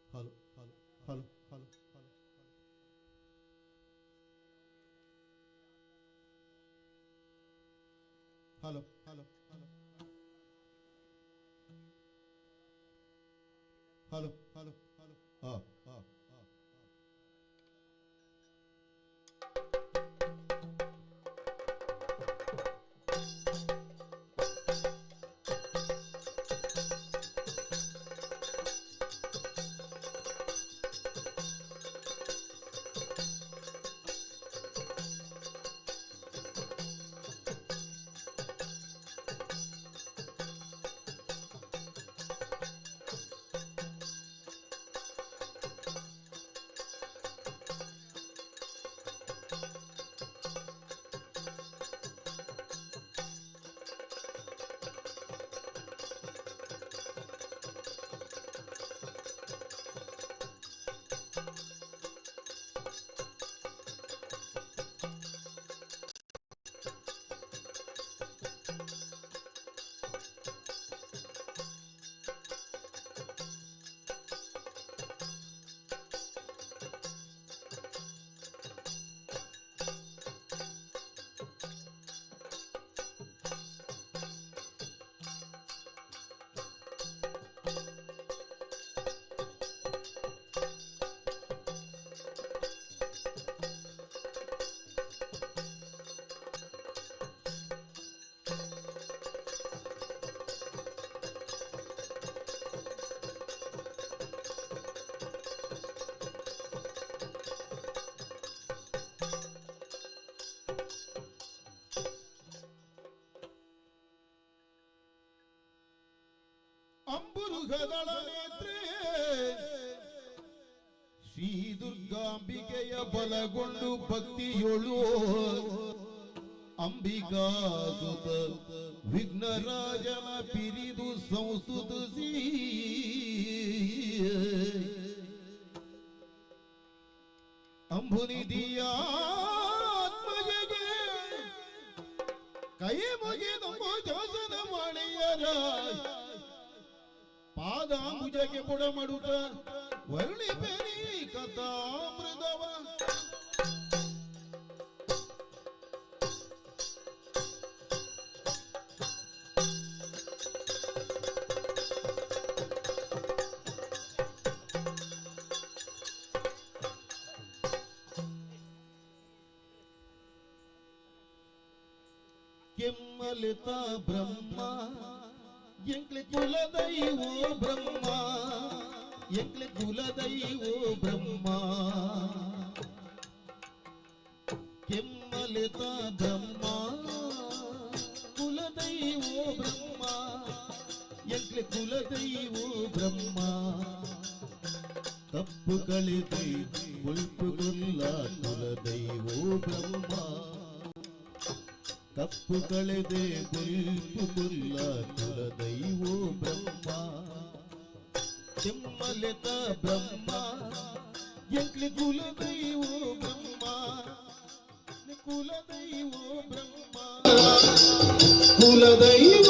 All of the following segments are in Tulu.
Hello hello hello hello hello hello hello hello hello hello हा हा हा. ಅಂಬುರುಗದಳ ನೇತ್ರೇ ಶ್ರೀ ದುರ್ಗಾಂಬಿಕೆಯ ಬಲಗೊಂಡು ಭಕ್ತಿಯೊಳು ಅಂಬಿಕಾಸುತ ವಿಘ್ನರಾಜನ ಪಿರಿದು ಸಂಸ್ತುತಿಸಿ ಅಂಬುನಿಧಿಯಾತ್ಮಜಗೆ ಕೈ ಮುಗಿದು ಜೋಸನ ಮಣಿಯರ ಪಾದಾಂಬುಜಕ್ಕೆ ಪೊಡಮಡುತ್ತ ವರ್ಣಿಪೆರಿ ಕಥಾಮೃತವ. ಕೆಮ್ಮಲಿತ ಬ್ರಹ್ಮ ಎಂಕ್ಲೆ ಕುಲದೈವೋ ಬ್ರಹ್ಮ, ಎಂಕ್ಲೆ ಕುಲದೈವೋ ಬ್ರಹ್ಮ. ಕೆಮ್ಮಲಿತ ಬ್ರಹ್ಮ ಕುಲದೈವೋ ಬ್ರಹ್ಮ, ಎಂಕ್ಲೆ ಕುಲದೈವೋ ಬ್ರಹ್ಮ. ತಪ್ಪು ಕಳೆದೈ ಉಲ್ಪುಗುಲ್ಲ ಕುಲದೈವೋ ಬ್ರಹ್ಮ, ತಪ್ಪು ಕಳೆದೆ ಗುಲ್ಪುಗುಲ್ಲ ಕುಲದೈವೋ ಬ್ರಹ್ಮ. ಕೆಮ್ಮಲೆತ ಬ್ರಹ್ಮ ಎಂಕ್ಲೆ ಕುಲದೈವೋ ಬ್ರಹ್ಮ, ಕುಲದೈವೋ ಬ್ರಹ್ಮ, ಕುಲದೈವ.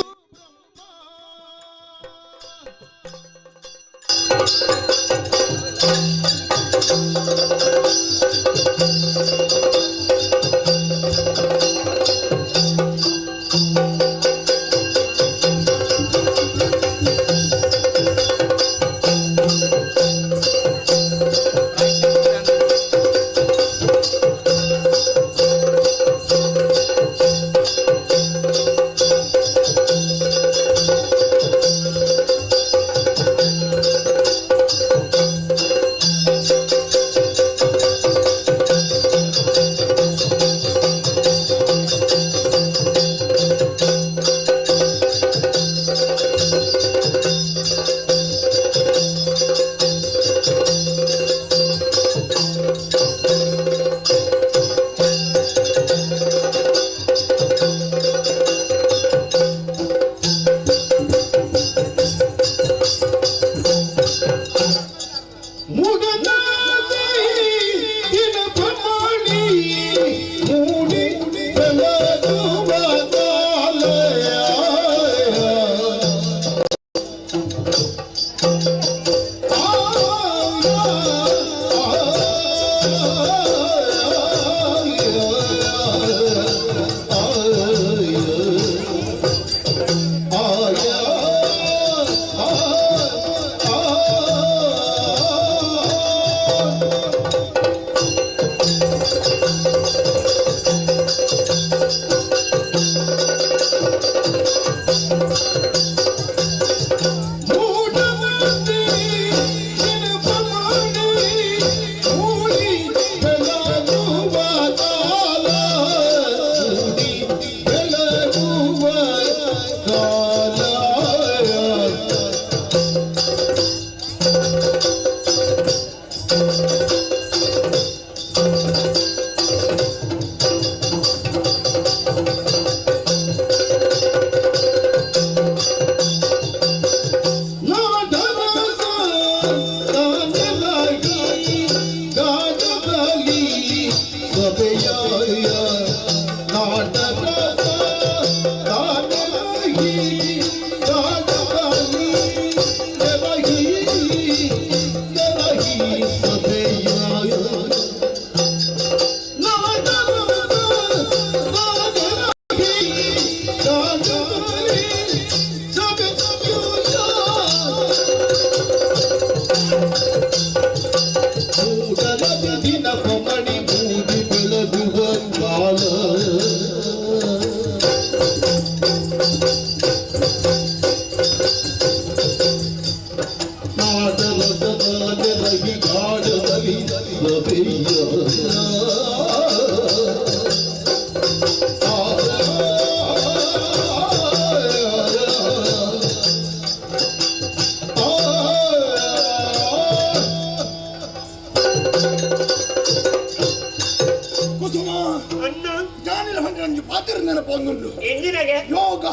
ಪಾತ್ರ ನೆನಪೊಂದುಂಡು. ಎಂಜಿನಗೆ. ಯೋಗ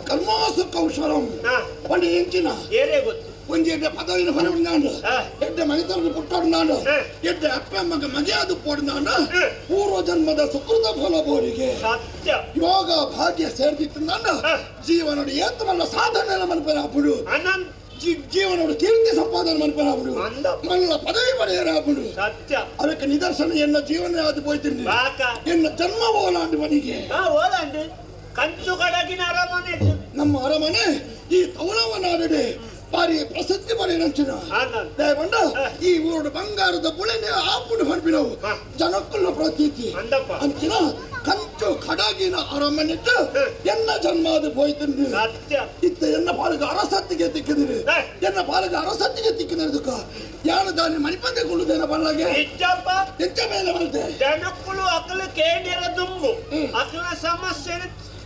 ಕರ್ಮಾಸು ಕೌಶಲಂ. ಪಂಡ ಎಂಚಿನ? ಏರೇ ಗೊತ್ತು? ಒಂಜಿ ಎಡ್ಡೆ ಪದವಿನ ಫಲ ಉಂಡಾಂಡು, ಎಡ್ಡೆ ಮನಿತನ ಪುಟ್ಟೋಡ್ನಾಂಡು, ಎಡ್ಡೆ ಅಪ್ಪ ಅಮ್ಮಗ ಮಗೆಯಾದು ಪೋಡ್ನಾಂಡ, ಪೂರ್ವ ಜನ್ಮದ ಸುಕೃತ ಫಲ ಬೋರಿಗೆ. ಸತ್ಯ. ಯೋಗ ಭಾಗ್ಯ ಸೇರ್ದಿತ್ತು. ಜೀವನೋಡು ಏತಮಲ್ಲ ಸಾಧನೆ ಮನ್ಪೆರಾಪುಡು. ಅನಂತ. ಜೀವನೋಡು ಕೀರ್ತಿ ಸಂಪಾದನೆ ಮನ್ಪೆರಾಪುಡು. ಅಂದ. ಮಲ್ಲ ಪದವಿ ಪಡೆಯರಾಪುಡು. ಸತ್ಯ. ಅದಕ್ಕೆ ನಿದರ್ಶನ ಎನ್ನ ಜೀವನ ಅದು ಪೋಯ್ತೀನಿ. ಬಾಕ. ಎನ್ನ ಜನ್ಮ ಓಲಾಂಡು ಮನಿಗೆ. ಹಾ, ಓಲಾಂಡು ಕಂಚು ಕಡಗಿನ ಅರಮನೆ. ನಮ್ಮ ಅರಮನೆ ಈ ತೌಳವ ನಾಡುಡೆ ಬಾರಿ ಪ್ರಸಿದ್ಧಿ ಪಡೆಯನಂಚಿನ. ಆನಂದ್. ದಯಪಂಡ ಈ ಊರು ಬಂಗಾರದ ಬುಳೆನೆ ಆಪುಡು ಪನ್ಪಿನವು ಜನಕ್ಕುಲ್ಲ ಪ್ರತೀತಿ. ಅಂದಪ್ಪ. ಅಂಚಿನ ಕಂಚು ಕಡಗಿನ ಅರಮನೆಟ್ಟು ಎನ್ನ ಜನ್ಮ ಅದು ಪೋಯ್ತುಂಡು. ಸತ್ಯ. ಇತ್ತ ಎನ್ನ ಪಾಲಿಗೆ ಅರಸತ್ತಿಗೆ ತಿಕ್ಕಿದಿರಿ. ಎನ್ನ ಪಾಲಿಗೆ ಅರಸತ್ತಿಗೆ ತಿಕ್ಕಿದಿರದಕ್ಕ ಯಾನು ದಾನಿ ಮಣಿಪಂದೆ ಕುಳ್ಳುದೇನ ಪಳ್ಳಗೆ. ನಿಜಪ್ಪ. ಎಂಚ ಮೇಲೆ ಬಲ್ತೆ. ಜನಕ್ಕುಲು ಅಕಲು ಕೇಂದ್ರ ದುಂಬು ಅಕಲ ಸಮಸ್ಯೆ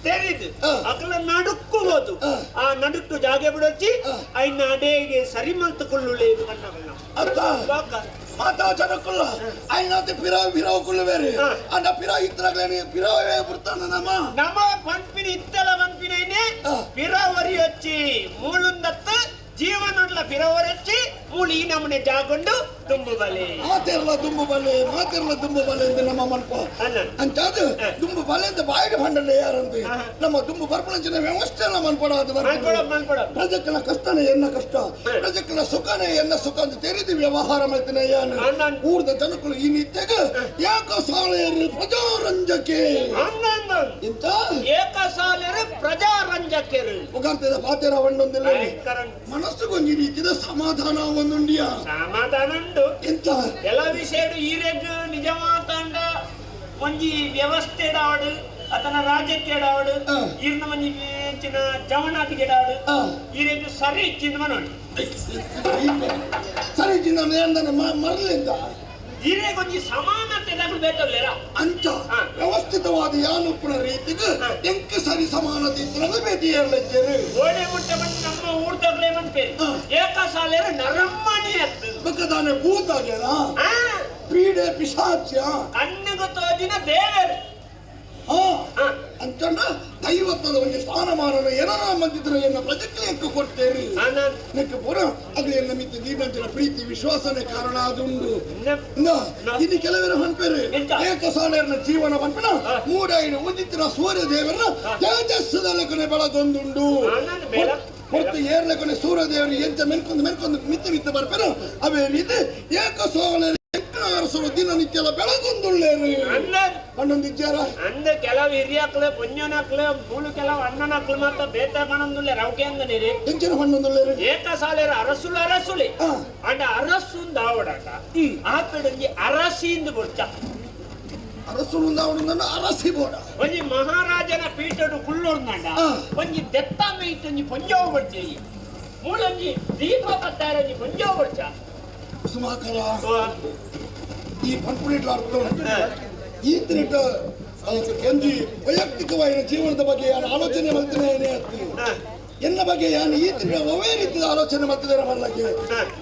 ತೆರಿದು ಅಕಲ ನಡುಕ್ಕುವುದು. ಆ ನಡುಕ್ಕು ಜಾಗೆ ಬಿಡೊಚ್ಚಿ ಐನ ಅಡೇಗೆ ಸರಿ ಮಲ್ತುಕೊಳ್ಳುಳೆ ಇದು ಕಣ್ಣಗಲ್ಲ. ಅರ್ಥ. ಬಾಕ. ಮಾತಾ ಜನಕ್ಕುಲ್ಲ ಐನಾತಿ ಪಿರಾವ್ ಪಿರಾವ್ ಕುಳ್ಳು ಬೇರೆ. ಅಂಡ ಪಿರಾ ಇತ್ತರಾಗ್ಲೇನೆ ಪಿರಾವೇ ಬಿಡ್ತಾನ ನಮ್ಮ. ನಮ್ಮ ಪನ್ಪಿನ ಇತ್ತಲ ಪನ್ಪಿನ ಪಿರವರಿ ಹಚ್ಚಿ ಮೂಲುಂದತ್ತು ಜೀವನಡ್ಲ ಪಿರವರಿ ಹಚ್ಚಿ ಮೂಳು ಈ ನಮನೆ ಜಾಗೊಂಡು ತುಂಬು ಬಲೆ. ಮಾತೆರ್ಲ ದುಂಬು ಬಲೆ, ಮಾತೆರ್ಲ ದುಂಬು ಬಲೆ ಎಂದು ನಮ್ಮ ಮನ್ಪ. ಅಲ್ಲ. ಅಂಚಾದ ದುಂಬು ಬಲೆ ಅಂತ ಬಾಯಿಗೆ ಬಂಡಲೆ ಯಾರಂತೆ. ನಮ್ಮ ದುಂಬು ಬರ್ಪಣಂಚಿನ ವ್ಯವಸ್ಥೆ ಎಲ್ಲ ಮನ್ಪಡ ಅದು. ಮನ್ಪಡ ಮನ್ಪಡ. ಪ್ರಜೆಗಳ ಕಷ್ಟನೇ ಎನ್ನ ಕಷ್ಟ, ಪ್ರಜೆಗಳ ಸುಖನೇ ಎನ್ನ ಸುಖ ಅಂತ ತೆರೆದು ವ್ಯವಹಾರ ಮಾಡ್ತೇನೆ ಯಾನು. ಅನ್ನ. ಊರ್ದ ಜನಗಳು ಈ ನಿತ್ಯಗ ಯಾಕ ಸಾಳೆಯರು ಪ್ರಜಾರಂಜಕೆ. ಅಂದಂದ. ಎಂತ? ಏಕಸಾಲರು ಪ್ರಜಾರಂಜಕರು. ಮುಖಾಂತರ ಪಾತೆರ ಒಂದೊಂದಿಲ್ಲ. ಭಯಂಕರ. ಮನಸ್ಸುಗೊಂಜಿ ರೀತಿಯ ಸಮಾಧಾನ ಒಂದುಂಡಿಯ. ಸಮಾಧಾನ ಉಂಡು. ಎಂತ? ಕೆಲ ವಿಷಯಡು ಈರೆಗ್ ನಿಜವಾತಾಂಡ ಒಂಜಿ ವ್ಯವಸ್ಥೆಡಾವಡು ಅತನ ರಾಜಕೀಯಡಾವಡು ಈರ್ನ ಒಂಜಿ ಹೆಚ್ಚಿನ ಜವನಾತಿಗೆಡಾವಡು ಈರೆಗ್ ಸರಿ ಇಚ್ಚಿಂದ ಮನೋಡಿ. ಸರಿ ಚಿನ್ನ ನೇಂದನೆ ಮರಲಿಂದ. ಈರೆಗ್ ಒಂಜಿ ಸಮಾನತೆ ದಗುಲು ಬೇತಲ್ಲೇರ. ಅಂಚ ವ್ಯವಸ್ಥಿತವಾದ ಯಾನುಪ್ಪುನ ರೀತಿಗೆ ಎಂಕ್ ಸರಿ ಸಮಾನತೆ ಇತ್ತಿನಗ ಬೇತಿ ಏರ್ಲೆಚ್ಚೇರು. ಓಡೆ ಮುಟ್ಟ ಬಂದು ನಮ್ಮ ಊರ್ದಗ್ಲೇ ಮನ್ಪೇರಿ ಏಕಸಾಲೆರು ನರಮ್ಮಣಿ ಅತ್ತು. ಬೊಕ್ಕದಾನೆ ಭೂತಾಗೆನ ಪೀಡೆ ಪಿಶಾಚ್ಯ. ಕಣ್ಣಿಗೆ ತೋಜಿನ ದೇವರು. ಹಾ, ಅಂಚಂಡ ದೈವತ್ವದ ಒಂಜಿ ಸ್ಥಾನಮಾನನ ಏನನ ಮಂದಿದ್ರೆ ಎನ್ನ ಪ್ರಜೆಕ್ಲೆ ಕೊಡ್ತೇರಿ. ನೆಕ್ ಪೂರ ಅಗ್ಲಿ ಎನ್ನ ಮಿತ್ತ ದೀನಂಚಿನ ಪ್ರೀತಿ ವಿಶ್ವಾಸನೆ ಕಾರಣ ಅದುಂಡು. ಇನ್ನು ಕೆಲವರು ಹನ್ಪೇರು ಎಂತ? ಏಕಸಾಲೆಯರ್ನ ಜೀವನ ಪನ್ಪಿನ ಮೂಡೈನ ಉದಿತ್ತಿನ ಸೂರ್ಯ ದೇವರನ್ನ ತೇಜಸ್ಸದ ಲೆಕ್ಕನೆ ಬೆಳಗೊಂದುಂಡು. ಆನಂದ್ ಬೆಳಕು. ಹೊರತು ಏರ್ಲೆಕೊನೆ ಸೂರ್ಯ ದೇವರು ಎಂಚ ಮೆನ್ಕೊಂದು ಮೆನ್ಕೊಂದು ಮಿತ್ತ ಮಿತ್ತ ಬರ್ಪೇರು, ಅವೇ ರೀತಿ ಏಕಸೋಲೆ ಅರಸರು ದಿನನಿತ್ಯಲ ಬೆಳಗೊಂದುಳ್ಳೇರು. ಅಂದನ್. ಪನ್ನೊಂದಿಜ್ಜಾರ. ಅಂದ ಕೆಲವು ಹಿರಿಯಕ್ಲು ಪುಣ್ಯನಕ್ಲು ಮೂಲು ಕೆಲವು ಅಣ್ಣನಕ್ಲು ಮಾತ್ರ ಬೇತ ಪಣಂದುಲ್ಲೆ ರೌಕೆ ಅಂದನೇರಿ. ಎಂಚಿನ ಪನ್ನೊಂದುಳ್ಳೇರು? ಏಕಸಾಲೆರ ಅರಸುಲು ಅರಸುಲೆ. ಅಂಡ ಅರಸುಂದ ಆವಡಾಟ ಆಪೆಡೊಂಜಿ ಅರಸಿಂದು ಬೊಡ್ಚ. ಅರಸುಲು ಅವನನ್ನು ಅರಸಿ ಬೋಡ. ಒಂಜಿ ಮಹಾರಾಜನ ಪೀಠಡು ಕುಳ್ಳೊಡ್ನಂಡ ಒಂಜಿ ದೆತ್ತ ಮೈಟ್ ಒಂಜಿ ಪೊಂಜೋವು ಬಡ್ಚಿ, ಮೂಲೊಂಜಿ ದೀಪ ಕಟ್ಟಾರ ಒಂಜಿ ಪೊಂಜೋವು ಬಡ್ಚ. ಕುಸುಮಾಕರ, ಈ ಪನ್ಪುಣಿಟ್ಲ ಅರ್ಥ ಉಂಟು. ಈತನಿಟ್ಟ ಒಂಜಿ ವೈಯಕ್ತಿಕವಾದ ಜೀವನದ ಬಗ್ಗೆ ಯಾನು ಆಲೋಚನೆ ಮಾಡ್ತೇನೆ ಅತ್ತು. ಎನ್ನ ಬಗ್ಗೆ ಯಾನು ಈತನ ಅವೇ ರೀತಿಯ ಆಲೋಚನೆ ಮಾಡ್ತಿದ್ದಾರೆ ಬಲ್ಲಕ್ಕೆ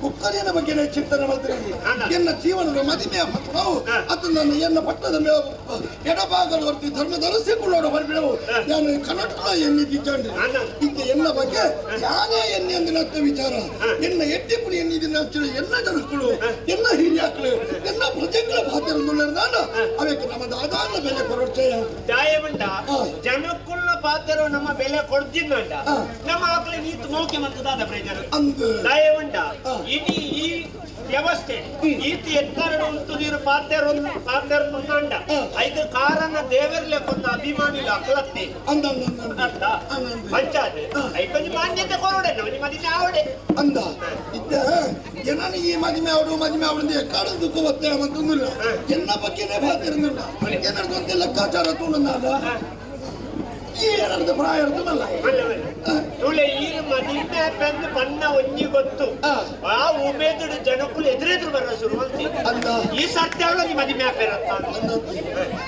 ಕುಕ್ಕರಿಯನ ಬಗ್ಗೆ ಚಿಂತನೆ ಮಾಡ್ತೇನೆ. ಎನ್ನ ಜೀವನದ ಮದಿಮೆಯ ಪತ್ರವು ಅದು ನನ್ನ ಎನ್ನ ಪಟ್ಟದ ಎಡಭಾಗದ ಹೊರತು ಧರ್ಮದ ಅರಸಿಕೊಳ್ಳೋಡ ಬರ್ಬಿಡವು ನಾನು ಕನ್ನಡ ಎನ್ನಿದ್ದಂಡು. ಇತ್ತ ಎನ್ನ ಬಗ್ಗೆ ಯಾನೇ ಎನ್ನಿ ಅಂದಿನ ವಿಚಾರ ಎನ್ನ ಎಟ್ಟಿಪುಡಿ ಎನ್ನಿದಿನ ಎನ್ನ ಜನಕ್ಕಳು ಎನ್ನ ಹಿರಿಯಾಕ್ಳು ಎನ್ನ ಪ್ರಜೆಗಳ ಪಾತ್ರ ಅವಕ್ಕೆ ನಮ್ಮ ದಾದಾನ ಬೆಲೆ ಕೊರೊಡ್ಚೆಯ. ದಾಯಮಂಡ ಜನಕ್ಕುಳ್ಳ ಪಾತ್ರ ನಮ್ಮ ಬೆಲೆ ಕೊಡ್ತಿದ್ದಂಡ ನಮ್ಮ ಆಕಳ ನೀತು ಮೋಕೆ ಮಂತದಾದ ಪ್ರಯೋಜನ. ಅಂದು. ದಾಯಮಂಡ ಇಡೀ ಈ ವ್ಯವಸ್ಥೆ ಈತ ಎತ್ತರ ಉಂಟು ನೀರು ಪಾತ್ರ ಪಾತ್ರ ಮುಂದಂಡ ಐದು ಕಾರಣ ದೇವರ್ಲೆ ಕೊಂದ ಅಭಿಮಾನಿಲ ಅಕಲತ್ತೆ. ಅಂದ ಅಂದ ಅಂದ. ಅರ್ಥ ಪಂಚಾಯತ್ ಐಕೊಂಜಿ ಮಾನ್ಯತೆ ಕೊರಡೆ ಒಂಜಿ ಮದಿಮೆ ಆವಡೆ. ಅಂದ ಇತ್ತ ಏನಾನ ಈ ಮದಿಮೆ ಅವಡು ಮದಿಮೆ ಅವಡು ಕಾಡು ದುಃಖ ಒತ್ತೆ ಅಂತಂದಿಲ್ಲ. ಎನ್ನ ಬಗ್ಗೆನೇ ಬಾತಿರ್ಲಿಲ್ಲ ಏನಾದ್ರು ಲೆಕ್ಕಾಚಾರ ತೂಣಂದಾಗ ಈ ಏನಾದ್ರು ಪ್ರಾಯ ಇರ್ತದಲ್ಲ. ತುಳೆ ಈ ಮದಿಮೆ ಪೆಂದು ಬಣ್ಣ ಒಂಜಿ ಗೊತ್ತು ಆ ಉಮೇದುಡು ಜನಕ್ಕುಲು ಎದುರೆದುರು ಬರ ಶುರು ಅಂದ. ಈ ಸರ್ತಿ ಅವಳು ಈ ಮದಿಮೆ ಆಪೇರತ್ತ.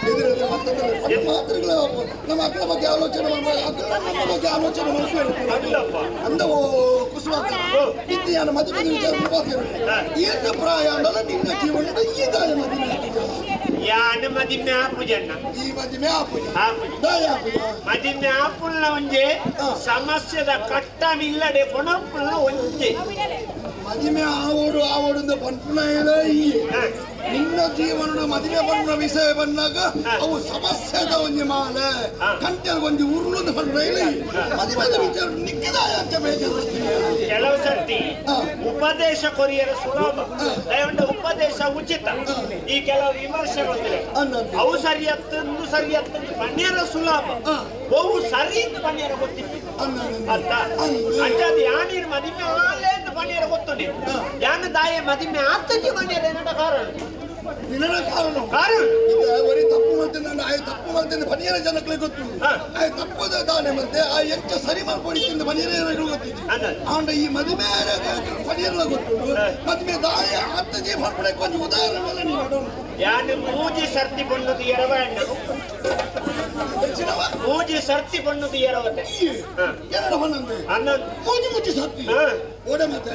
ಎದುರೆದುರು ಮತ್ತೊಂದು ಮಾತುಗಳ ನಮ್ಮ ಮಕ್ಕಳ ಬಗ್ಗೆ ಆಲೋಚನೆ ಮಾಡ್ಬೇಕು, ಅಕ್ಕಳ ನಮ್ಮ ಬಗ್ಗೆ ಆಲೋಚನೆ ಮಾಡ್ಬೇಕು. ಅಂದಪ್ಪ. ಅಂದ ಓ ಕುಸುಮಾಕ ಇತ್ತ ಮದುವೆ ವಿಚಾರ ಬಾತಿರು ಈತ ಪ್ರಾಯ ಅಂದಲ್ಲ ನಿನ್ನ ಜೀವನದ ಈ ದಾಯ ಮದುವೆ ಆಗ್ತದೆ. ಯಾನ್ ಮದಿಮೆ ಆಪುಜಣ್ಣ. ಈ ಮದಿಮೆ ಆಪುಜ? ಆಪುಜಿ. ದಾಯ ಆಪುಜ? ಮದಿಮೆ ಆಪುಲ್ನ ಒಂಜೆ, ಸಮಸ್ಯೆದ ಕಟ್ಟ ಇಲ್ಲಡೆ ಕೊಣಪುಲ್ನ ಒಂಜೆ. ಮದಿಮೆ ಆವೋಡು ಆವೋಡು ಅಂತ ಪನ್ಪುನ ಈ ನಿನ್ನ ಜೀವನದ ಮದಿಮೆ ಪನ್ಪುನ ವಿಷಯ ಬಂದಾಗ ಅವು ಸಮಸ್ಯೆದ ಒಂಜಿ ಮಾಲೆ ಕಂಟೆಲ್ ಒಂಜಿ ಉರುಳು ಪನ್ಪುನ ಇಲ್ಲ. ಮದಿಮೆದ ವಿಚಾರ ನಿಕ್ಕಿದಾಯ ಅಂತ ಬೇಜಾರು. ಕೆಲವು ಸರ್ತಿ ಉಪದೇಶ ಕೊರಿಯರ ಸುಲಭ, ದಯವಿಟ್ಟು ಉಪದೇಶ ಉಚಿತ. ಈ ಕೆಲವು ವಿಮರ್ಶೆ ಗೊತ್ತಿಲ್ಲ, ಅವು ಸರಿಯತ್ತಂದು ಸರಿಯತ್ತಂದು ಪಣ್ಯರ ಸುಲಭ, ಬಹು ಸರಿ ಅಂತ ಪಣ್ಯರ ಗೊತ್ತಿತ್ತು ಅರ್ಥ. ಅಂಚಾದ ಯಾನೀರು ಮದಿಮೆ ಆಲೆ ಅಂತ ಪಣ್ಯರ ಗೊತ್ತುಂಟು. ಯಾನ ದಾಯ ಮದಿಮೆ ಆತಂಜಿ ಪಣ್ಯರ ಏನಡ ಕಾರಣ? ನಿನ್ನ ಕಾರಣ ಕಾರಣ ಒರಿ ತಪ್ಪು ಮಾಡ್ತೇನೆ ನಾನು, ಆಯ್ ತಪ್ಪು ಮಾಡ್ತೇನೆ ಪನಿಯರ ಜನಗಳಿಗೆ ಗೊತ್ತು. ಆಯ್ ತಪ್ಪದ ದಾನೆ ಮತ್ತೆ ಆ ಎಂಚ ಸರಿ ಮಾಡ್ಕೊಂಡಿದ್ದ ಪನಿಯರ ಗೊತ್ತಿತ್ತು. ಆಂಡ ಈ ಮದುವೆ ಪನಿಯರ್ಲ ಗೊತ್ತು, ಮದುವೆ ದಾಯ ಅತ್ತಜಿ ಮಾಡ್ಕೊಡಕ್ಕೆ ಕೊಂಚ ಉದಾಹರಣೆ ನೀನು. ಯಾನು ಮೂಜಿ ಸರ್ತಿ ಬಣ್ಣದ ಎರವ ಹಣ್ಣು, ಮೂಜಿ ಸರ್ತಿ ಬಣ್ಣದ ಎರವತೆ. ಎರಡು ಹನ್ನೊಂದು ಹನ್ನೊಂದು. ಮೂಜಿ ಮೂಜಿ ಸರ್ತಿ ಓಡೆ ಮತ್ತೆ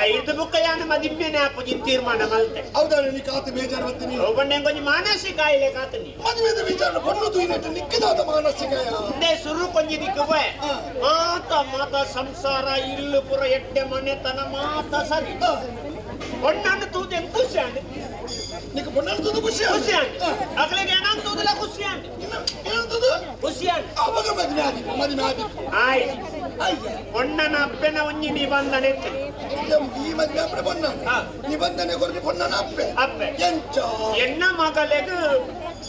ಐದು ಬುಕ್ಕ ಯಾನು ಮದಿಮ್ಮೆನೆ ಆಪುಜಿ ತೀರ್ಮಾನ ಮಲ್ತೆ. ಹೌದಾ? ನೀ ಕಾತು ಬೇಜಾರು ಬರ್ತೀನಿ. ಒಬ್ಬಣ್ಣೆ ಕೊಂಚ ಮಾನಸಿಕ ಕಾಯಿಲೆ ಕಾತನಿ. ಮದುವೆದ ವಿಚಾರ ಪಣ್ಣು ತೂಯಿನಟ್ಟು ನಿಕ್ಕಿದಾದ ಮಾನಸಿಕ. ಇಂದೇ ಸುರು ಕೊಂಚ ದಿಕ್ಕು ಪೋಯೆ. ಮಾತ ಮಾತ ಸಂಸಾರ ಇಲ್ಲು ಪುರ ಎಡ್ಡೆ ಮನೆತನ ಮಾತ ಸರಿ. ಪೊಣ್ಣನ್ನು ತೂದೆ ಖುಷಿ ಆಂಡ್. ನಿಕ್ಕ ಪೊಣ್ಣನ್ನು ತೂದು ಖುಷಿ? ಖುಷಿ ಆಂಡ್. ಅಕ್ಲೆಗೆ ಏನಂತ ತೂದಲ ಖುಷಿ ಆಂಡ್. ಏನಂತದು? ಖುಷಿ ಆಂಡ್. ಅವಾಗ ಮದುವೆ ಆದಿಪ್ಪ, ಮದುವೆ ಆದಿಪ್ಪ. ಆಯ್ತು, ಪೊಣ್ಣನ ಅಪ್ಪೆನ ಒಂಜಿ ನಿಬಂಧನೆ ಇತ್ತು. ಈ ಮದುವೆ ಅಪ್ಪೆ ಪೊಣ್ಣ ನಿಬಂಧನೆ ಕೊರ್ದು ಪೊಣ್ಣನ ಅಪ್ಪೆ ಅಪ್ಪೆ ಎಂಚ? ಎನ್ನ ಮಗಲೆಗ್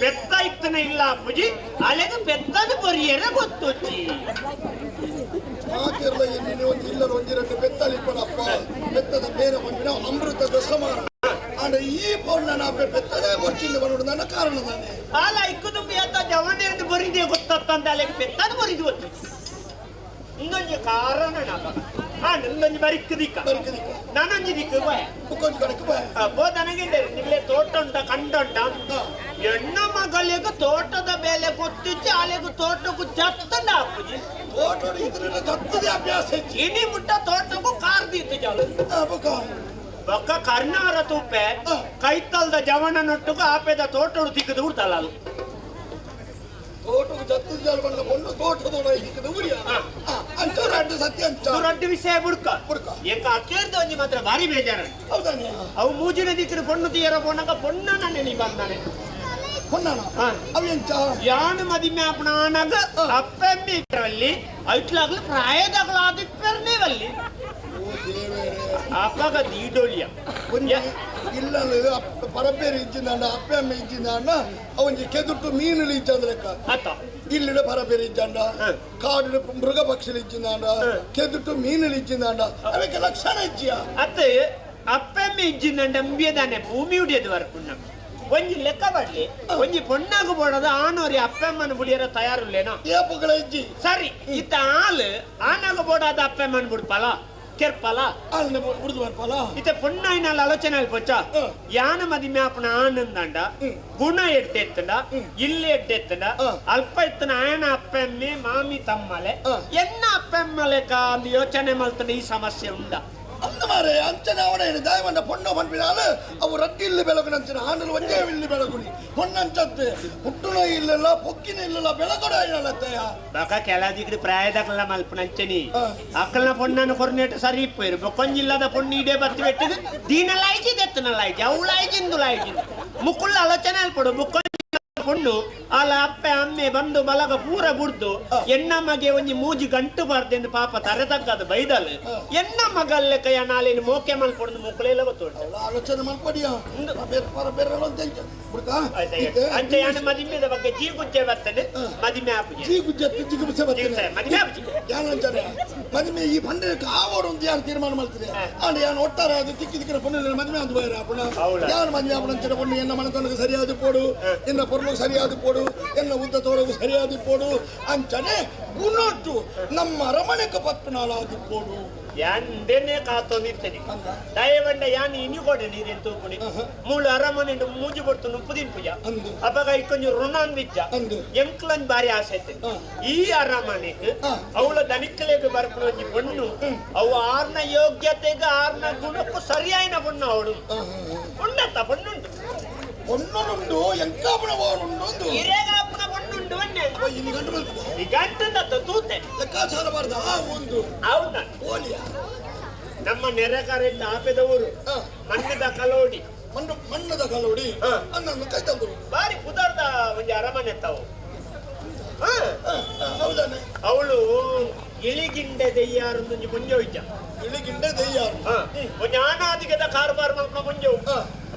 ಬೆತ್ತ ಇತ್ತನ ಇಲ್ಲ ಅಪ್ಪುಜಿ, ಅಲೆಗ್ ಬೆತ್ತದ ಬೊರಿಯರೆ ಗೊತ್ತುಜ್ಜಿ. ಮಾತಿರ್ಲ ಎನ್ನಿನ ಒಂಜಿ ಇಲ್ಲದ ಒಂಜಿ ಎರಡು ಬೆತ್ತಲಿ ಇಪ್ಪಡಪ್ಪ, ಬೆತ್ತದ ಬೇರೆ ಪನ್ಪಿನ ಅಮೃತದ ಸಮಾನ. ಆಂಡ ಈ ಪೊಣ್ಣನ ಅಪ್ಪೆ ಬೆತ್ತದೇ ಬೊರ್ಚಿಂದ ಬರೋಡು ನನ್ನ ಕಾರಣ ತಾನೆ? ಆಲ ಇಕ್ಕುದುಂಬಿ ಅತ್ತ ಜವನೇರ್ದು ಬರಿದೆ ಗೊತ್ತತ್ತಂದ ಅಲೆಗ್ ಬೆತ್ತದ ಬರಿದು ಗೊತ್ತು. ಇಂದೊಂಜಿ ಕಾರಣ ಇಂದೊಂಜಿ ಬರಿಕ್ ದಿಕ್ಕ. ಬರಿಕ್ ದಿಕ್ಕ. ನಾನೊಂಜಿ ದಿಕ್ಕು ಬಾಯ. ಬುಕ್ಕೊಂಜಿ ಕಡೆಕ್ ಬಾಯ. ಬೋಧನಗೆ ನಿಲ್ಲೆ ತೋಟ ಉಂಟ ಕಂಡ ಉಂಟ. ಹೆಣ್ಣ ಮಗಳಿಗೆ ತೋಟದ ಬೆಲೆ ಗೊತ್ತಿತ್ತು, ಅಲೆಗು ತೋಟಕ್ಕೂ ಜತ್ತಂಡ ಅಪ್ಪುಜಿ. ತೋಟದ ಇದ್ರೆಲ್ಲ ಜತ್ತದೇ ಅಭ್ಯಾಸ ಹೆಚ್ಚು. ಇನಿ ಮುಟ್ಟ ತೋಟಕ್ಕೂ ಕಾರ್ದಿತ್ತು ಜಾಲು. ಬೊಕ್ಕ? ಬೊಕ್ಕ ಕರ್ನಾರ ತೂಪೆ ಕೈತಲ್ದ ಜವನ ನೊಟ್ಟುಕು ಆಪೆದ ತೋಟಡು ತಿಕ್ಕದು ಉಡ್ತಲ್ಲ ಅದು. ತೋಟకు ಜತ್ತದ ಜಾಲು ಬಂದ ಪೊಣ್ಣು ತೋಟದೋಡ ಇಕ್ಕಿದ ಊರಿಯ ಅಂಚ ರಡ್ಡು ಸತ್ಯ ಅಂಚ. ರಡ್ಡು ವಿಷಯ ಬುಡ್ಕ. ಬುಡ್ಕ. ಏಕ ಅಕ್ಕೇರ್ದ ಒಂಜಿ ಮಾತ್ರ ಭಾರಿ ಬೇಜಾರ. ಹೌದಾನೆ? ಅವು ಮೂಜಿನ ದಿಕ್ಕಿನ ಪೊಣ್ಣು ತೀರ ಪೋನಾಗ ಪೊಣ್ಣ ನಿಬಂಧನೆ. ಪೊಣ್ಣನ ಅವು ಎಂಚ? ಯಾನು ಮದಿಮೆ ಅಪ್ಪನಾಗ ಅಪ್ಪೆಮ್ಮಿ ಇಟ್ಟರಲ್ಲಿ ಐಟ್ಲಾಗ್ಲು ಪ್ರಾಯದಾಗ್ಲ ಆದಿಪ್ಪರ್ನೇ ವಲ್ಲಿ. ಅಪ್ಪಗ ದೀಡೋಲಿಯ. ಒಂಜಿ ಇಲ್ಲಲು ಪರಬೇರು ಇಜ್ಜಿಂದಾಂಡ ಅಪ್ಪೆ ಅಮ್ಮ ಇಜ್ಜಿಂದಾಂಡ ಅವಂಜಿ ಕೆದುಟ್ಟು ಮೀನುಲು ಇಜ್ಜಂದ ಲೆಕ್ಕ. ಅತ್ತ. ಇಲ್ಲಿಡ ಪರಬೇರು ಇಜ್ಜಾಂಡ, ಕಾಡು ಮೃಗ ಪಕ್ಷಿಲು ಇಜ್ಜಿಂದಾಂಡ, ಕೆದುಟ್ಟು ಮೀನುಲು ಇಜ್ಜಿಂದಾಂಡ ಅವಕ್ಕೆ ಲಕ್ಷಣ ಇಜ್ಜಿಯ. ಅತ್ತ, ಅಪ್ಪೆಮ್ಮಿ ಇಜ್ಜಿಂದಾಂಡ ಅಂಬಿಯದಾನೆ ಭೂಮಿ ಉಡಿಯದು ವರ್ಪುಣ್ಣ ಒಂಜಿ ಲೆಕ್ಕ ಬಡ್ಲಿ. ಒಂಜಿ ಪೊಣ್ಣಾಗ ಬೋಡದ ಆನೋರಿ ಅಪ್ಪೆಮ್ಮನ ಬುಡಿಯರ ತಯಾರುಲ್ಲೇನೋ? ಏಪುಗಳ ಇಜ್ಜಿ. ಸರಿ, ಇತ್ತ ಆಲ್ ಆನಾಗ ಬೋಡಾದ ಅಪ್ಪೆಮ್ಮನ ಬಿಡ್ಪಲ ಕೆರ್ಪಲ. ಆಲ್ನ ಬುಡ್ದು ಬರ್ಪಲ. ಇತ್ತ ಪೊಣ್ಣಾಯಿನಾಲ್ ಆಲೋಚನೆ ಪೊಚ್ಚ. ಯಾನ ಮದಿಮೆ ಆಪನ ಆನಂದಾಂಡ ಗುಣ ಎಡ್ಡೆತ್ತಂಡ, ಇಲ್ಲಿ ಎಡ್ಡೆತ್ತಂಡ, ಅಲ್ಪ ಇತ್ತನ ಆಯನ ಅಪ್ಪೆಮ್ಮೆ ಮಾಮಿ ತಮ್ಮಲೆ ಎನ್ನ ಅಪ್ಪೆಮ್ಮಲೆ ಅಂದು ಯೋಚನೆ ಮಲ್ತಂಡ ಈ ಸಮಸ್ಯೆ ಉಂಡ. ಅಂದ ಮಾರೆ ಅಂಚನೆ ಅವನ ದಾಯವಂಡ ಪೊಣ್ಣು ಪನ್ಪಿನಾಲ್ ಅವು ರಡ್ಡಿ ಇಲ್ಲಿ ಬೆಳಗುನ ಅಂಚನೆ ಆನಲು ಒಂಜೇ ಇಲ್ಲಿ ಬೆಳಗುನಿ ಪೊಣ್ಣಂಚತ್ತೆ ಹುಟ್ಟುನ ಇಲ್ಲಲ್ಲ ಪೊಕ್ಕಿನ ಇಲ್ಲಲ್ಲ ಬೆಳಗುಡ ಏನಲ್ಲತ್ತಯ್ಯ. ಬೊಕ ಕೆಲದಿಗಡು ಪ್ರಾಯದಕಲ್ನ ಮಲ್ಪುನ ಅಂಚನಿ ಅಕ್ಕಲ್ನ ಪೊಣ್ಣನ ಕೊರ್ನೇಟ ಸರಿ ಇಪ್ಪೇರು. ಬೊಕ್ಕೊಂಜಿಲ್ಲದ ಪೊಣ್ಣು ಇಡೇ ಬತ್ತಿ ಬೆಟ್ಟದು ದೀನಲಾಯ್ಜಿ ದೆತ್ತನಲಾಯ್ಜಿ ಅವಳಾಯ್ಜಿ ಇಂದುಲಾಯ್ಜಿ ಮುಕ್ಕುಳ್ಳ ಆಲೋಚನೆ ಅಲ್ಪಡು. ಬೊಕ್ಕೊಂಜಿ ಪೊಣ್ಣು ಅಲ್ಲ ಅಪ್ಪೆ ಅಮ್ಮೆ ಬಂದು ಬಲಗ ಪೂರ ಬುಡ್ದು ಎಣ್ಣ ಮಗೆ ಒಂಜಿ ಮೂಜಿ ಗಂಟು ಬಾರ್ದೆಂದು ಪಾಪ ತರೆ ತಗ್ಗದು ಬೈದಲ್. ಎಣ್ಣ ಮಗಲ್ಲೆ ಕೈಯ ನಾಲೇನು ಮೋಕೆ ಮಲ್ಪೊಡ್ದು ಮುಕ್ಕುಳೆಲ್ಲ ಗೊತ್ತುಂಟು. ಅವಳ ಆಲೋಚನೆ ಮಲ್ಪಡಿಯ ಬೇರೆ ಪರ ಬೇರೆ ಬುಡ್ಕ. ಅಂಚೆ ಯಾನು ಮದಿಮೆದ ಬಗ್ಗೆ ಜೀ ಗುಜ್ಜೆ ಬರ್ತದೆ ಮದಿಮೆ ಆಪುಜಿ. ಜೀ ಗುಜ್ಜೆ ಜಿಗುಪ್ಸೆ ಬರ್ತದೆ. ಮದಿಮೆ ಆಪುಜಿ. ಯಾನಂಚಾನೆ ಮದಿಮೆ ಈ ಪಂಡಕ್ಕೆ ಆವೋಡು ಅಂತ ಯಾರು ತೀರ್ಮಾನ ಮಾಡ್ತಾರೆ? ಆಂಡ ಯಾನು ಒಟ್ಟಾರೆ ಅದು ತಿಕ್ಕಿ ತಿಕ್ಕಿನ ಪೊಣ್ಣು ಮದುವೆ ಅಂದು ಬೈರ ಅಪ್ಪಣ. ಯಾರು ಮದುವೆ ಆಪಣ ಅಂಚಿನ ಪೊಣ್ಣು ಎನ್ನ ಮನೆತನಕ್ಕೆ ಸರಿಯಾದ ಪೋಡು, ಎನ್ನ ಪೊರ್ಲು ಸರಿಯಾದ ಪೋಡು, ಎನ್ನ ಉದ್ದ ತೋಡಗು ಸರಿಯಾದ ಪೋಡು, ಅಂಚನೆ ಗುಣಟ್ಟು ನಮ್ಮ ಅರಮನೆಗೆ ಪತ್ಪನಾಲಾದಿ ಪೋಡು. ಯಾನ್ ಕಾತೊಂದಿರ್ತೇನೆ ದಯವಂಡ ಯಾನ್ ಇನಿ ಕೊಡೆ ನೀರೇನು ತೂಪುಣಿ ಮೂಳು ಅರಮನೆ ಮೂಜಿ ಕೊಡ್ತು ನುಪ್ಪುದಿನ್ ಪೂಜ ಅಪಗ ಇಕ್ಕೊಂಜಿ ಋಣಾನ್ವಿಜ್ಜ ಎಂಕ್ಲಂಜ್ ಬಾರಿ ಆಸೆ ಐತೆ ಈ ಅರಮನೆಗ್. ಅವಳ ದನಿಕ್ಲೆಗ್ ಬರ್ಪುನ ಒಂಜಿ ಪೊಣ್ಣು ಅವು ಆರ್ನ ಯೋಗ್ಯತೆಗ್ ಆರ್ನ ಗುಣಕ್ಕೂ ಸರಿಯಾಯಿನ ಪೊಣ್ಣು ಅವಳು. ಉಂಡತ್ತ ಪೊಣ್ಣುಂಟು. ಪೊಣ್ಣನುಂಡು ಎಂಕಾಪಣ ವಾರುಂಡು ಇರೆಗಾಪುನ ಪೊಣ್ಣುಂಡು ಅಣ್ಣೆ. ಅಪ್ಪ ಇಲ್ಲಿ ಗಂಟು ಬರ್ತದೆ. ಈ ಗಂಟು ತೂತೆ. ಲೆಕ್ಕಾಚಾರ ಬಾರ್ದ ಆ ಒಂದು. ಹೌದಾ? ಓಲಿಯ. ನಮ್ಮ ನೆರೆಕರೆಯಿಂದ ಆಪೆದ ಊರು. ಮಣ್ಣದ ಕಲೋಡಿ. ಮಣ್ಣು ಮಣ್ಣದ ಕಲೋಡಿ. ಅನ್ನನ್ನು ಕೈ ತಂದರು. ಬಾರಿ ಪುದರ್ದ ಒಂದು ಅರಮನೆ ತಾವು. ಹೌದಾನೆ. ಅವಳು ಇಳಿಗಿಂಡೆ ದೆಯ್ಯಾರು ಒಂಜಿ ಮುಂಜೋ ಇಜ್ಜ. ಇಳಿಗಿಂಡೆ ದೆಯ್ಯಾರು. ಒಂಜಿ ಆನಾದಿಗದ ಕಾರ್ಬಾರ್ ಮಲ್ಪನ ಮುಂಜೋ.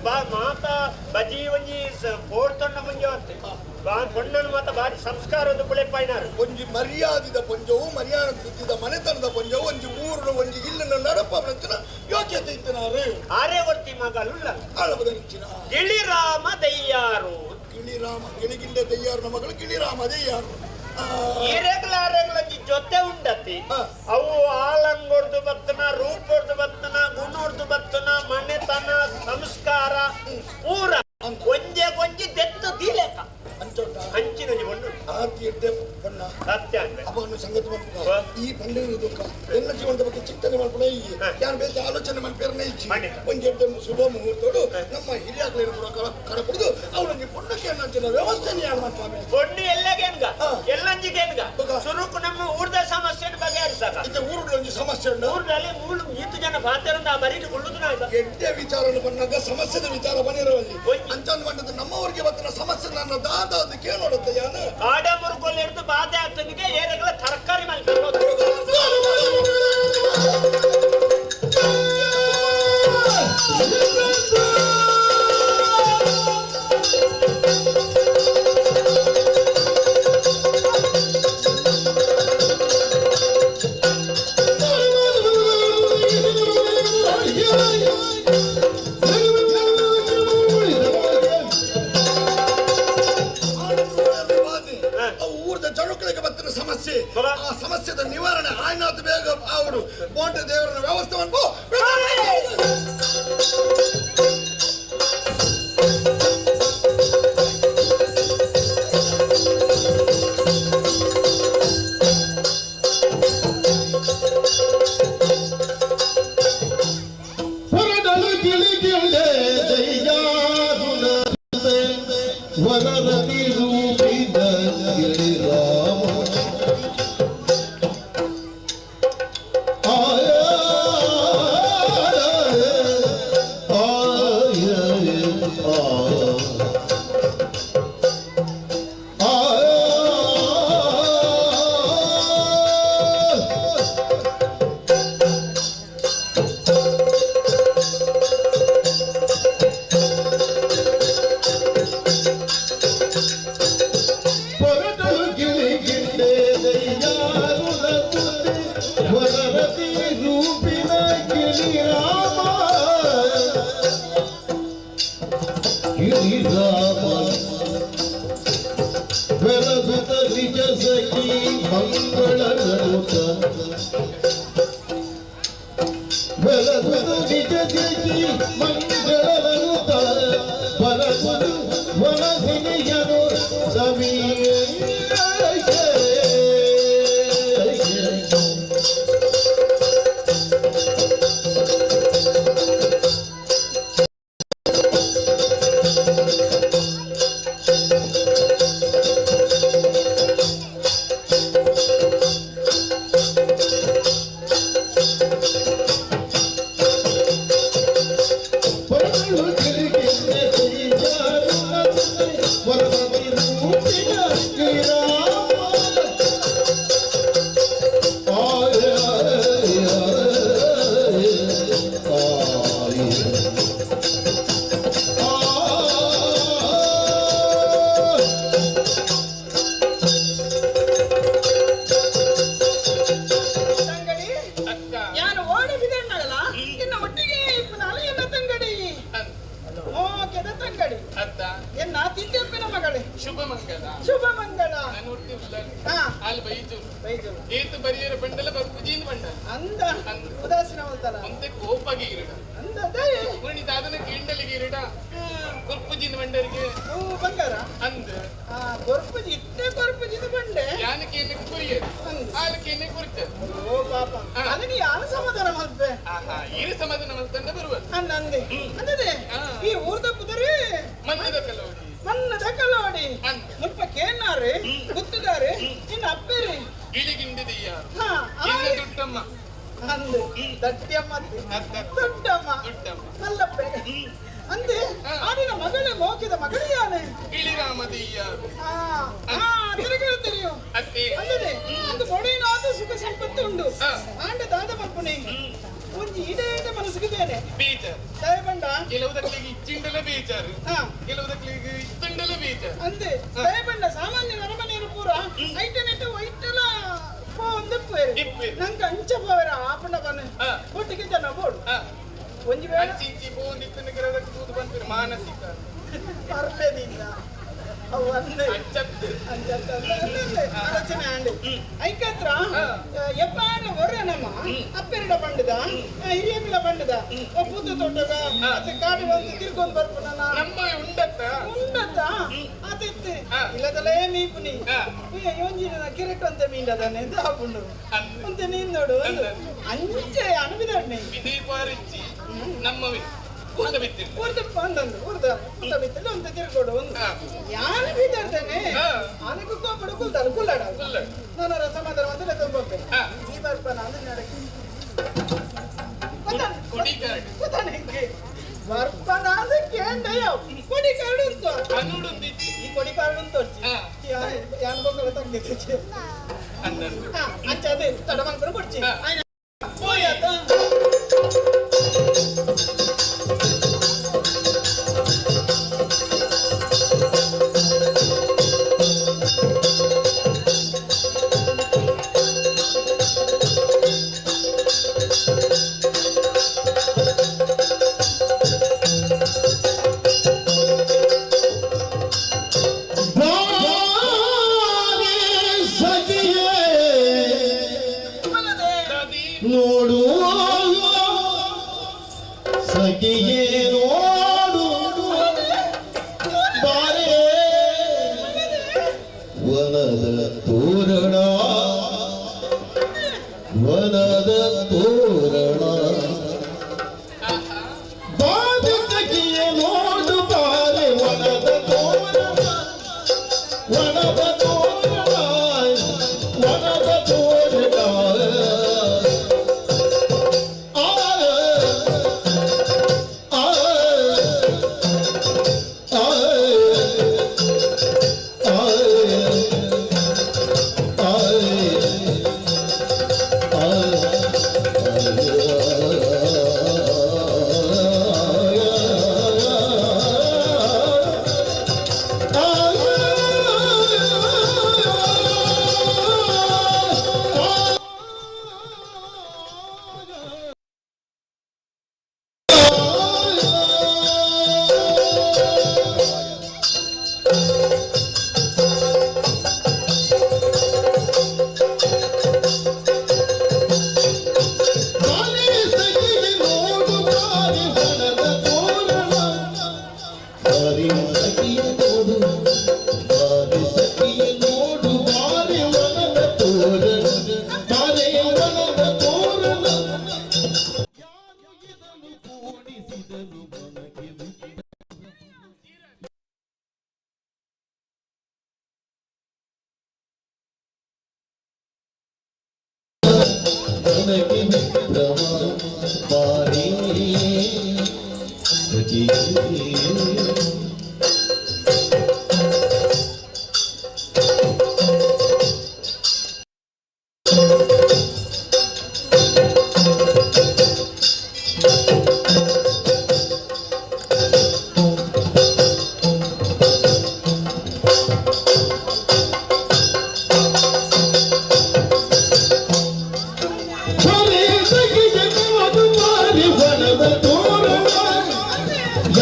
ಬಾ ಮಾತ ಬಜಿ ಒಂಜಿ ಪೋಡ್ತೊಂಡ ಮುಂಜೋ ಅತ್ತೆ. ಬಾ ಪೊಣ್ಣನು ಮಾತ ಬಾರಿ ಸಂಸ್ಕಾರದ ಪುಳೆಪಾಯ್ನಾರು. ಒಂಜಿ ಮರ್ಯಾದಿದ ಪೊಂಜವು ಮರ್ಯಾದ ಮನೆತನದ ಪೊಂಜವು ಒಂಜಿ ಊರು ಒಂಜಿ ಇಲ್ಲನ ನಡಪ ಯೋಗ್ಯತೆ ಇತ್ತನಾರು. ಆರೇ ವರ್ತಿ ಮಗಲುಲ್ಲ. ಆಳಬದರಿಚ್ಚಿನ. ಗಿಳಿರಾಮ ದೆಯ್ಯಾರು. ಗಿಳಿರಾಮ ಗಿಳಿಗಿಂಡೆ ದೆಯ್ಯಾರು ಮಗಳು ಗಿಳಿರಾಮ ದೆಯ್ಯಾರು. ಈರೆಗ್ಲ ಆರೆಗ್ಲ ಜೊತೆ ಉಂಡತಿ. ಅವು ಆಲಂಗೊಡ್ದು ಬತ್ತನ ರೂಪೊಡ್ದು ಬತ್ತನ ಗುಣೊಡ್ದು ಬತ್ತನ ಮನೆತನ ಸಂಸ್ಕಾರ ಪೂರ ಒಂಜೆ ಒಂಜಿ ದೆತ್ತು ದೀಲೆಕ. ಅಂಚೊಟ್ಟ. ಅಂಚಿನ ಒಂದು. ಆತಿ ಎಡ್ಡೆ ಪಣ್ಣ. ಸತ್ಯ ಅಂದ್ರೆ. ಅಪ್ಪನ್ನು ಸಂಗತಿ ಮಾಡ್ಪುನ ಈ ಪಂಡಿನ ದುಃಖ ಎಲ್ಲ ಜೀವನದ ಬಗ್ಗೆ ಚಿಂತನೆ ಮಾಡ್ಪುಣ ಈ ಯಾರು ಬೇರೆ ಆಲೋಚನೆ ಮಾಡ್ಪೇರನೆ ಇಚ್ಚಿ. ಒಂಜಿ ಎಡ್ಡೆ ಶುಭ ಮುಹೂರ್ತೋಡು ನಮ್ಮ ಹಿರಿಯಾಕ್ಲೇನು ಪೂರ ಕಡಪುಡ್ದು ಅವಳೊಂಜಿ ಪೊಣ್ಣಕ್ಕೆ ಅಂಚಿನ ವ್ಯವಸ್ಥೆನ ಯಾರು ಮಾಡ್ಪಾವೆ. ಪೊಣ್ಣು ಎಲ್ಲಗೇನ್ಗ ಎಲ್ಲಂಜಿಗೇನ್ಗ ಸುರುಕು ನಮ್ಮ ಊರ್ದ ಸಮಸ್ಯೆನ ಬಗೆಹರಿಸಕ. ಇತ್ತೆ ಊರುಡ್ ಒಂಜಿ ಸಮಸ್ಯೆ ಉಂಡು. ಊರಲ್ಲಿ ಮೂಲು ಈತು ಜನ ಪಾತೆರಂದ ಆ ಬರೀಟ್ ಕುಳ್ಳುದು ನಾಯ್ದ. ಎಡ್ಡೆ ವಿಚಾರವನ್ನು ಬಂದಾಗ ಸಮಸ್ಯೆದ ವಿಚಾರ ಬನ್ನಿರವಲ್ಲಿ ಅಂಚನ್ ಬಂದದ್ದು ನಮ್ಮವರಿಗೆ ಬತ್ತಿನ ಸಮಸ್ಯೆ ನನ್ನ ದಾದ ಅದು ಕೇಳೋಡತ್ತೆ ಯಾನು. ಕಾಡ ಮುರುಕೊಲ್ ಹಿಡಿದು ಬಾಧೆ ಆಗ್ತದಿಗೆ ಏರಗಳ ತರಕಾರಿ ಮಲ್ಕೊಂಡು. ಊರದ ಜನುಕಳಿಗೆ ಬತ್ತಿನ ಸಮಸ್ಯೆ ಆ ಸಮಸ್ಯೆದ ನಿವಾರಣೆ ಆಯ್ನಾತ್ ಬೇಗ ಅವರು ಬೋಂಡ ದೇವರನ್ನ ವ್ಯವಸ್ಥೆ ಮಾಡ್ಬೋ. ಹೊರಡಲು ಗಿಳಿಗಿಳೆ ದೈಯಾರುಣತೆ ವರರತಿ ರೂಪಿದ ಗಿಳಿರಾಮ ಆಯ ಆಯ ಆಯ ಹೊರಟಲು ಗಿಳಿಗಿಂಡೆ ದೈಯಾರುಣತೆ ವರರತಿ ರೂಪಿನ ಗಿಳಿರಾಮ ಗಿಳಿರಾಮ ಬೆರಗುತ ನಿಜ ಸಖಿ ಮಂಗಳ ನಡುತ ಬೆರಗುತ ನಿಜ ಸಖಿ ಮಂಗಳ ನಡುತ ಬರಗುದು ವನಸಿನಿಯನು ಸಮೀಯ. ಹೊರಟಲು ಗಿಳಿಗಿಂಡೆ ದೈಯಾರುಣತೆ ವರರತಿ ರೂಪಿನ ಗಿಳಿರಾಮ ಆಯ ಆಯ ಆಯ ತಂಗಡಿ ಯಾನು ಓಡಿ ಬಿದಣ್ಣಳಲ್ಲ ನಿನ್ನ ಒಟ್ಟಿಗೆ ಇಪ್ಪನಾಳು ಎನ್ನ ತಂಗಡಿ ಮೋಕೆದ ತಂಗಡಿ ಅತ್ತ ಎನ್ನ ತಿದ್ದಪ್ಪಿನ ಮಗಳೇ. ಶುಭ ಮಂಗಲ. ಶುಭ ಮಂಗಳ. ನಾನು ಹುಟ್ಟಿ ಉಳ್ಳಾಲ್. ಹಾ. ಆಲ್ ಬೈಜು. ಬೈಜು. ಏತು ಬರಿಯರ ಬಂಡಲ ಬರ್ಪುಜೀನ್ ಬಂಡಲ. ಅಂದ. ಅಂದ. ಉದಾಸೀನ ಹೋಲ್ತಲ್ಲ. ಒಂತೆ ಕೋಪಗೆ ಇರಡ. ಅಂದ ದಯೆ. ಉರ್ಣಿ ದಾದನ ಕೇಂಡಲಿಗೆ ಇರಡ. ಕೊರ್ಪುಜಿನ್ ಬಂಡರಿಗೆ. ಅವು ಬಂಗಾರ. ಅಂದ. ಆ ಕೊರ್ಪುಜಿ ಇಟ್ಟೆ ಕೊರ್ಪುಜಿದು ಬಂಡೆ. ಯಾನ ಕೇಂದ್ರಕ್ಕೆ ಕುರಿಯರು. ಅಂದ. ಆಲ್ ಕೇಂದ್ರ ಕುರಿತ. ಓ ಪಾಪ. ಹಾ. ಅದಕ್ಕೆ ಯಾರು ಸಮಾಧಾನ ಮಲ್ಪೆ. ಆಹಾ, ಇರು ಸಮಾಧಾನ ಮಲ್ತಂಡ ಬರುವ. ಅಂದ ಅಂದೆ. ಅಂದದೆ. ಹಾ. ಈ ಊರ್ದ ಪುದರಿ. ಮನ್ನದ ದೊಡ್ಡಮ್ಮ. ಅಂದು ದಟ್ಟಿಯಮ್ಮ, ದೊಡ್ಡಮ್ಮ, ಮಲ್ಲಪ್ಪೆ ಅಂದೆ. ಆನಿನ ಮಗಳೇ, ಮೋಕಿದ ಮಗಳೇ ಯಾನೆ. ಗಿಳಿರಾಮದೀಯ. ತಿರುಗಲು ತಿರಿಯು ಅಂದದೆ. ಅಂದು ಮೊಡೆಯಿನಾದ ಸುಖ ಸಂಪತ್ತು ಉಂಡು. ಆಂಡ ದಾದ ಮಲ್ಪುನೆ, ಒಂಜಿ ಇಡೇ ಮನಸ್ಸಿಗೆ ಬೇನೆ ಬೀಜಾರು. ದಯಬಂಡ. ಕೆಲವುದಕ್ಲಿಗೆ ಇಚ್ಚಿಂಡಲೇ ಬೀಜಾರು, ಕೆಲವುದಕ್ಲಿಗೆ ಇತ್ತಂಡಲೇ ಬೀಜಾರು. ಅಂದೆ ದಯಬಂಡ, ಸಾಮಾನ್ಯ ನರಮನೆಯರು ಪೂರ ಐಟನೆಟ್ ವೈಟಲ ಪೋಂದು. ನಂಗೆ ಅಂಚ ಪೋವರ ಆಪುಂಡ ಬನ್ನ ಒಟ್ಟಿಗೆ ಜನ ಬೋಡು. ಒಂಜಿ ವೇಳೆ ಅಂಚಿಂಚಿ ಪೋಂದಿತ್ತನ ಕೆಲವುದಕ್ಕೆ ತೂದು ಬಂದಿರು ಮಾನಸಿಕ. ಪರ್ಲೆದಿಲ್ಲ ಅವು ಅಂದೆ. ಅಂಚತ್ತು. ಅಂಚತ್ತು ಅಂದೆ ಆಲೋಚನೆ ಆಂಡ್ ಐಕತ್ರ ಎಪ್ಪಾಂಡ ಒರ್ರೆ ನಮ್ಮ ಅಪ್ಪೆರಡ ಬಂಡದ ಹಿರಿಯಗಳ ಬಂಡದ ಪೂತ ತೋಟಗ ಮತ್ತೆ ಕಾಡು ಬಂದು ತಿರ್ಗೊಂದು ಬರ್ಪುನ. ನಮ್ಮ ಉಂಡತ್ತ. ಉಂಡತ್ತ ಆತಿತ್ತು. ಇಲ್ಲದಲೇ ಮೀಪುನಿ ಯೋಂಜಿನ ಕಿರೆಟ್ ಅಂತ ಮೀಂಡದಾನೆ ಅಂತ ಹಾಪುಂಡು ಅಂತ ನೀನ್ ನೋಡು ಅಂಚೆ ಅನುಬಿದಣ್ಣೆ. ವಿದೀಪಾರಿಚ್ಚಿ ನಮ್ಮವೇ ಕೂತ ಬಿತ್ತಿಲ್ಲ. ಊರ್ದ ಬಂದಂದು ಊರ್ದ ಕೂತ ಬಿತ್ತಿಲ್ಲ ಅಂತ ತಿರ್ಗೋಡು ಒಂದು ಯಾರು ಬೀದಾಡ್ತಾನೆ ಆನకు ಕೋಪಡು ಕುಲ್ತಾಳು ಕುಲ್ಲಾಡ. ನಾನು ಸಮಾಧಾನ ಅಂತ ತೊಂಬಪ್ಪೆ ಈ ಬರ್ಪನ ಅಂದ್ರೆ ನಡಕ್ಕೆ ಬರ್ಪನ ಅಂದ್ರೆ ಕೇಂಡಯ್ಯ ಕೊಡಿ ಕಾರ್ಡ್ ಉಂಟು. ಈ ಕೊಡಿ ಕಾರ್ಡ್ ಉಂಟು. ಯಾನ್ ಬೊಕ್ಕಲ ತಗ್ದಿತ್ತು ಅಂಚ ಅದೇ ತಡ ಮನ್ಕೊಂಡು ಕೊಡ್ಚಿ ಹೋಯಾತ. ನೋಡು ಸಖಿಯೇ, ನೋಡು ಬಾರೇ ವನದ ತೋರಣ, ವನದ ತೋರಣ. ಬಾರೆ ಸಖಿಯೇ, ನೋಡು ಬಾರೆ ವನದ ತೋರಣ, ವನದ ತೋರಣ, ವನದ ತೋರಣ. ಆ ಆ ಆ ಆ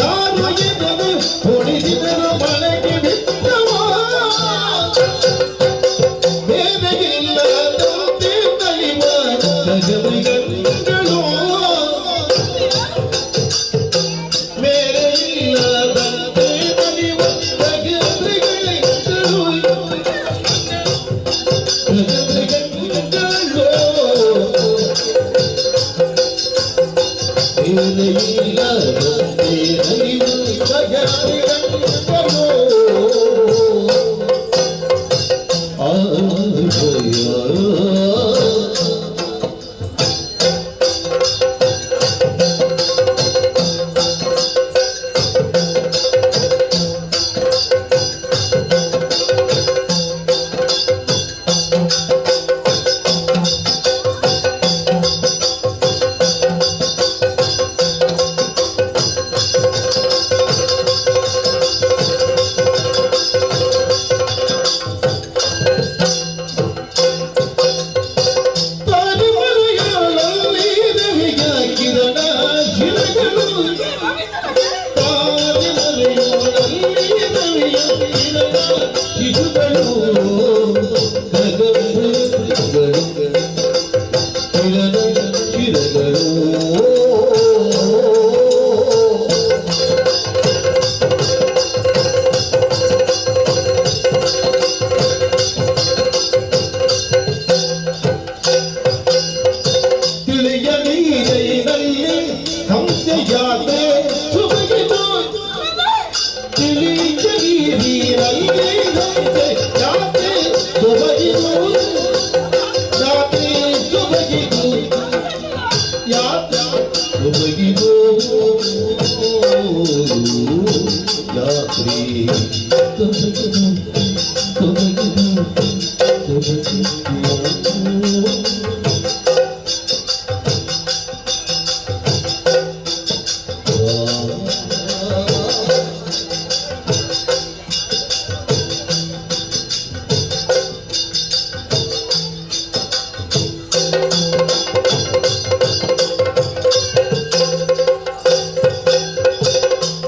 ಯಾರು ಇದನ್ನು ಹೊಡಿಸಿದರು ಮಳೆಗೆ ಬಿತ್ತವ ಬೇರೆಗಿಲ್ಲದಂತೆ ಕಲಿವ ಗಜಮೃಗಗಳು, ಬೇರೆ ಇಲ್ಲದಂತೆ ಕಲಿವ ಗಜಮೃಗಗಳು, ಗಜಮೃಗಗಳು. ಬೇರೆ ಇಲ್ಲದಂತೆ ಕಲಿವ ಗಜಮೃಗಗಳು. ಆ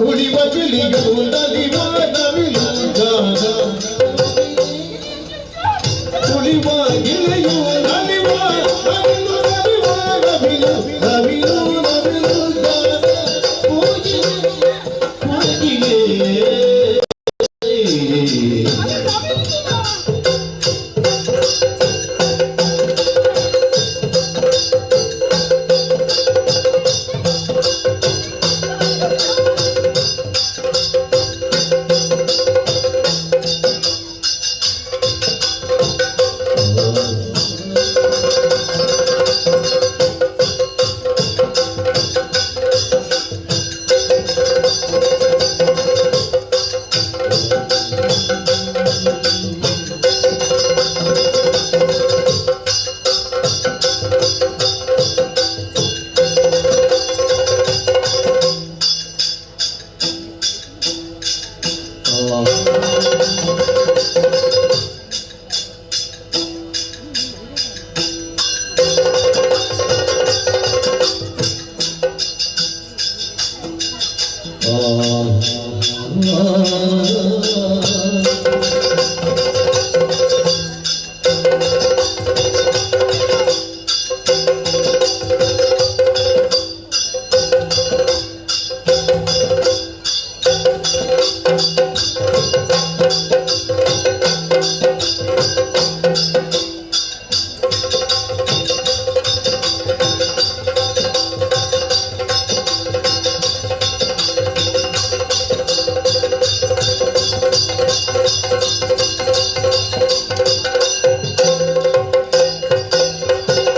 ಉಳಿವ ಗಿಳಿಯು ನಲಿವ ನವಿಲು ಗಾನ. ಉಳಿವ ಗಿಳಿಯು ನಲಿವ ನವಿಲು ನಲಿವ ನವಿಲು ನವಿಲು ನವಿಲು ಗಾನ. ಕೋಗಿಲೆ ಕೋಗಿಲೆ.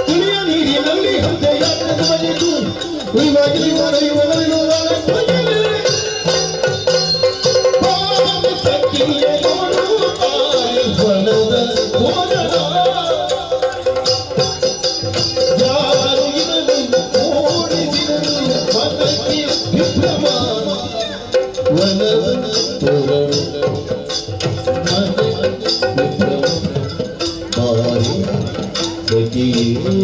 ತಿಳಿಯ ನೀರಿನಲ್ಲಿ ಹಂಸೆಯಾಟದ ಬಳಿತು ಉಳಿವ ಗಿಳಿಯುವ ನಲಿಯುವ ನವಿಲು ಗಾನ ಕೋಗಿಲೆ. ಪಾದ ಸಖಿಯೇ ನೋಡು ತಾಯಿ ಬನದ ಕೋರಣ. ಯಾರು ಇದನ್ನು ಓಡಿಸಿದರು ಮನಕ್ಕೆ ವಿಭ್ರಮ. ವನದ ತೋರಣ ಮನಕ್ಕೆ ವಿಭ್ರಮ. ಬಾರಿ ಸಖಿಯೇ.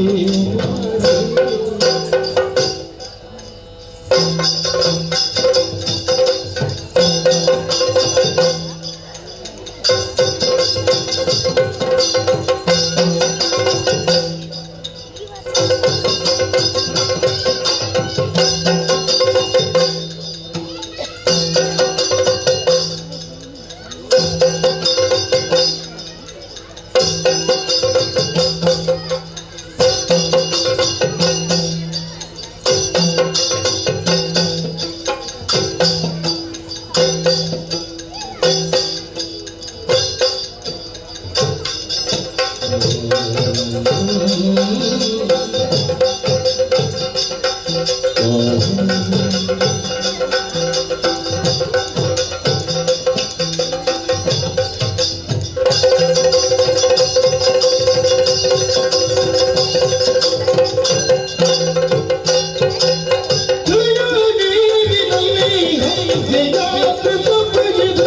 ತಿಳಿಯ ನೀರಿನಲ್ಲಿ ಹಂಸೆಯಾಟದ ಬಳಿದು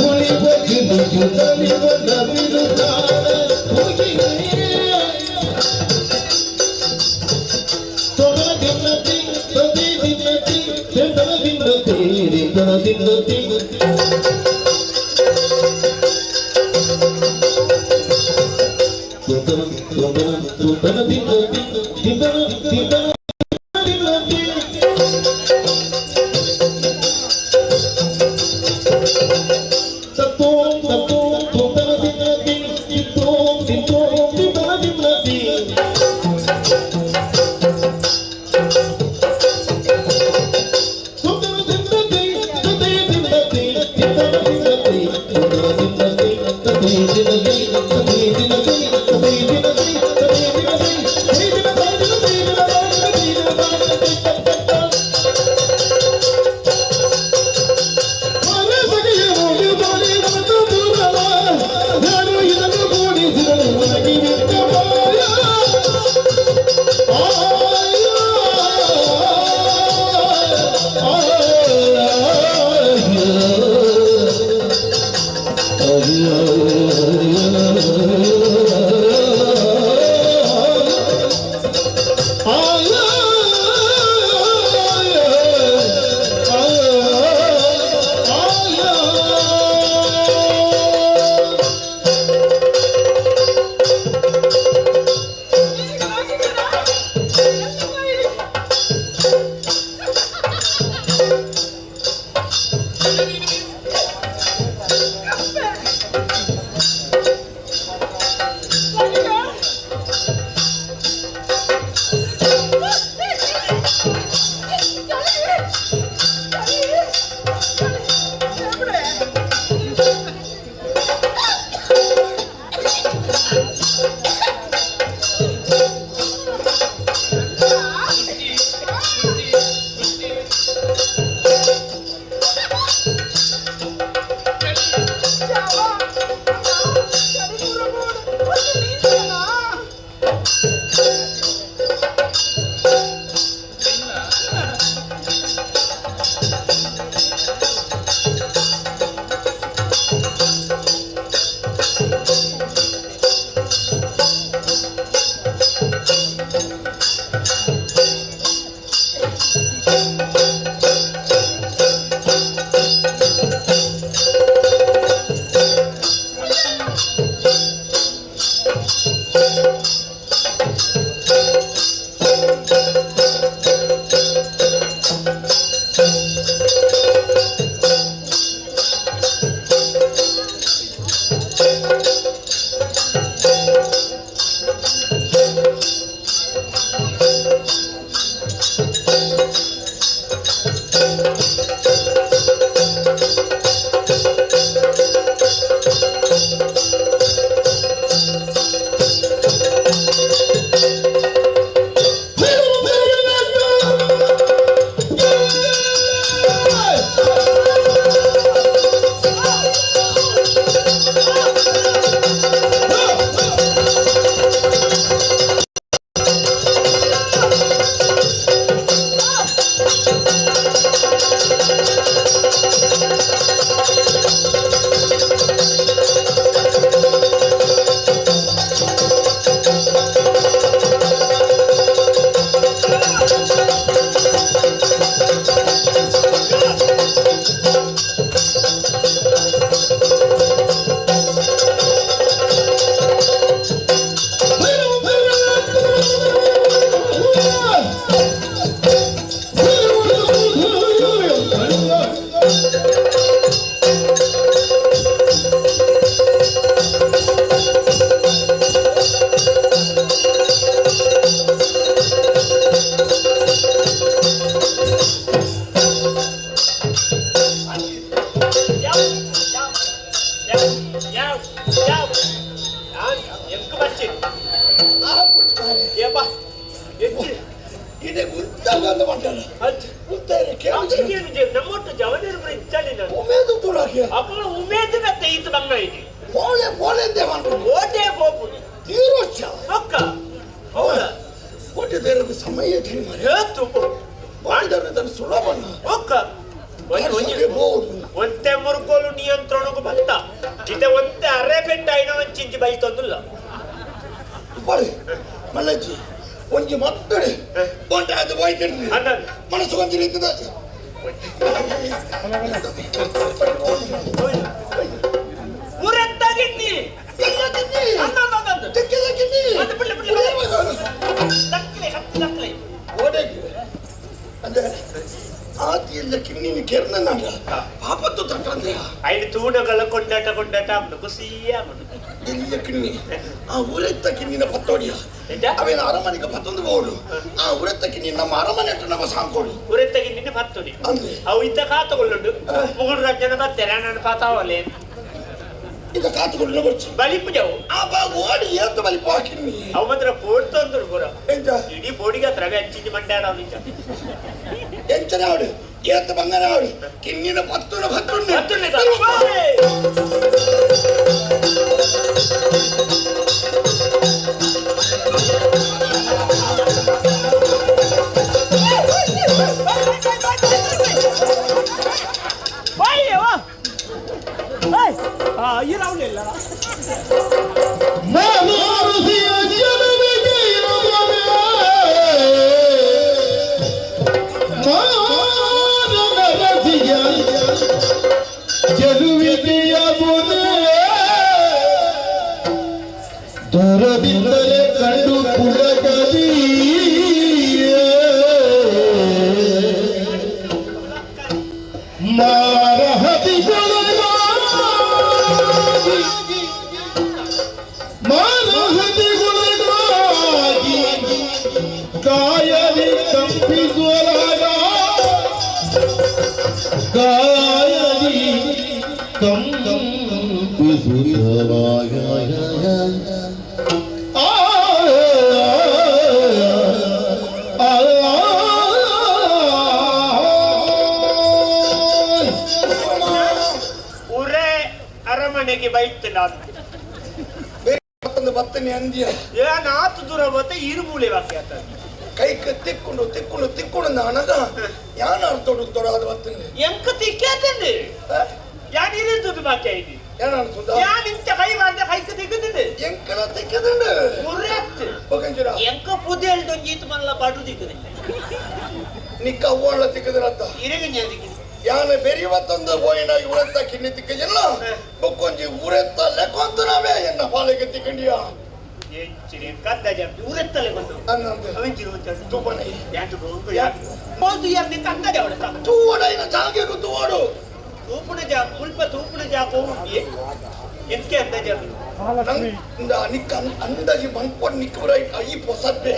ಉಳಿವ ಗಿಳಿಯು ನಲಿವ ನವಿಲು ಗಾನ ಕೋಗಿಲೆ. ತೊಗಲ ದಿನ್ನತಿ ತದಿ ದಿನ್ನತಿ ತೆಂದಲ ದಿನ್ನತಿ ದಿಂದಲ ದಿನ್ನತಿ ತೊಂದನ ತೊಂದನ ತೊಂದನ ದಿನ್ನತಿ ತಿಂದನ ತಿಂದನ ದಿನ್ನತಿ. ತತ್ತೋಂ ತತ್ತೋಂ ತೊಂದನ ದಿನ್ನತಿ ತಿತ್ತೋಂ ತಿತ್ತೋಂ ತಿಂದನ ದಿನ್ನತಿ. ತೊಂದನ ದಿನ್ನತಿ ತದೇ ದಿನ್ನತಿ ತಿಂದನ ದಿನ್ನತಿ ತೊಂದನ ದಿನ್ನತಿ ತದೇ ದಿನ್ನತಿ ತದೇ ದಿನ್ನತಿ ತದೇ ದಿನ್ನತಿ ತದೇ ದಿನ್ನತಿ ತದೇ ದಿನ್ನತಿ ತದೇ ದಿನ್ನತಿ ತದೇ ದಿನ್ನತಿ. ಬಚ್ಚಿ ಆ ಪುಚ್ಚಾರೆ ಏಪ ಎಚ್ಚಿ ಇದೆ ಗುಂತಾಗ ಮಾಡ್ತಾರ ಅಚ್ಚ ಗುಂತಾರೆ ಕೇಳಿ ನಮ್ಮೊಟ್ಟು ಜವನೇರು ಇಚ್ಚಾಡಿ ನಾನು ಉಮೇದು ತುಳಕ್ಕೆ ಅಪ್ಪನ ಉಮೇದು ಮತ್ತೆ ಈತ ಬಂಗ ಇದೆ ಫೋನೆ ಫೋನೆ ಅಂತೆ ಮಾಡ್ಕೊಂಡು ಓಟೆ ಹೋಗ್ಬಿಡಿ ತೀರೋಚ್ಚ ಪಕ್ಕ ಹೌದಾ ಕೊಟ್ಟೆ ದೇವರಿಗೆ ಸಮಯ ತಿಳಿ ಮಾರೆ ಹೇಳ್ತು ಮಾಡಿದವರು ತನ್ನ ಸುಲಭನ ಪಕ್ಕ ಬಹುದು ಒಂತೆ ಮುರುಗೋಲು ನಿಯಂತ್ರಣಕ್ಕೂ ಬತ್ತ ಇತ್ತೆ ಒಂತೆ ಅರೆ ಬೆಟ್ಟ ಐನ ಒಂಚಿಂಚಿ ಬೈತೊಂದಿಲ್ಲ ಬಳಿ ಮಲ್ಲಜ್ಜಿ ಒಂಜಿ ಮತ್ತಡೆ ಒಂಟೆ ಅದು ಹೋಯ್ತೀನಿ ಅಣ್ಣ ಮನಸ್ಸು ಒಂಜಿ ರೀತಿದ ಊರೆತ್ತಾಗಿದ್ದಿ ಎಲ್ಲ ತಿನ್ನಿ ಅಂದ ಅಂದ ಅಂದ ತಿಕ್ಕಿದ ಕಿನ್ನಿ ಅದು ಬಿಡ್ಲಿ, ಬಿಡ್ಲಿ, ಬಿಡ್ಲಿ. ತಕ್ಲೆ ಹತ್ತು ತಕ್ಲೆ ಓಡೇಗೆ ಅಂದ್ರೆ ಆತಿಯಿಂದ ಕಿನ್ನಿನ ಕೆರ್ನ ಪಾಪತ್ತು ತಟ್ಟಂದ್ರೆ ಐದು ತೂಣಗಳ ಕೊಂಡಾಟ ಕೊಂಡಾಟ ಅವನು ಖುಷಿಯ ಅವನು ಎಲ್ಲಿಯ ಕಿಣ್ಣಿ ಆ ಉರೆತ್ತ ಕಿಣ್ಣಿನ ಪತ್ತೋಡಿಯ ಎಂತ? ಅವೇನು ಅರಮನೆಗೆ ಪತ್ತೊಂದು ಬೋಡು ಆ ಉರೆತ್ತ ಕಿಣ್ಣಿ ನಮ್ಮ ಅರಮನೆ ಅಟ್ಟು ನಮ್ಮ ಸಾಂಕೋಡು ಉರೆತ್ತಗಿ ನಿನ್ನ ಪತ್ತೋಡಿ ಅಂದ್ರೆ ಅವು ಇದ್ದ ಕಾತುಕೊಳ್ಳುಂಡು ಮುಗುಡು ರಜ್ಜನ ಬತ್ತಾರೆ ನಾನು ಪಾತಾವಲೆ ಈಗ ಕಾತುಕೊಂಡು ಬರ್ಚಿ ಬಲಿಪು ಜಾವು ಆ ಬಾ ಓಡಿ ಏತ ಬಲಿ ಪಾಕಿನ್ನಿ ಅವು ಮಾತ್ರ ಪೋಡ್ತಂದ್ರು ಪೂರ ಎಂತ ಇಡೀ ಪೋಡಿಗೆ ಹತ್ರ ಅವೇ ಹಚ್ಚಿಂಚಿ ಮಂಡ್ಯಾಡ ಅವನಿಂಚ ಎಂಚನ ಆಡು ಏತ ಬಂಗನ ಆಡು ಕಿಣ್ಣಿನ ಪತ್ತುನ ಪತ್ತುಂಡೆ ದೂರದಿಂದಲೇ ಕಂಡು ಪುಳಕದಿ ಮಾರಹತಿಗೊಳಗಾಗಿ ಮಾರಹತಿಗೊಳಗಾಗಿ ಕಾಯಲಿ ಕಂಪಿಸುವಲಾಗ ಕಾಯಲಿ ಕಂಪಿಸುತ್ತಲಾಗ ಆ ಆ ಉರೆ ಅರಮನೆಗೆ ಬೈತು ನಾನು ಮತ್ತೊಂದು ಬತ್ತನೆ ಅಂದಿಯ ಏನ್ ಆತು ದೂರ ಬತ್ತ ಇರುಮೂಲೆ ವಾಕ್ಯ ಆತ ಕೈಕ್ ತಿಕ್ಕೊಂಡು ತಿಕ್ಕೊಂಡು ತಿಕ್ಕೊಂಡು ನಾನಗ ಯಾನ ಅರ್ಥೋಡು ತೊಡಾದ ಬತ್ತನೆ ಎಂಕ ತಿಕ್ಕೇತಂದೆ ಯಾನ್ ಇರುತ್ತದು ಬಾಕಿ ಐತಿ ಏನ ಅನ್ಸುದ ಯಾನ್ ಇಂತ ಕೈ ಮಾಡ್ದೆ ಕೈಕ ತಿಕ್ಕುತ್ತದೆ ಎಂಕಲ ತಿಕ್ಕದಂಡು ಉರೆತ್ತು ಒಗಂಜುರ ಎಂಕ ಪುದೇಲ್ದೊಂಜಿ ಈತ ಮಲ್ಲ ಬಡು ದಿಕ್ಕದೆ ನಿಕ್ಕ ಅವ್ವಾಳ ತಿಕ್ಕದಿರತ್ತ ಇರಗ ಜ್ಞಾನಿಗೆ ಯಾನ ಬೆರಿಯುವ ತಂದು ಬೋಯಿನ ಉರೆತ್ತ ಕಿನ್ನಿ ತಿಕ್ಕಜಿಲ್ಲ ಬೊಕ್ಕೊಂಜಿ ಉರೆತ್ತ ಲೆಕ್ಕೊಂತ ನಾವೇ ಎನ್ನ ಪಾಲಿಗೆ ತಿಕ್ಕಂಡಿಯ ಎಂಚಿನ ಕದ್ದ ಜಂಪಿ ಉರೆತ್ತಲೆ ಬಂದು ಅನ್ನಂದು ಅವೆಂಚಿನ ಒಂಚೂರು ತುಪ್ಪನೆ ಯಾಕೆ ಹೋಗು ಯಾಕೆ ಹೋದು ಯಾರು ನಿಂತ ಅಂದಾಜೆ ಅವಳ ತೂವಡ ಇನ್ನ ಜಾಗೆಗೂ ತೂವಡು ತೂಪುಣ ಜಾ ಮುಲ್ಪ ತೂಪುಣ ಜಾಗ ಹೋಗಿ ಎಂಕೆ ಅಂದಾಜೆ ನಂಗ ನಿಕ್ಕ ಅಂದಾಜಿ ಮನ್ಪೊಡ್ ನಿಕ್ಕ ಬರ ಈ ಪೊಸಪ್ಪೆ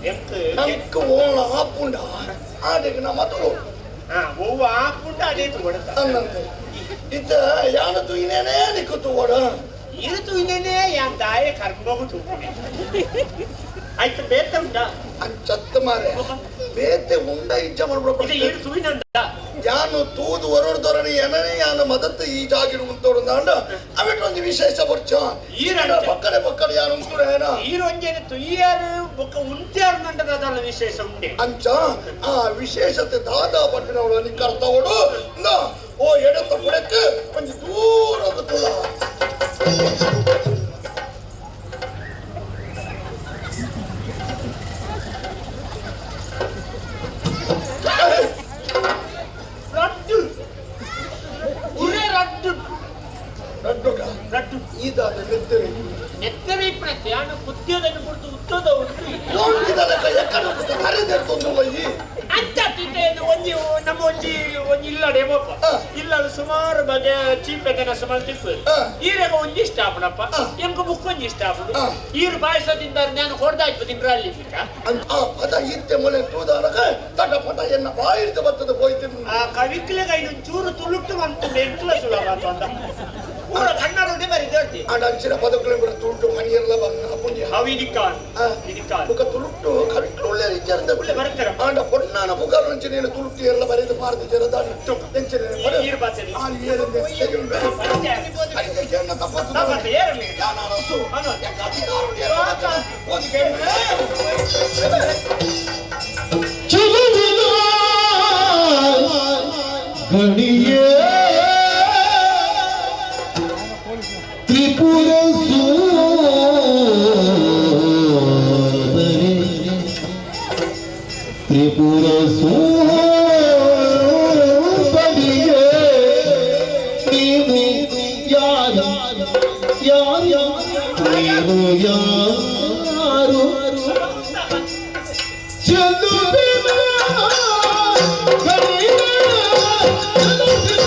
ಎಂಕ್ ನಂಕ್ ಓಣ ಆಪುಂಡ ಆಡೆಗೆ ನಮ್ಮ ತೂ ಹಾ ಒವ್ವ ಆಪುಂಡ ಅದೇ ತೂವಡ ಅನ್ನಂದು ಇತ್ತ ಯಾನ ತೂಯಿನೇನೇ ನಿಕ್ಕ ತೂವಡ ಇರು ತೂಯಿನೇನೆ ಯಾನ್ ದಾಯ ಕರ್ಮಗು ತೂಪುಣೆ ಆಯ್ತು ಬೇತ ಉಂಡ ಅಂಚತ್ತ ಮಾರೆ ಬೇತೆ ಉಂಡ ಇಜ್ಜ ಇದು ಮಾಡ್ಬಿಡ ಇರು ತೂಯಿನಂದ ಯಾನು ತೂದು ಹೊರಡ್ದೊರನೆ ಏನನೇ ಯಾನು ಮದತ್ತು ಈ ಜಾಗಿರು ಉಂತೋಡು ಅವಿಟ್ ಒಂದು ವಿಶೇಷ ಬರ್ಚ ಈರಂಚ. ಪಕ್ಕನೆ ಪಕ್ಕನೆ ಯಾನು ಉಂಟು ಏನ ಈರೊಂಜೆನೆ ತುಯ್ಯಾರು ಬೊಕ್ಕ ಉಂತ್ಯಾರು ನಂಟದ ವಿಶೇಷ ಉಂಡೆ ಅಂಚ ಆ ವಿಶೇಷತೆ ದಾದಾ ಪಟ್ಟಿನವಳು ನಿಕ್ಕರ್ತವಳು ನಾ ಓ ಎಡತ್ತ ಪುಡಕ್ಕೆ ಕೊಂಚ ದೂರದ ತುಳ ರಡ್ಡು ಉರೆ ರಡ್ಡು ರಡ್ಡುಗ ರಡ್ಡು ಈದಾದ ನೆತ್ತರಿ ನೆತ್ತರೆ ಇಪ್ಪಣೆ ಯಾನು ಕುದ್ಯೋದನ್ನು ಕುರಿತು ಉತ್ತದ ಉಂಟು ನೋಡಿದಲಕ ಎಕ್ಕಡ ಕರೆದೆತ್ತೊಂದು ಒಯ್ಯಿ ಅಂತ ತಿಂದೆ ಒಂಜಿ ನಮ್ಮ ಒಂಜಿ ಒಂಜಿ ಇಲ್ಲಡೆ ಬೋಪ ಇಲ್ಲಡು ಸುಮಾರು ಬಗೆ ಚೀಪೆ ಸುಮಾರು ತಿಪ್ಪು ಈರೆಗ ಒಂಜಿ ಇಷ್ಟ ಆಪಣಪ್ಪ ಎಂಕ ಬುಕ್ ಒಂಜಿ ಇಷ್ಟ ಆಪುಡು ಈರು ಪಾಯಸ ತಿಂದಾರೆ ನಾನು ಹೊಡೆದಾಯ್ತು ತಿಂದ್ರ ಅಲ್ಲಿ ಬಿಟ್ಟ ಆ ಪದ ಇತ್ತೆ ಮೊಲೆ ತೂದಾನಕ ತಟ ಪಟ ಎನ್ನ ಬಾಯಿರ್ದು ಬತ್ತದ ಹೋಯ್ತು ಆ ಕವಿಕ್ಲೆಗ ಇನ್ನೊಂದು ಚೂರು ತುಳುಟ್ಟು ಬಂತು ಎಂಟ್ಲ ಸುಲಭ ಅಂತ ಪೂರ ಕನ್ನಡ ಬರಿ ದೇಡ್ತಿ ಆಡ ಅಂಚಿನ ಪದಕುಲೆ ಕೂಡ ತುಳುಟು ಮನಿಯರ್ಲ ಇಡಿಕಾರ್ ಇಡಿಕಾರ್ ಬುಕ ತುಳುಟ್ಟು ಕವಿಕ್ಲು ಒಳ್ಳೆ ವಿಚಾರದ ಒಳ್ಳೆ ಬರ್ತಾರೆ. ಆಂಡ ಪೊನ್ನಾನ ಪುಗಾರು ನಂಚಿನ ತುಳುಟ್ಟು ಎಲ್ಲ ಬರೆದು ಪಾರ್ದು ಜರದಾನಿ ಎಂಚಿನ ಈರ್ ಬಾತೇರಿ. ಆ ಏರಂದೆ ಅಡಿಗೆ ಕೇಳ ತಪ್ಪತ್ತು ತಪ್ಪತ್ತು, ಏರ್ಲಿ. ಯಾನ ಅರಸು ಅನು. ಯಾಕ ಅಧಿಕಾರ ಉಂಟು ಏರ ಮಾತ್ರ. ಓದಿ ಕೇಳಿದ್ರೆ ಗಣಿಯೇ ತ್ರಿಪುರ ಸುಂದರಿ ತ್ರಿಪುರ ಸುಂದರಿಯೇ ನೀನು ಯಾರು ಯಾರು ನೀನು ಯಾರು ಚೆಲುವಿನ ಗಣಿಯೇ ಚೆಲುವಿನ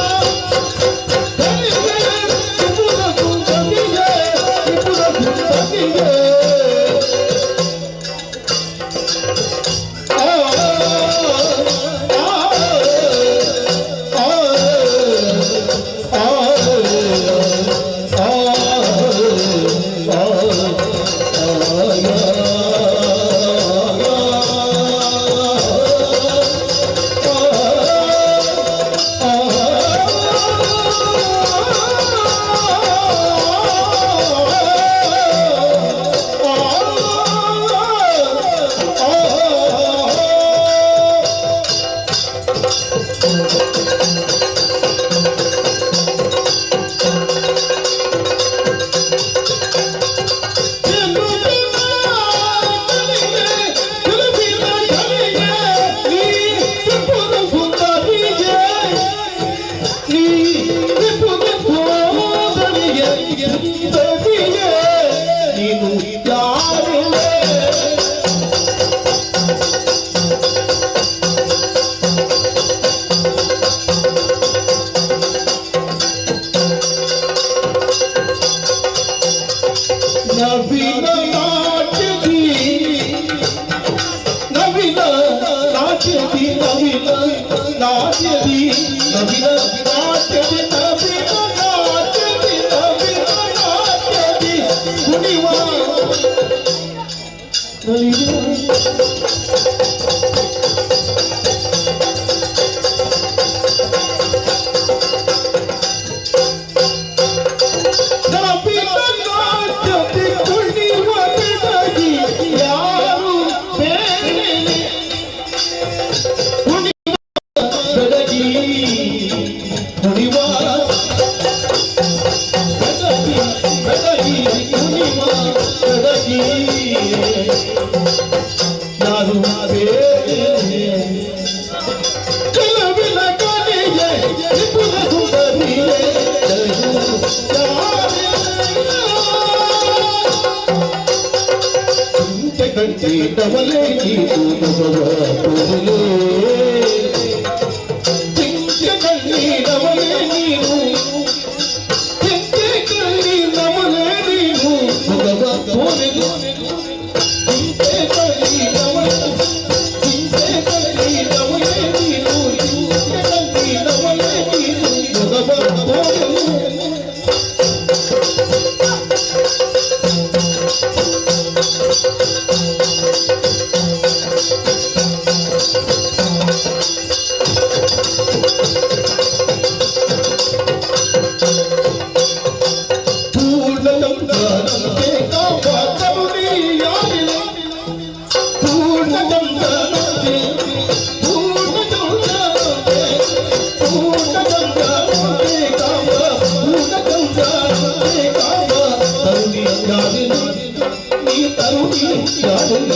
ನೀನು ಯಾರು? ನವೀನ ನಾಟ್ಯದಿ ನವೀನ ನಾಟ್ಯದಿ ನವೀನ ನಾಟ್ಯದಿ ನವೀನ ನಾಟ್ಯದಿ ನವೀನ ನಾಟ್ಯದಿ ನವೀನ ನಾಟ್ಯದಿ ಕುಣಿವ ನಲಿವ. ನವೀನ ನಾಟ್ಯದಿ ಕುಣಿವ ಬೆಡಗಿ ಯಾರು ಬೇರೆ ಕುಣಿವ ಬೆಡಗಿ ಕುಣಿವ ಬೆಡಗಿ ಬೆಡಗಿ ಕುಣಿವ ಬೆಡಗಿ ಯಾರು ಬೇರೆ ಕಲವಿನ ಕಲೆಯೇ ತ್ರಿಪುರ ಸುಂದರಿಯೇ ಕಣ್ಣೀಟವಲೇ ನೀನು ನಗವ ಪೊದಲೇ ತಿಂಚೆ ಕಣ್ಣೀರವಲೇ ನೀನು ತಿಂಚೆ ಕಣ್ಣೀರವಲೇ ನೀನು ನಗವ ಪೊದಲೇ ತಿಂಚೆ ಕಣ್ಣೀರವಲೇ ತಿಂಚೆ ಕಣ್ಣೀರವಲೇ ನೀನು ತಿಂಚೆ ಕಣ್ಣೀರವಲೇ ನೀನು ನಗವ ಪೊದಲೇ. ಪೂರ್ಣಚಂದ್ರನಂತೆ ಕಾವ ಕರುಣಿಯಾಗಿಲ್ಲ ಪೂರ್ಣಚಂದ್ರನಂತೆ ಪೂರ್ಣಚಂದ್ರನಂತೆ ಪೂರ್ಣಚಂದ್ರನಂತೆ ಕಾವ ಪೂರ್ಣಚಂದ್ರನಂತೆ ಕಾವ ತರುಣಿಯಾಗಿಲ್ಲ ನೀ ತರುಣಿಯಾಗಿಲ್ಲ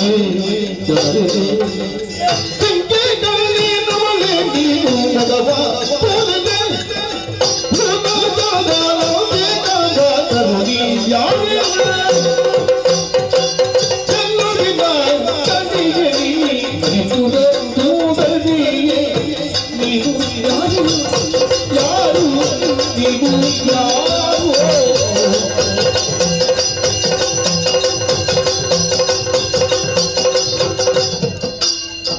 ತಿಂಕೆ ಕಲ್ಲಿ ನಮಲೆ ನೀನು ಮಗವ ಪೋಲನೆ ಯಾರು ನೀವು ಯಾರು?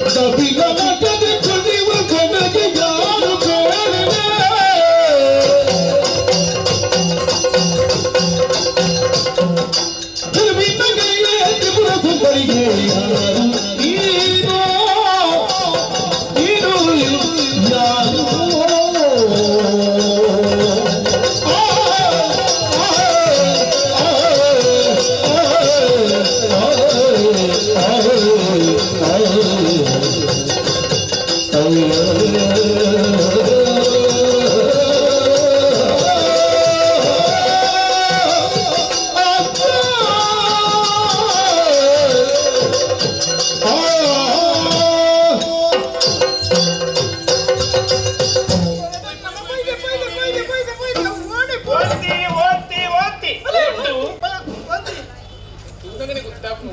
ನವಿಲ ಮಠದ ಕುಣಿವ ಕನಗೆ ಯಾರು ಬೇಡನೆ ಬರಿಗೆ ಯಾರು ನೀನು ನೀನು ಯಾರು ಪೈದೆ ಪೈದೆ ಪೈದೆ ಪೈದೆ ಪೈದೆ ಓಡಿ ಓದ್ತಿ ಓದ್ತಿ ಓದ್ತಿ ಓಡಿ ಒಂದಿ ತೂನಗನೆ ಗೊತ್ತಾಪು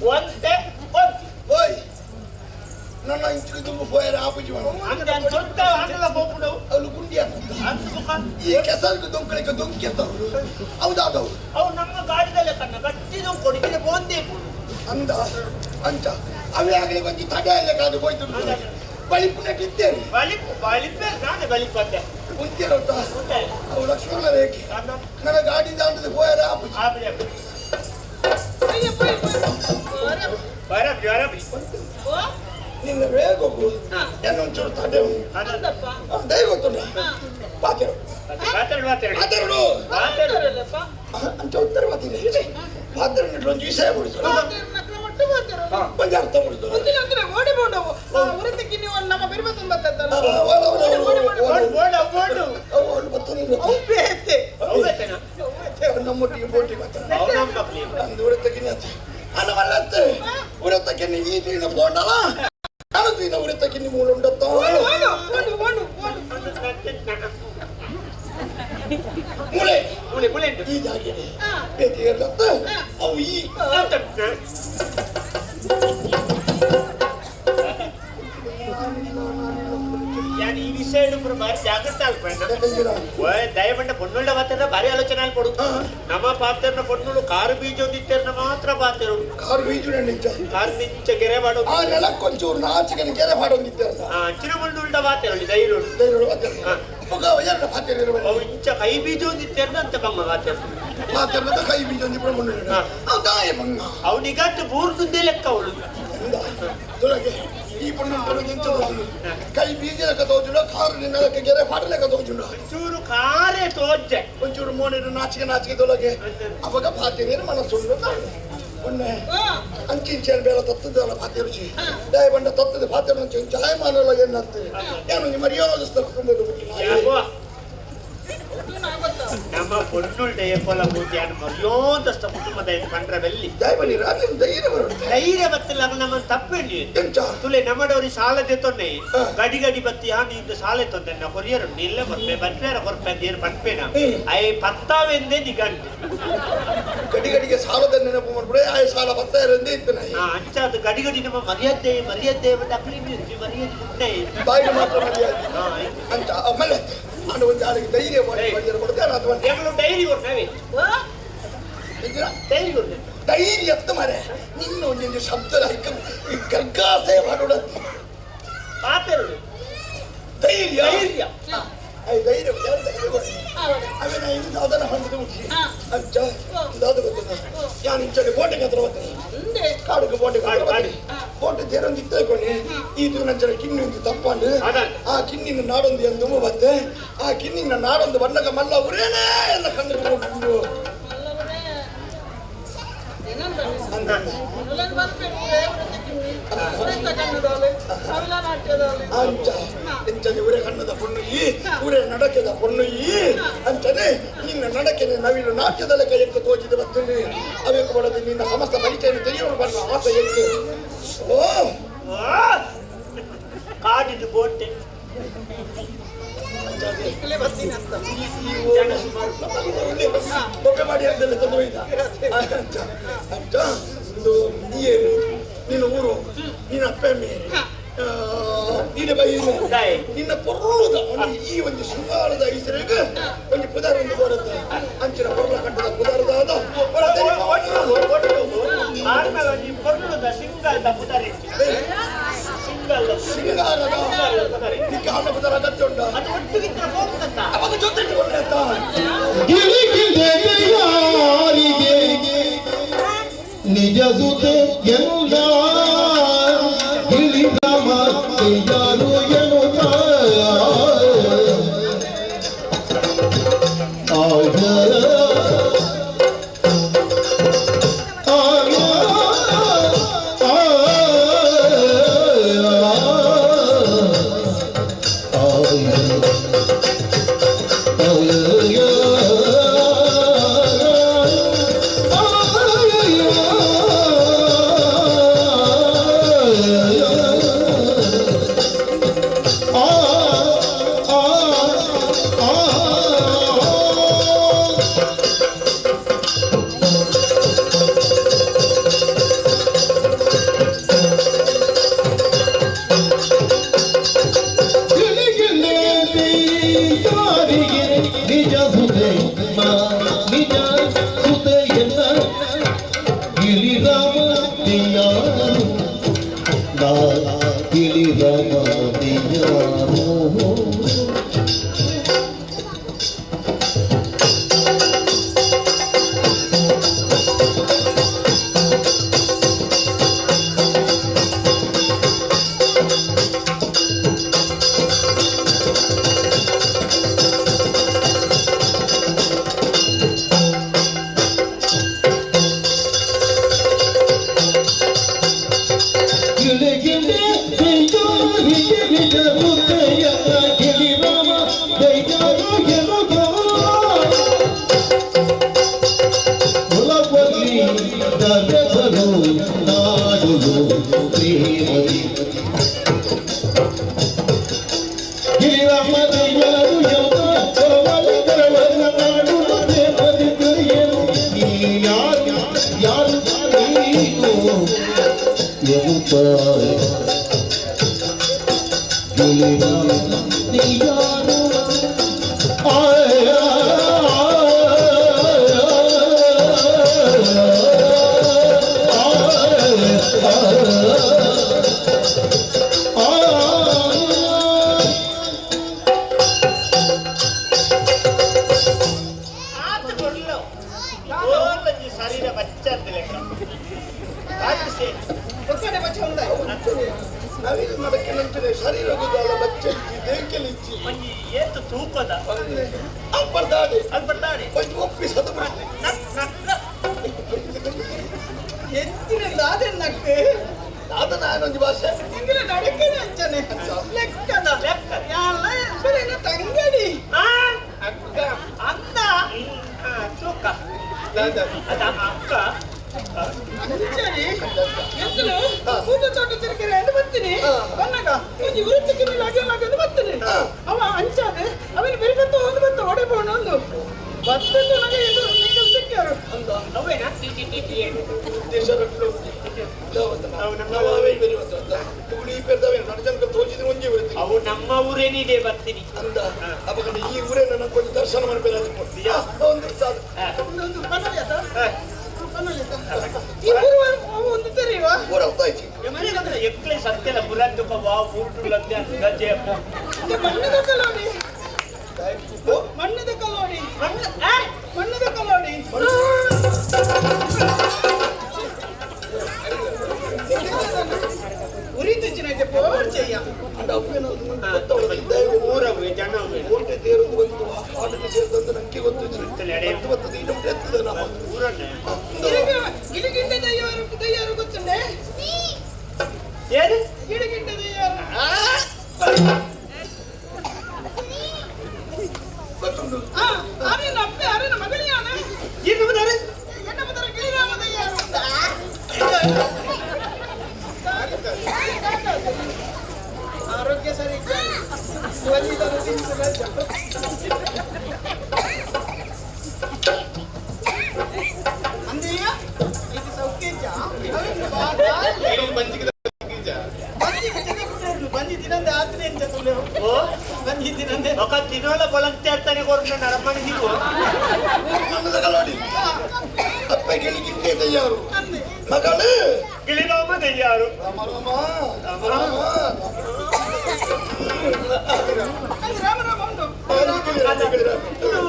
ಒಂತೆ ಒಂತಿ ಓಯ್ ನನ್ನ ಇಂಚಿಗೆ ತುಂಬ ಪೋಯರ ಆಪುಜಿ ಮಾಡು ಅಂದೆ ಸೊಂತ ಅಂದಲ ಪೋಪುಡು ಅವಳು ಗುಂಡಿ ಅಂತ ಅಂದು ಮುಖ ಈ ಕೆಸರಿಗೆ ದೊಂಕಳಿಗೆ ದೊಂಕಿ ಅಂತವ್ರು ಹೌದಾದವು ಅವು ನಮ್ಮ ಗಾಡಿದಲ್ಲೇ ಕಣ್ಣ ಗಟ್ಟಿದ ಕೊಡಿಗೆ ಬೋಂದೇ ಅಂದ ಅಂಚ ಅವೇ ಆಗಲಿ ಒಂಜಿ ತಡೆ ಅಲ್ಲೇ ಕಾದು ಹೋಯ್ತು ಬಳಿಪು ನೆಟ್ಟಿದ್ದೇನೆ ಬಲಿಪು ಬಲಿಪೆ ನಾನೇ ಬಲಿಪಂದೆ ಉಂತಿರೋಟ ಉಂಟೆ ಅವು ಲಕ್ಷ್ಮಣ ರೇಖೆ ಅನ್ನ ನನ್ನ ಗಾಡಿ ದಾಂಡದ ಹೋಯರ ಆಪುಜಿ ಆಪಡಿ ಆಪಡಿ ಪೈದೆ ಪೈದೆ ಅರೆ ಬರಬ್ ಬರಬ್ ಓ ನಿನ್ನ ವೇಗಕ್ಕೂ ಏನೊಂಚೂರು ತಡೆ ಉಂಟು ಅಂದಪ್ಪ ದಯ ಗೊತ್ತುಂಟ ಪಾತಿರು ಮಾತಾಡು ಮಾತಾಡು ಮಾತಾಡು ಮಾತಾಡು ಮಾತಾಡಲ್ಲಪ್ಪ ಅಂಚ ಉತ್ತರ ಮಾತಿದೆ ಪಾತ್ರ ಒಂಜಿ ವಿಷಯ ಬಿಡಿಸು ಒಟ್ಟು ಮಾತಾಡೋದು ಒಂಜಿ ಅರ್ಥ ಬಿಡಿಸು ಒಂದಿನ ಅಂದ್ರೆ ಓಡಿ ಬೋಂಡವು ಉರತಕ್ಕೆ ನೀವು ನಮ್ಮ ಬೆರ್ಮ ತುಂಬತ್ತಲ್ಲ ಓಡು ಓಡು ಓಡು ಬತ್ತೊಂದು ಬೇತೆ ಹೌದಾ ನಮ್ಮೊಟ್ಟಿಗೆ ಬೋಟಿ ಮಾತಾಡ ಅವು ನಮ್ಮ ಮಕ್ಳು ಅಂದು ಉರತಕ್ಕಿನ ಅನವಲ್ಲತ್ತೆ ಉರತಕ್ಕಿನ ಈ ದಿನ ಪೋಂಡಲ ನಾನು ದಿನ ಉರತಕ್ಕಿನ ಮೂಲ ಉಂಡತ್ತ ಓಡು ಓಡು ಓಡು ಓಡು ಓಡು ಮೂಲೆ ಮುಳೆ ಮುಳೆ ಉಂಟು. ಈ ಜಾಗೆನೆ ಬೇತಿ ಇರ್ಲತ್ತ ಅವು ಈ ಯಾನ್ ಈ ವಿಷಯ ಪೂರ ಬಾರಿ ಜಾಗ್ರತೆ ಆಲ್ಪಣ್ಣ ದಯಪಂಡ ಪೊನ್ನುಳ್ಳ ಪಾತ್ರ ಭಾರಿ ಆಲೋಚನೆ ಆಲ್ಪಡು ನಮ್ಮ ಪಾತ್ರನ ಪೊನ್ನುಳು ಕಾರು ಬೀಜ ಒಂದಿತ್ತೇರ್ನ ಮಾತ್ರ ಪಾತ್ರರು ಕಾರು ಬೀಜು ನಿಂಚ ಕಾರು ಬೀಜ ಗೆರೆ ಮಾಡೋದು ಆ ನೆಲಕ್ಕೊಂಚೂರು ನಾಚಿಕನ ಕೆರೆ ಪಾಡೊಂದಿದ್ದಾರಲ್ಲ ಅಂಚಿನ ಪೊನ್ನುಳ್ಳ ಪಾತ್ರರು ಧೈರ್ಯ ಧೈರ್ಯ ಮುಖ ಎರಡು ಪಾತ್ರ ಅವು ಇಂಚ ಕೈ ಬೀಜ ಒಂದಿತ್ತೇರ್ನ ಅಂತ ಬಂಗ ಪಾತ್ರ ಪಾತ್ರದ ಕೈ ಬೀಜ ಒಂಜಿ ಪ್ರಮುಖ ಅವು ದಾಯ ಬಂಗ ಅವನಿಗಟ್ಟು ಬೂರ್ದುಂದೇ ಲೆಕ್ಕ ಅವಳು ತೊಳಗೆ ಈ ಪಣ್ಣು ತೊಳಗೆ ಎಂತ ತೋಜುಂಡು ಕೈ ಬೀಜ ಲೆಕ್ಕ ತೋಜುಂಡು ಕಾರು ನಿನ್ನ ಗೆರೆ ಪಾಡ ಲೆಕ್ಕ ತೋಜುಂಡು ಚೂರು ಕಾರೇ ತೋಜ್ಜೆ ಒಂಚೂರು ಮೋನಿರು ನಾಚಿಕೆ ನಾಚಿಕೆ ತೊಳಗೆ ಅವಾಗ ಪಾತಿರೇನು ಮನಸ್ಸುಂಡು ಒನ್ನೆ ಅಂಚಿಂಚೇನು ಬೇಡ ತತ್ತದಲ್ಲ ಪಾತಿ ರುಚಿ ದಯ ಬಂಡ ತತ್ತದ ಪಾತ್ರೆ ಒಂಚು ಜಾಯಮಾನಲ್ಲ ಏನತ್ತೆ ಏನು ನಿಮ್ಮ ಮರ್ಯಾದಸ್ತ ಕುಟುಂಬದ ಹುಟ್ಟಿನ ಯಾಕೋ ನಮ್ಮ ಪೊನ್ನುಳ್ಳ ಏಪೊಲ ಮೂತಿ ಮರ್ಯೋದಸ್ತ ಕುಟುಂಬದ ಪಂಡ್ರ ಬೆಲ್ಲಿ ದಯ ಬನ್ನಿ ರಾತ್ರಿ ಧೈರ್ಯ ಬರುತ್ತೆ ಧೈರ್ಯ ಬತ್ತಿಲ್ಲ ನಮ್ಮ ತಪ್ಪೆಣ್ಣಿ ಎಂಚ ತುಲೆ ನಮ್ಮಡವ್ರಿ ಸಾಲದೆ ತೊನ್ನೆ ಗಡಿ ಗಡಿ ಬತ್ತಿ ಹಾ ನೀಂದು ಸಾಲೆ ತೊಂದೆ ನಾ ಕೊರಿಯರು ನಿಲ್ಲ ಕೊರ್ಪೆ ಬನ್ಪೇರ ಕೊರ್ಪೆ ಅಂತ ಏನು ಪನ್ಪೇನ I ಪತ್ತಾವೆಂದೇ ನಿಗಂಟು ಗಡಿ ಗಡಿಗೆ ಸಾಲದ ನೆನಪು ಮಾಡ್ಬಿಡೆ ಆ ಸಾಲ ಬರ್ತಾ ಇರೋದೇ ಇತ್ತು ನಾ ಅಂಚಾದ ಗಡಿ ಗಡಿ ನಮ್ಮ ಮರ್ಯಾದೆ ಮರ್ಯಾದೆ ಬಟ್ ಅಪ್ಲಿ ಮರ್ಯಾದೆ ಉಂಟೆ ಬಾಯಿಗೆ ಮಾತ್ರ ಮರ್ಯಾದೆ ಅಂತ ಆಮೇಲೆ ನಾನು ಒಂದು ಆಳಿಗೆ ಧೈರ್ಯ ಮಾಡಿ ಮರ್ಯಾದೆ ಕೊಡ್ತೇನೆ ಅಥವಾ ಎಗಳು ಡೈರಿ ಕೊಡ್ತೇವೆ ಡೈರಿ ಕೊಡ್ತೇವೆ ಧೈರ್ಯ ಎತ್ತ ಮಾರೆ ನಿನ್ನ ಒಂದೊಂದು ಶಬ್ದದ ಹೈಕ ಗರ್ಗಾಸೆ ಮಾಡೋಣ ಪಾತೆರುಡು ಧೈರ್ಯ ಧೈರ್ಯ I ಧೈರ್ಯ ಯಾರು ಧೈರ್ಯ ಕೊಡಿ ಅವನ ಇದು ಸಾಧನ ಹೊಂದಿದ ಹುಟ್ಟಿ ಅಜ್ಜ ದಾದ ಗೊತ್ತದ ಯಾನು ಇಂಚಡೆ ಬೋಟೆಗೆ ಹತ್ರ ಬರ್ತದೆ ಅಂದೆ ಕಾಡುಗೆ ಬೋಟೆ ಕಾಡು ಬೋಟೆ ತೇರೊಂದು ಇತ್ತಕೊಂಡು ಇದು ನಂಚಡ ಕಿನ್ನಿ ಒಂದು ತಪ್ಪಂಡು ಆ ಕಿನ್ನಿನ ನಾಡೊಂದು ಎಂದು ಬತ್ತೆ ಆ ಕಿನ್ನಿನ ನಾಡೊಂದು ಬಣ್ಣಗ ಮಲ್ಲ ಉರೇನೇ ಎಲ್ಲ ಕಂಡು ಮಲ್ಲವನೇ ಏನಂತ ಮೊದಲೇ ಬರ್ಬೇಕು ಉರತ ಕಣ್ಣದಾಲೆ ಅವಿಲ ನಾಟ್ಯದಾಲೆ ಅಂಚ ಎಂಚನೆ ಉರೆ ಕಣ್ಣದ ಪೊಣ್ಣು ಈ ಉರೆ ನಡಕೆದ ಪೊಣ್ಣು ಈ ಅಂಚನೆ ನಿನ್ನ ನಡಕೆನೆ ನವಿಲು ನಾಟ್ಯದ ಲೆಕ್ಕ ಎಕ್ಕ ತೋಚಿದ ಬತ್ತುಂಡು ಅವೆಕ್ಕ ಬಡದು ನಿನ್ನ ಸಮಸ್ತ ಪರಿಚಯ ತೆಗೆಯೋಣ ಬಣ್ಣ ಆಸೆ ಎತ್ತು ಓ ಕಾಡಿದ್ದು ಬೋಟೆ ಇಲ್ಲೇ ಬರ್ತೀನಿ ಅಂತ ಜನ ಸುಮಾರು ಬೊಬ್ಬೆ ಮಾಡಿ ಅಂತೆಲ್ಲ ತಂದು ಹೋಯ್ತ ಅಂಚ ಅಂಚ ಇದು ಏನು ನಿನ್ನ ಊರು ನಿನ್ನ ಅಪ್ಪೆ ಅಮ್ಮೆ ನಿನ್ನ ಬೈ ದಾಯಿ. ನಿನ್ನ ಪೊರ್ಲುದ ಒಂದು ಈ ಒಂದು ಶೃಂಗಾರದ ಐಸರಿಗೆ ಒಂದು ಪುದಾರ ಒಂದು ಬರುತ್ತೆ ಅಂಚಿನ ಪೊರ್ಲ ಕಟ್ಟದ ಪುದಾರದ ಆರ್ಮಲ ಒಂಜಿ ಪೊರ್ಲುದ ಸಿಂಗಲ್ದ ಪುದರ್ ಸಿಂಗಲ್ ಶೃಂಗಾರದ ಪುದರ್ ನಿಕ್ಕೆ ಆಣ ಪುದಾರ ಅಗತ್ಯ ಉಂಟಾ ಅದು ಒಟ್ಟಿಗಿತ್ರ ಹೋಗ್ತದ ಅವಾಗ ಜೊತೆ ಇಟ್ಟುಕೊಂಡ್ರೆ ಗಿರಿಗಿದೆಗೆ ಯಾರಿಗೆ ನಿಜ ಸುತೆ ಎಲ್ಲ ಗಿಳಿರಾಮ ಯಾರು ಎನ್ನುತ್ತ ನಿಜ ಸುತೆ ನಿಜ ಸುತೆಯನ್ನ ಗಿಳಿರಾಮ ದಿಯಾರು ನಾ ಗಿಳಿರಾಮ ದಿಯಾರು. ಗಿಳಿ ಗಿಳಿ ನಿಜ ಸುತೆಯನ್ನ ಗಿಳಿರಾಮ ದೈಯಾರು ಎನ್ನುತ್ತ ಕುಲಪತಿ ದರೆಬರು ನಾಡುಲು ಪ್ರೇಮದಿ ಗಿರಿರಾಮ ದೈಯಾರು ಎಂಬ ಕೊಲವಲಿ ದರವರ ನಾಡುಲು ಪ್ರೇಮದಿ ತಿಳಿಯಲು ನೀ ಯಾರು ಯಾರು ನೀನು ಎನ್ನುತ್ತ ಗಿರಿರಾಮ ನೀ ಯಾರು ಆಯ ಆತ ಕೊಡ್ಲು ಓರ್ಲಂಜಿ ಶರೀರ ಬಚ್ಚಂತ ಲೆಕ್ಕ ಆತ ಸೇರಿ. ಒಕ್ಕಡೆ ಬಚ್ಚ ಉಂದಾಯ್. ನವೀನ ನಡಕ್ಕೆ ನಂಚಿದೆ ಶರೀರ ಗುದಾಲ ಬಚ್ಚಲಿಚ್ಚಿ ದೇಕೆಲಿಚ್ಚಿ. ಒಂಜಿ ಏತು ತೂಕದ ಅಪ್ಪರ್ದಾಡೆ. ಅಲ್ಪಡ್ತಾನೆ. ಒಂಜಿ ಒಪ್ಪಿ ಸತ ಬಿಡ್ತೆ. ನಕ್ ನಕ್ ಎತ್ತಿನ ದಾದೆ ನಕ್ಕು. ಆತ ನಾನೊಂಜಿ ಭಾಷೆ. ಇಂಗಿಲ ನಡಕೇನೆ ಅಂಚನೆ ಲೆಕ್ಕದ. ಲೆಕ್ಕ. ಯಾಲ ಬರೇನ ತಂಗಡಿ. ಆ ಅಕ್ಕ. ಅಂದ ಆ, ತೂಕ ಅದ ಅಕ್ಕ. ಅಂಚನೆ ಎಂತಲು ಊಟ ತೋಟ ತಿರುಗಿರೆ ಅಂತ ಬರ್ತೀನಿ ಬಂದಾಗ ಒಂಜಿ ಉರುಚಿಗೆ ಲಾಗೆ ಲಾಗೆ ಅಂತ ಬರ್ತೀನಿ. ಅವ ಅಂಚಾದೆ ಅವನ ಬೆರಿಬತ್ತ ಒಂದು ಬತ್ತ ಒಡೆ ಬೋಣ ಒಂದು ಬತ್ತದ್ದು ನನಗೆ ಎದುರು ನೀವು ಸಿಕ್ಕಾರು. ಅವೇನಾ ಟಿ ಟಿ ಟಿ ಟಿ ಏನು? ಉದ್ದೇಶ ರಟ್ಲು. ನಾವು ಅವೇ ಬೆರೆಯುವಂತ ತುಗುಳಿ ಪೇರ್ದವೇ ನಡಜನಕ ತೋಚಿದ ಒಂಜಿ ಬರುತ್ತೆ. ಅವು ನಮ್ಮ ಊರೇನಿದೆ ಬರ್ತೀನಿ. ಅಂದ ಅಪಗಂಡ ಈ ಊರೇ ನನ್ನ ಕೊಂಚ ದರ್ಶನ ಮಾಡಬೇಕು ಒಂದು ಸಾಕು. ಒಂದು ಪನ್ನೊಲಿ ಆತ? ಪನ್ನೊಲಿ ಆತ? ಈ ಊರು ಅವು ಒಂದು ತೆರೆಯುವ ಊರ ಹೊತ್ತಾಯ್ತು. ಎಕ್ಲೆ ಸತ್ಯಲ ಬುರಂದುಕ ವಾ ಊಟುಲಂದೆ ಅಂದಾಜೆ ಅಪ್ಪ. ಮಣ್ಣದ ಕಲೋಡಿ, ಮಣ್ಣದ ಕಲೋಡಿ, ಮಣ್ಣದ ಕಲೋಡಿ. ಉರಿ ತುಚ್ಚಿನೈತೆ ಪೋರ್ చెయ్య. ಅಂಡ ಅಪ್ಪೇನಂತ ಗೊತ್ತವಳು ಇದ್ದಾವೆ. ಊರವೇ ಜನವೇ. ಕೋಟೆ ತೇರೊಂದು ಬಂತು ಆಟಕ್ಕೆ ಸೇರಿದಂತ ನಂಗೆ ಗೊತ್ತು. ಹತ್ತು ಬತ್ತದ ಇನ್ನು ಎತ್ತದ ನಮ್ಮ ಊರನ್ನೇ. ಗಿಳಿಗಿಂಡ ದಯ್ಯಾರು ದಯ್ಯಾರು ಗೊತ್ತುಂಡೆ? ಏನು? ಗಿಳಿಗಿಂಡ ದಯ್ಯಾರು. ಗೊತ್ತುಂಟು. ಆ, ಅರೇನ ಅಪ್ಪೆ ಅರೇನ ಮಗಳಿಯಾನ. ಏನು ಬುದಾರೆ? ಎನ್ನ ಬದರ ಗಿಳಿರಾಮ ದಯ್ಯಾರು. ಆರೋಗ್ಯ ಸರಿ ಅಂದೆಯ ಇದು ಸೌಖ್ಯ. ಬಂಜಿ ದಿನಂದೆ ಆತ್ರೆ ಎಂಚ ಸುಳ್ಳು. ಓ ಬಂಜಿ ದಿನಂದೆ. ఒక ತಿನ್ನೋಲ ಬೊಲಂತೆ ಅಂತಾನೆ ಕೊರ್ನ ನರಮಣಿ ದಿಗು. ಮಣ್ಣದ ಕಲೋಡಿ ಅಪ್ಪ ಗಿಳಿಗಿಂಡೆ ತಯ್ಯಾರು ಮಗಳು ಗಿಳಿರಾಮ ದಯ್ಯಾರು. ರಾಮ ರಾಮ ರಾಮ ಅಲ್ಲಿ ರಾಮ ರಾಮ ಉಂಟು. ರಾಮ ಗಿಳಿರಾಮ. ಇದು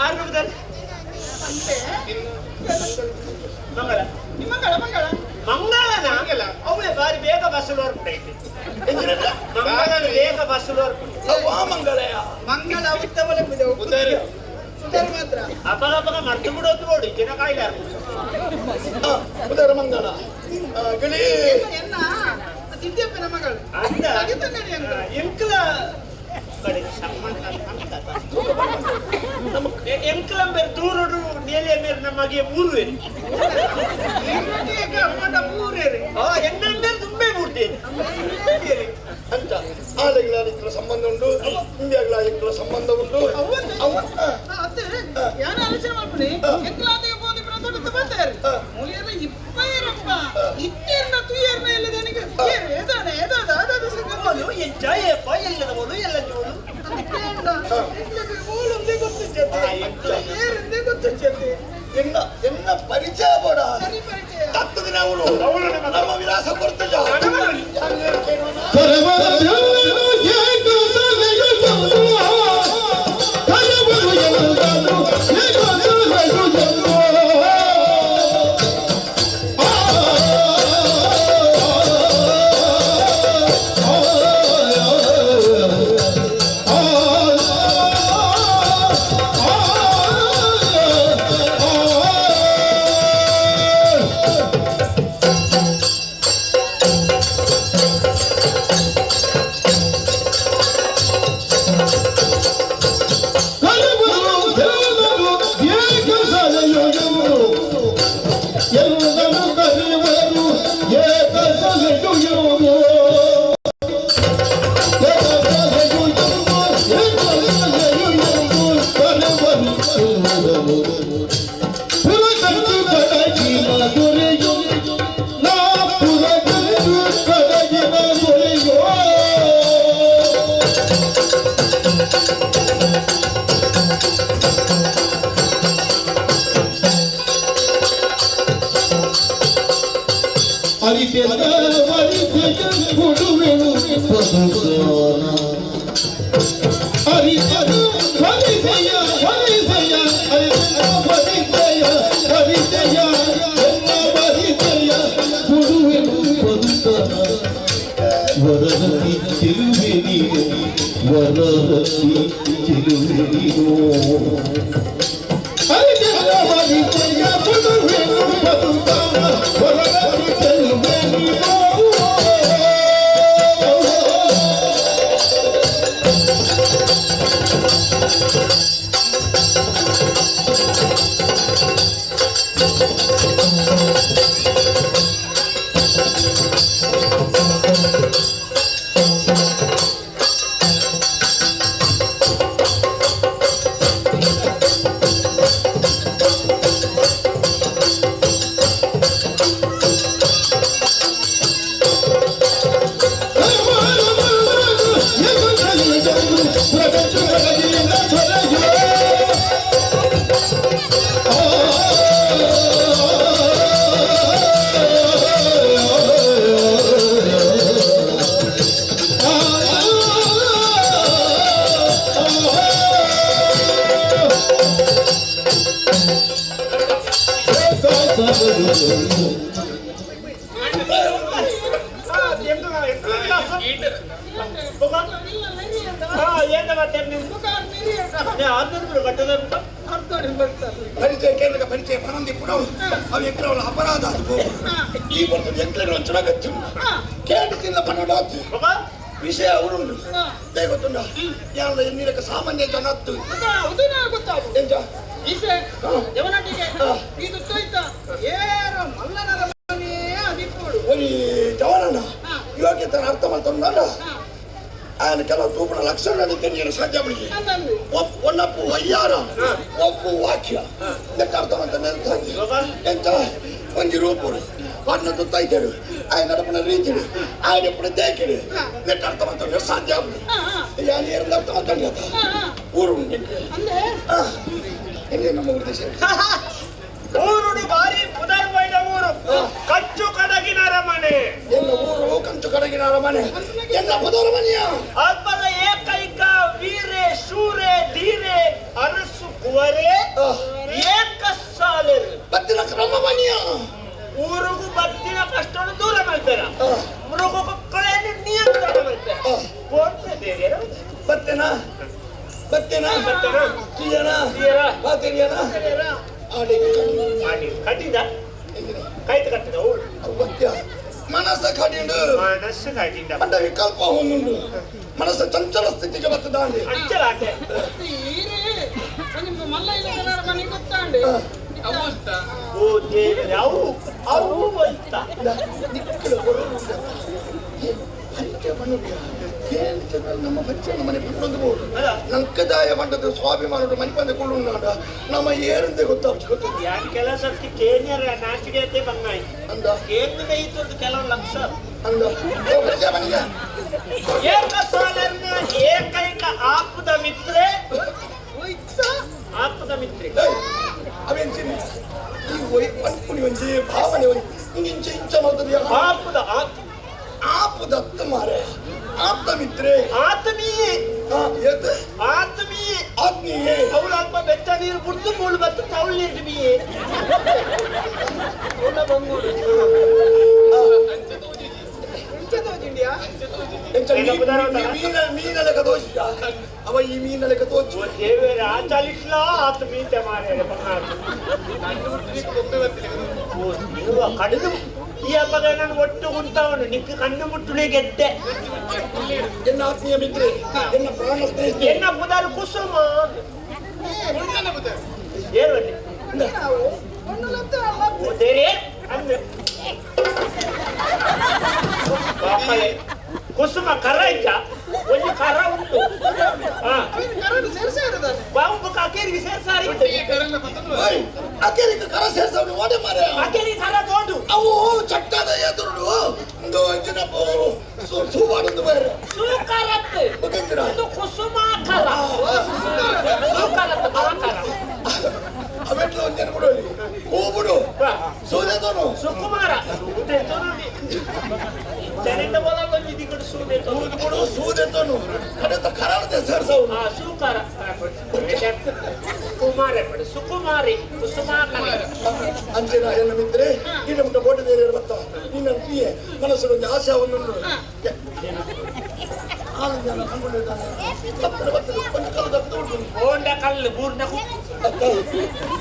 ಆರು ಬುದಾರೆ? ಅಂತೆ. ಮಂಗಳ. ನಿಮ್ಮ ಮಂಗಳ ಮಂಗಳ ಮಂಗಳನ ಮಂಗಳ. ಅವೇ ಬಾರಿ ಬೇಗ ಬಸ್ಸು ಹೊರಪುಂಡೈತೆ. ಮಂಗಳನ ಬೇಗ ಬಸ್ಸು ಹೊರಪುಂಡು. ಅವು ಆ ಮಂಗಳಯ. ಮಂಗಳ ಉತ್ತಮ ಉದರ. ಉದರ ಮಾತ್ರ. ಅಪಗ ಅಪಗ ಮರ್ತು ಬಿಡೋದು ನೋಡಿ ಜನ ಕಾಯಿಲೆ. ಆ, ಉದರ ಮಂಗಳ. ಆ, ಗಿಳಿ. ಎನ್ನ ಸಿದ್ದಿಯಪ್ಪನ ಮಗಳು. ಅಂದ. ಹಾಗೆ ತಂಗಡಿ ಅಂತ. ಎಂಕಲ ಕಡೆ ಸಂಬಂಧ ಅಂತ ಎಂಕಲ ಬೇರೆ ದೂರಡು ನೇಲೆ ಮೇರೆ ನಮಗೆ ಮೂರು ಬೇರೆ. ಮೂರೇರು. ಎನ್ನ ಮೇರೆ ತುಂಬೇ ಮೂಡ್ತೇನೆ. ಅಂತ ಆಲೆಗಳ ಇಕ್ಕಳ ಸಂಬಂಧ ಉಂಟು, ಇಂಡಿಯಾಗಳ ಇಕ್ಕಳ ಸಂಬಂಧ ಉಂಟು. ಅವ ಅತ್ತೆ ಯಾರು ಆಲೋಚನೆ ಮಾಡ್ಬಿಡಿ ಎಂಕಲಾದಿಗೆ ಹೋದಿ ಪ್ರತೋಟ ಬರ್ತಾರೆ ಮೂಲಿಯಲ್ಲ ಇಪ್ಪೈರಪ್ಪ ಇತ್ತೇರ್ನ ತುಯೇರ್ನ ಎಲ್ಲದನಿಗೆ ಏರು ಎದಾಡ ಎದಾಡ ಅದಾದ ಓಲು ಎಂಜಾಯಪ್ಪ ಎಲ್ಲದ ಓಲು ಎಲ್ಲ ಜೋಲು. ಓಲೊಂದೇ ಗೊತ್ತಿಚ್ಚತೆ ಏರಿಂದೇ ಗೊತ್ತಿಚ್ಚತೆ. ಎನ್ನ ಎನ್ನ ಪರಿಚಯ ಬೋಡ. ಸರಿ ಪರಿಚಯ. ತತ್ತದಿನ ಅವರು ನಮ್ಮ ವಿಳಾಸ ಕೊಡ್ತಜ. ಪರಿಚಯ ಕೇಂದ್ರ ಪರಿಚಯ ಪನಂದಿ ಪುಡ ಅವು ಎಕ್ಕರವಲ್ಲ ಅಪರಾಧ ಅದು. ಈ ಬರ್ತದೆ ಎಂಕ್ಲೆಗಳು ಒಂಚೂರು ಕೇಂದ್ರದಿಂದ ಪನ್ನಡ ವಿಷಯ ಅವರುಂಡು ಗೊತ್ತುಂಡ ಯಾರ ಎನ್ನಿರಕ ಸಾಮಾನ್ಯ ಜನ ಅತ್ತು. ಎಂಚ? ಒಂಜಿ ಜವನನ ಯೋಗ್ಯತೆ ಅರ್ಥ ಮಾಡ್ತಂಡ ఆయన ಕೆಲವು ತೂಪಣ ಲಕ್ಷಣ ತೆರಿಯಲು ಸಾಧ್ಯ ಬಿಡಿ. ಒನ್ನಪ್ಪು ವಯ್ಯಾರ ಒಪ್ಪು ವಾಕ್ಯ ಇದಕ್ಕೆ ಅರ್ಥ ಅಂತ ಎಂತ ಒಂಜಿ ರೂಪುಡು ವರ್ಣ ತುತ್ತೈತೇಡು ఆయన ನಡಪನ ರೀತಿಡು ఆయన ఎప్పుడు దేకిడు ಇದಕ್ಕೆ ಅರ್ಥ ಮಾಡ್ತಾರೆ ಸಾಧ್ಯ ಬಿಡಿ. ಯಾರು ಏರಿಂದ ಅರ್ಥ ಮಾಡ್ಕೊಂಡು ಊರು ಎಲ್ಲಿ ನಮ್ಮ ಊರು ದೇಶ. ಊರುಡು ಬಾರಿ ಪುದರ್ವೈದ ಊರು ಕಚ್ಚು ಕಡಗಿನ ಅರಮನೆ. ಎನ್ನ ಊರು ಕಂಚು ಕಡಗಿನ ಅರಮನೆ ಎನ್ನ ಪುದರ ಮನೆಯ ಅಲ್ಪದ ಏಕೈಕ ವೀರೆ ಶೂರೆ ಧೀರೆ ಅರಸು ಕುವರೆ ಏಕ ಸಾಲರು ಬತ್ತಿನ ಕ್ರಮ ಮನೆಯ ಊರುಗು ಸಂಕಷ್ಟವನ್ನು ದೂರ ಮಾಡ್ಬೇಡ. ಮೃಗಕ್ಕಳನ್ನು ನಿಯಂತ್ರಣ ಮಾಡ್ಬೇಡ. ಕೋರ್ಟ್ ಬೇರೆ. ಬತ್ತೇನಾ ಬತ್ತೇನಾ? ಬತ್ತೇನಾ? ತೀಯನಾ? ತೀಯರಾ? ಬಾತೇರಿಯನಾ? ಆಡಿಗೆ ಮಾಡಿ ಕಟ್ಟಿದ ಕೈತು ಕಟ್ಟಿದ ಊರು. ಅವತ್ಯ ಮನಸ್ಸ ಕಡಿಂಡು. ಮನಸ್ಸು ಕಟ್ಟಿದ. ಅಂಡ ವಿಕಲ್ಪ ಹೊಂದುಂಡು, ಮನಸ್ಸು ಚಂಚಲ ಸ್ಥಿತಿಗೆ ಬರ್ತದಾಂಡಿ. ಅಂಚಲಾಟೆ. ಈರೇ ನಿಮ್ಮ ಮಲ್ಲ ಇಲ್ಲ ಮನೆ ಗೊತ್ತಾಂಡೆ. ಅವು ಓ ದೇವರೇ, ಅವು ಅವು ಅಂತ. ನಿಕ್ಕಲು ಪರಿಚಯ ಪಣ್ಣುಡಿಯ ಏನ್ ಜನ ನಮ್ಮ ಪರಿಚಯ ಮನೆ ಪಟ್ಟೊಂದು ಬೋಡು. ಅಲ್ಲ. ನಂಕದಾಯ ಮಂಡದ ಸ್ವಾಭಿಮಾನದ ಮನೆ ಬಂದ ಕೊಳ್ಳುಂಡಾಂಡ ನಮ್ಮ ಏರಂತೆ ಗೊತ್ತಾಗ್ತು ಗೊತ್ತು. ಯಾನ್ ಕೆಲಸಕ್ಕೆ ಕೇನ್ಯರ ನಾಚಿಕೆ ಬಂಗಾಯಿ. ಅಂದ. ಕೇಂದ್ರ ಇತ್ತು ಕೆಲವು ಲಕ್ಷ. ಅಂದ, ಓ ಪರಿಚಯ ಮನೆಯ. ಏಕಸಾಲರ್ನ ಏಕೈಕ ಆಪ್ತ ಮಿತ್ರೆ, ಆಪ್ತ ಮಿತ್ರೆ. ಅವೆಂಚಿನ ಈ ಒಯ್ ಪನ್ಪುನಿ ಒಂಜಿ ಭಾವನೆ ಒಂಜಿ ಇಂಚ ಇಂಚ ಇಂಚ ಮಲ್ತದ. ಆಪ್ತ ಆಪ್ ಆಪು ದತ್ತ ಮಾರೆ, ಆಪ್ತ ಮಿತ್ರೆ. ಆತ್ಮೀಯ. ಆ, ಏತ್? ಆತ್ಮೀಯ. ಆತ್ಮೀಯೇ. ಅವಳು ಅಲ್ಪ ಬೆಚ್ಚ ನೀರು ಬಿಡ್ದು ಮೂಳು ಬತ್ತು ತವಳು ನೀರು ಬಿಯೇ. ಇಂಚ ಎಂಚ ಈಗ ಬುಧಾರ ಉಂಟಲ್ಲ? ಮೀನ ಮೀನ ಲೆಕ್ಕ ದೋಷ ಅವ, ಈ ಮೀನ ಲೆಕ್ಕ ತೋಚು. ಓ ದೇವರೇ, ಆಚಾಲಿಟ್ಲಾ ಆತ್ಮೀಯತೆ ಮಾರೆ ಬಂಗಾರ. ಓ ದೇವ, ಕಡಿದು ಈ ಹಬ್ಬದ ನಾನು ಒಟ್ಟು ಕುಂತವನು ನಿಕ್ಕ ಕಣ್ಣು ಮುಟ್ಟುಳಿ ಗೆದ್ದೆ. ಎನ್ನ ಆತ್ಮೀಯ ಮಿತ್ರೆ, ಎನ್ನ ಪ್ರಾಣ ಸ್ನೇಹಿತೆ. ಎನ್ನ ಪುದಾರು ಕುಸುಮ. ಏನು ಬನ್ನಿ. ಓ ದೇರೇ ಅಂದ್ರೆ ಬಾಪಲೆ ಕುಸುಮ ಕರ ಇದ್ದ ಒಂದು ಕರ ಉಂಟು. ಹಾ. ಬಾಂಬು ಕಾಕೇರಿಗೆ ಸೇರ್ಸಾರಿ. ಓಯ್, ಅಕೇರಿಕ ಕರ ಸೇರ್ಸವನು ಓಡೆ ಮಾರೆ. ಕಾಕೇರಿ ಕರ ದೋಡು. ಅವು ಚಟ್ಟದ ಎದುರುಡು ಒಂದು ಅಂಚಿನ ಸೂವಾಡೊಂದು ಬೇರೆ. ಸೂಕರತ್. ಮುಖಂದಿರ. ಇದು ಕುಸುಮ ಕರ, ಸೂಕರತ್ ಕರ. ಅವೆಟ್ಲ ಒಂಜನ ಬಿಡು, ಹೂ ಬಿಡು, ಸೂರ್ಯದೋನು. ಸುಕುಮಾರ ಚೆನ್ನಡ ಬೋಲೊಂದು ದಿಕ್ಕಡು ಸೂದೆ. ಬಿಡು, ಸೂರ್ಯದೋನು ಕಡೆತ ಕರಾಳದ ಸೇರ್ಸವನು. ಆ ಸೂಕರ ಕುಮಾರೆ ಪಡೆ ಸುಕುಮಾರಿ ಕುಸುಮಾಕರ. ಅಂಚಿನ ಎನ್ನ ಮಿತ್ರೆ, ನಿನ್ನ ಮುಟ್ಟ ಬೋಟ ದೇರಿಯರು ಬತ್ತ ನಿನ್ನ ಪ್ರಿಯೆ ಮನಸ್ಸು ಒಂದು ಆಶೆ ಒಂದುಂಡು. ಆನಂದ ಕಂಡುಕೊಂಡಿದ್ದಾನೆ ತಪ್ಪದೆ ಬರ್ತದೆ, ಒಂದು ಕಲ್ಲು ತಪ್ಪು ಉಂಟು. ಬೋಂಡ ಕಲ್ಲು ಬೂರ್ನ. ಅತ್ತ,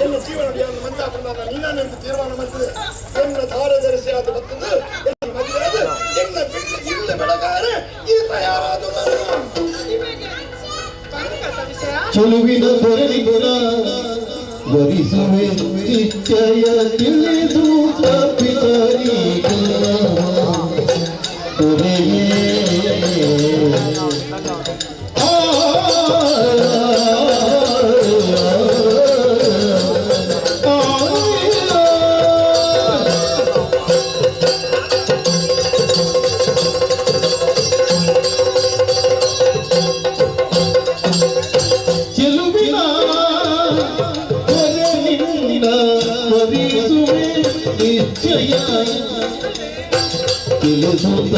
ಎನ್ನ ಜೀವನ ಯಾರು ಮಂದಾಪುರ ನೀನಾನೆಂದು ತೀರ್ಮಾನ ಮಾಡ್ತದೆ. ಎನ್ನ ಧಾರಧರಿಸಿ ಅದು ಬರ್ತದೆ, ಎನ್ನ ಮದುವೆ ಅದು, ಎನ್ನ ಬಿಟ್ಟು ಇಲ್ಲ ಬೆಳಗಾರೆ ಈ ತಯಾರಾದ ವಿಷಯ. ಚೆಲುವಿನ ದೊರೆಲಿನ ವರಿಸುವೆ ನಿಶ್ಚಯ ತಿಳಿದು ತಪ್ಪಿತರೀಗ ದೊರೆಯೇ. ಆ, ಆ, ಆ. ಚೆಲುವಿನ ದೊರೆನಿನ್ನ ವರಿಸುವೆ ನಿಶ್ಚಯ ತಿಳಿಸುತ್ತ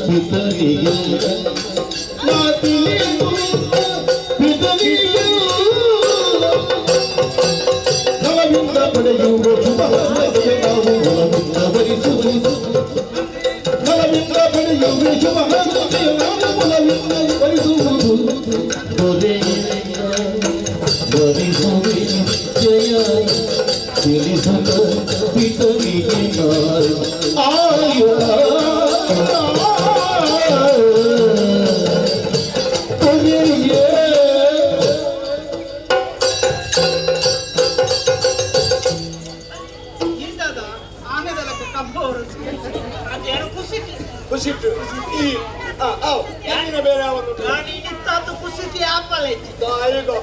ಪಿತನಿಗೆ ನಾ, ತಿಳಿಸುತ್ತ ಪಿತನಿಗೆ. ನಲವಿಂದ ಪಡೆಯುವ ಶುಭ ನಾವು ಒಲವಿಂದ ವರಿಸುವುದು. ನಲವಿಂದ ಪಡೆಯುವ ಶುಭ ನಾವು ಒಲವಿಂದ ವರಿಸುವುದು. ದೊರೆಯ ವರಿಸುವೆ ಜಯ ತಿಳಿಸುತ್ತ ಪಿತನಿಗೆ ನಾನು ಆಯ ದೊರೆಯೇ. ಈದಾದ ಆನೆದಲಕ್ಕ ಕಬ್ಬು ಅವರು. ಅದೇನು ಕುಸಿತಿ. ಖುಷಿಟ್ಟು ಈ ಆ ಆ ಎಣ್ಣಿನ ಬೇರೆ ಒಂದು. ನಾನು ಇನ್ನಿತ್ತಾತು ಕುಸಿತಿ ಆಪಲ ಇತ್ತು. ದಾಯಿಗೋ.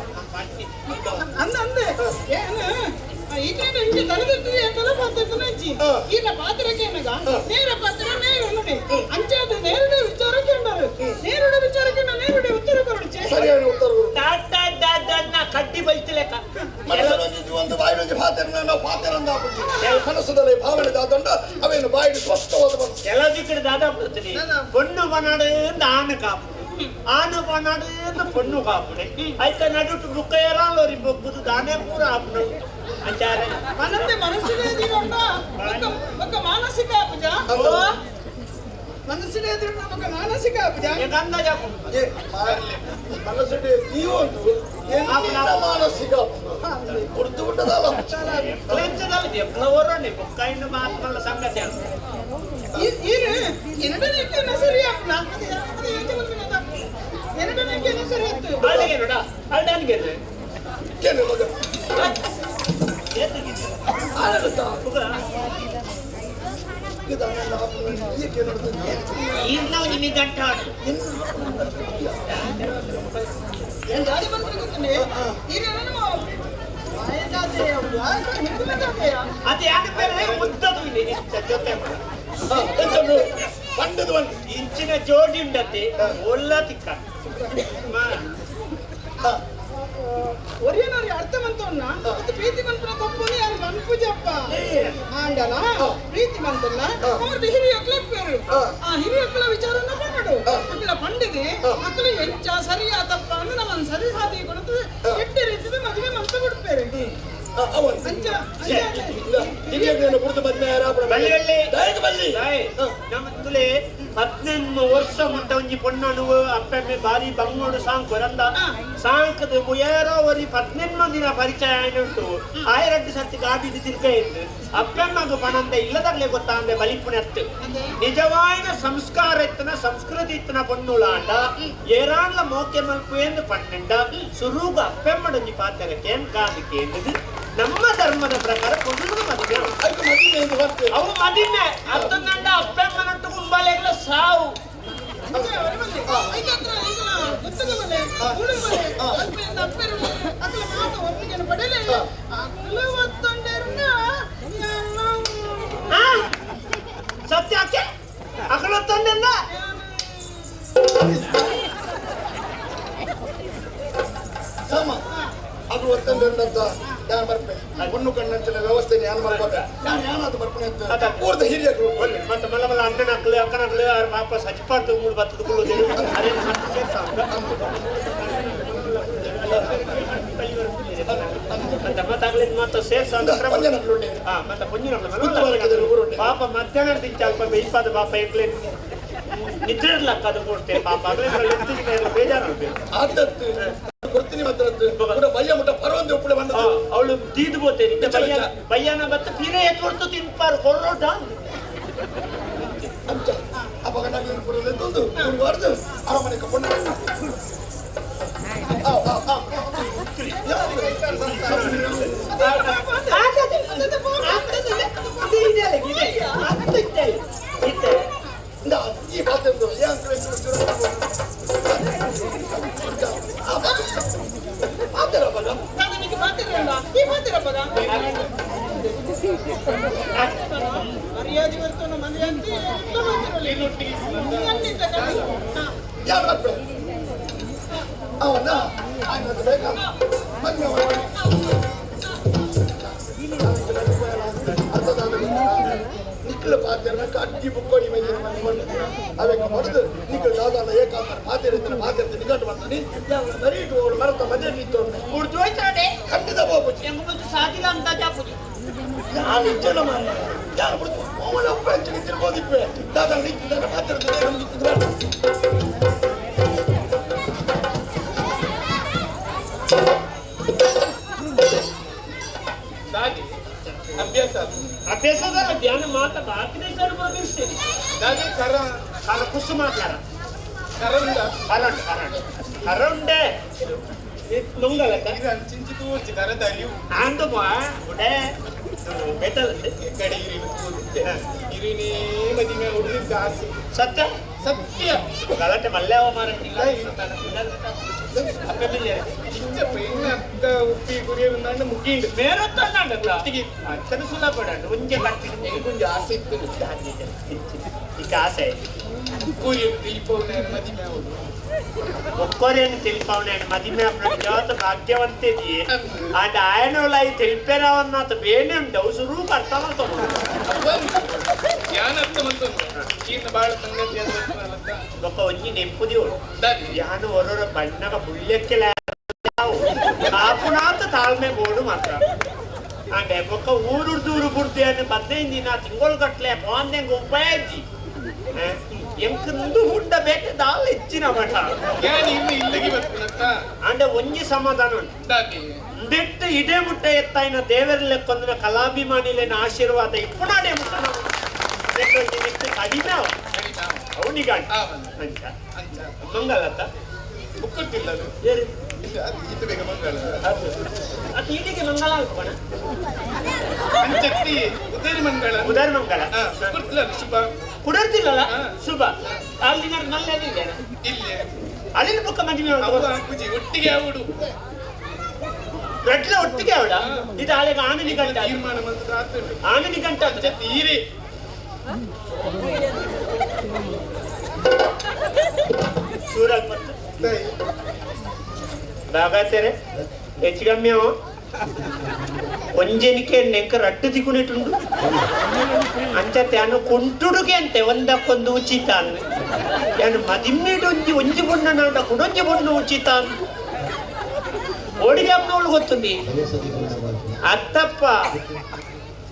ಅಂದ ಅಂದೆ ಏನು ಈಗೇನು ಹಿಂಗೆ ತಲೆದಿರ್ತದೆ ಅಂತಲ್ಲ ಪಾತ್ರ ಅಜ್ಜಿ. ಈನ ಪಾತ್ರಕ್ಕೆ ಏನಗ ನೇರ ಪಾತ್ರ ನೇರ ನೋಡಿ ಅಂಚಾದ ನೇರಡ ವಿಚಾರಕ್ಕೆ ಉಂಡರು, ನೇರಡ ವಿಚಾರಕ್ಕೆ ನೇರಡ ಉತ್ತರ ಕೊರಡುಚೆ. ಸರಿಯಾದ ಉತ್ತರ ಕೊಡು. ಟಾಟ ಡಾಡ ಕಡ್ಡಿ ಬೈತಿಲೆಕ್ಕ. ಮನಸ್ಸಲ್ಲಿ ಒಂದು ಬಾಯಿಡೊಂಜಿ ಪಾತ್ರ, ನಾವು ಪಾತ್ರ ಅಂದ ಮನಸ್ಸದಲ್ಲಿ ಭಾವನೆ ದಾದಂಡ ಅವೇನು ಬಾಯಿಡು ಸ್ಪಷ್ಟವಾದ ಮನಸ್ಸು. ಕೆಲವು ಕಡೆ ದಾದಾ ಬಿಡ್ತೀನಿ, பொண்ணு பன்னாடு ஆணு காப்புடு, ஆணு பன்னாடு பொண்ணு ಕಾಪುಡೆ ಐತ ನಡುಟು ಬುಕ್ಕ ಏರಾಲ್ ஒரு ಬೊಕ್ಕುದು ದಾನೆ ಪೂರ ಆಪುಡು ಅಂಚಾರೆ. ಮನಸ್ಸೆ ಮನಸ್ಸಿಗೆ ಜೀವನ ಒಕ್ಕ ಮಾನಸಿಕ ಪೂಜಾ. ಮನಸ್ಸಿನ ಎದುರು ನಮಗ ಮಾನಸಿಕ ಆಪುಜ. ಅಂದಾಜ್ ಆಪುಂಡು. ಏ, ಮನಸ್ಸಿಗೆ ಜೀವ ಉಂಟು ಎನ್ನ ಮಾನಸಿಕ ಕೊಡ್ತು ಬಿಟ್ಟದಲ್ಲ. ಎಂಚದಲ್ಲ ಎಕ್ಲ ಒರೋಣಿ ಬೊಕ್ಕ ಇನ್ನು ಮಾತ್ಮಲ್ಲ ಸಂಗತಿ ಅಲ್ಲ. ಈರು ಎನಡನೆಕ್ಕೆ ಸರಿ ಆಪುನ ಅದು ಅದು ಎಂಚ ಮಲ್ಪಿನದ ಎನಡನೆಕ್ಕೆ ಸರಿ ಆತು. ಅಲ್ಡಿಗೆ ನೋಡ ಅಲ್ಡನ್ಗೆ. ಏನು ಮಗ? ಇದನ್ನೆಲ್ಲ ಏಕೆ ನೋಡ್ತೀನಿ? ಈಗ ನಾವು ನಿಮಗೆ ಗಂಟ ಆಡು. ಏನ್ ದಾದಿ ಮಲ್ಪಿನ ಗೊತ್ತುಂಡೆ ಈರು ನಾನು ಮಾಯದಾತೆಯ ಹಿಂದೂ ಜಾತೆಯ. ಅದು ಯಾಕೆ ಬೇರೆ ಮುದ್ದದು ಇಲ್ಲಿ ನಿಂತ ಜೊತೆ. ಎಂಚುಂಡು? ಪಂಡದ ಒಂದು. ಇಂಚಿನ ಜೋಡಿ ಉಂಡತೆ ಒಲ್ಲ ತಿಕ್ಕ. ಒರಿಯನವ್ರಿಗೆ ಅರ್ಥ ಮಂತವನ್ನ ಮತ್ತು ಪ್ರೀತಿ ಮನ್ಪುನ ತಪ್ಪುನಿ ಯಾರು ಮನ್ಪುಜಪ್ಪ ಆಂಡಲ ಪ್ರೀತಿ ಮಂತಲ್ಲ ಅವ್ರದ್ದು ಹಿರಿಯ ಪೇರು ಆ ಹಿರಿಯಕ್ಳ ವಿಚಾರನ ಪನ್ನಡು ಅಕ್ಲ ಪಂಡಿದೆ ಅಕ್ಲ ಎಂಚ ಸರಿಯಾ ತಪ್ಪ ಅಂದ್ರೆ ನಮ್ಮನ್ನು ಸರಿ ಹಾದಿ ಕೊಡುತ್ತೆ ಎಟ್ಟ ರೀತಿದ ಮದುವೆ ಮಂತ ಕೊಡ್ಪೇರು. ಅವನು ಅಂಚ ಅಂಚ. ಹಿರಿಯಗಳನ್ನು ಕುಡಿದು ಮದ್ವೆ ಯಾರಾಪಣ. ಬಲ್ಲಿ ಬಲ್ಲಿ. ದಾಯಕ ಬಲ್ಲಿ. ನಮ್ಮ ತುಲೆ 18 ವರ್ಷ ಮುಟ್ಟ ಒಂಜಿ ಪೊಣ್ಣನು ಅಪ್ಪೆಮ್ಮೆ ಬಾರಿ ಬಂಗೋಡು ಸಾಂಕು ರಂದ ಸಾಂಕದ ಮುಯೇರೋ ಒರಿ 18 ದಿನ ಪರಿಚಯ ಉಂಟು ಆಯರಡ್ಡು ಸರ್ತಿ ಗಾಡಿದು ತಿರ್ಗ ಇದ್ದು ಅಪ್ಪೆಮ್ಮಗು ಪಣಂದ ಇಲ್ಲದಾಗ್ಲೇ ಗೊತ್ತಾಂದೆ ಬಲಿಪುಣೆತ್ತು ನಿಜವಾದ ಸಂಸ್ಕಾರ ಇತ್ತನ ಸಂಸ್ಕೃತಿ ಇತ್ತನ ಪೊಣ್ಣುಲಾಂಡ ಏರಾಂಡ್ಲ ಮೋಕೆ ಮಲ್ಪು ಎಂದು ಪಣ್ಣಂಡ ಸುರೂಗ ಅಪ್ಪೆಮ್ಮಡೊಂಜಿ ಪಾತ್ರ ಕೇನ್ ಕಾದು ಕೇಂದ್ರದು ನಮ್ಮ ಧರ್ಮದ ಪ್ರಕಾರ ಪೊಣ್ಣು ಮದುವೆ. ಅದಕ್ಕೆ ಮದುವೆ ಎಂದು ಬರ್ತೇವೆ. ಅವು ಮದಿಮೆ ಅತ್ತಂದಂಡ ಅಪ್ಪೆಮ್ಮನಟ್ಟು ಕುಂಬಾಲೆಗಳ ಸಾವು. ಅಂಚ ಅವರೇ ಬಂದೆ ಐಕತ್ರ ಐಕಲ ಗೊತ್ತದ ಬಲೆ ಉಳು ಬಲೆ ಅಲ್ಪೆಯಿಂದ ಅಪ್ಪೆರು ಅಕ್ಲ ಮಾತ ಒಪ್ಪಿಗೆನ ಪಡೆಯಲೇ ಅಕ್ಲ ಒತ್ತೊಂಡೇರುನ. ಆ? ಸತ್ಯ ಆಕೆ ಅಕಲೊತ್ತೊಂದೆಂದ. ಸಮ ಅದು ಒತ್ತಂದಂತ ನಾನು ಬರ್ಪೆ ಹೊಣ್ಣು ಕಣ್ಣಂಚಿನ ವ್ಯವಸ್ಥೆ ನಾನು ಬರ್ಬೋದ ನಾನು ಯಾನಾದ್ರು ಬರ್ಪಣೆ ಅಂತ ಅದ. ಊರ್ದ ಹಿರಿಯರು. ಒಳ್ಳೆ ಮತ್ತೆ ಮಲ್ಲ ಮಲ್ಲ ಅಣ್ಣನ ಅಕ್ಕಲು ಅಕ್ಕನ ಅಕ್ಕಲು ಅವ್ರ ಪಾಪ ಸಚಿಪಾಡ್ದು ಮೂಡು ಬತ್ತದ ಕುಳ್ಳುದೇರು ಅದೇ ಮತ್ತೆ ಸೇರ್ಸ ಮತ್ತೆ ಆಗ್ಲಿದ್ ಮತ್ತೆ ಸೇರ್ಸ. ಪಂಜನಕ್ಲು ಉಂಡೆ. ಹಾ ಮತ್ತೆ ಪಂಜಿನ ಉತ್ತಮವಾದ ಊರುಂಡೆ. ಪಾಪ ಮಧ್ಯಾಹ್ನ ತಿಂಚ ಅಲ್ಪ ಬೇಯ್ಪಾದ ಪಾಪ ಎಕ್ಲೆ ನಿದ್ರೆ ಇರ್ಲಕ್ಕ ಅದು ಕೊಡ್ತೇವೆ ಪಾಪ ಆಗ್ಲೇ ಬೇಜಾರು ಆಗ್ಬೇಕು. ಆತತ್ತು ಕೊಡ್ತೀನಿ ಮಾತ್ರ ಕೂಡ ಬಯ್ಯ ಮುಟ್ಟ ಪರವಂದು ಉಪ್ಪುಡೆ ಬಂದದ್ದು. ಅವಳು ತೀದು ಬೋತೆ ನಿಂತ. ನಿಜ, ಬಯ್ಯ ನಿಜ. ಬಯ್ಯನ ಬತ್ತ ಪಿರೆ ಎತ್ತು ತಿನ್ಪಾರು ಕೊರ್ರೋಟ. ಅಂಚ ಅವಾಗ ನಾಗಲಿನ ಪುರದಲ್ಲಿ ತಂದು ಮೂರು ವಾರದ ಅರಮನೆ ಕೊಂಡು. ಆ, ಆ, ಆ. ಇಂದ, ಈ ಪಾತ್ರೆ ಉಂಟು. ಏನ್ ಕಡೆ ಚೂರು ಚೂರು. ಆ, ಪಾತ್ರೆ ಅವಾಗ. ನನಗೆ ಪಾತಿರಲ್ಲ ಈ ಪಾತಿರಪ್ಪಗ ಮರ್ಯಾದೆ ಬರ್ತವನ ಮರ್ಯಾದೆ ಎಲ್ಲ ಮಾತಿರಲ್ಲ ಅನ್ನಿದ್ದ ಕಡೆ. ಹಾ. ಯಾರು ಬರ್ಪೆ? ಅವನ ಆಯ್ತು ಬೇಗ ಮದ್ವೆ ಮಾಡು. ನಿಕ್ಕಲ ಪಾತ್ರ ಅಡ್ಡಿ ಬುಕ್ಕೋಡಿ ಮೈದಿನ ಮನೆ ಅವೆಕ್ಕ ಹೊಡೆದು ನಿಕ್ಕಲು ದಾದಾನ ಏಕಾಂತರ ಪಾತ್ರ ಇರ್ತಾನೆ ಪಾತ್ರ ಇರ್ತಾನೆ ನಿಘಂಟು ಮಾಡ್ತಾನೆ ಯಾವ ಮರೀಟು ಅವಳು ಮರತ ಮದುವೆ ನಿಂತು ಖಂಡಿತ ಹೋಗ್ಬೋದು. ಸಾಧಿಲ್ಲ ಅಂತ ಜಾಪುಜಿ. ನಾನು ಇಚ್ಛೆ ಮಾರ್ರೆ ಯಾರು ಬಿಡ್ತು ಅವಳ ಒಬ್ಬ ಹೆಚ್ಚಿಗೆ ತಿರ್ಬೋದಿಪ್ಪೆ ದಾದಾ ನಿಂತಿದ್ದಾನೆ ಪಾತ್ರ ಇರ್ತದೆ ನಮ್ಗೆ ಇತ್ತಿದ್ರೆ. ದಾದಿ ಅಭ್ಯಾಸ ಅದು. ಅಭ್ಯಾಸದ ಧ್ಯಾನ ಮಾತ ಬಾಕಿನ ಸರ್ ಬಂದಿರ್ತೀನಿ. ದಾದಿ ಕರ. ಕರ ಕುಸುಮ ಕರ. ಕರ ಉಂಡ. ಕರಂಡ್ ಕರಂಡ್ ಕರಂಡೆ ಮಂಗಲಕ್ಕ. ಇದು ಅಂಚಿಂಚಿ ತೂರ್ಚಿ ಕರದ ಅಲಿವು. ಆಂದು ಬಾ ಉಡೆ ಬೆಟಲ್. ಕಡೆ ಇರಿ ಇರಿನೇ ಮದಿಮೆ ಹುಡುಗಿದ್ದ ಆಸೆ. ಸತ್ಯ. ಸತ್ಯ. ಗಲಾಟೆ ಮಲ್ಯಾವ ಮಾರ. ಇಚ್ಚಪ್ಪ ಇನ್ನು ಅಕ್ಕ ಉಪ್ಪಿ ಗುರಿಯ ಉಂದಾಂಡ ಮುಗಿಂಡು. ಬೇರೊತ್ತಂಡ. ಒಟ್ಟಿಗೆ. ಅತ್ತನ ಸುಲಭ ಒಂಜೆ ಕಟ್ಟಿಗೆ. എനിക്കൊഞ്ച് ಆಸೆ ಇತ್ತು. ಈಗ ಆಸೆ. ಕೂರಿ ತಿಳಿಪೋನೆ ಮದಿಮೆ ಆವೊಡು. ಒಕ್ಕೊರೇನು ತಿಳಿಪಾವಣೆ ಮದಿಮೆ ಜಾತ ಭಾಗ್ಯವಂತಿದಿ ಅಂಡ್ ಆಯನೋಲಾಯಿ ತಿಳಿಪೇರವನ್ನಾತ ಬೇನೆ ಉಂಟು ಅವು ಸುರೂಪ ಅರ್ಥ ಮಾಡ್ಕೊಂಡು. ಯಾನ್ ಅರ್ಥ ಮಂತೊಂದು ಈರ್ನ ಬಾಳ ಸಂಗತಿ ಅಂತ. ಬೊಕ್ಕ ಒಂಜಿ ನೆಂಪುದಿವಳು. ದಾದಿ. ಯಾನು ಹೊರೊರ ಬಣ್ಣಗ ಬುಳ್ಳೆಕ್ಕೆಲ ಕಾಪುನಾತ ತಾಳ್ಮೆ ಬೋಡು ಮಾತ್ರ. ಅಂಡೆ ಬೊಕ್ಕ ಊರುಡ್ದೂರು ಬುಡ್ದು 15 ದಿನ ತಿಂಗೊಳ್ಗಟ್ಲೆ ಪೋಂದೆಂಗ್ ಉಪಾಯಜ್ಜಿ ಎಂಕಂದು ಹುಂಡ ಬೇಟೆ ದಾಲ ಹೆಚ್ಚಿನ ಮಠ ಯಾನ್ ಇನ್ನು ಇಲ್ಲಿಗೆ ಬರ್ತೀನಂತ ಅಂಡೆ ಒಂಜಿ ಸಮಾಧಾನ ಉಂಟು ದಾದಿ ಬೆಟ್ಟ ಇಡೇ ಮುಟ್ಟ ಎತ್ತಾಯಿನ ದೇವರಲೆಕ್ಕೊಂದಿನ ಕಲಾಭಿಮಾನಿಲೇನ ಆಶೀರ್ವಾದ ಇಪ್ಪುನಾಡೆ ಮುಟ್ಟ ನಾವು ಬೆಟ್ಟೊಂಜಿ ಕಡಿಮೆ ಅವ ಕಡಿಮೆ ಅವನಿಗಾಂಡ ಆವನ್. ಅಂಚ ಅಂಚ ಮಂಗಲತ್ತ ಬುಕ್ಕುಟ್ಟಿಲ್ಲ ಅದು ಏರು ಇಲ್ಲ ಅದು ಈತ ಬೇಗ ಮಂಗಳ ಅದು ಅದು ಇಲ್ಲಿಗೆ ಮಂಗಲ ಅನ್ಕೋಣ ಅಂಚತ್ತಿ ಉದಯ ಮಂಗಳ ಉದರ ಮಂಗಲ ಬುಕ್ಕುಟ್ಟಿಲ್ಲ ಅದು ಶುಭ ಕುಡರ್ತಿಲ್ಲಲ್ಲ ಹಾ. ಶುಭ ಅಲ್ಲಿ ನಲ್ಲೇನಿಲ್ಲ ಇಲ್ಲಿ ಅಲ್ಲಿ ಬುಕ್ಕ ಮದುವೆ ಅವು ಹಾಕುಜಿ ಒಟ್ಟಿಗೆ ಅವಡು ರಡ್ಲ ಒಟ್ಟಿಗೆ ಅವಡ ಇದು ಆಳೆಗೆ ಆನನಿ ಗಂಟ ತೀರ್ಮಾನ ಮಂತ್ರ ಆತುಂಡು ಆನನಿ ಗಂಟ ಅಂತ ಅಂಚತ್ತಿ ಈರೆ ಸೂರಲ್ ಪತ್ತು ಬಾಗಾತೇರೆ ಹೆಚ್ಚು ಕಮ್ಮಿ ಅವ ಒಂಜೆನಿಕೆ ನೆಂಕ ರಟ್ಟು ತಿಕ್ಕುನಿಟ್ಟುಂಡು ಅಂಚತೆ ಅನು ಕೊಂಟುಡುಗೆ ಅಂತೆ ಒಂದಕ್ಕೊಂದು ಉಚಿತ ಅನ್ನು ಯಾನು ಮದಿಮ್ಮಿಡು ಒಂಜಿ ಒಂಜಿ ಬೊಣ್ಣ ನಾಡ ಕುಡೊಂಜಿ ಬೊಣ್ಣ ಉಚಿತ ಅನ್ನು ಓಡಿಗೆ ಗೊತ್ತುಂಡಿ ಅತ್ತಪ್ಪ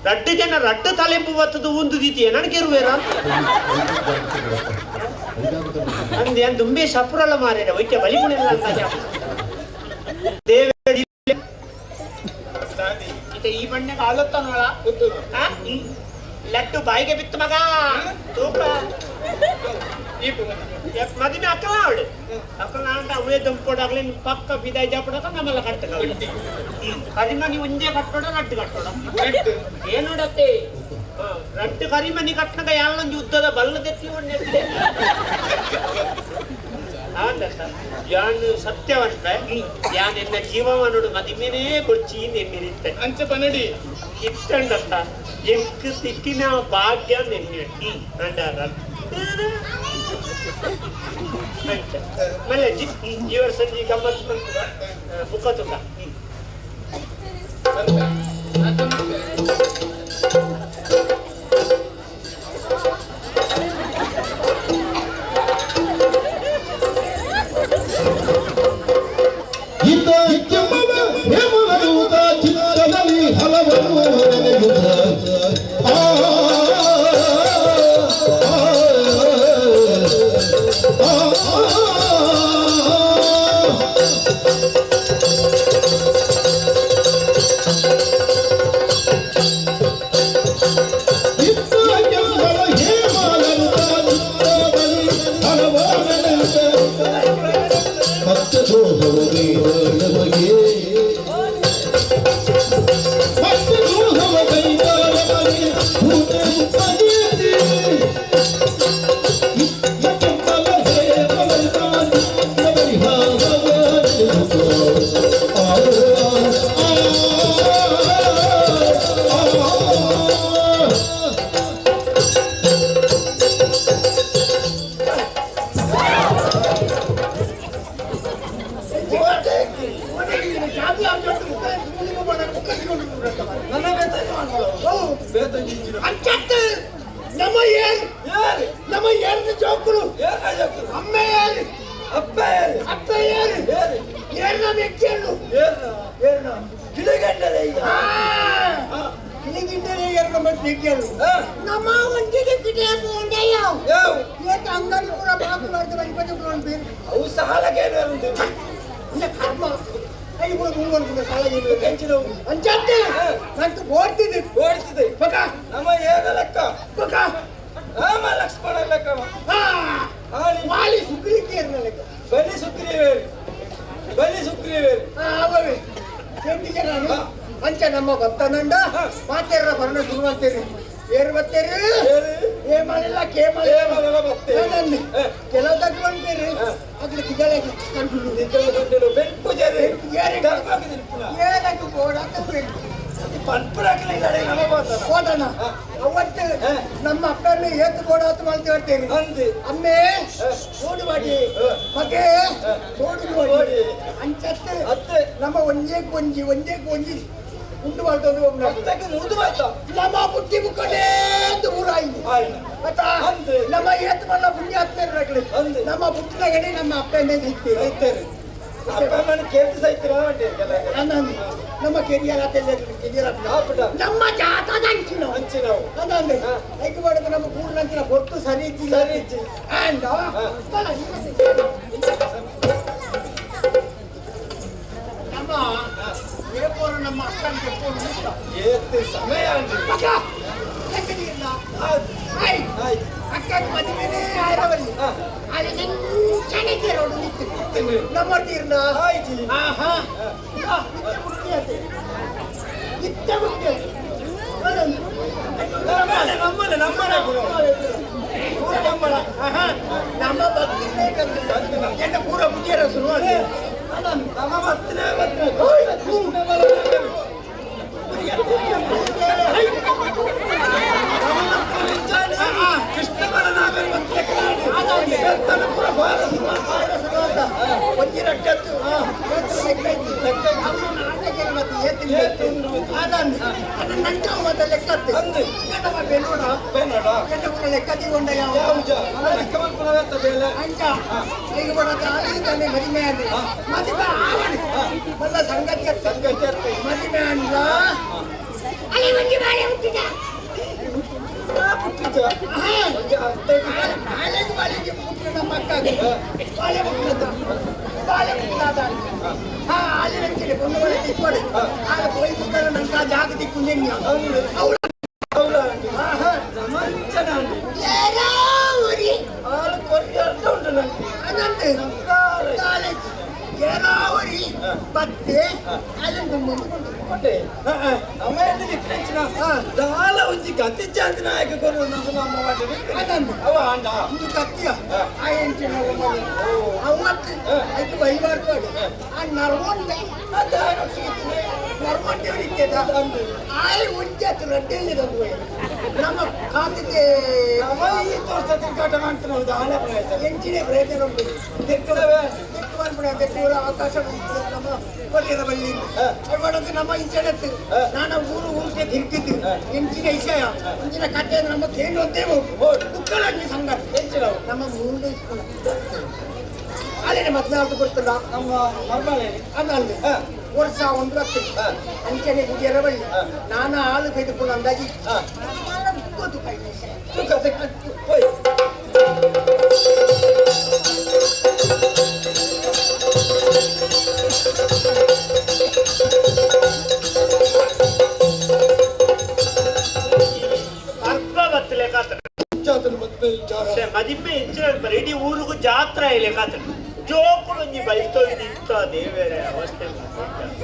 ರಡ್ಡು ಜನ ರಡ್ಡು ತಲೆಂಬು ಬತ್ತದು ಒಂದು ದಿತಿಯ ನನಗೆ ಇರುವೇರ ಅಂದೆ ದುಂಬೆ ಸಪುರಲ್ಲ ಮಾರೇರ ವೈದ್ಯ ಬಲಿಗುಣಿಲ್ಲ ಅಂತ ದೇವೇಡಿ ದಾದಿ ಇತ ಈ ಬಣ್ಣಗೆ ಆಲೊತ್ತನೋಳ ಲಡ್ಡು ಬಾಯಿಗೆ ಬಿತ್ತು ಮಗ ತೂಕ ಈಪು ಮದಿಮೆ ಮದಿಮೆ ಅಕ್ಕಲ ಅವಳು ಅಕ್ಕಲ ಅಂತ ಅವೇ ದಂಪೋಡಾಗ್ಲಿ ಪಕ್ಕ ಬಿದಾಯಿ ಜಾಪಡಕ ನಮ್ಮೆಲ್ಲ ಕಟ್ಟಕ ಕರಿಮನಿ ಒಂದೇ ಕಟ್ಟೋಡ ರಡ್ಡು ಕಟ್ಟೋಡ ರಡ್ಡು ಏನ್ ನೋಡತ್ತೆ ರಡ್ಡು ಕರಿಮನಿ ಕಟ್ಟನಗ ಯಾವೊಂದು ಯುದ್ಧದ ಬಲ್ಲದೆತ್ತಿ ಒಂಡೆತ್ತೆ ಯಾನ್ ಸತ್ಯವಂತ ಯಾನ್ ಎನ್ನ ಜೀವವನೋಡು ಮದಿಮೆನೇ ಕೊಚ್ಚಿ ನೆನ್ನಿರುತ್ತೆ ಅಂಚ ಪನಡಿ ಇತ್ತಂಡತ್ತ ಎಂಕ್ ತಿಕ್ಕಿನ ಭಾಗ್ಯ ನೆನ್ನೆ ಅಂಡಾರ ಅಂಚ ಮಲ್ಲಜ್ಜಿ ಈ ವರ್ಷ ಈ ಗಮ್ಮತ್ ಬುಕ್ಕ ತುಕ ಇದ್ದ ಕೆಮ್ಮವ ಹೇಮಲೂತ ಚಿತ್ತದಲ್ಲಿ ಹಲವರು ನೆನೆಯುತ್ತ ಆ, ಆ, ಆ, ಆ. ಇದ್ದ ಕೆಮ್ಮವ ಹೇಮಲೂತ ಚಿತ್ತದಲ್ಲಿ ಹಲವರು ನೆನೆಯುತ್ತ ಮತ್ತೆ ದ್ರೋಹವ ಕೈವಾಡವಗೆ ಮತ್ತೆ ದ್ರೋಹವ ಕೈವಾಡವಗೆ ಭೂತ ಉಪಜೀತಿ ಅಂಚತ್ತು ನಮ್ಮ ಏರು ನಮ್ಮ ಏರಿನ ಜೋಕುಲು ಅಮ್ಮ ಏರು ಅಪ್ಪ ಏರು ಅಪ್ಪ ಏರು ಏರ್ನ ವ್ಯಕ್ತಿಯನ್ನು ಕಿಳಿಗಿಂಡಲೇ ಏರ್ನ ವ್ಯಕ್ತಿಯನ್ನು ನಮ್ಮ ಒಂದಿಗೆ ಕಿಟೆ ಬೋಂಡೆಯ ಏತ ಅಂಗಡಿ ಪೂರ ಬಾಕು ಮಾಡ್ದೆ ಬರಿ ಬರಿ ಅವು ಸಾಲಕ್ಕೆ ಇಂದ ಕರ್ಮ I ಪೂರ ಮುಂಗೊಂಡು ಸಾಲ ಅಂಚತ್ತು ನಂಗೆ ಓಡ್ತಿದ್ದೆ ಓಡಿಸಿದೆ ಬಕ ನಮ್ಮ ಏನ ಲೆಕ್ಕ ಬಕ ರಾಮ ಲಕ್ಷ್ಮಣ ಲೆಕ್ಕ ಆ ವಾಲಿ ಸುಗ್ರೀಕೆ ಏರ್ನ ಲೆಕ್ಕ ಬಲಿ ಸುಗ್ರೀವೇರಿ ಬಲಿ ಸುಗ್ರೀವೇರಿ ಅವೇ ಎಂಟಿಗೆ ನಾನು ಅಂಚ ನಮ್ಮ ಭಕ್ತನಂಡ ಮಾತೇರ ಬರಣ ಶುರು ಮಾಡ್ತೇರಿ ಏರು ಬತ್ತೇರಿ ಏ ಮಾಡಿಲ್ಲ ಕೇ ಏ ಮಾಡಿಲ್ಲ ಬತ್ತೇರಿ. ಮಾಡಿಲ್ಲ ಕೆಲವು ತಗೊಂಡ್ಬೇರಿ ಅದ್ರ ತಿಗಳಾಗಿ ಕಂಡು ನಿಜವಾದ ಬೆಂಪು ಜರಿ ಏರಿ. ಧರ್ಮಕ್ಕೆ ತಿರುಪುನ. ಏನಕ್ಕೆ ಬೋಡ ಪನ್ಪುರಾಕಲ ಇಲ್ಲಡೆ ನಮ್ಮ ಮಾತನ. ಹೋದಣ ಅವತ್ತು ನಮ್ಮ ಅಪ್ಪನ ಏತು ಬೋಡ ಅಂತ ಮಾಡ್ತೀವಿ ಬರ್ತೀರಿ ಅಂದೆ. ಅಮ್ಮೆ ಓಡು ಮಾಡಿ ಮಗೆ ಓಡು ಮಾಡಿ ಓಡಿ. ಅಂಚತ್ತು ಅತ್ತೆ. ನಮ್ಮ ಒಂಜೇ ಕೊಂಜಿ ಒಂಜೇ ಕೊಂಜಿ ಉಂಡು ಮಾಡ್ತೊಂದು ಒಮ್ಮೆ. ಭಕ್ತಕ್ಕೆ ನೂದು ಮಾತ. ನಮ್ಮ ಬುಟ್ಟಿ ಮುಕ್ಕಲೇ ಅಂತ ಊರಾಯಿ ಆಯ್ತು. ಆಯ್ತಾ? ಅಂದೆ. ನಮ್ಮ ಏತ್ ಮಲ್ಲ ಪುಣ್ಯಾತ್ಮರು ಅಂದೆ. ನಮ್ಮ ಬುಟ್ಟಿನಗಡೆ ನಮ್ಮ ಅಪ್ಪನೇ ನಿಲ್ತೀರಿ ಐತೇರಿ. ಅಪ್ಪ ಅಮ್ಮನ ಕೇಳ್ತು ಸೈತ್ರ ನಮ್ಮ ಕೆರಿಯರ್ ಆಪುಟ. ನಮ್ಮ ಜಾತದ ಅಂಚಿನ ಅಂಚಿನವು ಅದಂದ್ರೆ ಐಕ್ ಬಡದ ನಮ್ಮ ಕೂರ್ನಂಚಿನ ಹೊತ್ತು ಸರಿ ಇಜ್ಜಿ ಸರಿ ಇಜ್ಜಿ. ಅಂಡ ನಮ್ಮ ಏಪೋರು ನಮ್ಮ ಅಕ್ಕನ ಕೆಪ್ಪೋರು ಏತ್ ಸಮಯ ಅಂಡಿ ಅಕ್ಕ ಲೆಕ್ಕದಿಲ್ಲ ಆಯ್ತು ಆಯ್ತು ಆಯ್ತು ಅಕ್ಕನ ಮದುವೆನೇ ಆರವಲ್ಲಿ ಅಲ್ಲಿ ನಂಚನೆ ರೋಡು ನಿಂತು ತಿನ್ರಿ. ನಮ್ಮ ತೀರ್ನ ಆಯ್ತು ಆಹಾ ಆ, ಇತ್ತೆ ಮುಖ್ಯತೆ ಇತ್ತೆ ಮುಖ್ಯತೆ ನಮ್ಮನೆ ನಮ್ಮನೆ ನಮ್ಮನೆ ಪೂರ ನಮ್ಮನೆ ಆಹಾ, ನಮ್ಮ ಭಕ್ತಿ ಎನ್ನ ಪೂರ ಬುದ್ಧಿಯರ ಶುರು ನಮ್ಮ ಮತ್ತನೇ ಮತ್ತನೇ ಕೃಷ್ಣ ಪೂರ ಒಂಜಿ ರಟ್ಟತ್ತು ಲೆಕ್ಕತ್ತು ಅಂದು. ನಮ್ಮ ಬೆನ್ನೋಡ ಬೇಡ ಎನ್ನ ಪೂರ ಲೆಕ್ಕ ತಗೊಂಡ ಯಾವ ಯಾವ್ಜ ಲೆಕ್ಕ ಮಲ್ಪುನವೆತ್ತ ಬೇಲೆ ಅಂಚ ಈಗ ಬರೋದು ಆಲಿಂದಾನೆ ಮದಿಮೆ ಆದ್ರೆ ಮದಿಮೆ ಆವಣೆ ಮಲ್ಲ ಸಂಗತಿ ಅತ್ತ. ಸಂಗತಿ ಅತ್ತ. ಮದಿಮೆ ಅಂದ್ರ ಅಲ್ಲಿ ಒಂಜಿ ಬಾಳೆ ಹುಟ್ಟಿದ ಪುಟ್ಟಿಜ ಒಂಜಿ ಅರ್ಥ ಬಾಳೆಗೆ ಬಾಳೆಗೆ ಹುಟ್ಟಿದ ನಮ್ಮ ಅಕ್ಕಗೆ ಬಾಳೆ ಹುಟ್ಟಿದ ಬಾಳೆ ಹುಟ್ಟಿದ ಹಾ ಅಲ್ಲಿ ನಂಚಿದೆ ಒಂದು ಬಾಳೆ ತಿಕ್ಕೊಡೆ ಆಗ ಪೋಯಿ ಮುಕ್ಕಳ ನಂಗೆ ಆ ಜಾಗ ದಿಕ್ಕು ನಿನ್ನೆ ಅವಳ ಹೌದಾ ನಮ್ಮಂಚನ ಅಂಡಿ ಏರಾವರಿ ಆಳು ಕೊರ್ರಿ ಅರ್ಥ ಉಂಟು ನಂಗೆ ಅನಂತ ಕಾಲೇಜ್ ಏರಾವರಿ ಬತ್ತೆ ಅಲ್ಲಿಂದ ಮುಂದೆ ಕೊಟ್ಟೆ ನಮ್ಮ ಎಲ್ಲಿ ವಿಕ್ರಂಚಿನ ದಾಲ ಒಂಜಿ ಗತಿ ಜಾತಿ ನಾಯಕ ಕೊರು ನಮ್ಮ ನಮ್ಮ ವಾಟಿಗೆ ಅದಂದು. ಅವ ಅಂಡ ಒಂದು ಕತ್ತಿಯ ಆ ಎಂಟಿನ ಅವತ್ತು ಐದು ಬೈಬಾರ್ದು ಆ ನರ್ವೊಂಡೆ ನರ್ವೊಂಡೆ ಇತ್ತದ ಆಯ್ ಒಂಜಿ ಆತು ರಡ್ಡೆಯಲ್ಲಿ ತಂದು ನಮ್ಮ ಕಾಂತಿಗೆ ನಮ್ಮ ಈ ತೋರ್ಸ ತಿರ್ಗಾಟ ಮಾಡ್ತಾನೆ ದಾಲ ಪ್ರಯತ್ನ ಎಂಚಿನೇ ಪ್ರಯತ್ನ ಉಂಟು ತಿರ್ಕಲವೇ ದಿಕ್ಕು ಬರ್ಬಿಡ ದಿಕ್ಕು ಆಕಾಶ ನಮ್ಮ ಕೊಟ್ಟಿರ ಬಳ್ಳಿ ಮಾಡೋದು ನಮ್ಮ ಇಂಚನತ್ತು ನಾನು ಊರು ಊರಿಗೆ ತಿರುಗಿದ್ದು ಎಂಚಿನ ವಿಷಯ ಇಂಚಿನ ಕಥೆ ನಮ್ಮ ಕೇಂದ್ರ ಅಂತೇ ಬುಕ್ಕಳಂಗಿ ಸಂಗತಿ ಎಂಚಿನವು ನಮ್ಮ ಮೂರು ಅಲ್ಲೇ ಮದ್ವೆ ಆತು ಗೊತ್ತಲ್ಲ ನಮ್ಮ ಮರ್ಮಳೆ ಅದಲ್ಲ ವರ್ಷ ಒಂದು ಲಕ್ಷ ಅಂಚನೆ ಗುಡಿಯರ ಬಳ್ಳಿ ನಾನು ಆಳು ಕೈದುಕೊಂಡು ಅಂದಾಜಿ ಗೊತ್ತು ಕೈ ತುಕ ತಿಕ್ಕ ಹೋಯ್ ಅರ್ಧ ಬತ್ತು ಲೆಕ್ಕಾತನ ಜಾತನ ಮದ್ವೆ ವಿಚಾರ ಮದಿಮೆ ಇಂಚಿನ ಇಡೀ ಊರಿಗೂ ಜಾತ್ರೆ ಲೆಕ್ಕಾತನ ಜೋಕುಳು ಒಂಜಿ ಬೈತೋ ಇಂತ ದೇವರೇ ಅವಸ್ಥೆ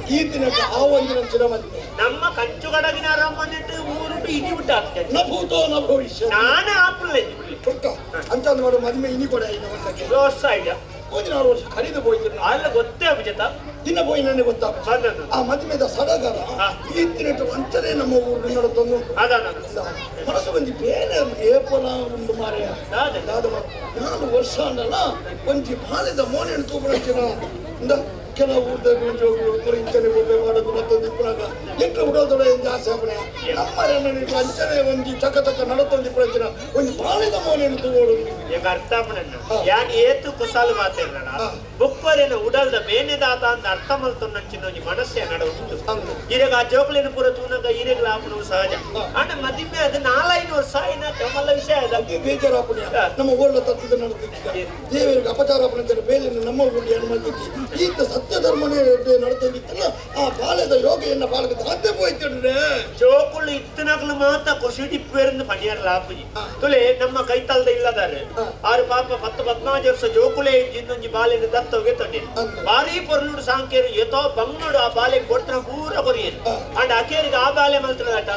ಈ ದಿನಕ್ಕೆ ಆ ಒಂದಿನ ಚಿರ ಮದ್ವೆ ನಮ್ಮ ಕಂಚುಗಡಗಿನ ಅರಮನೆಟ್ಟು ಊರುಟು ಇಡಿ ಬಿಟ್ಟ ಆಗ್ತದೆ ನ ಭೂತೋ ನ ಭವಿಷ್ಯ ನಾನೇ ಆಪುಲ್ಲ ಪುಟ್ಟ ಅಂತ ಮಾಡು ಮದ್ವೆ ಇನಿ ಕೊಡ ಇನ್ನು ವರ್ಷಕ್ಕೆ ವರ್ಷ ಇಲ್ಲ ಒಂದಿನ ಆರು ವರ್ಷ ಖರೀದು ಹೋಯ್ತು ಅಲ್ಲ ಗೊತ್ತೇ ಅಭಿಜಿತ ದಿನ ಪೋಯಿ ನನಗೆ ಗೊತ್ತಾಗ ಬಂದದ್ದು ಆ ಮದ್ಮೆದ ಸಡಗರ ಈ ದಿನಕ್ಕೆ ವಂಚನೆ ನಮ್ಮ ಊರು ನಡತೊಂದು ಅದಾನ ಮನಸ್ಸು ಒಂಜಿ ಬೇನೆ ಏಪಲ ಉಂಡು ಮಾರೆಯ ದಾದ ದಾದ ನಾಲ್ ವರ್ಷ ಅಂಡಲ ಒಂಜಿ ಬಾಲೆದ ಮೋನೆಯನ್ನು ತೂಪಣಂಚಿನ ಇಂದ ಕೆಲವು ಊರ್ದ ಜೋಗುಲು ಇಂಚನೆ ಬೊಬ್ಬೆ ಮಾಡೋದು ಮತ್ತೊಂದು ಇಪ್ಪುನಾಗ ಎಂಟು ಉಡೋದೊಡ ಜಾಸ್ತಿ ಆಪಣೆ ನಮ್ಮ ಅಂಚನೆ ಒಂಜಿ ಚಕ ಚಕ ನಡತೊಂದು ಇಪ್ಪುಣಂಚಿನ ಒಂಜಿ ಬಾಲೆದ ಮೋನೆಯನ್ನು ತೂಗೋಡು ಈಗ ಅರ್ಥ ಆಪಣನ್ನ ಯಾನ್ ಏತು ಕುಸಾಲು ಮಾತಾಡೋಣ ಬುಕ್ಕರೇನ ಉಡಲ್ದ ಬೇನೆದಾತ ಅಂತ ಅರ್ಥ ಮಲ್ತೊನ್ನಂಚಿನ ಒಂಜಿ ಮನಸ್ಸೆ ನಡ ಉಂಟು ಅಂದು. ಇರೆಗ ಆ ಜೋಕುಲೇನ ಪೂರ ತೂನಗ ಇರೆಗ್ಲ ಆಪುನವು ಸಹಜ ಆಂಡ ಮದಿಮೆ ಅದು ನಾಲೈನು ವರ್ಷ ಆಯ್ನ ಮಲ್ಲ ವಿಷಯ ಅದು ಅದೇ ಬೇಜಾರಾಪಣೆ ನಮ್ಮ ಊರ್ಲ ತತ್ವದ ನಡೆದಿದ್ದ ದೇವರಿಗೆ ಅಪಚಾರಾಪಣೆ ಬೇರೆ ನಮ್ಮ ಊರಲ್ಲಿ ಏನು ಮಾಡ್ತಿದ್ದಿ ಈತ ಸತ್ಯ ಧರ್ಮನೇ ನಡ್ತೊಂದಿತ್ತಲ್ಲ ಆ ಬಾಲ್ಯದ ಯೋಗ ಎನ್ನ ಬಾಲಕ ತಾತೆ ಹೋಯ್ತಿಡ್ರೆ ಜೋಕುಲು ಇತ್ತನಗ್ಲು ಮಾತ ಕುಸಿಡಿಪ್ಪೇರಿಂದ ಪಣಿಯರ್ಲ ಆಪುಜಿ ತುಲೆ ನಮ್ಮ ಕೈತಲ್ದ ಇಲ್ಲದಾರೆ ಆರು ಪಾಪ ಪತ್ತು ಪದ್ನಾಜು ವರ್ಷ ಜೋಕುಲೇ ಇನ್ನೊಂಜಿ ಬಾಲೆನ ದತ್ತೋಗೆ ತೊಂಡಿ ಭಾರಿ ಪೊರ್ಲುಡು ಸಾಂಕೇರು ಏತೋ ಬಂಗ್ನೋಡು ಆ ಬಾಲೆ ಕೊಡ್ತನ ಪೂರ ಕೊರಿಯರು ಅಂಡ್ ಅಕೇರಿಗೆ ಆ ಬಾಲೆ ಮಲ್ತನದಾಟ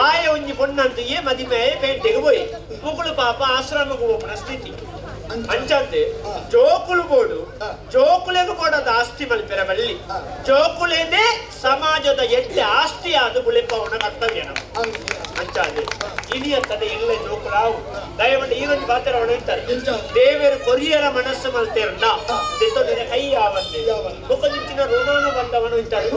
ಆಯ ಒಂಜಿ ಪೊಣ್ಣಂತ ಏ ಮದಿಮೆ ಪೇಂಟೆಗೆ ಪೋಯಿ ಮುಗುಳು ಪಾಪ ಆಶ್ರಮಕ್ಕೆ ಹೋಗುವ ಸ್ಥಿತಿ ಅಂಚಂತೆ ಜೋಕುಲು ಬೋಡು ಜೋಕುಲೆಗೂ ಬೋಡದ ಆಸ್ತಿ ಮಲ್ಪೆರ ಬಳ್ಳಿ ಜೋಕುಲೇನೆ ಸಮಾಜದ ಎಡ್ಡೆ ಆಸ್ತಿ ಅದು ಬುಳೆಪವನ ಕರ್ತವ್ಯ ನಮ್ಮ ಅಂಚಾದೆ ಇನಿಯತ್ತದೆ ಇಲ್ಲ ಜೋಕುಲಾವು ದಯಮಾಡಿ ಈರೊಂದು ಪಾತ್ರ ಇರ್ತಾರೆ ಎಂಚ? ದೇವರು ಕೊರಿಯರ ಮನಸ್ಸು ಮಲ್ತೇರಂಡ ದಿತ್ತೊಂದಿನ ಕೈ ಯಾವಂತೆ ಮುಖದಿಂಚಿನ ಋಣಾನು ಬಂದವನು ಇರ್ತಾರೆ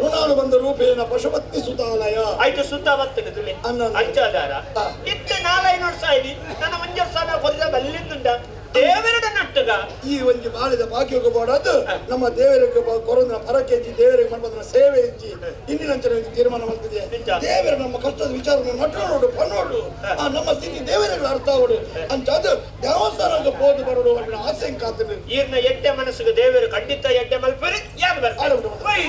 ಋಣಾನು ಬಂದ ರೂಪೇಣ ಪಶುಪತಿ ಸುತಾಲಯ ಆಯ್ತು ಸುತ್ತ ಬರ್ತದೆ ತುಲೆ ಅನ್ನ. ಅಂಚಾದಾರ ಹಾ. ಇತ್ತೆ ನಾಲೈನೂರು ಸಾಯಿ ನನ್ನ ಒಂಜರ್ ಸಾಲ ಕೊರಿದ ಬಲ್ಲಿಂದುಂಡ ದೇವರಡ ನಟ್ಟನು ಈ ಒಂಜಿ ಬಾಳಿದ ಭಾಗ್ಯಕ್ಕೆ ಬೋಡಾದ್ ನಮ್ಮ ದೇವರಿಗೆ ಕೊರೋನ ಪರಕೆಜ್ಜಿ ದೇವರಿಗೆ ಮನ್ಪದನ ಸೇವೆ ಇಜ್ಜಿ ಇಂದಿನಂಚನೆ ಒಂದು ತೀರ್ಮಾನ ಮಾಡ್ತಿದೆ. ನಿಜ. ದೇವರ ನಮ್ಮ ಕಷ್ಟದ ವಿಚಾರವನ್ನು ನಟ್ಟೋಡು ಪನ್ನೋಡು, ಆ ನಮ್ಮ ಸ್ಥಿತಿ ದೇವರಿಗೆ ಅರ್ಥ ಆಗೋಡು ಅಂಚಾದ ದೇವಸ್ಥಾನಕ್ಕೆ ಪೋದು ಬರೋಡು ಅನ್ನೋ ಆಸೆ ಕಾತನು. ಈರ್ನ ಎಡ್ಡೆ ಮನಸ್ಸಿಗೆ ದೇವರು ಖಂಡಿತ ಎಡ್ಡೆ ಮಲ್ಪರಿ ಯಾರು ಬರ್ತಾರೆ? ಆಡು. ಹೋಯ್.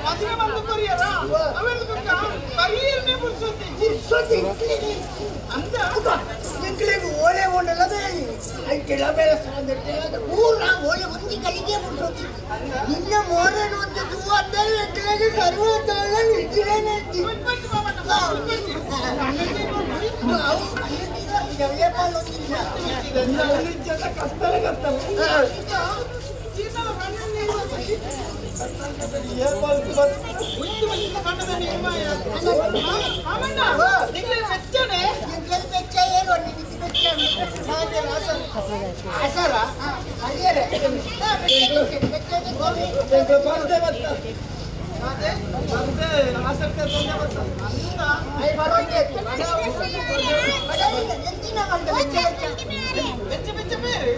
ಮದುವೆ ಬಂದು ಕೊರಿಯರ ಅವೆಲ್ಲ ಬರೀರ್ನೆ ಪುರ್ಸೊತ್ತಿ ಅಂತ. ಎಂಕ್ಲೆಗ್ ಓಲೆ ಓಡಲದ ಅಂಕೆಲ ಬೇರೆ ಪೂರ ಓಲೆ ಒಂಜಿ ಕಲಿಗೆ ಮುಟ್ಟೋತಿ ನಿನ್ನ ಮೋರನ್ ಒಂದು ತೂವತ್ತ ಎಂಕ್ಲೆಗ್ ಸರ್ವ ತೋಳ ನಿಜ್ಜಿರೇನೆ. ಅವು ಕಷ್ಟಲೇ ಕಷ್ಟಲ್ಲ. ಬೆಚ್ಚನೆ. ಎಂಕ್ಲೆಗ್ ಬೆಚ್ಚ ಏನು ನಿಜ್ಜಿ ಬೆಚ್ಚ ಆಸರ ಅಲ್ಲಿಯರೆ ಬೆಚ್ಚ ಬೆಚ್ಚ. ಬಂದೆ ಬತ್ತ ಬಂದೆ ಆಸಕ್ತಿ ಬಂದೆ ಬತ್ತ. ಅಯ್ ಬರೋಂಗೆ ಎಂತಿನ ಮಂಡ ಬೆಚ್ಚ ಬೆಚ್ಚ. ಬೆಚ್ಚ ಬೆಚ್ಚ ಬೇರೆ.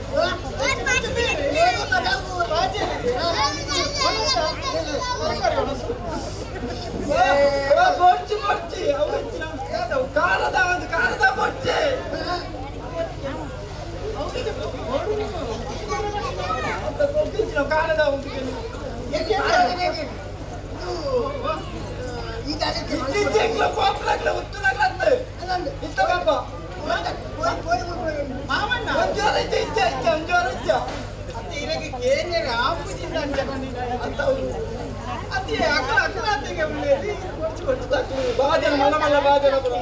ಬೇರೆ ಬಡವು. ಬೊಚ್ಚಿ ಬೊಚ್ಚಿ ಅವು ಕಾರದ ಒಂದು ಕಾರದ ಬೊಚ್ಚಿ. ಕಾರದ ಒಂದು ಇತ್ತೀಚೆಗೆ ಪಾಪ್ಲಾಗ್ಲ ಉತ್ತುಲಾಗ್ಲಂತೆ ಇತ್ತ ಪಾಪ. ಮಾಮಣ್ಣ. ಒಂಜೋರ ಇಜ್ಜ ಇಜ್ಜ ಇಜ್ಜ ಒಂಜೋರ ಇಜ್ಜ. ಅತ್ತೆ ಇರಗೆ ಕೇಂದ್ರ ಆಪುಜಿಂದ ಅಂಚ ಅಂತ ಅತ್ತೆ ಅಕ್ಕಲ ಅಕ್ಕಲ ಅತ್ತೆಗೆ ಉಳ್ಳೇರಿ. ಬೊಚ್ಚಿ ಬೊಚ್ಚಿ ಬಾಜನ ಮಲ್ಲ ಮಲ್ಲ ಬಾಜನ ಬರೋ.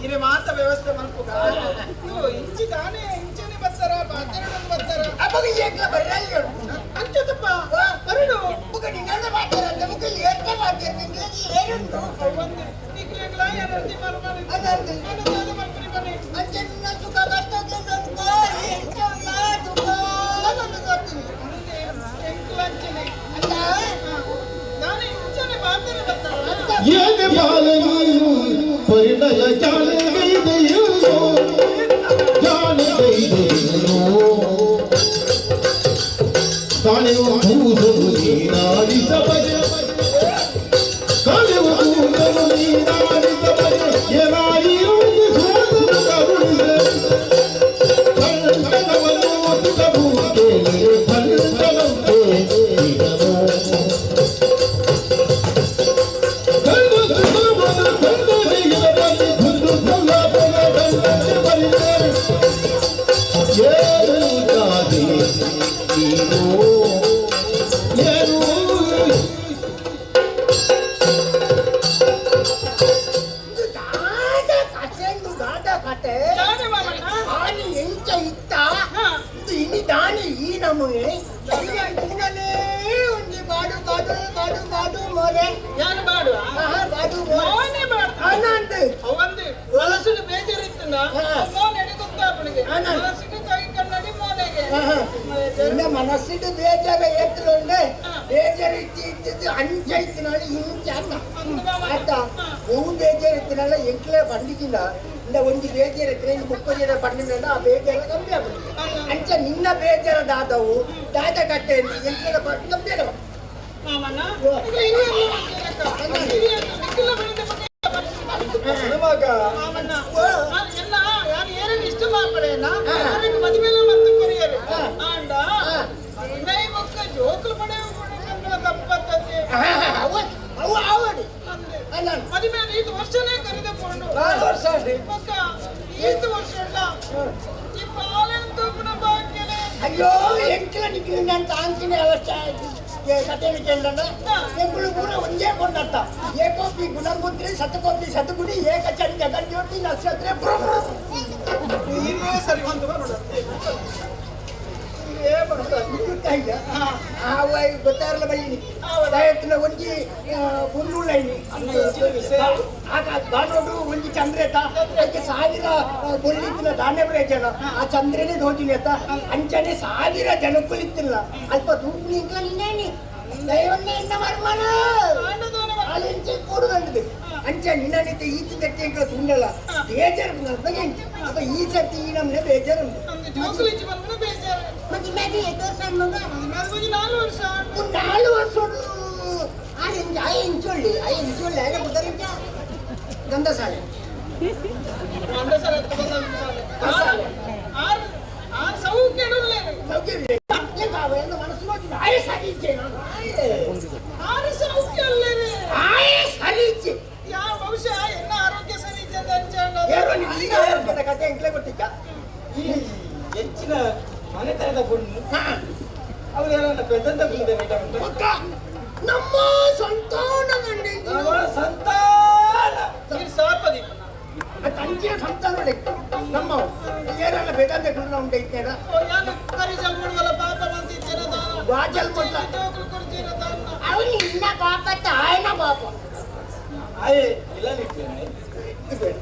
ಇರೆ ಮಾತ ವ್ಯವಸ್ಥೆ ಮಲ್ಪುಗ ಇವು ಇಂಚಿ ತಾನೇ ಇಂಚನೆ ಬರ್ತಾರ ಬಾತೆರಡೊಂದು ಬರ್ತಾರ. ಅಂಚತಪ್ಪ ಬರಡು. ಒಂದು ನಿಕ್ಲೆಗ್ಲ ಎನರ್ಜಿ ಮಲ್ಪನಿ ಅನುದಾನ ಮಲ್ಪನಿ ಬನ್ನಿ. ಎಂಕ್ಲಂಚನೆ ನಾನೇ ಇಂಚನೆ ಬಾತೆರೆ ಬರ್ತಾರ. ಏನೆ ಬಾಲನೀನು ಪರಿಣಯ ಜಾಣಗೈದೆಯೋ ಜಾಣಗೈದೆಯೋ ಕಾಣೆವು ಕೂಸಲು ನೀನಾಡಿದ ಬಗೆ ಕಾಣೆವು ಕೂಸಲು ನೀನಾಡಿದ ಬಗೆ ಏನಾಯಿರು ಸೋದರ ಕರುಣಿದೆ ಕಂಕಣವನ್ನು ತುಗಬೂಕೆ ಕಂಕಣಂತೆ ಇರನು ಕಂಡು ಸುಖವನ್ನು ಕಂಡು ಜೀವನದಲ್ಲಿ ಬಂದು ಸಲ್ಲಪದ ಕಂಡಂತೆ ಬರಿದೆ. ಏನು ದಾದಿ ನೀನು ಏನು ತಾನೇ ಮಾಮಣ್ಣ. ಎಂಚ ಇತ್ತ ಇನಿ ದಾನಿ ಈ ನಮೂನೆ ಕೂಡಲೇ ಒಂದು ಬಾಡು ಬಾಡು ಬಾಡು ಬಾಡು ಮೋರೆ. ಯಾನು ಬಾಡುವ? ಆಹಾ, ಬಾಡು ಮೋರೆ. ಮೋನೆ ಬಾಡು. ಆನಂದ್. ಅವಂದು ವಲಸಿನ ಬೇಜಾರಿತ್ತಂದ ಮೋನೆ ಎಡೆ ಗೊತ್ತಾಪಣಿಗೆ. ಆನಂದ್. ಮನಸ್ಸಿಗೆ ಕೈ ಕನ್ನಡಿ ಮೋನೆಗೆ. ಆಹಾ. ನಿನ್ನ ಮನಸ್ಸಿಗೆ ಬೇಜಾರ ಏತ್ರುಂಡೆ ಬೇಜಾರು ಇತ್ತು ಇತ್ತಿದ್ದು ಅಂಚ ಇತ್ತಿನಾಳೆ ಇಂಚ ಅನ್ನ ಆಯ್ತಾ ಹೂವು ಬೇಜಾರು ಇತ್ತಿನಾಳೆ ಎಂಕ್ಲೆ ಬಂಡಿಗಿಲ್ಲ ಇಂದ ಒಂದು ಬೇಜಾರು ಇತ್ತಿನ ಇನ್ನು ಮುಕ್ಕು ಜನ ಬಂಡಿನ ಆ ಬೇಜಾರ ಕಮ್ಮಿ ಆಗುದು ಅಂಚ ನಿನ್ನ ಬೇಜಾರ ದಾದವು ದಾದ ಕಟ್ಟೆ ಎಂಕ್ಲೆ ಕಮ್ಮಿ ಆಗ. ಮಾಮಣ್ಣ ಈಗ ಹಿರಿಯರು ಮಾಡ್ತೀರಕ್ಕ. ಹಿರಿಯರು ನಿಕ್ಕಿಲ್ಲ ಬೆಳೆದ ಬಗ್ಗೆ ಮಗ. ಮಾಮಣ್ಣ ನಾನು ಎಲ್ಲ ಯಾರು ಏನೇನು ಇಷ್ಟ ಮಾಪಡೆಯನ್ನ ಅವರಿಗೆ ಮದುವೆಲ್ಲ ಮತ್ತು ಕೊರಿಯರು ಆಂಡ ವಿನಯ್ ಬೊಕ್ಕ ಜೋಕುಲು ಪಡೆ ತಪ್ಪತ್ತಂತೆ. ಅವ ಅವ ಆವಡಿ. ಅಂದೆ. ಅಲ್ಲ. ಮದುವೆ ಐದು ವರ್ಷನೇ ಕರೆದುಕೊಂಡು ನಾಲ್ಕು ವರ್ಷ ಆಂಟಿ. ಬೊಕ್ಕ ಈತು ವರ್ಷ ಉಂಟ ಈ ಪಾಲೆನ್ ತೂಪುನ ಬಾಕಿ. ಅಯ್ಯೋ ಎಂಕ್ಲ ನಿಕ್ಲು ನಾನು ತಾಂತಿನ ಅವಸ್ಥೆ ಕತೆ ವಿಚಾರ ಎಂಕುಲು ಪೂರ ಒಂಜೇ ಕೊಂಡತ್ತ ಏಕೋಪಿ ಗುಣಪುತ್ರಿ ಶತಕೋಪಿ ಶತಗುಡಿ ಏಕಚರಿ ಜಗಜ್ಯೋತಿ ನಕ್ಷತ್ರ ನೀವೇ ಸರಿ ಒಂದು ಬರೋಣ ಏ ಬರೋಣ ಗೊತ್ತಾರಲ್ಲ ಬೈನಿ ದಯತ್ತಿನ ಒಂಜಿ ಪುಂಡುಳ್ಳೈನಿ ಆಗ ದಾನೋಡು ಒಂಜಿ ಚಂದ್ರೇತ ಅದಕ್ಕೆ ಸಾವಿರ ಬೊಳ್ಳಿತ್ತಿನ ದಾನೆ ಜನ ಆ ಚಂದ್ರನೇ ದೋಜಿನೇತ ಅಂಚನೆ ಸಾವಿರ ಜನಕ್ಕುಲಿತ್ತಿಲ್ಲ ಅಲ್ಪ ತೂಪು ನಿಂಕ್ಲ ನಿನ್ನೇನಿ ದೈವನ್ನೇ ಎನ್ನ ಮರ್ಮನ ಅಲಿಂಚಿ ಕೂಡುಗಂಡದು ಅಂಚ ನಿನ್ನನಿತ ಈಚಿ ತಟ್ಟಿ ಎಂಕ್ಲ ತುಂಡಲ್ಲ ಬೇಜಾರು ಅಪ್ಪ ಈ ಸರ್ತಿ ಈ ನಮ್ನೆ ಬೇಜಾರು ನಮ್ಗೆ ಜೋಕುಲು ಇಚ್ಚಿ ಬಂದ್ರೆ ಬೇಜಾರು. ಮತ್ತೆ ಮ್ಯಾಗೆ ಎಷ್ಟು ವರ್ಷ ಮಗ? ಮದುವೆ ಆಗಿ 4 ವರ್ಷ. 4 ವರ್ಷ ಆ ಇಂಚೊಳ್ಳಿ ಆ ಇಂಚೊಳ್ಳಿ ಆಯ್ನ ಬುದ್ಧರಿಂಚ ಗಂಧಸಾಲೆ ಗಂಧಸಾಲೆ ಅಂತ ಬಂದ ಸಾಲೆ. ಆರು ಆರು ಸೌಖ್ಯ ಇಡಲ್ಲ. ಸೌಖ್ಯ ಏನು ಮನಸ್ಸು ನೋಡಿ ಆಯೆ ಸರಿ ಇಚ್ಛೆ ನಾನು ಆರು ಸೌಖ್ಯ ಅಲ್ಲೇ ಆಯೆ ಸರಿ ಇಚ್ಛೆ ಯಾ ಬಹುಶಃ ಎಲ್ಲ ಆರೋಗ್ಯ ಸರಿ ಇದೆ ಅಂತ ಅಂಚೆ ಏರೋ ನೀನು ಈಗ ಹೇಳ್ಬೇಡ ಕತೆ ಎಂಕ್ಲೆ ಗೊತ್ತಿಕ್ಕ ಈ ಹೆಚ್ಚಿನ ಮನೆತನದ ಪೊಣ್ಣು ಅವರೆಲ್ಲ ಪೆದ್ದಂತ ಕುಂದೆ ಮಕ್ಕ ನಮ್ಮ ಸಂತಾನ ನಮ್ಮ ಸಂತಾನ ನೀರು ಸಾಪದಿ ತಂಚಿನ ಸಂತಾನ ನಮ್ಮ ಏರಲ್ಲ ಬೇಕಂತ ಕುಂಡ ಉಂಟು ಇದ್ದೇಡ ಯಾನು ಕರಿ ಜಲ್ಮುಡುವಲ್ಲ ಪಾಪ ಬಂತಿದ್ದೇನ ದಾನ ವಾಜಲ್ ಮೊದ್ಲ ಜೋಕುಲು ಕೊಡ್ತೀರ ದಾನ ಅವನು ನಿನ್ನ ಪಾಪ ತಾಯಿನ ಪಾಪ ಆಯೆ ಇಲ್ಲ ನಿಪ್ಪೇನೆ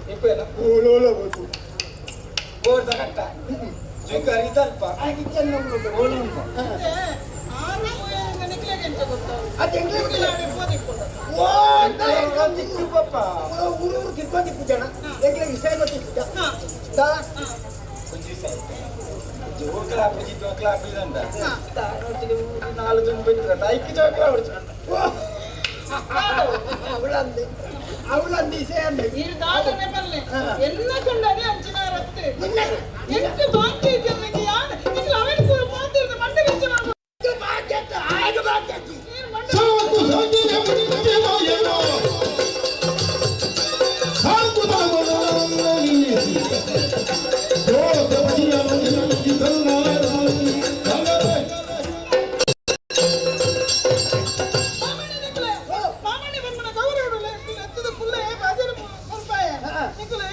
ನಿಪ್ಪೇನ ಓಲೋಲ ಬೇಕು ಬೋರ್ದ ಕಟ್ಟ ಜುಂಕರಿ ತಲ್ಪ ಆಗಿಚ್ಚನ್ನು ಓಲು ಉಂಟು ಆರು ನಿಕ್ಲೆಗೆ ಎಂತ ಗೊತ್ತು ಅದು ಎಂಗ್ಲೇ ಗೊತ್ತಿಲ್ಲ. ಓ ಓ ಅಂತ ತಿಕ್ಕು ಪಪ್ಪ ಊರು ಊರು ತಿರ್ಕೊಂಡು ಜನ ಎಂಗ್ಲೇ ವಿಷಯ ಗೊತ್ತಿತ್ತು ದಾ ಜೋಕ್ಲ ಹಾಪುಜಿ ಜೋಕ್ಲ ಹಾಪುಜಿ ಅಂತ ನಾಲ್ಕು ಜನ ಬಿಟ್ಟು ಐಕ್ಯ ಜೋಕ್ಲ ಹೊಡ್ಚು ಅವಳಂದೆ ಅವಳಂದೆ ವಿಷಯ ಅಂದೆ ನೀರು ದಾಟನೆ ಬಲ್ಲೆ ಎಲ್ಲ ಕೊಂಡಾಡಿ ಅಂಚಿನ ರತ್ತೆ ನಿನ್ನ ಎಂಟು ಬಾಕಿ ಇದೆಯಲ್ಲ ಯಾರು ನಿಕ್ಲು ಅವೆಲ್ಲ ಪೂರ ಪಾತಿರ್ದ ಮಂಡೆ ಬೆಚ್ಚ ಮಾಡ್ಬೋದು. ಬಾಧ್ಯತೆ ಆಗ ಬಾಧ್ಯತೆ ನೀರು ಮಂಡೆ ಸಾಕು ಸಂಜೆ ಮುಗಿದ ಏನೋ ಸಾಕು ಮಾಮಣ್ಣೆ ನಿಕ್ಲೆ ಮಾಮಣ್ಣೆ ಬಮ್ಮನ ಗೌರವ ಎತ್ತದ ಪುಲ್ಲೆ ಬಾಜರ ಮುಲ್ಪಾಯ ನಿಕ್ಲೆ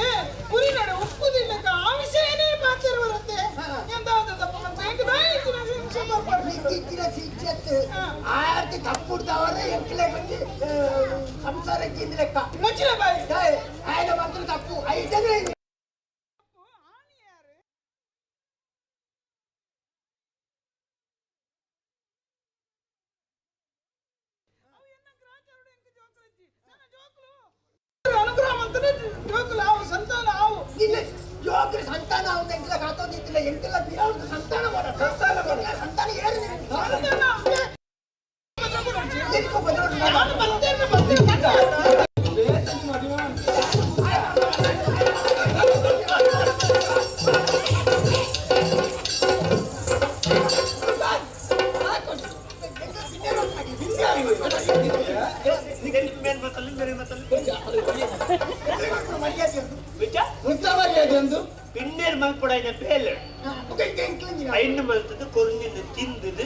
ಉರಿನಾಡು ಉಪ್ಪುದಿಲ್ಲಕ ಆ ವಿಷಯನೇ ಪಾತಿರುವರತ್ತೆ ಎಂತ ಆದದಪ್ಪ ಮತ್ತೆ ಎಂಕ್ ದಾಯಿ ಇಚ್ಚಿನ ಶಿಕ್ಷೆ ಬರ್ಪಾಡು. ಇತ್ತೀಚಿನ ಶಿಕ್ಷೆ ಆರ್ತಿ ತಪ್ಪುಡ್ದವರೇ ಎಂಕ್ಲೆ ಬಂದು ಸಂಸಾರಕ್ಕೆ ಇಂದ್ ಲೆಕ್ಕ ಮುಚ್ಚಿನ ಬಾಯಿ ఆయన మాత్రం తప్పు అయితే ಅನುಗ್ರಹ ಮಂತನೇ ಜೋಕುಲು ಆವು ಸಂತಾನ ಆವು ನಿನ್ನ ಜೋಗ್ರಿ ಸಂತಾನ ಅವನ ಎಂಕ್ಲ ಕಾತೋದಿತ್ತಿಲ್ಲ ಎಂಕ್ಲ ಬಿರಾವ್ದು ಸಂತಾನ ಮಾಡ ಸಂತಾನ ಮಾಡ ಸಂತಾನ ಏರು ಸಂತಾನ ನಿನ್ಕೊ ಬದಲು ನಾನು ಬರ್ತೇನೆ ಬರ್ತೇನೆ ಬೇತಂಜಿ ಮದುವೆ ಮಾಡ್ತಾರೆ. ಮರ್ಯಾದೆ ಮುತ್ತ ಮರ್ಯಾದೆ ಒಂದು ಪಿನ್ನೇರ್ ಮಲ್ಪಡೈನ ಬೇಲೆ ಐನ್ ಮಲ್ತದು ಕೊರ್ನಿಂದ ತಿಂದದು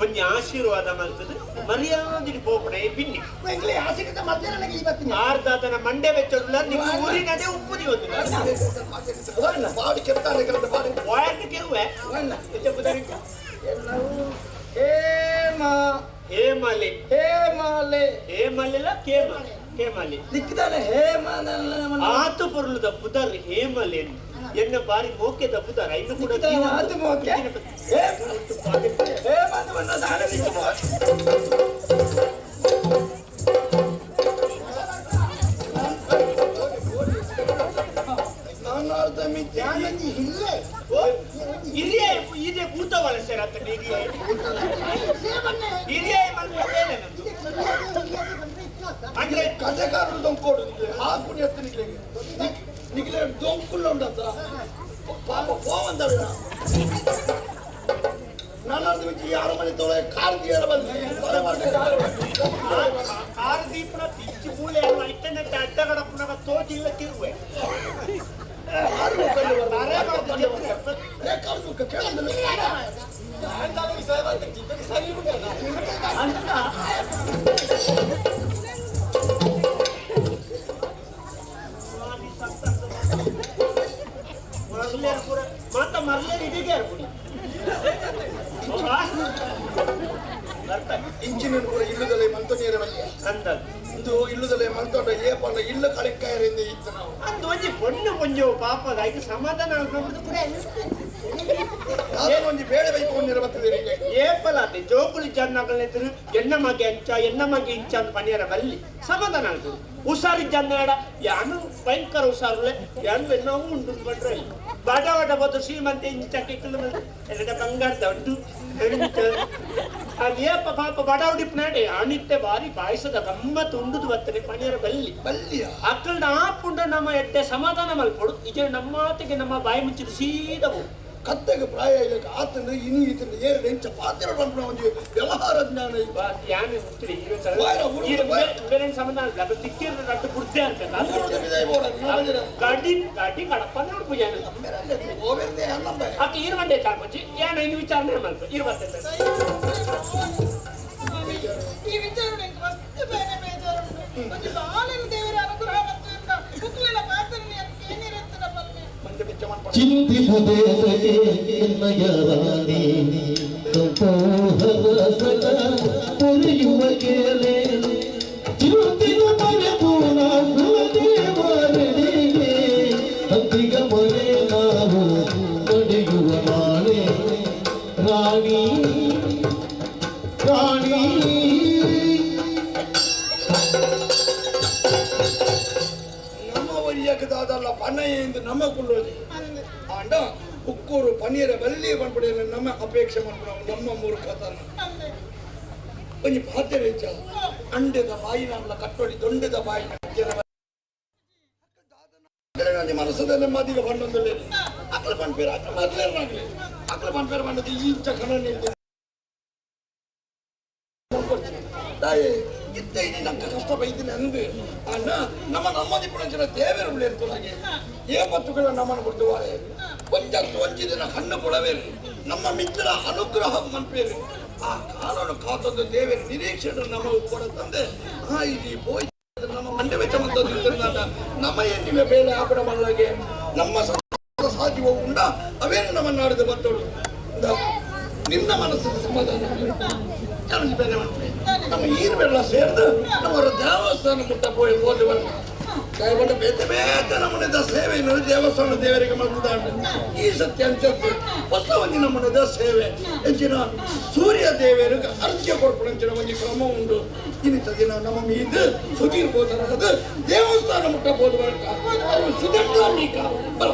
ಒಂಜಿ ಆಶೀರ್ವಾದ ಮಲ್ತದು ಮರ್ಯಾದೆ ಪೋಪಡೆ ಬಿನ್ನಿ ಎಂಕ್ಲೆ ಆಸಕ್ತ ಮಧ್ಯ ನನಗೆ ಇವತ್ತಿನ ಆರ್ದಾತನ ಮಂಡೆ ಬೆಚ್ಚೊಡ್ಲ ನಿಮ್ಮ ಊರಿನದೇ ಉಪ್ಪುದಿ ಒಂದು ಬಾಡಿ ಕೆತ್ತಾನೆ ಕರೆದ ಬಾಡಿ ವಾಯರ್ನ ಕೆರುವೆ ಎಲ್ಲವೂ ಹೇಮ ಹೇಮಲೆ ಹೇಮಾಲೆ ಹೇಮಲೆಲ್ಲ ಕೇಮ ಹೇಮಲೆ ದಿಕ್ಕಿದಾನೆ ಹೇಮ ಆತು ಪೊರುಳುದ ಪುದರ್ ಹೇಮಲೆ ಎನ್ನ ಬಾರಿ ಮೋಕೆದ ಪುದರ್ ಐನು ಕೂಡ ದಿಕ್ಕಿದಾನೆ ಆತು ಮೋಕೆ ಹೇಮ ಅಂತ ಬಂದ ದಾನ ದಿಕ್ಕು ಮೋಕೆ. ನಾನು ಅರ್ಧ ಮಿತಿ ಯಾನಂಜಿ ಹಿಲ್ಲೆ ಹಿರಿಯ ಇದೆ ಭೂತ ವಲಸೆರ ಅಂತ ಹಿರಿಯ ಸೇವನ್ನೇ ಹಿರಿಯ ಮಲ್ಪ ಬೇಲೆ ನಮ್ದು ಅಂದ್ರೆ ಕಥೆಗಾರರು ದೊಂಕೋಡು ನಿಕ್ಲೆ ಹಾಕು ಎತ್ತು ನಿಕ್ಲೆಗೆ ನಿಕ್ಲೆ ದೊಂಕುಲ್ಲ ಉಂಡತ್ತ ಪಾಪ ಪೋವಂದವಿನ ನಾನು ಅರ್ಧ ಮಿತಿ ಯಾರ ಮನೆ ತೊಳೆ ಕಾರ್ ತೀರ ಬಂದು ತೊಳೆ ಮಾಡ್ತಾರೆ ಕಾರ್ ದೀಪನ ತಿಚ್ಚಿ ಮೂಲೆ ಇಟ್ಟನೆ ಅಡ್ಡಗಡ ಪುನಃ ತೋಜಿಲ್ಲ ತಿರುವೆ ಮಾತ ಮರ್ಲೇರ್ ಇದೀಗ ಇಂಜಿನಿಯರ್ ಕೂಡ ಇಲ್ಲದಲ್ಲೇ ಮಂತ ನೀರವಲ್ಲಿ ಅಂದ ಇದು ಇಲ್ಲದಲ್ಲೇ ಮಂತೋಟ ಏಪಲ್ಲ ಇಲ್ಲ ಕಡೆಕಾಯರಿಂದ ಇತ್ತು ನಾವು ಅಂದ್ ಒಂಜಿ ಪೊಣ್ಣು ಪೊಂಜೋ ಪಾಪದ ಐಕ್ ಸಮಾಧಾನ ಅನ್ಕೊಂಡ್ಬಿಟ್ಟು ಕೂಡ ಯಾವ್ದೋ ಒಂಜಿ ಬೇಳೆ ಬೈಕು ಬರ್ತದೆ ಏಪಲಾತೆ ಜೋಕುಲಿ ಜನ್ನಗಳನ್ನೆದುರು ಎಣ್ಣ ಮಗೆ ಅಂಚ ಎಣ್ಣ ಮಗೆ ಇಂಚ ಅಂತ ಪನಿಯರ ಬಲ್ಲಿ ಸಮಾಧಾನ ಆಗ್ತದೆ. ಹುಷಾರಿ ಜನ್ನಡ ಯಾನು ಭಯಂಕರ ಹುಷಾರುಲೆ ಯಾನು ನಾವು ಉಂಟು ಬಂದ್ರೆ ಬಡ ಬಡ ಬದು ಶ್ರೀಮಂತ ಇಂಚ ಚಕ್ಕಿಕ್ಕಲು ಎಲ್ಲ ಬಂಗಾರದ ಉಂಟು. ಅದು ಏಪ ಪಾಪ ಬಡ ಉಡಿಪ್ನಾಡೆ ಅಣಿತ್ತೆ ಬಾರಿ ಪಾಯಸದ ಗಮ್ಮತ್ತು ಉಂಡುದು ಬರ್ತದೆ ಪನಿಯರ ಬಲ್ಲಿ. ಬಲ್ಲಿಯ ಅಕ್ಕಲ್ನ ಆಪುಂಡ ನಮ್ಮ ಎಡ್ಡೆ ಸಮಾಧಾನ ಮಲ್ಪಡು ಇಜ ನಮ್ಮ ನಮ್ಮ ಬಾಯಿ ಮುಚ್ಚಿದ ಸೀದವು. ಕತ್ತೆಗೆ ಪ್ರಾಯ ಇಲ್ಲ ಆತನ ಇನಿ ಈತನ ಏರು ಎಂಚ ಪಾತ್ರ ಪನ್ಪುನ ಒಂಜಿ ವ್ಯವಹಾರ ಜ್ಞಾನ ಇತ್ತು. ಯಾನು ವಾಯ್ರ ಊರು ವಾಯ್ರ. ಬೇರೆ ಸಂಬಂಧ ಅಲ್ಲ ಅದು ತಿಕ್ಕಿರ ರಟ್ಟು ಬುಡ್ದೆ ಅಂತ ಊರುದ ವಿದಾಯ ಬೋಡ ನೀವು ಬಂದಿರ. ಗಾಡಿ ಗಾಡಿ ಕಡಪ ನೋಡ್ಪು ಯಾನು. ಓವೆರ್ದೆ ಅನ್ನಂಬ. ಅಕ್ಕ ಈರು ಮಂಡೆ ಚಾಲ್ಪೊಂಚಿ ಯಾನ ಇನ್ನು ವಿಚಾರಣೆ ಮಲ್ಪ ಈರು ಬರ್ತೇನೆ. ಈ ವಿಚಾರಣೆ ಎಂಕ್ ಮಸ್ತ್ ಬೇರೆ ಬೇಜಾರುಂಟು. ಒಂಜಿ ಬಾಲೆನ ದೇವರ ಅನುಗ್ರಹ ಮತ್ತು ಎಂತ ಕುಕ್ಲೆನ ಪಾತ್ರನಿ ಅಂತ ಏನಿರುತ್ತದ ಪಲ್ಲೆ. ಮಂಜ ಬಿಚ್ಚ ಮನ್ಪಡ. ಚಿಂತಿಪುದೇತಗೆ ಎನ್ನಯ ರಾಣಿ ಸಂಪೋಹದ ಪೊರೆಯುವ ಕೇಳೆ ಚಿರುತಿನ ಮನೆ ಪೂನ ಕುಲದೇವರೆಡೆಗೆ ಅಂತಿಗ ಮನೆ ನಾವು ನಡೆಯುವ ನಾಳೆ ರಾಣಿ ರಾಣಿ. ನಮ್ಮ ವರಿಯಕ್ಕೆ ದಾದಲ್ಲ ಪನಯಿಂದ ನಮ್ಮ ಕುಳ್ಳೋದಿ. ಅಂದ್. ಆಂಡ ಉಕ್ಕೂರು ಪನೀರ ಬಲ್ಲಿ ಪನ್ಪುಡಿಯಲ್ಲ ನಮ್ಮ ಅಪೇಕ್ಷೆ ಮನ್ಪುನ ನಮ್ಮ ಮೂರ್ಖತನ. ಅಂದ್. ಒಂಜಿ ಪಾತೆರ ಇಜ್ಜ ಅಂಡೆದ ಬಾಯಿನಲ್ಲ ಕಟ್ಟೊಳಿ ದೊಂಡೆದ ಬಾಯಿನ ಒಂಜಿ ಮನಸ್ಸದಲ್ಲ ಮದಿಗ ಪಣ್ಣೊಂದುಲ್ಲೆ ಅಕ್ಲ ಪನ್ಪೇರು ಅಕ್ಲ ಮದ್ಲೇರ್ನಾಗ್ಲಿ ಅಕ್ಲ ಪನ್ಪೇರು ಪಂಡದು ಇಂಚ ಕಣ ತಾಯಿ ಇತ್ತ ಇನಿ ನಂಕ ಕಷ್ಟ ಬೈದಿನಿ ಅಂದು ಅಣ್ಣ ನಮ್ಮ ನಮ್ಮದಿ ಪುಣಂಚಿನ ದೇವರು ಉಳ್ಳೇರ್ತಲಾಗೆ ಏ ಪತ್ತುಗಳ ನಮ್ಮನ್ನು ಕೊಡ್ತುವಾರೆ ಕೊಂಚ ಒಂಜಿ ದಿನ ಕಣ್ಣು ಪುಡವೇರು ನಮ್ಮ ಮಿತ್ರ ಅನುಗ್ರಹ ಮನ್ಪೇರು ಆ ಕಾಲನ್ನು ಕಾತೊಂದು ದೇವರ ನಿರೀಕ್ಷೆ ನಮ್ಮ ಕೊಡ ತಂದೆ ಆ ಇಲ್ಲಿ ಪೋಯ್ ನಮ್ಮ ಮಂಡೆ ವೆಚ್ಚ ಮಂತದ್ದು ಇರ್ತದಂಡ ನಮ್ಮ ಏನಿವೆ ಬೇಲೆ ಆಪಣ ಮಲ್ಲಗೆ ನಮ್ಮ ಸಾಧ್ಯವ ಉಂಡ ಅವೇನು ನಮ್ಮ ನಾಡಿದ ಬತ್ತೋಡು ನಿನ್ನ ಮನಸ್ಸಿನ ಸಮಾಧಾನ ನಾನು ಬೇರೆ ಮಾಡ್ತೀನಿ. ನಮ್ಮ ಈರ್ವೆಲ್ಲ ಸೇರ್ದು ನಮ್ಮವರ ದೇವಸ್ಥಾನ ಮುಟ್ಟ ಪೋಯಿ ಹೋದ ದಯಗೊಂಡು ಬೇತೆ ಬೇತೆ ನಮ್ಮನೆದ ಸೇವೆ ದೇವಸ್ಥಾನ ದೇವರಿಗೆ ಮಾಡ್ತದ ಈ ಸತ್ಯ ಅನ್ಸತ್ತು ಹೊಸ ಒಂಜಿ ನಮ್ಮನೆದ ಸೇವೆ ಹೆಚ್ಚಿನ ಸೂರ್ಯ ದೇವರಿಗೆ ಅರ್ಘ್ಯ ಕೊಡ್ಪುಣಂಚಿನ ಒಂಜಿ ಕ್ರಮ ಉಂಟು. ಇನ್ನಿತ ದಿನ ನಮ್ಮ ಮೀದು ಸುಧೀರ್ ಬೋಧನದ ದೇವಸ್ಥಾನ ಮುಟ್ಟ ಬೋಧ ಅವರು ಸುದಂಡ ಮೀಕ ಬರ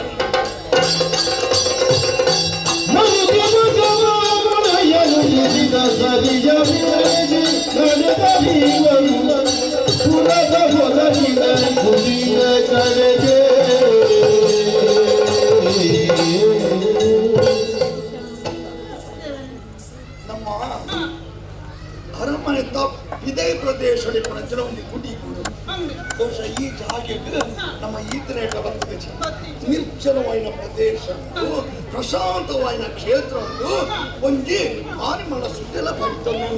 ಪುರದ ಮೊದಲಿನ ಗುಡಿಯ ಕಡೆಗೆ ನಮ್ಮ ಅರಮನೆ ತಪ್ಪಿದೇ ಪ್ರದೇಶ ಪುಣಂಚಿನ ಒಂದು ಗುಡಿ ಉಂಟು. ಅಂದ್. ಬಹುಶಃ ಈ ಜಾಗಕ್ಕೆ ನಮ್ಮ ಈತನೇಟ ಬರ್ತದೆ. ನಿರ್ಜನವಾಯಿನ ಪ್ರದೇಶ ಪ್ರಶಾಂತವಾಯಿನ ಕ್ಷೇತ್ರ ಒಂಜಿ ಆನಿಮಲ ಸುದೆಲ ಪಡಿತನು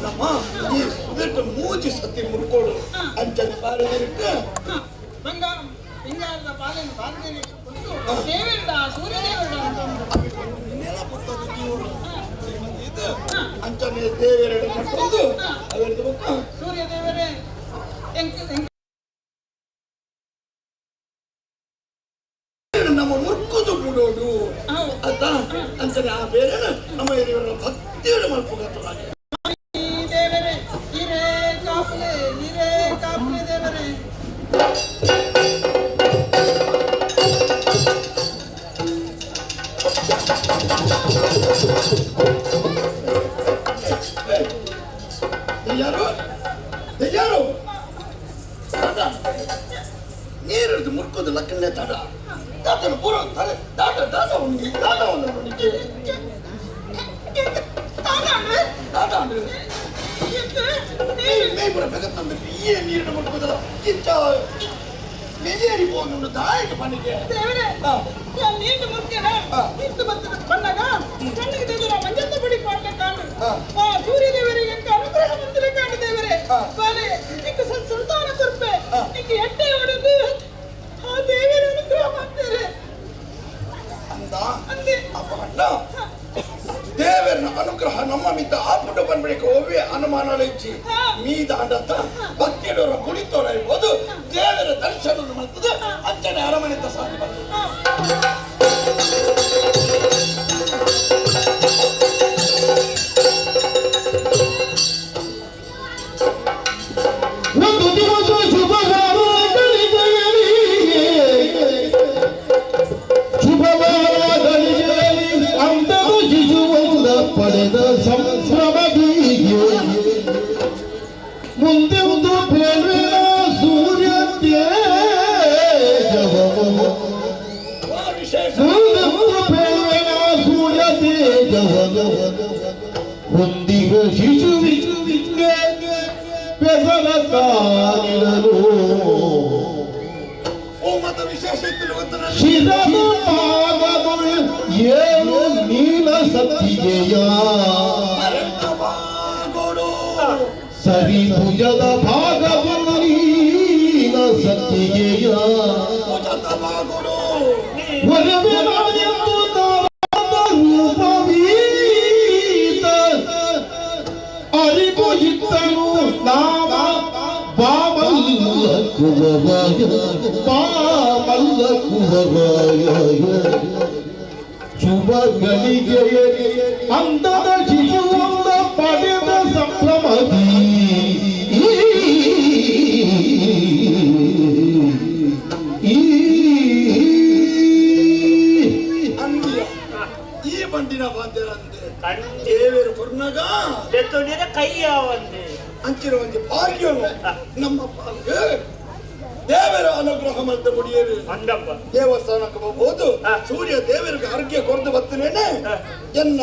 ನಮ್ಮ ಈ ಸುದೆಟ ಮೂಜಿ ಸತಿ ಮುರ್ಕೋಡು ಅಂಚನೆ ಬಾರದಿರುತ್ತೆ. ಬಂಗಾರ ಬಂಗಾರದ ಬಾಲೆನ ಬಾರದೇನೆ ಕೊಟ್ಟು ದೇವರುಡ ಸೂರ್ಯದೇವರುಡ ಅಂತ ಉಂಟು. ನೆನಪುತ್ತದೆ ಜೀವನ ಇದು ಅಂಚನೆ ದೇವರೆಡೆ ಮಟ್ಟೊಂದು ಅವೆರಡು ಬೊಕ್ಕ ಸೂರ್ಯದೇವರೇ ಎಂಕ್ ಎಂಕ್ ನಮ್ಮ ಮುರ್ಕುದು ಬಿಡೋಡು ಹೌದು. ಅತ್ತ ಅಂಚನೆ ಆ ಬೇರೆನ ನಮ್ಮ ಹಿರಿಯರ ಭಕ್ತಿಯನ್ನು ಮಲ್ಪುಗತ್ತಲಾಗೆ. ಈ ದೇವರೇ ಹಿರೇ ಕಾಪುಲೆ ಹಿರೇ ಕಾಪುಲೆ ದೇವರೇ. ಯಾರು ಯಾರು ನೀರಿಡ್ದು ಮುರ್ಕೋದು ಲಕ್ಕನೆ ತಡ ದಾತನ ಪೂರ ತಲೆ ದಾಟ ದಾಟ ಒಂದು ದಾಟ ಒಂದು ನಿಕ್ಕೆ ದಾಟ ಅಂದ್ರೆ ಮೇ ಪೂರ ಬೆಗತ್ತಂದ್ರೆ ಈ ನೀರಿನ ಮುರ್ಕೋದಲ್ಲ ಇಂಚ ಮೆಜೇರಿ ಹೋಗಿ ದಾಯಕ ಪನಿಗೆ. ದೇವರೇ ಹಾ. ನೀರು ಮುರ್ಕೆನ. ಅಂದ ಅಪ್ಪ ದೇವರನ ಅನುಗ್ರಹ ನಮ್ಮ ಮಿತ್ತ ಆಪುಂಡು ಬಂದ್ಬಿಡಿಕ ಒವ್ವೆ ಅನುಮಾನ ಇಚ್ಚಿ ಮೀದಾಂಡತ್ತ ಭಕ್ತಿಯಡೋರ ಕುಣಿತೋರ ಇರ್ಬೋದು ದೇವರ ದರ್ಶನ ಮಾಡ್ತದೆ ಅಂಚನೆ ಅರಮನೆ ಸಾಧ್ಯ ಬರ್ತದೆ. ಒಂದು ದಿವಸ ಶುಭವಾರಗಳಿಗೆಯಲಿ ಶುಭವಾರಗಳಿಗೆಯಲಿ ಅಂಧದ ಶಿಶುವೊಂದ ಪಡೆದ ಸಂಭ್ರಮದಿಗೆ ಮುಂದೆ ಒಂದು ಪೇಳ್ವೆನ ಸೂರ್ಯ ತೇಜವನು ವಾ ವಿಶೇಷ ಮುಂದೆ ಒಂದು ಪೇಳ್ವೆನ ಸೂರ್ಯ ತೇಜವನು ಹೊಂದಿದ ಶಿಶುವಿಗೆ ಬೆಸರ ಕಾಲಿಡಲು ಓ ಮತ ವಿಶೇಷ ಇತ್ತು ಗೊತ್ತು ನನಗೆ. ಶಿರದ ಪಾದಗಳು ಏಳು ನೀಲ ಸತ್ತಿಗೆಯ ಭರತವಾಗೋಡು. ಸರಿ ಭುಜದ ಭಾಗವು ನೀಲ ಸತ್ತಿಗೆಯ ಭುಜತವಾಗೋಡು. ಒಲವೆನಾದೆಂದು ತಾದ ರೂಪವೀತ ಅರಿಪುಜಿತ್ತನು ನಾಮ ಬಾಮಲ್ಲ ಕುವರಾಯ ಬಾಮಲ್ಲ ಕುವರಾಯ ಶುಭಗಳಿಗೆ ಅಂದದ ಶಿಶುವೊಂದ ಪಡೆದ ಸಂಭ್ರಮದಿ ಈ ಅಂದಿಯ ಈ ಬಂಡಿನ ಬಾಧ್ಯರಂತೆ ಕಂಡೆ ದೇವರು ಕೊರ್ನಗ ದೆತ್ತೊಂಡಿರ ಕೈ ಯಾವಂದೆ ಅಂಚಿನ ಒಂಜಿ ಭಾಗ್ಯನು ನಮ್ಮ ಪಾಲ್ಗೆ ದೇವರ ಅನುಗ್ರಹ ಮಲ್ತ ಮುಡಿಯರು ಅಂದಪ್ಪ ದೇವಸ್ಥಾನಕ್ಕೆ ಹೋಗ್ಬೋದು ಸೂರ್ಯ ದೇವರಿಗೆ ಅರ್ಘ್ಯ ಕೊರ್ದು ಬರ್ತನೇನೆ ಎನ್ನ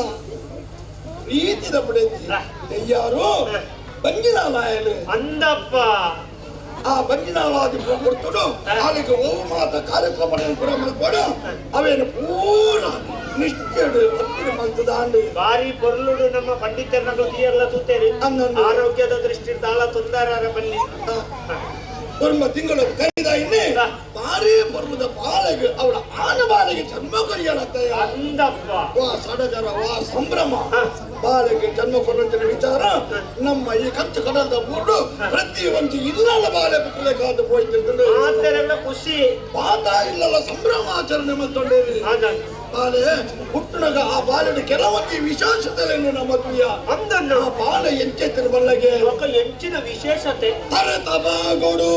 ಪ್ರೀತಿದ ಪಡೆದಿ ಯಾರು ಬಂಜಿನಾಲಾಯಲು ಅಂದಪ್ಪ ಆ ಬಂಜಿನಾಲಾದಿ ಕೊಡ್ತುಡು ಆಲಿಗೆ ಓವು ಮಾತ ಕಾರ್ಯಕ್ರಮ ಪೂರ ಮಲ್ಪಡು ಅವೇನು ಪೂರ ನಿಷ್ಠೆಡು ಭಕ್ತಿನ ಮಲ್ತದಾಂಡು ಬಾರಿ ಪೊರ್ಲುಡು ನಮ್ಮ ಪಂಡಿತರನ್ನ ತೀಯಲ್ಲ ತೂತೇರಿ ಅಂದಂದು. ಆರೋಗ್ಯದ ದೃಷ್ಟಿ ತಾಳ ತೊಂದರೆ ಬಲ್ಲಿ ಒರ್ಮ ತಿಂಗಳು ಕೈದ ಇನ್ನೆ ಬಾರಿ ಪರ್ವದ ಬಾಳೆಗೆ ಅವಳ ಆನ ಬಾಳೆಗೆ ಜನ್ಮ ಕೊರಿಯಲತ್ತಯ್ಯ ಅಂದಪ್ಪ ವಾ ಸಡಗರ ವಾ ಸಂಭ್ರಮ ಬಾಳೆಗೆ ಜನ್ಮ ಕೊಡುವಂತಿನ ವಿಚಾರ ನಮ್ಮ ಈ ಕಂಚು ಕಡಲದ ಊರು ಪ್ರತಿ ಒಂಜಿ ಇಲ್ಲಲ್ಲ ಬಾಳೆ ಪುಟ್ಟಲೆ ಕಾದು ಹೋಯ್ತಿರ್ತದೆ ಆತರೆಲ್ಲ ಖುಷಿ ಪಾತ ಇಲ್ಲಲ್ಲ ಸಂಭ್ರಮ ಆಚರಣೆ ಮಾಡ್ಕೊಂಡೇವಿ ಹಾಗಾಗಿ ಬಾಳೆ ಹುಟ್ಟುನಗ ಆ ಬಾಳೆಡು ಕೆಲವೊಂದು ವಿಶೇಷತೆಯನ್ನು ನಮ್ಮ ತುಯ್ಯ ಅಂದನ್ನ ಆ ಬಾಳೆ ಎಂಚೆತ್ತಿನ ಬಲ್ಲಗೆ ఒక ಎಂಚಿನ ವಿಶೇಷತೆ ತರತಬಾಗೋಡು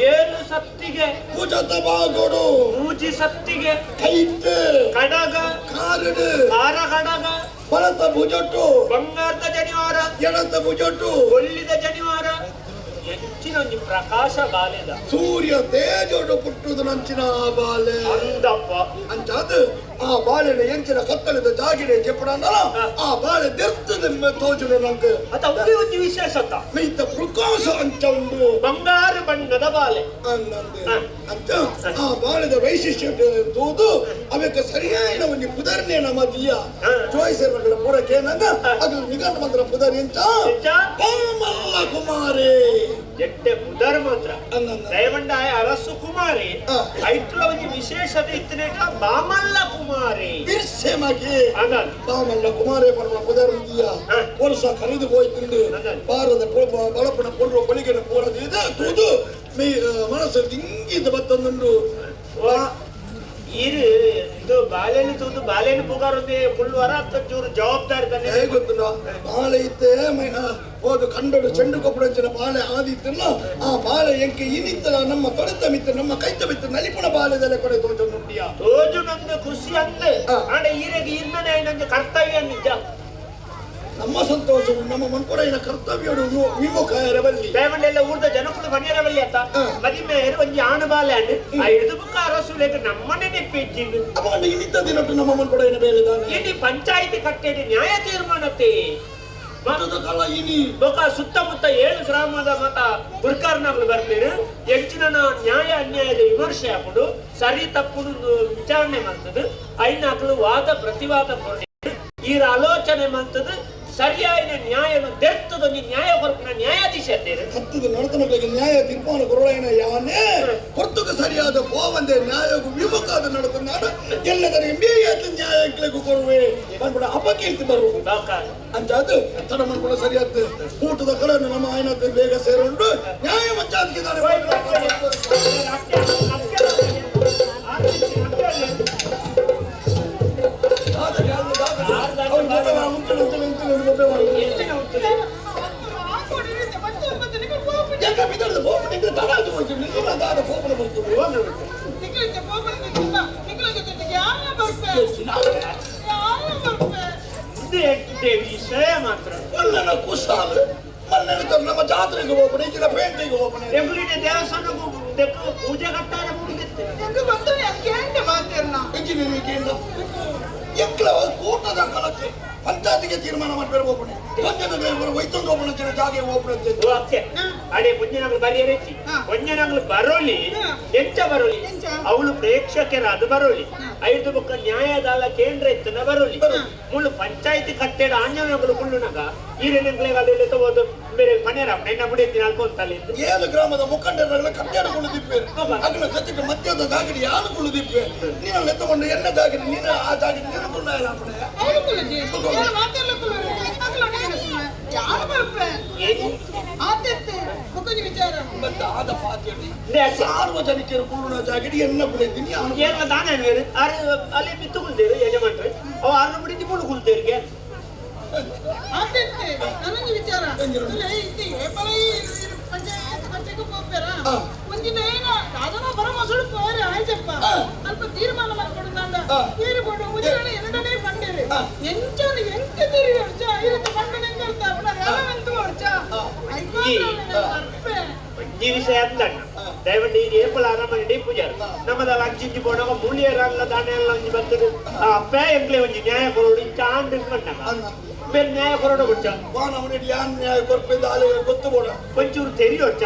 ಏಳು ಸತ್ತಿಗೆ ಭುಜತಬಾಗೋಡು ಮೂಜಿ ಸತ್ತಿಗೆ ಕೈತೆ ಕಡಗ ಕಾರಡು ಕಾರ ಕಡಗ ಬಲತ ಭುಜಟ್ಟು ಬಂಗಾರದ ಜನಿವಾರ ಎಡತ ಭುಜಟ್ಟು ಒಳ್ಳಿದ ಜನಿವಾರ ಎಂಚಿನ ಒಂಜಿ ಪ್ರಕಾಶ ಬಾಲೆದ ಸೂರ್ಯ ತೇಜೋಡು ಪುಟ್ಟುದು ನಂಚಿನ ಆ ಬಾಲೆ ಅಂದಪ್ಪ ಅಂಚಾದ ಆ ಬಾಳೆನ ಎಂಚಿನ ಕತ್ತಲಿದ ಜಾಗಿಡೆ ಚೆಪ್ಪಡಂದಲ ಆ ಬಾಳೆ ದೆರ್ತದ ತೋಜುಡು ನಂಗೆ ಅತ ಅವೇ ಒಂಜಿ ವಿಶೇಷತ ಮೈತ ಪ್ರಕಾಶ ಅಂಚ ಉಂಡು ಬಂಗಾರ ಬಣ್ಣದ ಬಾಲೆ ಅಂದಂದೆ ಅಂಚ ಆ ಬಾಳೆದ ವೈಶಿಷ್ಟ್ಯ ತೋದು ಅವಕ್ಕೆ ಸರಿಯಾದ ಒಂದು ಪುದರ್ನೆ ನಮ್ಮ ದಿಯ ಜೋಯಿಸರ್ ಮಕ್ಕಳ ಪೂರಕ್ಕೆ ಏನಂದ ಅದು ನಿಗಂಟ ಮಂತ್ರ ಪುದರ್ ಎಂಚ ಎಂಚ? ಪಾಮಲ್ಲ ಕುಮಾರಿ ಎಡ್ಡೆ ಪುದರ್ ಮಾತ್ರ ಅಂದಂದ ದಯವಂಡಾಯ ಅರಸು ಕುಮಾರಿ ಐಟ್ಲ ಒಂಜಿ ವಿಶೇಷತೆ ಇತ್ತನೇಟ ಬಾಮಲ್ಲ ಕುಮಾರಿ ಬಿರ್ಸೆ ಮಗಿ ಅಂದನ್ ಪಾಮಲ್ಲ ಕುಮಾರೇ ಪರ್ವ ಪುದರ್ ದಿಯ ವರ್ಷ ಕರೆದು ಹೋಯ್ತಿಂದು ಬಾರದ ಬಳಪನ ಪೊರ್ರು ಬಳಿಗೆನ ಪೂರದ ಇದು ತೂದು ಮೇ ಮನಸ್ಸು ದಿಂಗಿದ ಬತ್ತಂದುಂಡು ಇರು ಇದು ಬಾಳೆಹಣ್ಣು ತೂದು ಬಾಳೆಹಣ್ಣು ಪುಗಾರೊಂದೇ ಕುಳ್ಳುವರ ಚೂರು ಜವಾಬ್ದಾರಿ ತಾನೆ ಹೇಗೆ ಗೊತ್ತುಂಡ ಬಾಳೆ ಇತ್ತೆ ಹೋದು ಕಂಡಡು ಚೆಂಡು ಕೊಪ್ಪಡಂಚಿನ ಬಾಳೆ ಆದಿತ್ತಲ್ಲ ಆ ಬಾಳೆ ಎಂಕೆ ಇನಿತ್ತ ನಮ್ಮ ತೊಡೆತ ಮಿತ್ತ ನಮ್ಮ ಕೈತ ಮಿತ್ತ ನಲಿಪುಣ ಬಾಳೆದಲ್ಲೇ ಕೊಡೆ ತೋಜ ನುಂಡಿಯ ತೋಜು ನಂದು ಖುಷಿ ಅಂದೆ ಆಂಡ ಈರೆಗೆ ಇನ್ನನೇ ನಂಗೆ ಕರ್ತವ್ಯ ನಿಜ ನಮ್ಮ ಸಂತೋಷವು ನಮ್ಮ ಮನ್ಕೊಡೈನ ಕರ್ತವ್ಯಡು ವಿಮುಖ ಇರಬಲ್ಲಿ ದಯಮಂಡೆಲ್ಲ ಊರ್ದ ಜನಕುಲು ಬನ್ನಿರಬಲ್ಲಿ ಅತ್ತ ಮದಿಮೇರು ಒಂಜಿ ಆಣು ಬಾಲೆ ಅಂಡ್ ಆ ಹಿಡಿದು ಬುಕ್ಕ ಅರಸುಲೇಕ ನಮ್ಮನೆ ನೆಪ್ಪಿಜ್ಜಿಂದು ಅಪ್ಪ ಇನ್ನಿತ್ತ ದಿನಟ್ಟು ನಮ್ಮ ಮನ್ಕೊಡೈನ ಬೇಲೆ ತಾನೆ ಇಡೀ ಪಂಚಾಯಿತಿ ಕಟ್ಟೆಡಿ ನ್ಯಾಯ ತೀರ್ಮಾನತೆ ಕಾಲ ಇನಿ ಬೊಕ ಸುತ್ತಮುತ್ತ ಏಳು ಗ್ರಾಮದ ಮತ ಗುರ್ಕಾರ್ನಾಗ್ಲು ಬರ್ತೀರಿ ಎಂಚಿನ ನ್ಯಾಯ ಅನ್ಯಾಯದ ವಿಮರ್ಶೆ ಹಾಕೊಂಡು ಸರಿ ತಪ್ಪುನು ವಿಚಾರಣೆ ಮಾಡ್ತದೆ ಐನಾಕ್ಲು ವಾದ ಪ್ರತಿವಾದ ಕೊಡಿ ಈರ ಆಲೋಚನೆ ಮಾಡ್ತದೆ ಸರಿಯಾದ ನ್ಯಾಯನು ದೆರ್ತದೊಂದು ನ್ಯಾಯ ಕೊರಪಿನ ನ್ಯಾಯಾಧೀಶ ತೇರು ಹತ್ತದ ನಡತನಗಳಿಗೆ ನ್ಯಾಯ ತೀರ್ಮಾನ ಕೊರಳೈನ ಯಾನೇ ಹೊರ್ತುಕ ಸರಿಯಾದ ಪೋವಂದೆ ನ್ಯಾಯಕ್ಕೂ ವಿಮುಖಾದ ನಡತನಾಡ ಎಲ್ಲದರಿಗೆ ಮೇಯಾತ ಎಂಕ್ಲೆಗು ಕೊರುವೆ ಬಂದ್ಬಿಡ ಅಪಕೀರ್ತಿ ಬರು ಅಂಚಾದು ತಡ ಮನ್ಕುಳ ಸರಿಯಾದ ಊಟದ ಕಲನ್ನು ನಮ್ಮ ಆಯ್ನದ್ದು ಬೇಗ ಸೇರುಂಡು ನ್ಯಾಯ ಮಂಚಾದಿದ್ದಾರೆ. ವಿಷಯ ಮಾತ್ರ ಮಲ್ಲನ ಕುಸಾಲು ಮಲ್ಲನ ನಮ್ಮ ಜಾತ್ರೆಗೆ ಹೋಗ್ಬಿಡಿ, ಈಗಿನ ಪೇಂಟಿಗೆ ಹೋಗ್ಬಿಡಿ. ಎಂಗ್ಲಿನ ದೇವಸ್ಥಾನಕ್ಕೂ ಪೂಜೆ ಕಟ್ಟಾರ ಮುಗಿದಿತ್ತು. ಇಂಜಿನಿಯರಿಂಗ್ ಕೇಂದ್ರ ಎಂಕ್ಲ ಕೂಟದ ಕಾಲಕ್ಕೆ ಪಂಚಾಯತಿಗೆ ತೀರ್ಮಾನ ಮಾಡ್ಬೇಕು ಹೋಗ್ಬಿಡಿ. ಪಂಚಾಯತ್ ಒಯ್ತೊಂದು ಹೋಗ್ಬಿಡ ಜಾಗೆ ಹೋಗ್ಬಿಡುತ್ತೆ. ಓಕೆ, ಅಡೆ ಒಂಜನಗಳು ಬರಿಯರೆಚ್ಚಿ ಒಂಜನಗಳು ಬರೋಲಿ ಎಂಚ ಬರೋಲಿ ಅವಳು ಪ್ರೇಕ್ಷಕರ ಅದು ಬರೋಲಿ ಐದು ಬೊಕ್ಕ ನ್ಯಾಯದಾಲ ಕೇಂದ್ರ ಇತ್ತನ ಬರೋಲಿ ಮುಳ್ಳು ಪಂಚಾಯತಿ ಕಟ್ಟೆಡ ಆಂಜನಗಳು ಕುಳ್ಳುನಗ ಈರೆನಂಗ್ಲೆ ಅಲ್ಲಿ ತಗೋದು ಬೇರೆ ಪನೇರ ಎನ್ನ ಮುಡಿಯತ್ತಿ ನಾಲ್ಕು ಅಂತಲ್ಲಿ. ಏಳು ಗ್ರಾಮದ ಮುಖಂಡರುಗಳ ಕಟ್ಟಡ ಕುಳಿದಿಪ್ಪೆ, ಅಗಲ ಜೊತೆಗೆ ಮಧ್ಯದ ಜಾಗಡಿ ಯಾರು ಕುಳಿದಿಪ್ಪೆ, ನೀನು ಎತ್ತಕೊಂಡು ಎನ್ನ ಜಾಗಡಿ ನೀನು ಆ ಜಾಗಡಿ ನೀನು ಕುಳ್ಳ. ಮತ್ತೆ ಆದ ಪಾತ್ಯಡಿ ಸಾರ್ವಜನಿಕರು ಕುಳ್ಳುನ ಜಾಗಡಿ ಎನ್ನ ಬಿಡಿದ್ದೀನಿ. ಏನ ದಾನ ಆರು ಅಲ್ಲಿ ಬಿತ್ತು ಕುಲ್ತೇರು ಯಜಮಾನ್ರೆ ಅವ ಆರು ಬಿಡಿದ್ದು ಮುಳ್ಳು ಕುಲ್ತೇರಿಗೆ. ನನಗೆ ವಿಚಾರ ಒಂದಿನ ಏನ ಸಾಧನ ಬರ ಮೊಸಳು ಪೋರೆ ಆಯ್ತಪ್ಪ ಅಲ್ಪ ತೀರ್ಮಾನ ಮಾಡ್ಕೊಡು. ತೀರು ಉದಾಹರಣೆ ಎರಡನೇ ಬಂಡೇರಿ ಎಂಚಾನ ಎಂಕ ತೀರಿ ಹೊಡ್ಚ ಇರುತ್ತೆ ಬಂಡನೆ ಎಂಕರ್ತ ಎಂತ ಹೊಡ್ಚ ಈ ವಿಷಯ ಅಂದಣ್ಣ ದಯವಿಟ್ಟು ಈ ಏಪಲ ಅರಮನೆ ಪೂಜಾರಿ ನಮ್ಮದಲ್ಲ ಅಂಚಿಂಚಿ ಪೋಣಗ ಮೂಲಿಯರಲ್ಲ ದಾನೆ ಎಲ್ಲ ಒಂಜಿ ಬರ್ತದೆ. ಆ ಅಪ್ಪ ಎಂಕ್ಲೆ ಒಂಜಿ ನ್ಯಾಯ ಕೊರೋಡು ಇಂಚ ಆಂಡ್ ಬಂದಾಗ ಬೇರೆ ನ್ಯಾಯ ಕೊರೋಡು ಕೊಚ್ಚ. ವಾನವನಿಗೆ ಯಾನ್ ನ್ಯಾಯ ಕೊರ್ಪಿಂದ ಆಲೆ ಗೊತ್ತು ಬೋಡ. ಒಂಚೂರು ತೆರಿ ಹೊಚ್ಚ.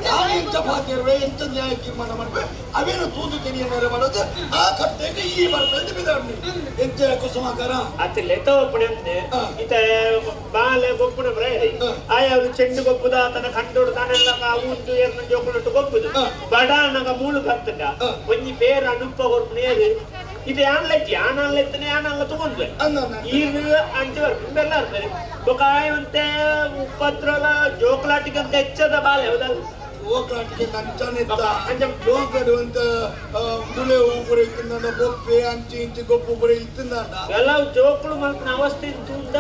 ನಾನು ಎಂಚ ಪಾತಿರುವೆ ಎಂಚ ನ್ಯಾಯ ತೀರ್ಮಾನ ಮಾಡ್ಬೇಕು ಅವೇನು ತೂತು ತೆರಿಯನರೆ ಮಾಡೋದು ಆ ಕಟ್ಟೆಗೆ ಈ ಬರ್ತದೆ ಬಿದಾಡ್ನಿ ಎಂಚ ಕುಸುಮಾಕರ. ಅತ್ತ ಲೆತ ಒಪ್ಪಣೆ ಅಂತೆ ಇತ ಬಾಲೆ ಗೊಪ್ಪುನ ಬ್ರೈರಿ ಆಯ ಅವರು ಚೆಂಡು ಗೊಪ್ಪುದ ತನ್ನ ಕಂಡೋಡು ತಾನೆಲ್ಲ ಉಂಟು ಏರ್ನ ಜೋಕುಲಟ್ಟು ಗೊಪ್ಪುದು ಬಡಾನಗ ಮೂಳು ಬರ್ತದ ಒಂಜಿ ಪೇರ್ ಅನುಪ ಕೊರ್ಪುನ ಏರು ಇದು ಯಾನ್ಲಜ್ಜಿ ಯಾನಲ್ಲ ಎತ್ತನೆ ಯಾನಲ್ಲ ತಗೊಂಡ್ವೆ ಈರು ಅಂಚೆ ಬರ್ಪು ಬೆಲ್ಲ ಇರ್ತಾರೆ ಬೊಕಾಯವಂತೆ ಉಪದ್ರಲ ಜೋಕುಲಾಟಿಗಂತ ಹೆಚ್ಚದ ಬಾಲೆ ಹೌದಲ್ಲ. ಜೋಕಾಟಿಗೆ ಅಂಚನೆ ಜೋಕಾಡುವಂತ ಮುಳೆ ಊಪುರ ಇತ್ತಿಂದ ಬೊಪ್ಪೆ ಅಂಚಿ ಇಂಚಿ ಗೊಪ್ಪು ಪುರ ಇತ್ತಿಂದ. ಕೆಲವು ಜೋಕುಳು ಮಲ್ಪನ ಅವಸ್ಥೆ ತುಂದ.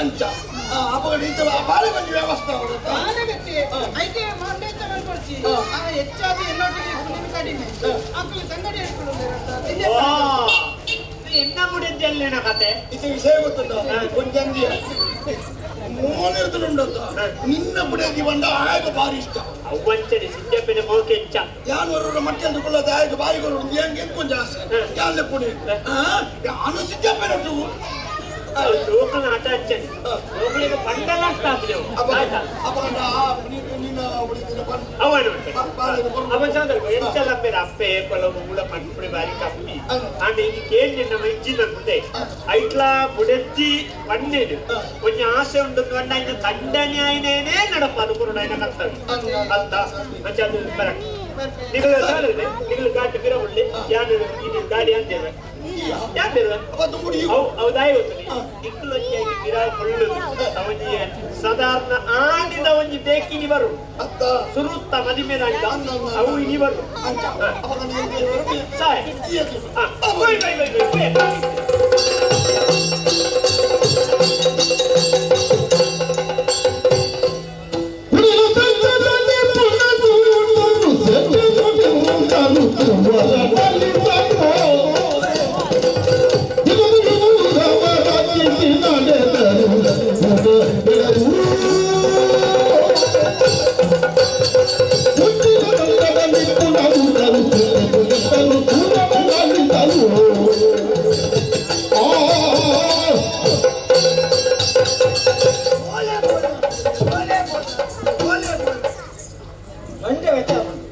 ಅಂಚ ಅಪಗಡ ಇಂಚ ಬಾಳೆ ಬಂದು ವ್ಯವಸ್ಥೆ ಐಕೆ ಮಂಡೆ ಮಲ್ಕೊಡ್ಚಿ ಹೆಚ್ಚಾದ ಎಲ್ಲೊಟ್ಟಿಗೆ ನಿಮ್ಗೆ ಕಡಿಮೆ ಅಕ್ಕಲು ಸಂಗಡಿ ಎನ್ನ ಮುಡಿದ್ದಲ್ಲೇನ ಕತೆ. ಇದು ವಿಷಯ ಗೊತ್ತುಂಟ ಕೊಂಚಂದಿಯ ಮೋನಿರ್ತುಂಡಂತ ನಿನ್ನ ಬುಡದಿ ಬಂದ ಆಗ ಭಾರಿ ಇಷ್ಟ. ಅವ್ವಂಚನೆ ಸಿದ್ದಪ್ಪನ ಮೋಕೆಂಚ ಯಾನ್ ವರ ಮಟ್ಟೆಂದು ಕೊಳ್ಳದ ಆಗ ಬಾಯಿ ಕೊರು ಹೆಂಗೆ ಕೊಂಚ ಆಸೆ ಯಾನ್ಲೆ ಪುಡಿ ಅನು ಸಿದ್ದಪ್ಪನೊಟ್ಟು. ಜೋಕುನ ಆಟ ಹಚ್ಚನೆ ಜೋಕುಳಿಗೆ ಪಂಡಲ ಆಗ್ತಾವೆ. ಅಪಗಡ ನಿನ್ನ ಬುಡಿದಿನ ಅವನು ಅವನ ಸಂದರ್ಭ ಎಂಚಲ್ಲ ಬೇರೆ ಅಪ್ಪೆ ಕೊಲ ಮೂಲ ಪಂಪುಡಿ ಬಾರಿ ಕಮ್ಮಿ ಅಂಡ್ ಇದು ಕೇಳಿ ನಮ್ಮ ಇಜ್ಜಿನ ಮುಂದೆ ಐಟ್ಲಾ ಬುಡೆತ್ತಿ ಪಣ್ಣೇನು ಒಂಜಿ ಆಸೆ ಉಂಟು ಅಂಡ ಇನ್ನು ತಂಡನೆ ಆಯ್ನೇನೆ ನಡಪ ಅದು ಕೊರಡ ಆಯ್ನ ಕರ್ತವ್ಯ ಅಂತ ಮಂಚ ಅದು ಕರೆಕ್ಟ್. ನಿಗಳು ಸಾಲದೆ ನಿಗಳು ಗಾಟಿ ಬಿರವುಳ್ಳಿ ಯಾನು ಇದು ಗಾಡಿ ಅಂತೇವೆ ಯಾಂದೇವೆ ಹೌದಾಯ್ ಗೊತ್ತು ಇಕ್ಕುಲೊಂಜಿಯಾಗಿ ಬಿರ ಕೊಳ್ಳುದು ಒಂಜಿ ಸಾಧಾರಣ ಆಂಡಿದ ಒಂಜಿ ಬೇಕಿನಿ ಬರು ಸುರುತ್ತ ಮದಿಮೆ ಅವು ಇನಿ ಬರು ಸಾಯ್ bye bye bye bye bye.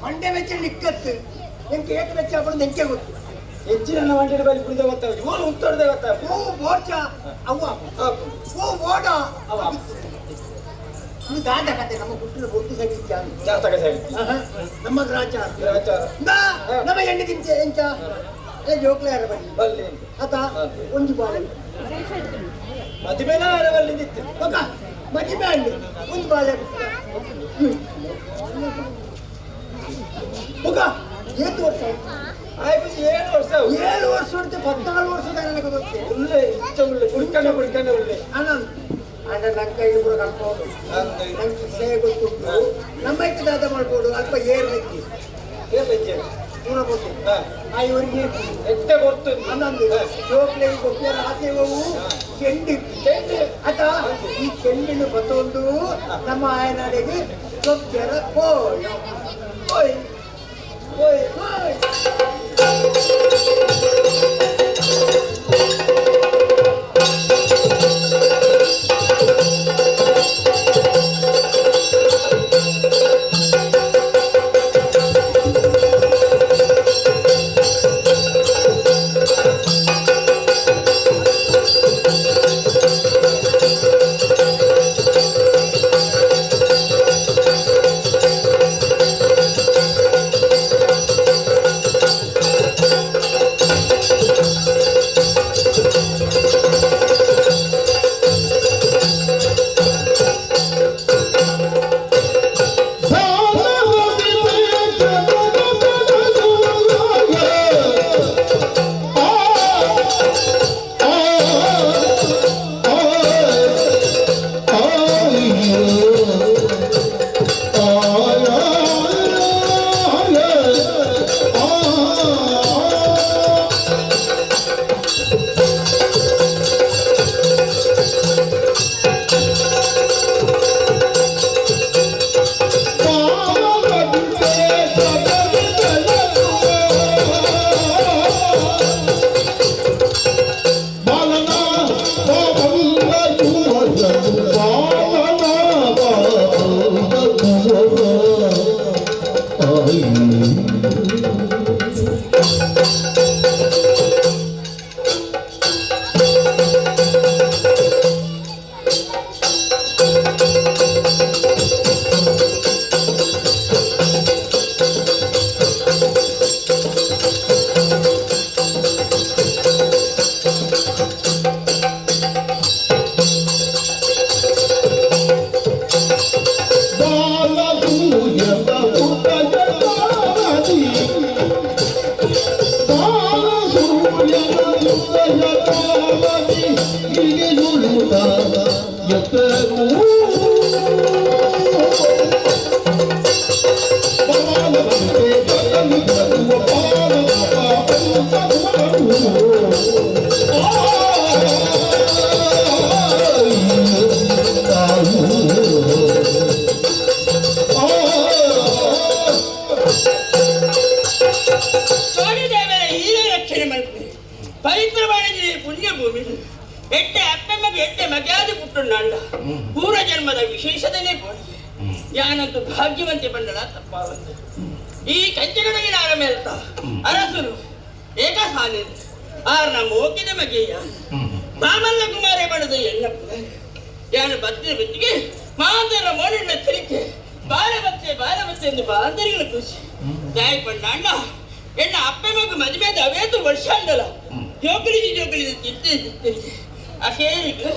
ಮಂಡೆ ವೆಚ್ಚ ನಿಕ್ಕತ್ತು ಎಂಕೆ ಏತ್ ವೆಚ್ಚ ಆಪುಂಡು ಎಂಕೆ ಗೊತ್ತು. ಹೆಚ್ಚಿನ ಮಂಡೆ ಬಲಿ ಕುಡಿದ ಗೊತ್ತಾಗ ಓಲು ಉತ್ತರದೆ ಗೊತ್ತಾಗ ಓ ಮೋರ್ಚ ಅವ್ವ ಓ ಮೋಡ ಅವ. ಇದು ದಾದ ಕತೆ ನಮ್ಮ ಹುಟ್ಟಿನ ಗುರುತು ಸರಿ ಜಾತಕ ಸರಿ ನಮ್ಮ ಗ್ರಾಚಾರ ಗ್ರಾಚಾರ. ನಮ್ಮ ಎಣ್ಣೆ ತಿಂಚ ಎಂಚ ಜೋಕ್ಲೆ ಯಾರ ಬನ್ನಿ ಬಲ್ಲಿ ಆತ ಒಂದು ಬಾಳೆ ಮದುವೆನ ಯಾರ ಬಲ್ಲಿಂದಿತ್ತು ಮಗ ಮದುವೆ ಹಣ್ಣು ಒಂದು ಬಾಳೆ ಮಗ ಏತು ವರ್ಷ ಆಯ್ತು? ಆಯ್ತು 7 ವರ್ಷ 7 ವರ್ಷ ಹೊಡ್ತು 14 ವರ್ಷದ ನನಗೆ ಗೊತ್ತೆ ಉಳ್ಳೆ ಇಚ್ಚ ಉಳ್ಳೆ ಕುಡ್ಕಂಡ ಕುಡ್ಕಂಡ ಉಳ್ಳೆ ಆನಂದ್ ಆಂಡ ನನ್ನ ಕೈಲಿ ಕೂಡ ಕಲ್ಪೋದು ನಂಗೆ ವಿಷಯ ಗೊತ್ತುಂಟು ನಮ್ಮ ಇತ್ತು ದಾದ ಮಾಡ್ಬೋದು ಅಲ್ಪ ಏರ್ಲಿಕ್ಕೆ ಏರ್ಲಿಕ್ಕೆ ಪೂರ ಗೊತ್ತು ಆ ಇವರಿಗೆ ಎಟ್ಟೆ ಗೊತ್ತು ಆನಂದ್ ಜೋಕ್ಲೆಗೆ ಗೊತ್ತಿರ ಆಸೆ ಹೋವು ಚೆಂಡು ಚೆಂಡು. ಆತ ಈ ಚೆಂಡಿನ ಬತ್ತೊಂದು ನಮ್ಮ ಆಯನಾಡಿಗೆ ಗೊತ್ತಿರ ಕೋಯ್ ಓಯ್ ಓಯ್ ಕೋಯ್ ಪುಣ್ಯಭೂಮಿ ಎಟ್ಟೆ ಅಪ್ಪೆಮಗೆ ಎಟ್ಟೆ ಮಗ್ಯಾದ ಪುಟ್ಟುಂಡ ಪೂರ್ವ ಜನ್ಮದ ವಿಶೇಷದನೇ ಪೋಣಿಗೆ ಯಾನಂತೂ ಭಾಗ್ಯವಂತೆ ಬಂದಳ ತಪ್ಪಾವಂತ ಈ ಕಂಚಗಡಗಿನ ಆರಮೇಲ್ತ ಅರಸರು ಏಕಸಾಲಿ ಆರ್ ನಮ್ಮ ಓಕಿದ ಮಗೆಯ ಮಾಮಲ್ಲ ಕುಮಾರೇ ಬಡದ ಎನ್ನಪ್ಪ ಯಾನು ಬತ್ತಿನ ಬಿತ್ತಿಗೆ ಮಾಂದರ ಮೋನಿನ ತಿರಿಕೆ ಬಾಲ ಬತ್ತೆ ಬಾಲ ಬತ್ತೆ ಎಂದು ಬಾಂಧರಿಗಳ ಖುಷಿ ಜಾಯ್ ಪಂಡ ಎನ್ನ ಅಪ್ಪೆ ಮಗು ಮದುವೆ ಅವೇತು ವರ್ಷ ಅಂದಲ್ಲ ಜೋಕಳಿಗೆ ಜೋಕಳಿಗೆ ತಿಂತೆ ತಿಂತೆ ಅಖೇರಿಗೆ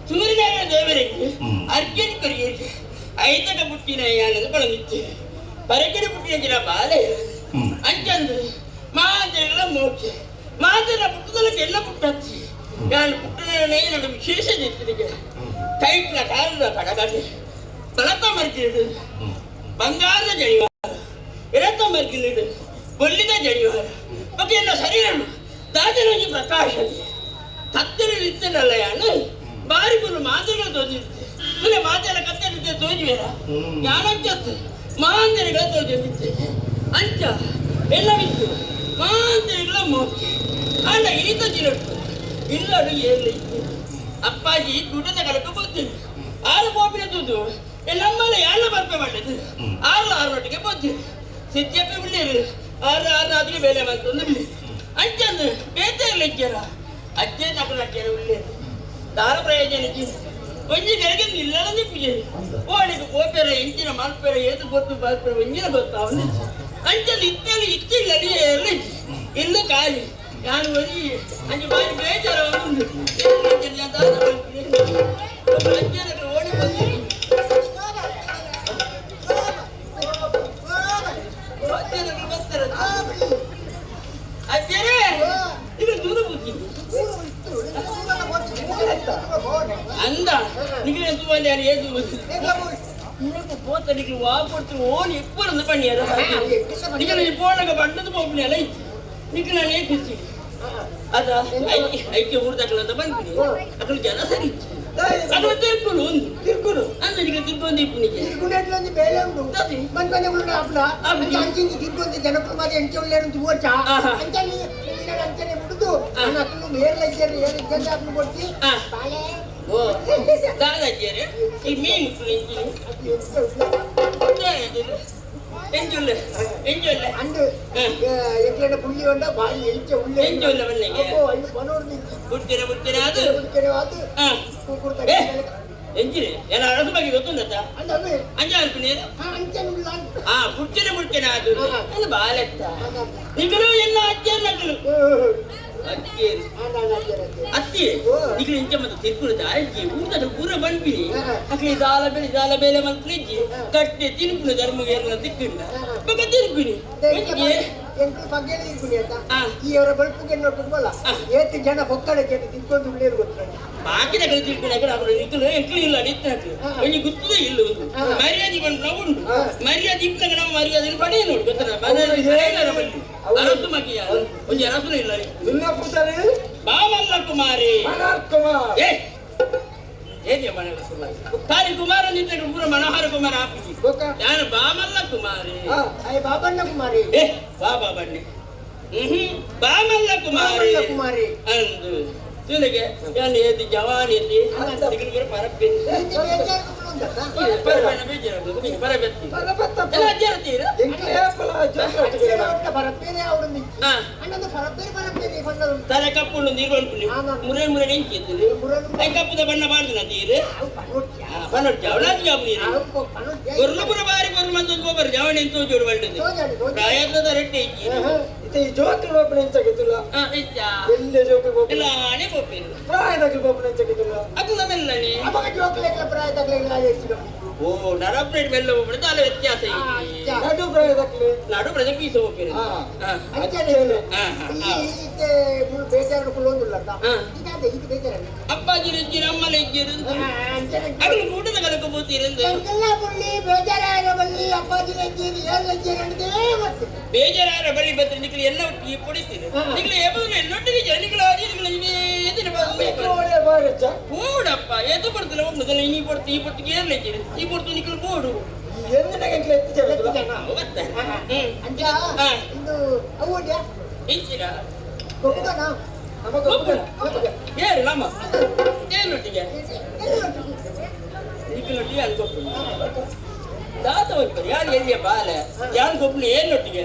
ಸೂರ್ಯನಾರಾಯಣ ದೇವರಿಗೆ ಅರ್ಜುನ್ ಕೊರಿಯರಿಗೆ ಐತಕ ಪುಟ್ಟಿನ ಯಾನದು ಬಳಮಿತ್ತು ಪರಕಿನ ಪುಟ್ಟಿನ ಜನ ಬಾಲೆ ಅಂಚಂದು ಮಾಂದ್ರಗಳ ಮೋಕ್ಷ ಮಾಂದ್ರ ಪುಟ್ಟದೊಳಗೆ ಎಲ್ಲ ಪುಟ್ಟತ್ತಿ ಯಾನು ಪುಟ್ಟನೇ ನನ್ನ ವಿಶೇಷ ದಿತ್ತಿಗೆ ಕೈಟ್ಲ ಕಾಲದ ಕಡಗಡೆ ಬಲತ ಮರ್ಕಿಡು ಬಂಗಾರದ ಜಡಿವಾರ ಎಡತ ಮರ್ಕಿಲಿಡು ಬೊಲ್ಲಿದ ಜಡಿವಾರ ಬಗ್ಗೆ ಎಲ್ಲ ಶರೀರನು ದಾದರೋಜಿ ಪ್ರಕಾಶ ಕತ್ತಲು ಇತ್ತನಲ್ಲ ಯಾನು ಬಾರಿ ಬರು ಮಾತುಗಳು ತೋಜಿರುತ್ತೆ ತುಲೆ ಮಾತೆಲ್ಲ ಕತ್ತಲಿದ್ದೆ ತೋಜುವೇರ ಯಾನಂಚತ್ತು ಮಾಂದರಿಗಳ ತೋಜಿರುತ್ತೆ ಅಂಚ ಎಲ್ಲ ಬಿತ್ತು ಮಾಂದರಿಗಳ ಮೋಕ್ಷ ಅಲ್ಲ ಈತ ಜಿರಟ್ಟು ಇಲ್ಲಡು ಏರ್ಲಿ ಇತ್ತು ಅಪ್ಪಾಜಿ ಗುಡ್ಡದ ಕಡಕ ಬೊತ್ತಿರು ಆರು ಬೋಪಿನ ತೂದು ನಮ್ಮಲ್ಲ ಯಾರ ಬರ್ಪೆ ಮಾಡಿದ್ದು ಆರು ಆರು ಒಟ್ಟಿಗೆ ಬೊತ್ತಿರು ಸಿದ್ಯಪ್ಪಿ ಉಳ್ಳೇರು ಆರು ಆರು ಅದಿಗೆ ಬೇಲೆ ಬಂತು ಉಳ್ಳಿ ಅಂಚಂದು ಬೇತೆ ಇಜ್ಜರ ಅಜ್ಜೆ ನಕಲ ಅಜ್ಜರ ಉಳ್ಳೇರು ದಾರ ಪ್ರಯೋಜನ ಒಂಜಿ ಕಡೆಗೆ ನಿಲ್ಲನೆ ಪೂಜೆ ಓಳಿಗೆ ಪೋಪೆರ ಎಂಚಿನ ಮಲ್ಪೆರ ಏತು ಗೊತ್ತು ಬರ್ಪೆರ ಒಂಜಿನ ಗೊತ್ತು ಅವನು ಅಂಚಲ್ಲಿ ಇತ್ತಲ್ಲಿ ಇತ್ತಿಲ್ಲ ಎಲ್ಲ ಇಲ್ಲ ಖಾಲಿ ನಾನು ಒರಿ ಅಂಚೆ ಬಾರಿ ಬೇಜಾರ ಉಂಟು ಓಡಿ ಬಂದು ಬರ್ತಾರೆ ಅಜ್ಜರೇ ಇದು ದೂರ ಬುದ್ಧಿ ಅಂದ ನಿಗಲೆ ತೂವಲ್ಲಿ ಯಾರು ಏದು ಪೋತ ನಿಗ್ಲು ವಾ ಕೊಡ್ತು ಓನ್ ಇಪ್ಪರೊಂದು ಪಣ್ಣಿಯರ ನಿಗಲ ಪೋಣಗ ಬಣ್ಣದ ಪೋಪುನಿ ಅಲ್ಲ ನಿಗ್ಲನೇ ಖುಷಿ ಅದ ಐಕ್ಯ ಊರ್ದಕ್ಕಲ ಅಂತ ಬಂದ್ಬಿಡಿ ಅಕಲು ಜನ ಸರಿ ಅಕಲು ತಿರ್ಕುಲು ಒಂದು ತಿರ್ಗುನು ಅಂದ್ರೆ ನಿಗಲು ತಿರ್ಕೊಂಡು ಇಪ್ಪುನಿಗೆ ತಿರುಗುಂಡೆಟ್ಲೊಂದು ಬೇಲೆ ಉಂಡು ಅದೇ. ಬಂದ್ ಬಂದ ಆಪ್ಲ ಆಪುಜಿ. ಅಂಚಿಂಚಿ ತಿರ್ಗೊಂದು ಜನಕುಲು ಮಾರಿ ಎಂಚೆ ಉಳ್ಳೇರು ಅಂತ ಓಡ್ಚ ಆಹಾ. ಅಂಚನೆ ಅಂಚನೆ ಬಿಡುದು ಅಕ್ಕಲು ಏರ್ಲ ಇದ್ದೇರು ಏರ್ ಇದ್ದಂತ ಅಪ್ಲು ಕೊಡ್ತಿ ಆ. ಬಾಲೆ ಓ ದಾದಾಜಿಯರೇ ಈ ಮೀನು ಇಂಚಿನಿ ಎಂಜುಲ್ಲೆ ಎಂಜುಲ್ಲೆ ಅಂದು ಎಂಕ್ಲೆನ ಪುಳ್ಳಿ ಉಂಡ ಬಾಯಿ ಎಂಚೆ ಉಳ್ಳೆ ಎಂಚೆ ಉಳ್ಳೆ ಬನ್ನಿಗೆ? ಅಪ್ಪೋ ಐದು ಬನೋಡು ನಿಂಚಿ ಬಿಡ್ತೀರ ಬಿಡ್ತೀರ ಅದು ಅದು ಹಾ ಕೂಕುರ್ತ ಏ ಎಂಜಿನಿ ಎಲ್ಲ ಅರಸು ಬಗ್ಗೆ ಗೊತ್ತುಂಟಾ ಅಂದ ಅವೇ ಅಂಜ ಅನ್ಪಿನೇನು ಹಾ ಅಂಚನೆ ಉಳ್ಳ ಅಂತ ಆ ಬುಡ್ಚನೆ ಬುಡ್ಚನೆ ಅದು ಅದು ಬಾಲೆತ್ತ ನಿಗಲು ಎಲ್ಲ ಅಜ್ಜ ನಗಲು ಅಜ್ಜೇರು ಅತ್ತಿ ನಿಗಲು ಇಂಚ ಮತ್ತೆ ತಿರ್ಕುಲದ ಅಜ್ಜಿ ಊಟದ ಪೂರ ಬಂದ್ಬಿನಿ ಅಕ್ಲಿ ದಾಲ ಬೇಲೆ ದಾಲ ಬೇಲೆ ಮಂತ್ರಿಜ್ಜಿ ಕಟ್ಟೆ ತಿನ್ಪುನ ಧರ್ಮ ಏರ್ನ ತಿಕ್ಕಿಂಡ ಬೊಕ ತಿರ್ಕುನಿ ಒಂಜಿ ಎಂಕ್ಲು ಪಗ್ಗೇಲಿ ಇರ್ಕುನಿ ಅಂತ ಆ. ಈ ಅವರ ಬಲ್ಪುಗೆ ನೋಡ್ಬಿಟ್ವಲ್ಲ ಏತ್ ಜನ ಹೊಕ್ಕಡೆ ಜನ ತಿನ್ಕೊಂಡು ಉಳ್ಳೇರು ಗೊತ್ತಿಲ್ಲ ಬಾಕಿದ ಕಡೆ ತಿರ್ಕುನ ಅಕಡೆ ಅಕಡೆ ನಿಕ್ಕಲು ಎಂಕ್ಲು ಇಲ್ಲ ನಿತ್ತನಕ್ಲು ಒಂಜಿ ಗುತ್ತದ ಇಲ್ಲ ಒಂದು ಮರ್ಯಾದೆ ಬಂದು ನಾವು ಉಂಟು ಮರ್ಯಾದೆ ಇಪ್ಪನಾಗ ನಾವು ಮರ್ಯಾದೆ ಪಡೆಯ ನೋಡು ಗೊತ್ತಲ್ಲ ಮರ್ಯಾದೆ ಪಡೆಯಲಾರ ಬಲ್ಲಿ ಅರಸು ಮಗಿಯ ಒಂಜಿ ಅರಸುನ ಇಲ್ಲ ನಿನ್ನ ಪುತರಿ ಬಾಮಲ್ಲ ಕುಮಾರಿ ಮನೋಹರ್ ಕುಮಾರ್ ಏ ಏನೇ ಮನೋಹರ ಕುಮಾರಿ ತಾರಿ ಕುಮಾರ ನಿಂತ ಪೂರ ಮನೋಹರ ಕುಮಾರ ಆಪಿಜಿ ಬೊಕ್ಕ ನಾನು ಬಾಮಲ್ಲ ಕುಮಾರಿ ಹಾ ಅಯ್ಯ ಬಾಬಣ್ಣ ಕುಮಾರಿ ಏ ಬಾಬಾ ಬನ್ನಿ ಹ್ಮ್ ಬಾಮಲ್ಲ ಕುಮಾರಿ ಬಾಮಲ್ಲ ಕುಮಾರಿ. ಅಂದು ತುಲಿಗೆ ನಾನು ಏತಿ ಜವಾನ್ ಏತಿ ತಿಂಗಳಿಗೆ ಪರಪ್ಪೆ ಇಂಚೆ ಬೇಜಾರು ಉಂಟಲ್ಲ ಪರಪೆನ ಬೇಜಾರು ಪರಬೆತ್ತಿ ಪರಬತ್ತ ಎಲ್ಲ ಅಜ್ಜರತೀರ ಎಂಕ್ಲೆ ಏಪಲ ಜೋಕ್ಲ ಪರಪೇರೆ ಅವಡು ನಿಂಚಿ ಹಾ. ಅಣ್ಣಂದು ಪರಪೇರೆ ಪರಪೇರೆ ಕೊಂಡರು ತಲೆ ಕಪ್ಪುಂಡು ನೀರು ಅನ್ಪುಂಡು ಮುರೆ ಮುರೆ ನಿಂಚಿತ್ತು I ಕಪ್ಪುದ ಬಣ್ಣ ಬಾರ್ದಿನ ತೀರು ಅವು ಪನೋಟ್ಯ ಬನ್ನೊಟ್ಟಿ ಅವಳಾದಿ ಜಾಬ್ ನೀರು ಅವು ಪನೋಟ್ಯ ಗೊರ್ಲು ಪುರ ಬಾರಿ ಗೊರ್ಲು ಮಂದೊಂದು ಒಬ್ಬರು ಜವಣಿ ಅಂತ ಜೋಡು ಬಂಡದು ತೋಜಾಡಿ ತೋಜಾಡಿ ಪ್ರಾಯದ ರೊಟ್ಟಿ ಇಜ್ಜಿ ಇತ್ತೆ ಈ ಜೋಕ್ಲು ಬೋಪನ ಎಂಚಗಿತ್ತುಲ್ಲ ಆ, ಇಜ್ಜ. ಎಲ್ಲೆ ಜೋಕ್ಲು ಬೋಪನ ಎಲ್ಲ ಆಣೆ ಪೋಪೇರು ಪ್ರಾಯದಾಗ್ಲು ಬೋಪನ ಎಂಚಗಿತ್ತುಲ್ಲ ಅದು ನಮ್ಮೆಲ್ಲನೆ ಅವಾಗ ಜೋಕ್ಲೆಗಳ ಪ್ರಾಯದಾಗ್ಲೆಲ್ಲ ಹೆಚ್ಚಿನ ಓ ನರಪ್ರೇಟ್ ಬೆಲ್ಲ ಒಬ್ಬರು ತಾಲ ವ್ಯತ್ಯಾಸ ಇಜ್ಜಿ. ನಡು ಪ್ರಾಯದಾಗ್ಲು ನಡು ಪ್ರಜೆ ಪೀಸ ಹೋಗ್ತೀರಿ ಹಾ. ಅಂಚನೆ ಹಾ, ಹಾ, ಈ ಹಾ. ಇತ್ತೆ ಮುಳು ಬೇಜಾರು ಕುಳ್ಳೊಂದುಲ್ಲತ್ತ ಹಾ. ಇದಾದೆ ಇದು ಬೇಜಾರಲ್ಲ ಅಪ್ಪಾಜಿ ಇಜ್ಜಿರು ಅಮ್ಮಲ ಇಜ್ಜಿರು ಅಂತ. ಅಂಚನೆ ಅಗಲು ಊಟದ ಕಲಕ ಪೋತೀರಿ ಅಂತ. ಎಂಕೆಲ್ಲ ಬಳ್ಳಿ ಬೇಜಾರಾಯ ಬಳ್ಳಿ ಅಪ್ಪಾಜಿ ಲಜ್ಜೇರಿ ಏಳು ಲಜ್ಜೇರಿ ಅಂಟೇ ಬರ್ತದೆ ಬೇಜಾರಾರ ಬಳಿ ಬತ್ರಿ ನಿಕ್ಲು ಎಲ್ಲ ಒಟ್ಟಿಗೆ ಪೊಡಿತೀರಿ ನಿಕ್ಲು ಎಬುದು ಎಲ್ಲೊಟ್ಟಿಗೆ ಜನಿಗಳು ಆದಿ ನಿಕ್ಲು ಎದಿನ ಒಳ್ಳೆ ಬಾರಚ್ಚ ಬೋಡಪ್ಪ ಎದು ಬರ್ತಲ್ಲ ಒಮ್ಮದಲ್ಲ ನೀ ಪೊಡ್ತು ಈ ಪೊಡ್ತು ಏರ್ಲ ಇಜ್ಜಿರು ಈ ಪೊಡ್ತು ನಿಕ್ಲು ಬೋಡು ಎಂದಿನ ಎಂಕ್ಲೆ ಎತ್ತಿ ಜನ ಗೊತ್ತ ಹ್ಮ್ ಅಂಚ ಹಾ. ಇಂದು ಅವು ಉಂಡ್ಯಾ ಇಜ್ಜಿರಾ ಗೊಪ್ಪುಗನ ನಮ್ಮ ಗೊಪ್ಪುಗ ಏರು ನಮ್ಮ ಏನೊಟ್ಟಿಗೆ ನಿಕ್ಲೊಟ್ಟಿಗೆ ಅಲ್ಲಿ ಗೊಪ್ಪು ದಾತ ಬರ್ತಾರೆ ಯಾರು ಎಲ್ಲಿಯ ಬಾಲೆ ಯಾರು ಗೊಪ್ಪಲಿ ಏನೊಟ್ಟಿಗೆ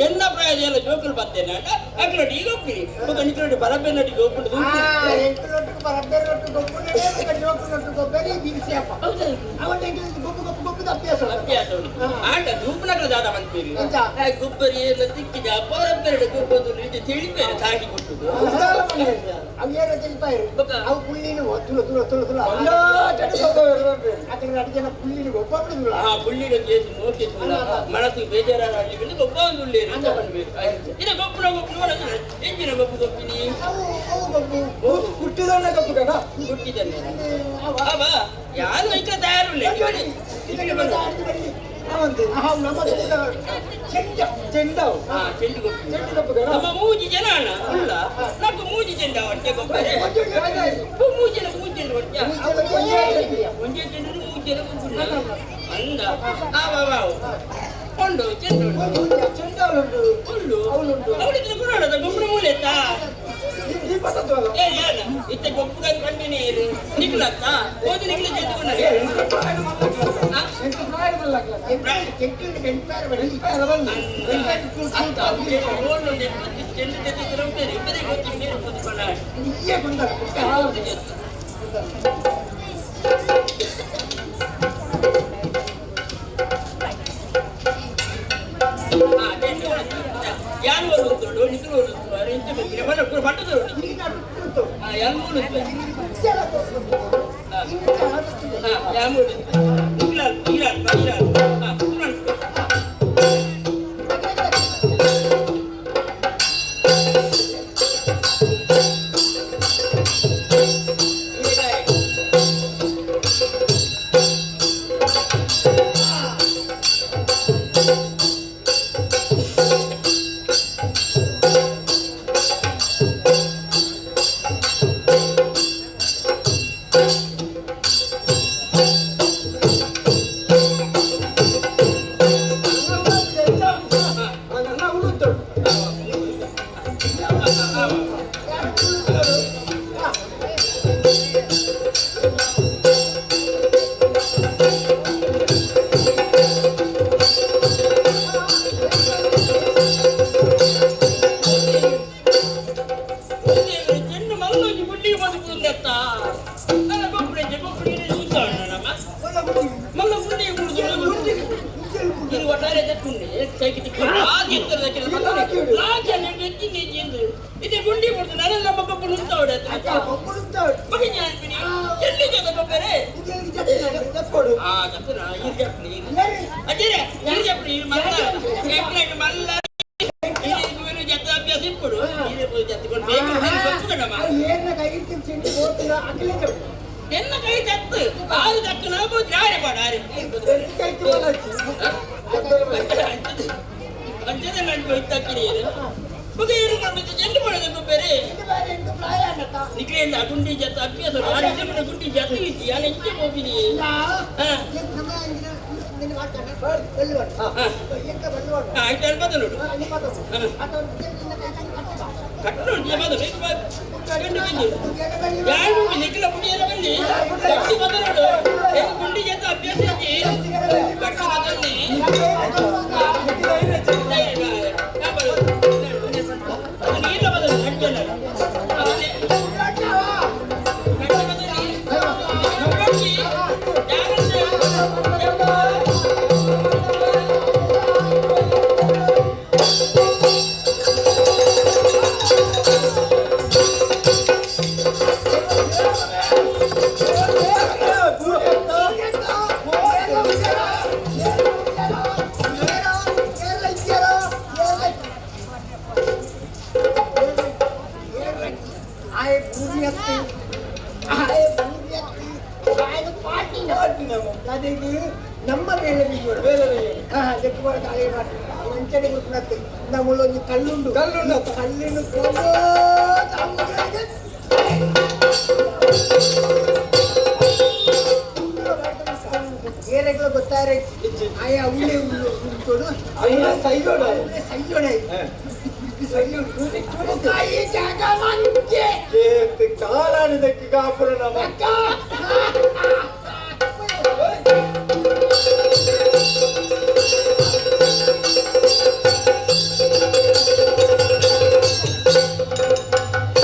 ಎನ್ನ ಪ್ರಾಯದ ಎಲ್ಲ ಜೋಕುಲು ಬರ್ತೇನೆ ಅಕ್ಲೊಟ್ಟಿಗೆ ಗೊಪ್ಪಿನಿ ಬೊಕ ನಿಕ್ಲೊಟ್ಟಿ ಬರಬೇನೊಟ್ಟಿಗೆ ಒಪ್ಪುಂಡು ಆ ಎಂಟು ಬರಬೇರೆ ರೊಟ್ಟು ಗೊಪ್ಪುನೇ ಜೋಕು ರೊಟ್ಟು ಗೊಬ್ಬರಿ ಬಿಡಿಸಿಯಪ್ಪ ಅವನ ಎಂಟು ಗೊಪ್ಪು ಗೊಪ್ಪು ಗೊಪ್ಪದ ಅಭ್ಯಾಸ ಉಂಟು. ಅಭ್ಯಾಸ ಉಂಟು ಆಂಡ ಧೂಪನಗರ ದಾದ ಬಂದ್ಪೇರಿ ಎಂತ? ಗೊಬ್ಬರಿ ಎಲ್ಲ ತಿಕ್ಕಿದ ಪರಬೇರೆ ಗೊಬ್ಬದು ಇದು ತಿಳಿಬೇರೆ ತಾಗಿ ಕೊಟ್ಟುದು ವಿಶಾಲ ಮನೆ ಅವು ಏನೋ ತಿಳಿಪಾಯಿರು ಬೊಕ? ಅವು ಪುಳ್ಳಿನ ತುಳು ತುಳು ತುಳು ತುಳು ಒಂದಾಟಡು ಗೊಬ್ಬರ ಅದ್ರ ಅಡು ಜನ ಪುಳ್ಳಿನ ಗೊಬ್ಬ ಬಿಡುದಿಲ್ಲ ಆ ಪುಳ್ಳಿನ ಕೇಸು ನೋಕಿ ಮನಸ್ಸು ಬೇಜಾರಾಗಿ ಗೊಬ್ಬ ಒಂದು ಉಳ್ಳೇರು ಅಂತ ಬಂದ್ಬೇಕು ಇದು ಗೊಪ್ಪನ ಗೊಪ್ಪನ ಎಂಜಿನ ಗೊಪ್ಪು ಗೊಪ್ಪಿನಿ ಅವು ಅವು ಗೊಬ್ಬು ಹುಟ್ಟಿದಣ್ಣ ಕಪ್ಪುಗನ ಹುಟ್ಟಿದನ್ನೇ ಅವ ಯಾರು ಐಕ ತಯಾರುಲ್ಲ ಇದಕ್ಕೆ ಬಂದ ಆಡ್ದು ಬನ್ನಿ. ಅವಂತೆ ಅಹ್, ನಮ್ಮ ಚೆಂಡ ಚೆಂಡವು ಹಾ ಚೆಂಡು ಗೊಪ್ಪು ಚೆಂಡು ಕಪ್ಪುಗನ ನಮ್ಮ ಮೂಜಿ ಜನ ಅಣ್ಣ ಉಳ್ಳ ನಕ್ಕು ಮೂಜಿ ಚೆಂಡ ಒಟ್ಟೆ ಗೊಬ್ಬರ ಮೂಜಿನ ಮೂಜೆಂಡು ಒಟ್ಟೆ ಒಂಜೆ ಚೆಂಡು ಮೂಜೆನ ಗೊಬ್ಬರ ಅಂದ ಆ ವಾ ವಾ ಉಂಡು ಚೆಂಡು ಉಂಡು. ಚೆಂಡವಳುಂಟು ಉಂಡು ಅವಳುಂಟು. ಅವಳಿದ್ರೆ ಗುರಾಡದ ಗೊಬ್ಬರ ಮೂಲೆತ್ತಾ ಈ ಪಸತ್ವಲ್ಲ ಏ ಯಾನ ಇತ್ತೆ ಗೊಬ್ಬರ ಕಂಡಿನಿ ನಿಗ್ಲತ್ತ ಹೋದ ನಿಗ್ಲ ಜೊತೆ ಎಂಟು ಪ್ರಾಯದ ಮಲ್ಲಕ್ಲ ಎಂಟು ಪ್ರಾಯದ ಮಲ್ಲಕ್ಲ ಕೆಂಟು ಬೆಂಪಾರ ಬನ್ನಿ ಅಂತ ಚೆಂಡು ತೆತ್ತಿದ್ರೆ ಉಂಟು ಇಬ್ಬರಿಗೆ ಗೊತ್ತಿ ನೀರು ಕೂತ್ಕೊಂಡ ಇయ్యే కొందరు ಯಾನ್ ಒರುತ್ತೋಡು ನಿಕುಲು ಒರುತ್ತುವಾರು ಇಂಚ ಬಂದಿರ ಬನ್ನ ಪೂರ ಪಟ್ಟದೋಡು. ಈ ನಡುಟ್ಟು ಆ ಯಾನ್ ಮೂಲು. ಇಂಚಲ ಕೊರ್ಪುಂಡು. ಇಂಚ ಆಗುತ್ತದೆ. ಹಾ ಯಾನ್ ಮೂಲು ನಿಕುಲಾಲ್ ಈರಾಲ್ ಈರಾಲ್ ಹಾ ಪೂರ. ನನ್ನ ಉಳುತ್ತೋಡು. ಚೆಂಡು ಮಲ್ಲೊಂಜಿ ಗುಂಡಿಗೆ ಬಂದು ಕುಂದತ್ತ ನನ್ನ ಗೊಬ್ಬರ ಗೊಬ್ಬರ ನಮ್ಮ ಮಲ್ಲ ಗುಂಡಿಗೆ ಕುಡಿದು ಇದು ಒಟ್ಟಾರೆ ತಕ್ಕುಂಡೆ ಸೈಕಿ ತಿಕ್ಕು ಆ ಗೆತ್ತರದ ಲಾಜ ಎತ್ತಿ ಇದು ಗುಂಡಿ ಕೊಡ್ತು ನನ್ನ ನಮ್ಮ ಗೊಬ್ಬರ ಉಂತಾವಡೆ. ಅಕ್ಕ, ಒಬ್ಬರು ಉಂಟು. ಮಗ ಜ್ಞಾನಪಿನಿ ಎಲ್ಲಿ ಜೊತೆ ಗೊಬ್ಬರೇ? ಇಂಚಲಿಗೆ ಜಪ್ಪು ತಪ್ಪೋಡು. ಆ ತಪ್ಪುನ ಇದು ಜಪ್ಪನಿ. ಏರಿ. ಅಜ್ಜರೇ ಇದು ಜಪ್ಪನಿ ಮಲ್ಲ ಎಕ್ಲೆಟ್ ಮಲ್ಲ ಇದು ಜತ್ತ ಅಭ್ಯಾಸ ಇಪ್ಪುಡು ಇದು ಜತ್ತಿಕೊಂಡು ಬೇಗ ಗೊತ್ತುಕಣಮ್ಮ. ಅದು ಏನ ಕೈ ಇರ್ತೀನಿ ಚೆಂಡು ಹೋಗ್ತಿಲ್ಲ ಅಕ್ಕಲೇ ಜಪ್ಪು. ಎನ್ನ ಕೈ ತತ್ತು ಆರು ತಕ್ಕ ನಾವು ಯಾರೇ ಪಾಡ ಆರೆ. ಕೈ ತುವಲಚ್ಚಿ. ಅಂಚನೆ ನಾನು ಇತ್ತಾಕಿರಿ ಬುಗ ಏನು ಮಾಡ್ಬೇಕು ಚೆಂಡು ಮಾಡೋದು ಬೇರೆ. ಇದು ಬೇರೆ ಎಂತ ಪ್ರಾಯ ಅನ್ನತ್ತ? ನಿಕ್ರೆಯಿಂದ ಗುಂಡಿ ಜತ್ತ ಅಭ್ಯಾಸ ನಾನು ಗುಂಡಿ ಜತ್ತ ಇತ್ತು ಯಾರು ಎಂಚೆ ಹೋಗಿನಿ. ಇಲ್ಲ. ಹಾ. ನಮ್ಮ ಇಂದಿನ ನಿನ್ನ ಮಾಡ್ತಾನೆ ಬಲ್ಲು ಮಾಡು. ಎಂತ ಬಲ್ಲು ಮಾಡು. ಆಯ್ತು ಅಲ್ಲಿ ಬದಲು ನೋಡು. ಹಾ, ನಿಮ್ಮ ಮಾತು. ಹಾ. ಅಥವಾ ನಿನ್ನ ಕೈ ಕಟ್ಟುವ. ಕಟ್ಟು ಬದಲು ಚೆಂಡು ಬಂದು ಬಲ್ಲು ಯಾರು ನಿಖಿಲ ಪುಡಿಯಲ್ಲ ಬನ್ನಿ ಗಟ್ಟಿ ಬದಲು ನೋಡು ಏನು ಗುಂಡಿ ಜತ್ತ ಅಭ್ಯಾಸ ಇದ್ದಿ ಕಟ್ಟು ಬದಲಿ. ನೀರ ಬದಲು ಕಟ್ಟಲ್ಲ ಅದನ್ನೇ ಕಟ್ಟು ಬದಲಿ. ನಮ್ಮ ಬೇಲೆ ಬೀಜೋಡು ಬೇಲೆ ಬೀಜೋಡು. ಹಾ ಜಕ್ಕುಬಾರ ಕಾಳಿ ಮಾಡಿ ಅಂಚನೆ ಗೊತ್ತಿನತ್ತೆ ನಮ್ಮಲ್ಲೊಂದು ಕಲ್ಲುಂಡು. ಕಲ್ಲುಂಡು. ಕಲ್ಲಿನ ಏರೆಗಳು ಗೊತ್ತಾರೆ ಆಯಾ ಉಳ್ಳೆ ಉಳ್ಳು ಉಂಟೋಡು. ಅಯ್ಯ ಸೈಯೋಡ. ಉಳ್ಳೆ ಸೈಯೋಡೆ ಸೈಯೋಡು ಕಾಯಿ ಜಾಗ ಮಂಚೆ. ಕೇತ್ ಕಾಲಾಡಿದಕ್ಕೆ ಕಾಪುರ ನಮ್ಮ. ಅಕ್ಕ.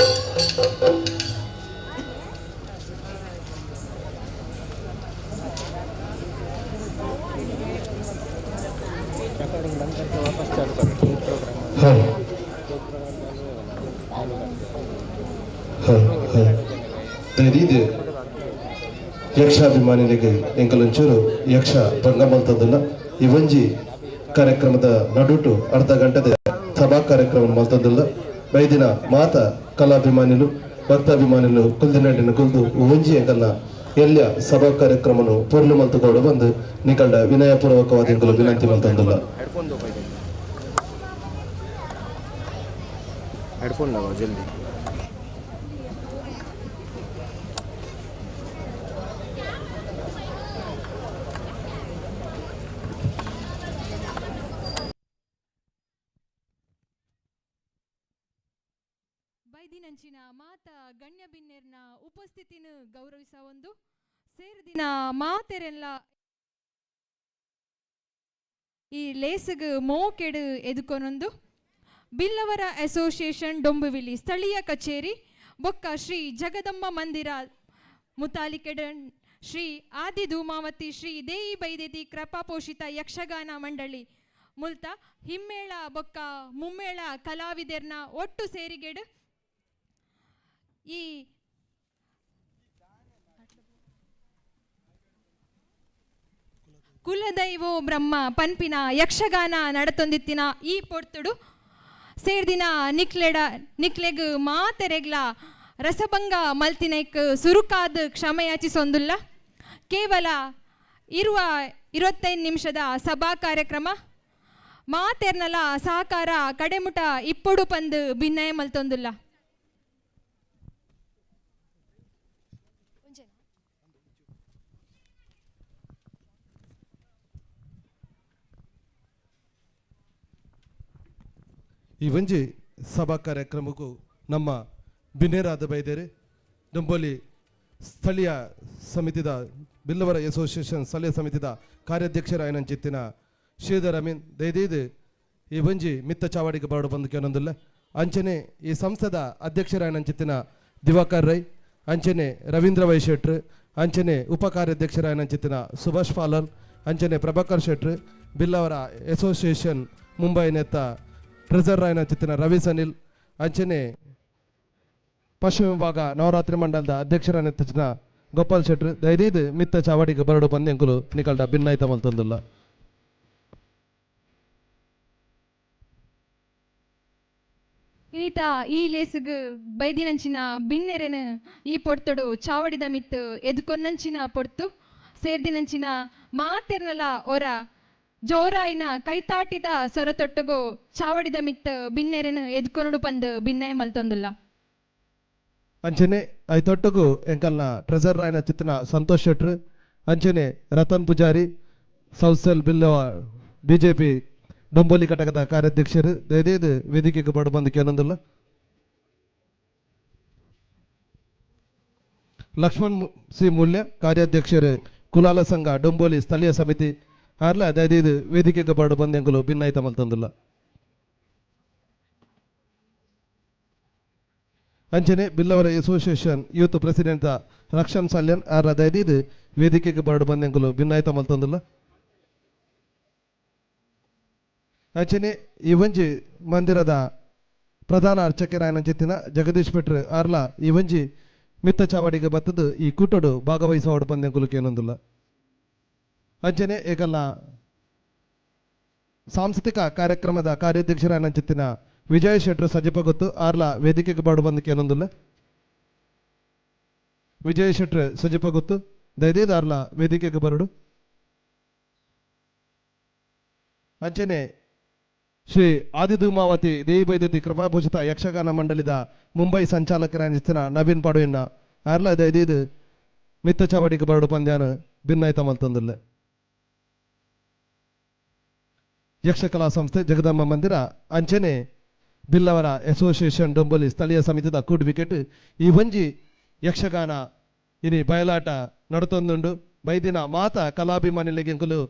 ಹಾಯ್ ಹಾಯ್ ಹಾಯ್ ದಯದೀದ್ ಯಕ್ಷಾಭಿಮಾನಿಗಳಿಗೆ ಎಂಕಲೊಂಚೂರು ಯಕ್ಷ ಭಂಗ ಮಲ್ತದಲ್ಲ ಈ ಒಂಜಿ ಕಾರ್ಯಕ್ರಮದ ನಡುಟು ಅರ್ಧ ಗಂಟೆದ ಸಭಾ ಕಾರ್ಯಕ್ರಮ ಮಲ್ತದಲ್ಲ ಬೈದಿನ ಮಾತ ಕಲಾಭಿಮಾನಿಲು ಭಕ್ತಾಭಿಮಾನಿಲು ಕುಲ್ದಿನಡಿನ ಕುಲ್ದು ಒಂಜಿ ಎಂಕಲ್ನ ಎಲ್ಯ ಸಭಾ ಕಾರ್ಯಕ್ರಮನು ಪೊರ್ಲು ಮಲ್ತುಕೋಡು ಬಂದು ನಿಕಲ್ಡ ವಿನಯಪೂರ್ವಕವಾದ ಎಂಕಲು ವಿನಂತಿ ಮಲ್ತಂದಿಲ್ಲ. हेडफोन दो पहले, हेडफोन लगाओ जल्दी। ಬೈದಿನಂಚಿನ ಮಾತ ಗಣ್ಯ ಬಿನ್ನೆರ್ನ ಉಪಸ್ಥಿತಿನ ಗೌರವಿಸ ಒಂದು ಸೇರಿದಿನ ಮಾತೆರೆಲ್ಲ ಈ ಲೇಸಗ್ ಮೋಕೆಡು ಎದುಕೊನೊಂದು ಬಿಲ್ಲವರ ಅಸೋಸಿಯೇಷನ್ ಡೊಂಬುವಿಲಿ ಸ್ಥಳೀಯ ಕಚೇರಿ ಬೊಕ್ಕ ಶ್ರೀ ಜಗದಂಬ ಮಂದಿರ ಮುತಾಲಿಕೆಡ ಶ್ರೀ ಆದಿ ಧೂಮಾವತಿ ಶ್ರೀ ದೇಯಿ ಬೈದೇತಿ ಕೃಪಾಪೋಷಿತ ಯಕ್ಷಗಾನ ಮಂಡಳಿ. ಮುಲ್ತ ಹಿಮ್ಮೇಳ ಬೊಕ್ಕ ಮುಮ್ಮೇಳ ಕಲಾವಿದೆರ್ನ ಒಟ್ಟು ಸೇರಿಗೆಡು ಈ ಕುಲದೈವೋ ಬ್ರಹ್ಮ ಪನ್ಪಿನ ಯಕ್ಷಗಾನ ನಡತೊಂದಿತ್ತಿನ ಈ ಪೊರ್ತುಡು ಸೇರ್ದಿನ ನಿಕ್ಲೆಡ ನಿಕ್ಲೆಗ್ ಮಾತೆರೆಗ್ಲ ರಸಭಂಗ ಮಲ್ತಿನೈಕ್ ಸುರುಕಾದ್ ಕ್ಷಮೆಯಾಚಿಸೊಂದುಲ್ಲ. ಕೇವಲ ಇರುವ 25 ನಿಮಿಷದ ಸಭಾ ಕಾರ್ಯಕ್ರಮ ಮಾತೆರ್ನಲ ಸಹಕಾರ ಕಡೆಮುಟ ಇಪ್ಪೊಡು ಪಂದು ಭಿನ್ನಯ ಮಲ್ತೊಂದುಲ್ಲ. ಈ ಒಂಜಿ ಸಭಾ ಕಾರ್ಯಕ್ರಮಕ್ಕೂ ನಮ್ಮ ಬಿನ್ನೇರಾದ ಬೈದೇರಿ ಡೊಂಬೋಲಿ ಸ್ಥಳೀಯ ಸಮಿತಿದ ಬಿಲ್ಲವರ ಅಸೋಸಿಯೇಷನ್ ಸ್ಥಳೀಯ ಸಮಿತಿದ ಕಾರ್ಯಾಧ್ಯಕ್ಷರಾಯನಂಚಿತ್ತಿನ ಶ್ರೀಧರ್ ಅಮೀನ್ ದಯದೀದ್ ಈ ಒಂಜಿ ಮಿತ್ತ ಚಾವಡಿಗೆ ಬರಡು ಬಂದು ಕೇನೊಂದುಲ್ಲ. ಅಂಚನೆ ಈ ಸಂಸ್ಥೆದ ಅಧ್ಯಕ್ಷರಾಯನಂಚಿತ್ತಿನ ದಿವಾಕರ್ ರೈ, ಅಂಚನೆ ರವೀಂದ್ರ ವೈ ಶೆಟ್ರು, ಅಂಚನೆ ಉಪ ಕಾರ್ಯಾಧ್ಯಕ್ಷರಾಯನಂಚಿತ್ತಿನ ಸುಭಾಷ್ ಫಾಲನ್, ಅಂಚನೆ ಪ್ರಭಾಕರ್ ಶೆಟ್ರು, ಬಿಲ್ಲವರ ಅಸೋಸಿಯೇಷನ್ ಮುಂಬೈ ನೇತ ಟ್ರೆಜರ್ ರಾಯನಂಚಿತ್ತಿನ ರವಿ ಸನಿಲ್, ಅಂಚನೆ ಪಶ್ಚಿಮ ವಿಭಾಗ ನವರಾತ್ರಿ ಮಂಡಲದ ಅಧ್ಯಕ್ಷರಾಯನಂಚಿತ್ತಿನ ಗೋಪಾಲ್ ಶೆಟ್ರು ದಯದೀದ್ ಮಿತ್ತ ಚಾವಡಿಗೆ ಬರಡು ಪಂದ್ಯಂಕುಲು ನಿಕಲ್ಡ ಭಿನ್ನಾಯ್ತ ಮಲ್ತೊಂದುಲ್ಲ. ಇನಿತ ಈ ಲೇಸುಗ್ ಬೈದಿನಂಚಿನ ಬಿನ್ನೆರೆನ್ ಈ ಪೊರ್ತುಡು ಚಾವಡಿದ ಮಿತ್ತು ಎದುಕೊನ್ನಂಚಿನ ಪೊರ್ತು ಸೇರ್ದಿನಂಚಿನ ಮಾತೆರ್ನಲ ಒರ ಜೋರಾಯಿನ ಕೈತಾಟಿದ ಸೊರತೊಟ್ಟುಗು ಚಾವಡಿದ ಮಿತ್ತು ಬಿನ್ನೆರೆನ್ ಎದುಕೊನುಡು ಪಂದ್ ಬಿನ್ನಯ ಮಲ್ತೊಂದುಲ್ಲ. ಅಂಚನೆ ಐತೊಟ್ಟುಗು ಎಂಕಲ್ನ ಟ್ರೆಜರ್ ರಾಯನ ಚಿತ್ತಿನ ಸಂತೋಷ್ ಶೆಟ್ರು, ಅಂಚನೆ Ratan Poojary south cell Billava BJP Dombivli ಘಟಕದ ಕಾರ್ಯಾಧ್ಯಕ್ಷರು ದಯದೀದ್ ವೇದಿಕೆಗೆ ಬಡ ಬಂದು ಕೇನೊಂದುಲ್ಲ. ಲಕ್ಷ್ಮಣ್ ಸಿ ಮೂಲ್ಯ ಕಾರ್ಯಾಧ್ಯಕ್ಷರು ಕುಲಾಲ ಸಂಘ ಡೊಂಬೋಲಿ ಸ್ಥಳೀಯ ಸಮಿತಿ ಆರ್ಲ ದಯದೀದ್ ವೇದಿಕೆಗೆ ಬಡ ಬಂದು ಎಂಕುಲು ಭಿನ್ನಾಯ್ತ ಮಲ್ತೊಂದುಲ್ಲ. ಅಂಚನೆ ಬಿಲ್ಲವರ association youth president Rakshan Salian ಆರ್ಲ ದಯದೀದ್ ವೇದಿಕೆಗೆ ಬರಡು ಬಂದೆಂಕುಲು ಭಿನ್ನಾಯ್ತ ಮಲ್ತೊಂದುಲ್ಲ. ಅಂಚನೆ ಈ ಒಂಜಿ ಮಂದಿರದ ಪ್ರಧಾನ ಅರ್ಚಕರಾಯನ ಚಿತ್ತಿನ ಜಗದೀಶ್ ಭಟ್ರು ಆರ್ಲ ಈ ಒಂಜಿ ಮಿತ್ತ ಚಾವಡಿಗೆ ಬತ್ತದು ಈ ಕೂಟಡು ಭಾಗವಹಿಸುವ ಪಂದ್ಯಂಕುಲು ಕೇನೊಂದುಲ್ಲ. ಅಂಚನೆ ಏಕಲ್ಲ ಸಾಂಸ್ಕೃತಿಕ ಕಾರ್ಯಕ್ರಮದ ಕಾರ್ಯಾಧ್ಯಕ್ಷರಾಯನ ಚಿತ್ತಿನ ವಿಜಯ ಶೆಟ್ರು ಸಜಿಪ ಗೊತ್ತು ಆರ್ಲ ವೇದಿಕೆಗೆ ಬಾಡು ಬಂದು ಕೇನೊಂದುಲ್ಲ. ವಿಜಯ ಶೆಟ್ರು ಸಜಿಪ ಗೊತ್ತು ದಯದೀದ್ ಆರ್ಲ ವೇದಿಕೆಗೆ ಬರಡು. ಅಂಚನೆ ಶ್ರೀ ಆದಿಧೂಮಾವತಿ ದೇವಿ ಕೃಪಾಭೂಷಿತ ಯಕ್ಷಗಾನ ಮಂಡಳಿದ ಮುಂಬೈ ಸಂಚಾಲಕರಾಗಿನ ನವೀನ್ ಪಾಡುವಿನ ಆರ್ಲ ದಯದೀದ್ ಮಿತ್ತ ಚಾವಡಿಗೆ ಬರಡು ಪಂದ್ಯಾನ ಭಿನ್ನಾಯ್ತ ಮಲ್ತೊಂದುಲ್ಲ. ಯಕ್ಷಕಲಾ ಸಂಸ್ಥೆ ಜಗದಾಂಬ ಮಂದಿರ ಅಂಚನೆ ಬಿಲ್ಲವರ ಅಸೋಸಿಯೇಷನ್ ಡೊಂಬೊಲಿ ಸ್ಥಳೀಯ ಸಮಿತಿದ ಕೂಡ್ ವಿಕೆಟ್ ಈ ಒಂಜಿ ಯಕ್ಷಗಾನ ಇನಿ ಬಯಲಾಟ ನಡತೊಂದುಂಡು. ಬೈದಿನ ಮಾತ ಕಲಾಭಿಮಾನಿಲೆಗ್ ಎಂಕುಲು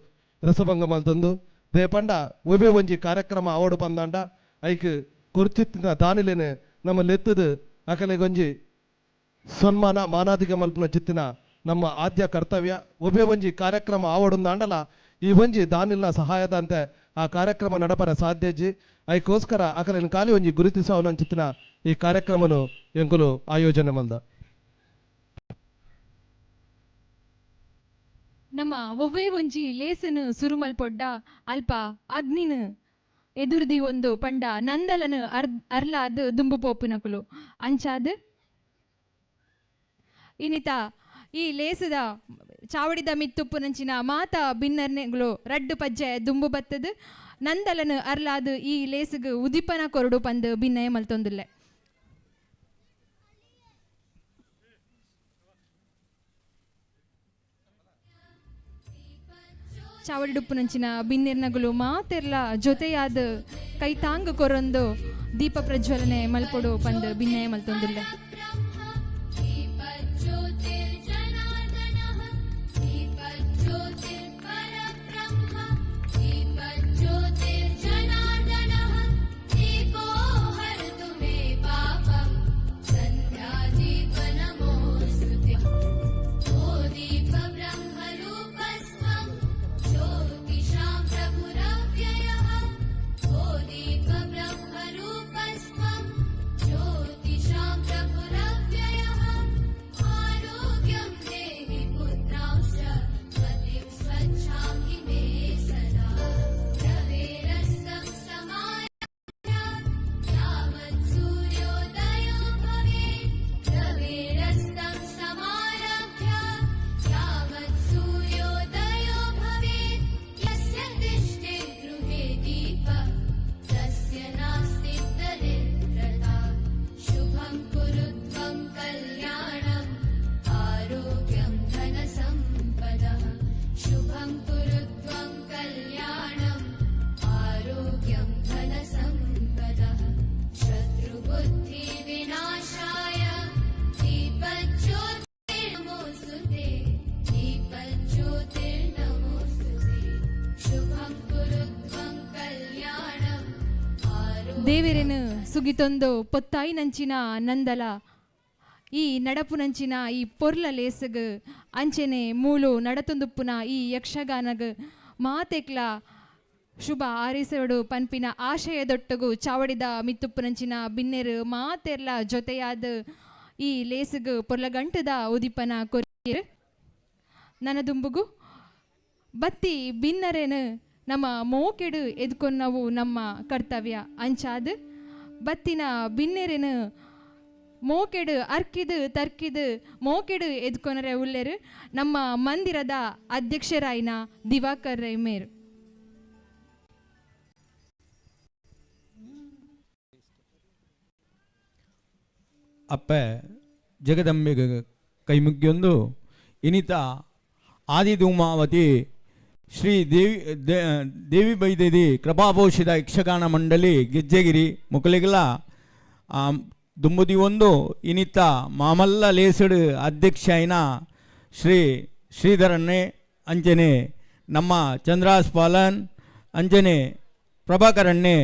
ರಸಭಂಗ ಮಲ್ತೊಂದು ದೇಪಂಡ ಒವ್ವೇ ಒಂಜಿ ಕಾರ್ಯಕ್ರಮ ಅವಡು ಪಂದಾಂಡ ಐಕ್ ಕೊರ್ಚಿತ್ತಿನ ದಾನಿಲೆನ್ ನಮ್ಮ ಲೆತ್ತದು ಅಕಲೆಗೊಂಜಿ ಸನ್ಮಾನ ಮಾನಾದಿಗೆ ಮಲ್ಪುನ ಚಿತ್ತಿನ ನಮ್ಮ ಆದ್ಯ ಕರ್ತವ್ಯ. ಒವ್ವೇ ಒಂಜಿ ಕಾರ್ಯಕ್ರಮ ಆವಡುಂದಾಂಡಲ ಈ ಒಂಜಿ ದಾನಿಲ್ನ ಸಹಾಯದಂತೆ ಆ ಕಾರ್ಯಕ್ರಮ ನಡಪರ ಸಾಧ್ಯಜ್ಜಿ. ಐಕೋಸ್ಕರ ಅಕಲೆನ್ ಖಾಲಿ ಒಂಜಿ ಗುರುತಿಸವನ ಚಿತ್ತಿನ ಈ ಕಾರ್ಯಕ್ರಮನು ಎಂಕುಲು ಆಯೋಜನೆ ಮಲ್ದ. ನಮ್ಮ ಒವ್ವೇ ಒಂಜಿ ಲೇಸನು ಸುರುಮಲ್ಪೊಡ್ಡ ಅಲ್ಪ ಅಗ್ನಿನ ಎದುರ್ದಿ ಒಂದು ಪಂಡ ನಂದಲನು ಅರ್ಲಾದ್ ದುಂಬು ಪೋಪುನಕುಲು ಅಂಚಾದ್ ಇನಿತ ಈ ಲೇಸದ ಚಾವಡಿದ ಮಿತ್ತುಪ್ಪುನಂಚಿನ ಮಾತ ಬಿನ್ನರ್ನೆಗಳು ರಡ್ಡು ಪಜ್ಜೆ ದುಂಬು ಬತ್ತದು ನಂದಲನು ಅರ್ಲಾದ್ ಈ ಲೇಸುಗು ಉದಿಪನ ಕೊರಡು ಪಂದು ಭಿನ್ನಯ ಮಲ್ತೊಂದುಲ್ಲೆ. ಚಾವಡಿಡುಪ್ಪುನಂಚಿನ ಬಿನ್ನೆರ್ನಗುಲು ಮಾತೆರ್ಲ ಜೊತೆಯಾದ ಕೈತಾಂಗ್ ಕೊರೊಂದು ದೀಪ ಪ್ರಜ್ವಲನೆ ಮಲ್ಪೊಡು ಪಂದು ಭಿನ್ನಯ ಮಲ್ತೊಂದುಲ್ಲೆ. ज्योतिषां प्रभुरव्ययः। ದೇವೆರೆನು ಸುಗಿತೊಂದು ಪೊತ್ತಾಯಿನಂಚಿನ ನಂದಲ ಈ ನಡಪುನಂಚಿನ ಈ ಪೊರ್ಲ ಲೇಸಗ್ ಅಂಚೆನೆ ಮೂಲು ನಡತೊಂದುಪ್ಪುನ ಈ ಯಕ್ಷಗಾನಗ್ ಮಾತೆಕ್ಲ ಶುಭ ಆರಿಸೋಡು ಪನ್ಪಿನ ಆಶಯದೊಟ್ಟುಗು ಚಾವಡಿದ ಮಿತ್ತುಪ್ಪುನಂಚಿನ ಬಿನ್ನೆರು ಮಾತೆರ್ಲ ಜೊತೆಯಾದ ಈ ಲೇಸಗ್ ಪೊರ್ಲಗಂಟದ ಉದಿಪನ ಕೊರಿಯರು. ನನದುಂಬುಗು ಬತ್ತಿ ಬಿನ್ನರೇನು ನಮ್ಮ ಮೋಕೆಡು ಎದ್ಕೊನ್ನವು ನಮ್ಮ ಕರ್ತವ್ಯ. ಅಂಚಾದ್ ಬತ್ತಿನ ಬಿನ್ನೆರೆನು ಮೋಕೆಡು ಅರ್ಕಿದು ತರ್ಕಿದು ಮೋಕೆಡು ಎದ್ಕೊನರೆ ಉಲ್ಲೆರು ನಮ್ಮ ಮಂದಿರದ ಅಧ್ಯಕ್ಷರಾಯಿನ ದಿವಾಕರ್ ರೈ ಮೇರು. ಅಪ್ಪೆ ಜಗದಂಬೆಗೆ ಕೈಮುಗ್ಗಿಯೊಂದು ಇನಿತ ಆದಿಧೂಮಾವತಿ ಶ್ರೀ ದೇವಿ ದೇವಿ ಬೈದೇದಿ ಕೃಪಾಭೂಷಿತ ಯಕ್ಷಗಾನ ಮಂಡಳಿ ಗೆಜ್ಜೆಗಿರಿ ಮುಕಲಿಗಲ ದುಂಬುದಿ ಒಂದು ಇನಿತ ಮಾಮಲ್ಲ ಲೇಸಡು ಅಧ್ಯಕ್ಷ అయిన ಶ್ರೀ ಶ್ರೀಧರನ್ನೇ ಅಂಜನೆ ನಮ್ಮ ಚಂದ್ರಾಸ್ ಪಾಲನ್ ಅಂಜನೆ ಪ್ರಭಾಕರಣ್ಣೆ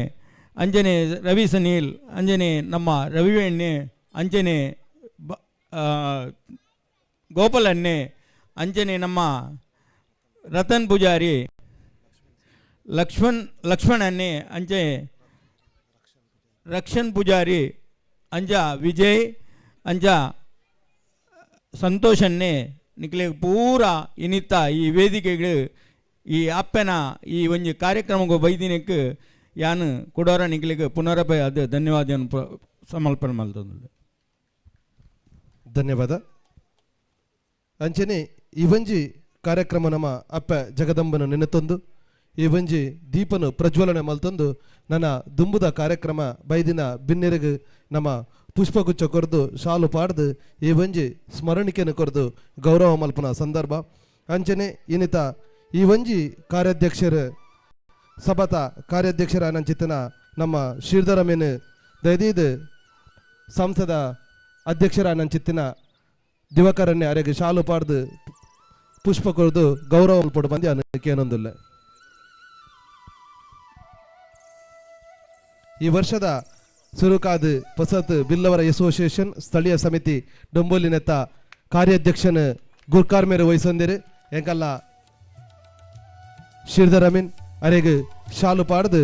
ಅಂಜನೆ ರವಿ ಸನೀಲ್ ಅಂಜನೆ ನಮ್ಮ ರವಿವಣ್ಣೆ ಅಂಜನೆ ಗೋಪಾಲಣ್ಣೆ ಅಂಜನೆ ನಮ್ಮ ರತನ್ ಪೂಜಾರಿ ಲಕ್ಷ್ಮಣನ್ನೇ ಅಂಚೆ ರಕ್ಷನ್ ಪೂಜಾರಿ ಅಂಜ ವಿಜಯ್ ಅಂಜ ಸಂತೋಷನ್ನೇ ನಿಕ್ಲೆ ಪೂರ ಇನಿತ ಈ ವೇದಿಕೆಗಳು ಈ ಅಪ್ಪನ ಈ ಒಂಜಿ ಕಾರ್ಯಕ್ರಮಕ್ಕೆ ಬೈದಿನಕ್ಕೆ ಯಾನು ಕೊಡೋರ ನಿಕ್ಲೆಗ್ ಪುನರಪೆ ಅದು ಧನ್ಯವಾದ ಸಮರ್ಪಣೆ ಮಲ್ತೊಂದುಲ್ಲೆ. ಧನ್ಯವಾದ. ಅಂಚನೆ ಈ ಒಂಜಿ ಕಾರ್ಯಕ್ರಮ ನಮ್ಮ ಅಪ್ಪ ಜಗದಂಬನ ನೆನೆತೊಂದು ಈ ಒಂಜಿ ದೀಪನು ಪ್ರಜ್ವಲನೆ ಮಲ್ತೊಂದು ನನ್ನ ದುಂಬುದ ಕಾರ್ಯಕ್ರಮ ಬೈದಿನ ಬಿನ್ನೆರೆಗ್ ನಮ್ಮ ಪುಷ್ಪಗುಚ್ಛ ಕೊರ್ದು ಶಾಲು ಪಾಡ್ದು ಈ ಒಂಜಿ ಸ್ಮರಣಿಕೆಯನ್ನು ಕೊರ್ದು ಗೌರವ ಮಲ್ಪನ ಸಂದರ್ಭ. ಅಂಚನೆ ಇನ್ನಿತ ಈ ಒಂಜಿ ಕಾರ್ಯಾಧ್ಯಕ್ಷರು ಸಭಾತ ಕಾರ್ಯಾಧ್ಯಕ್ಷರ ನಂಚಿತನ ನಮ್ಮ ಶ್ರೀಧರ ಮೇನು ದಯದೀದ್ ಸಂಸದ ಅಧ್ಯಕ್ಷರ ನಂಚಿತ್ತಿನ ದಿವಾಕರನ್ನೇ ಅರೆಗೆ ಶಾಲು ಪಾಡ್ದು ಪುಷ್ಪ ಕೊರ್ದು ಗೌರವ ಮಲ್ಪೊಡು ಬಂದು ಅನಕ್ಕೆ. ಈ ವರ್ಷದ ಸುರುಕಾದ್ ಪಸತ್ ಬಿಲ್ಲವರ ಅಸೋಸಿಯೇಷನ್ ಸ್ಥಳೀಯ ಸಮಿತಿ ಡೊಂಬೋಲಿನೆತ್ತ ಕಾರ್ಯಾಧ್ಯಕ್ಷನ ಗುರ್ಕಾರ್ ಮೇರೆ ವಹಿಸೊಂದಿರು ಎಂಕಲ್ಲ ಶ್ರೀಧರ್ ಅಮೀನ್ ಅರೆಗ್ ಶಾಲು ಪಾಡ್ದು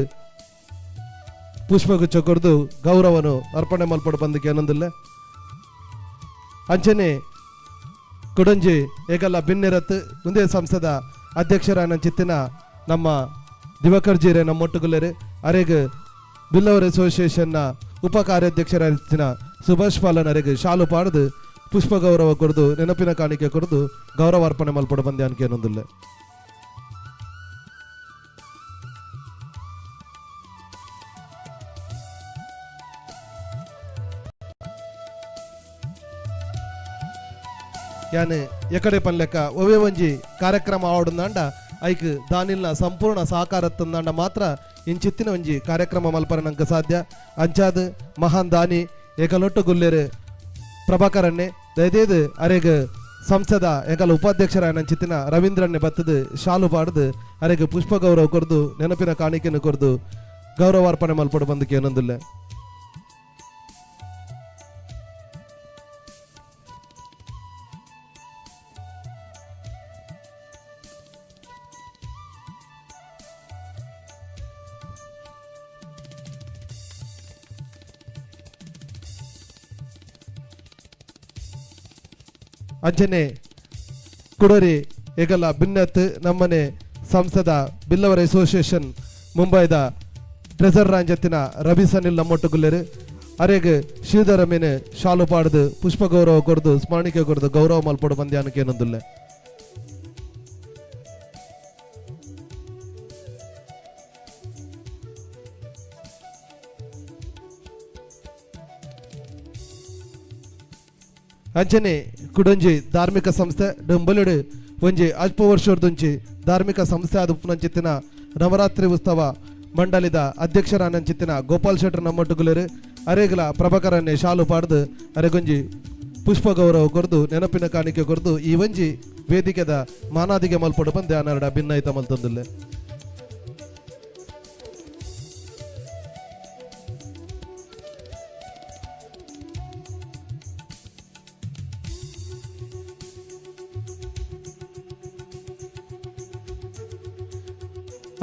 ಪುಷ್ಪಗುಚ್ಛ ಕೊರ್ದು ಗೌರವನು ಅರ್ಪಣೆ ಮಲ್ಪೊಡು ಬಂದಕ್ಕೆ ಏನೊಂದಿಲ್ಲ. ಅಂಚನೆ ಕೊಡಂಜಿ ಏಕಲ್ಲ ಬಿನ್ನೆರತ್ ಮುಂದೆ ಸಂಸದ ಅಧ್ಯಕ್ಷರ ಚಿತ್ತಿನ ನಮ್ಮ ದಿವಾಕರ್ ಜೀರೆ ನಮ್ಮೊಟ್ಟುಗುಲ್ಲೆರು ಅರೆಗ್ ಬಿಲ್ಲವರ್ ಅಸೋಸಿಯೇಷನ್ನ ಉಪ ಕಾರ್ಯಾಧ್ಯಕ್ಷರ ಸುಭಾಷ್ ಪಾಲನ್ ಅರೆಗ್ ಶಾಲು ಪಾಡ್ದು ಪುಷ್ಪ ಗೌರವ ಕೊರ್ದು ನೆನಪಿನ ಕಾಣಿಕೆ ಕೊರ್ದು ಗೌರವಾರ್ಪಣೆ ಮಲ್ಪೊಡು ಬಂದೆ ಅನ್ಕೇನೊಂದಿಲ್ಲ. ಯಾನೆ ಎಕಡೆ ಪನ್ಲೆಕ್ಕ ಒವೇ ಒಂಜಿ ಕಾರ್ಯಕ್ರಮ ಆವಡುಂದಾಂಡ ಐಕ್ ದಾನಿಲ್ನ ಸಂಪೂರ್ಣ ಸಹಕಾರ ತಂದಾಂಡ ಮಾತ್ರ ಇಂಚಿತ್ತಿನ ಒಂಜಿ ಕಾರ್ಯಕ್ರಮ ಮಲ್ಪರ ನಂಗೆ ಸಾಧ್ಯ. ಅಂಚಾದ್ ಮಹಾನ್ ದಾನಿ ಏಕಲೊಟ್ಟು ಗುಲ್ಲೇರು ಪ್ರಭಾಕರನ್ನೇ ದಯದೇದು ಅರೆಗ್ ಸಂಸದ ಏಕಲ ಉಪಾಧ್ಯಕ್ಷರ ನಂಚಿತ್ತಿನ ರವೀಂದ್ರನ್ನೇ ಬತ್ತದು ಶಾಲು ಪಾಡ್ದು ಅರೆಗ್ ಪುಷ್ಪ ಗೌರವ ಕೊರ್ದು ನೆನಪಿನ ಕಾಣಿಕೆಯನ್ನು ಕೊರ್ದು ಗೌರವಾರ್ಪಣೆ ಮಲ್ಪೊಡು ಬಂದಕ್ಕೆ ಏನೊಂದಿಲ್ಲ. ಅಂಚನೆ ಕುಡರಿ ಏಕಲ್ಲ ಬಿನ್ನತ್ ನಮ್ಮನೆ ಸಂಸದ ಬಿಲ್ಲವರ ಅಸೋಸಿಯೇಷನ್ ಮುಂಬೈದ ಟ್ರೆಸರ್ ರಾಂಜತ್ತಿನ ರವಿ ಸನಿಲ್ ನಮ್ಮೊಟ್ಟುಗುಲ್ಲೆರು ಅರೆಗ್ ಶ್ರೀಧರ ಮೇನೆ ಶಾಲು ಪಾಡ್ದು ಪುಷ್ಪ ಗೌರವ ಕೊರ್ದು ಸ್ಮರಣಿಕೆ ಕೊರ್ದು ಗೌರವ ಮಲ್ಪೊಡು ಬಂದ್ಯಾನಕ್ಕೆ ಏನೊಂದುಲ್ಲೆ. ಅಂಚನೆ ಕುಡಂಜಿ ಧಾರ್ಮಿಕ ಸಂಸ್ಥೆ ಡೊಂಬಲುಡು ಒಂಜಿ ಅಲ್ಪ ವರ್ಷದೊಂಜಿ ಧಾರ್ಮಿಕ ಸಂಸ್ಥೆ ಆದ ಉಪ್ಪುನಂಚಿತ್ತಿನ ನವರಾತ್ರಿ ಉತ್ಸವ ಮಂಡಳಿದ ಅಧ್ಯಕ್ಷರಾನಂಚಿತ್ತಿನ ಗೋಪಾಲ್ ಶೆಟ್ಟರ್ ನಮ್ಮೊಟ್ಟುಗುಲೆರು ಅರೆಗ್ಲ ಪ್ರಭಾಕರನ್ನೇ ಶಾಲು ಪಾಡ್ದು ಅರೆಗೊಂಜಿ ಪುಷ್ಪ ಗೌರವ ಕೊರ್ದು ನೆನಪಿನ ಕಾಣಿಕೆ ಕೊರ್ದು ಈ ಒಂಜಿ ವೇದಿಕೆದ ಮಾನಾದಿಗೆ ಮಲ್ಪೊಡು ಬಂದೆ ಅನರಡ ಭಿನ್ನೈತ ಮಲ್ತೊಂದುಲ್ಲೆ.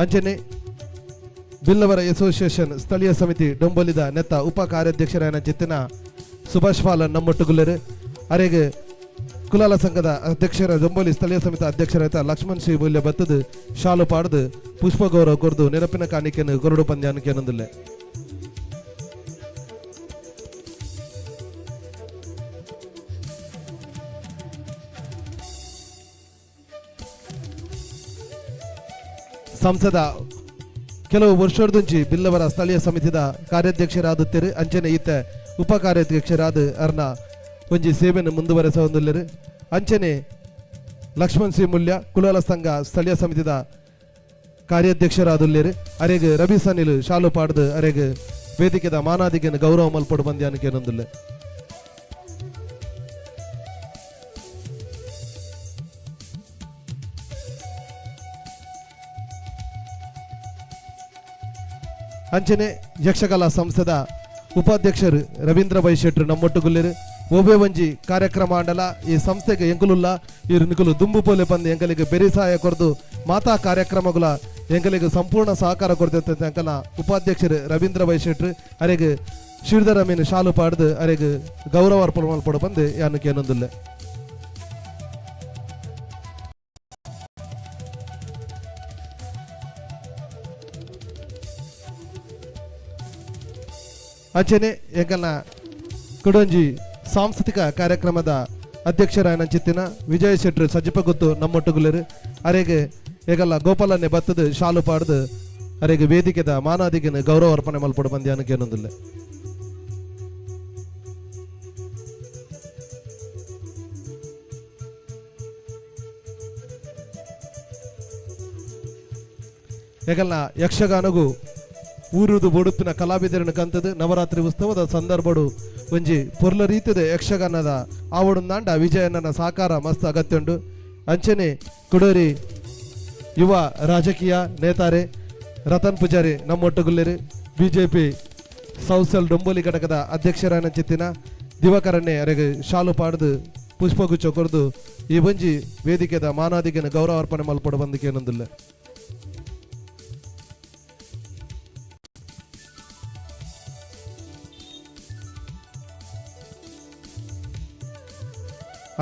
ಅಂಚನೆ ಬಿಲ್ಲವರ ಅಸೋಸಿಯೇಷನ್ ಸ್ಥಳೀಯ ಸಮಿತಿ ಡೊಂಬೊಲಿದ ನೆತ್ತ ಉಪ ಕಾರ್ಯಾಧ್ಯಕ್ಷರಾಯನ ಜಿತ್ತಿನ ಸುಭಾಷ್ ಫಾಲನ್ ನಮ್ಮೊಟ್ಟುಗುಲ್ಲೆರ್. ಅರೆಗ್ ಕುಲಾಲ ಸಂಘದ ಅಧ್ಯಕ್ಷರ ಡೊಂಬೊಲಿ ಸ್ಥಳೀಯ ಸಮಿತಿ ಅಧ್ಯಕ್ಷರಾದ ಲಕ್ಷ್ಮಣ್ ಶ್ರೀ ಮೂಲ್ಯ ಬತ್ತದು ಶಾಲು ಪಾಡ್ದು ಪುಷ್ಪ ಗೌರವ ಕೊರ್ದು ನೆನಪಿನ ಕಾಣಿಕೆಯನ್ನು ಕೊರಡು ಪಂದ್ಯಾನಕ್ಕೆ ಏನೊಂದಿಲ್ಲ. ಸಂಸದ ಕೆಲವು ವರ್ಷದಂಚಿ ಬಿಲ್ಲವರ ಸ್ಥಳೀಯ ಸಮಿತಿದ ಕಾರ್ಯಾಧ್ಯಕ್ಷರಾದುತ್ತೆರು. ಅಂಚನೆ ಈತ ಉಪ ಕಾರ್ಯಾಧ್ಯಕ್ಷರಾದ ಅರ್ನ ಒಂಜಿ ಸೇವೆಯನ್ನು ಮುಂದುವರೆಸೊಂದುಲ್ಲೆರ್. ಅಂಚನೆ ಲಕ್ಷ್ಮಣ್ ಸಿ ಮುಲ್ಯ ಕುಲಾಲ ಸಂಘ ಸ್ಥಳೀಯ ಸಮಿತಿದ ಕಾರ್ಯಾಧ್ಯಕ್ಷರಾದುಲ್ಲೆರ್. ಅರೆಗ್ ರವಿ ಸನಿಲ್ ಶಾಲು ಪಾಡ್ದು ಅರೆಗ್ ವೇದಿಕೆದ ಮಾನಾದಿಗೆನ ಗೌರವ ಮಲ್ಪೊಡು ಬಂದ್ಯಾನಕ್ಕೆ ಏನೊಂದುಲ್ಲೆ. ಅಂಚನೆ ಯಕ್ಷಕಲಾ ಸಂಸ್ಥೆದ ಉಪಾಧ್ಯಕ್ಷರು ರವೀಂದ್ರ ಬೈ ಶೆಟ್ರು ನಮ್ಮೊಟ್ಟುಗುಲ್ಲೆರ್. ಒಬ್ಬೆ ಒಂಜಿ ಕಾರ್ಯಕ್ರಮ ಆಂಡಲ ಈ ಸಂಸ್ಥೆಗೆ ಎಂಕುಲುಲ್ಲ ಇರು ನಿಕುಲು ದುಂಬು ಪೋಲೆ ಬಂದು ಎಂಕಲಿಗೆ ಬೆರಿ ಸಹಾಯ ಕೊರ್ದು ಮಾತಾ ಕಾರ್ಯಕ್ರಮಗಳ ಎಂಕಲಿಗೆ ಸಂಪೂರ್ಣ ಸಹಕಾರ ಕೊಡ್ತೈತೆ ಅಂಕಲ ಉಪಾಧ್ಯಕ್ಷರು ರವೀಂದ್ರ ಬೈ ಶೆಟ್ರು ಅರೆಗ್ ಶ್ರೀಧರ ಮೀನು ಶಾಲು ಪಾಡ್ದು ಅರೆಗ್ ಗೌರವ ಅರ್ಪಣೆ ಮಲ್ಪೊಡು ಬಂದು ಯಾನಕ್ಕೆ ಏನೊಂದುಲ್ಲೆ. ಅಂಚನೆ ಎಂಕಲ್ನ ಕುಡೊಂಜಿ ಸಾಂಸ್ಕೃತಿಕ ಕಾರ್ಯಕ್ರಮದ ಅಧ್ಯಕ್ಷರಾಯನ ಚಿತ್ತಿನ ವಿಜಯ ಶೆಟ್ರು ಸಜ್ಜಿಪ ಗುತ್ತು ನಮ್ಮೊಟ್ಟುಗುಲೆರ್. ಅರೆಗೆ ಏಗಲ್ಲ ಗೋಪಾಲನ್ನೇ ಬತ್ತದು ಶಾಲು ಪಾಡ್ದು ಅರೆಗೆ ವೇದಿಕೆದ ಮಾನಾದಿಗೆನ ಗೌರವ ಅರ್ಪಣೆ ಮಲ್ಪೊಡು ಬಂದ್ಯಾನಕ್ಕೆ ಏನೊಂದುಲ್ಲೆ. ಏಗಲ್ಲ ಯಕ್ಷಗಾನಗೂ ಊರುದು ಬೊಡುಪಿನ ಕಲಾವಿದರನ್ನು ಕಂತದು ನವರಾತ್ರಿ ಉತ್ಸವದ ಸಂದರ್ಭಡು ಒಂಜಿ ಪೊರ್ಲ ರೀತಿದ ಯಕ್ಷಗಾನದ ಆವಡುಂದಾಂಡ ವಿಜಯಣ್ಣನ ಸಹಕಾರ ಮಸ್ತ್ ಅಗತ್ಯ. ಅಂಚನೆ ಕುಡೋರಿ ಯುವ ರಾಜಕೀಯ ನೇತಾರೆ ರತನ್ ಪೂಜಾರಿ ನಮ್ಮೊಟ್ಟುಗುಲ್ಲೆರ್. ಬಿಜೆಪಿ ಸೌಸಲ್ ಡೊಂಬೋಲಿ ಘಟಕದ ಅಧ್ಯಕ್ಷರಾನ ಚಿತ್ತಿನ ದಿವಾಕರನ್ನೇ ಅರೆಗ್ ಶಾಲು ಪಾಡ್ದು ಪುಷ್ಪಗುಚ್ಛ ಕೊರ್ದು ಈ ಒಂಜಿ ವೇದಿಕೆದ ಮಾನಾದಿಗೆನ ಗೌರವ ಅರ್ಪಣೆ ಮಲ್ಪೊಡು ಬಂದಕ್ಕೆ ಏನೊಂದುಲ್ಲೆ.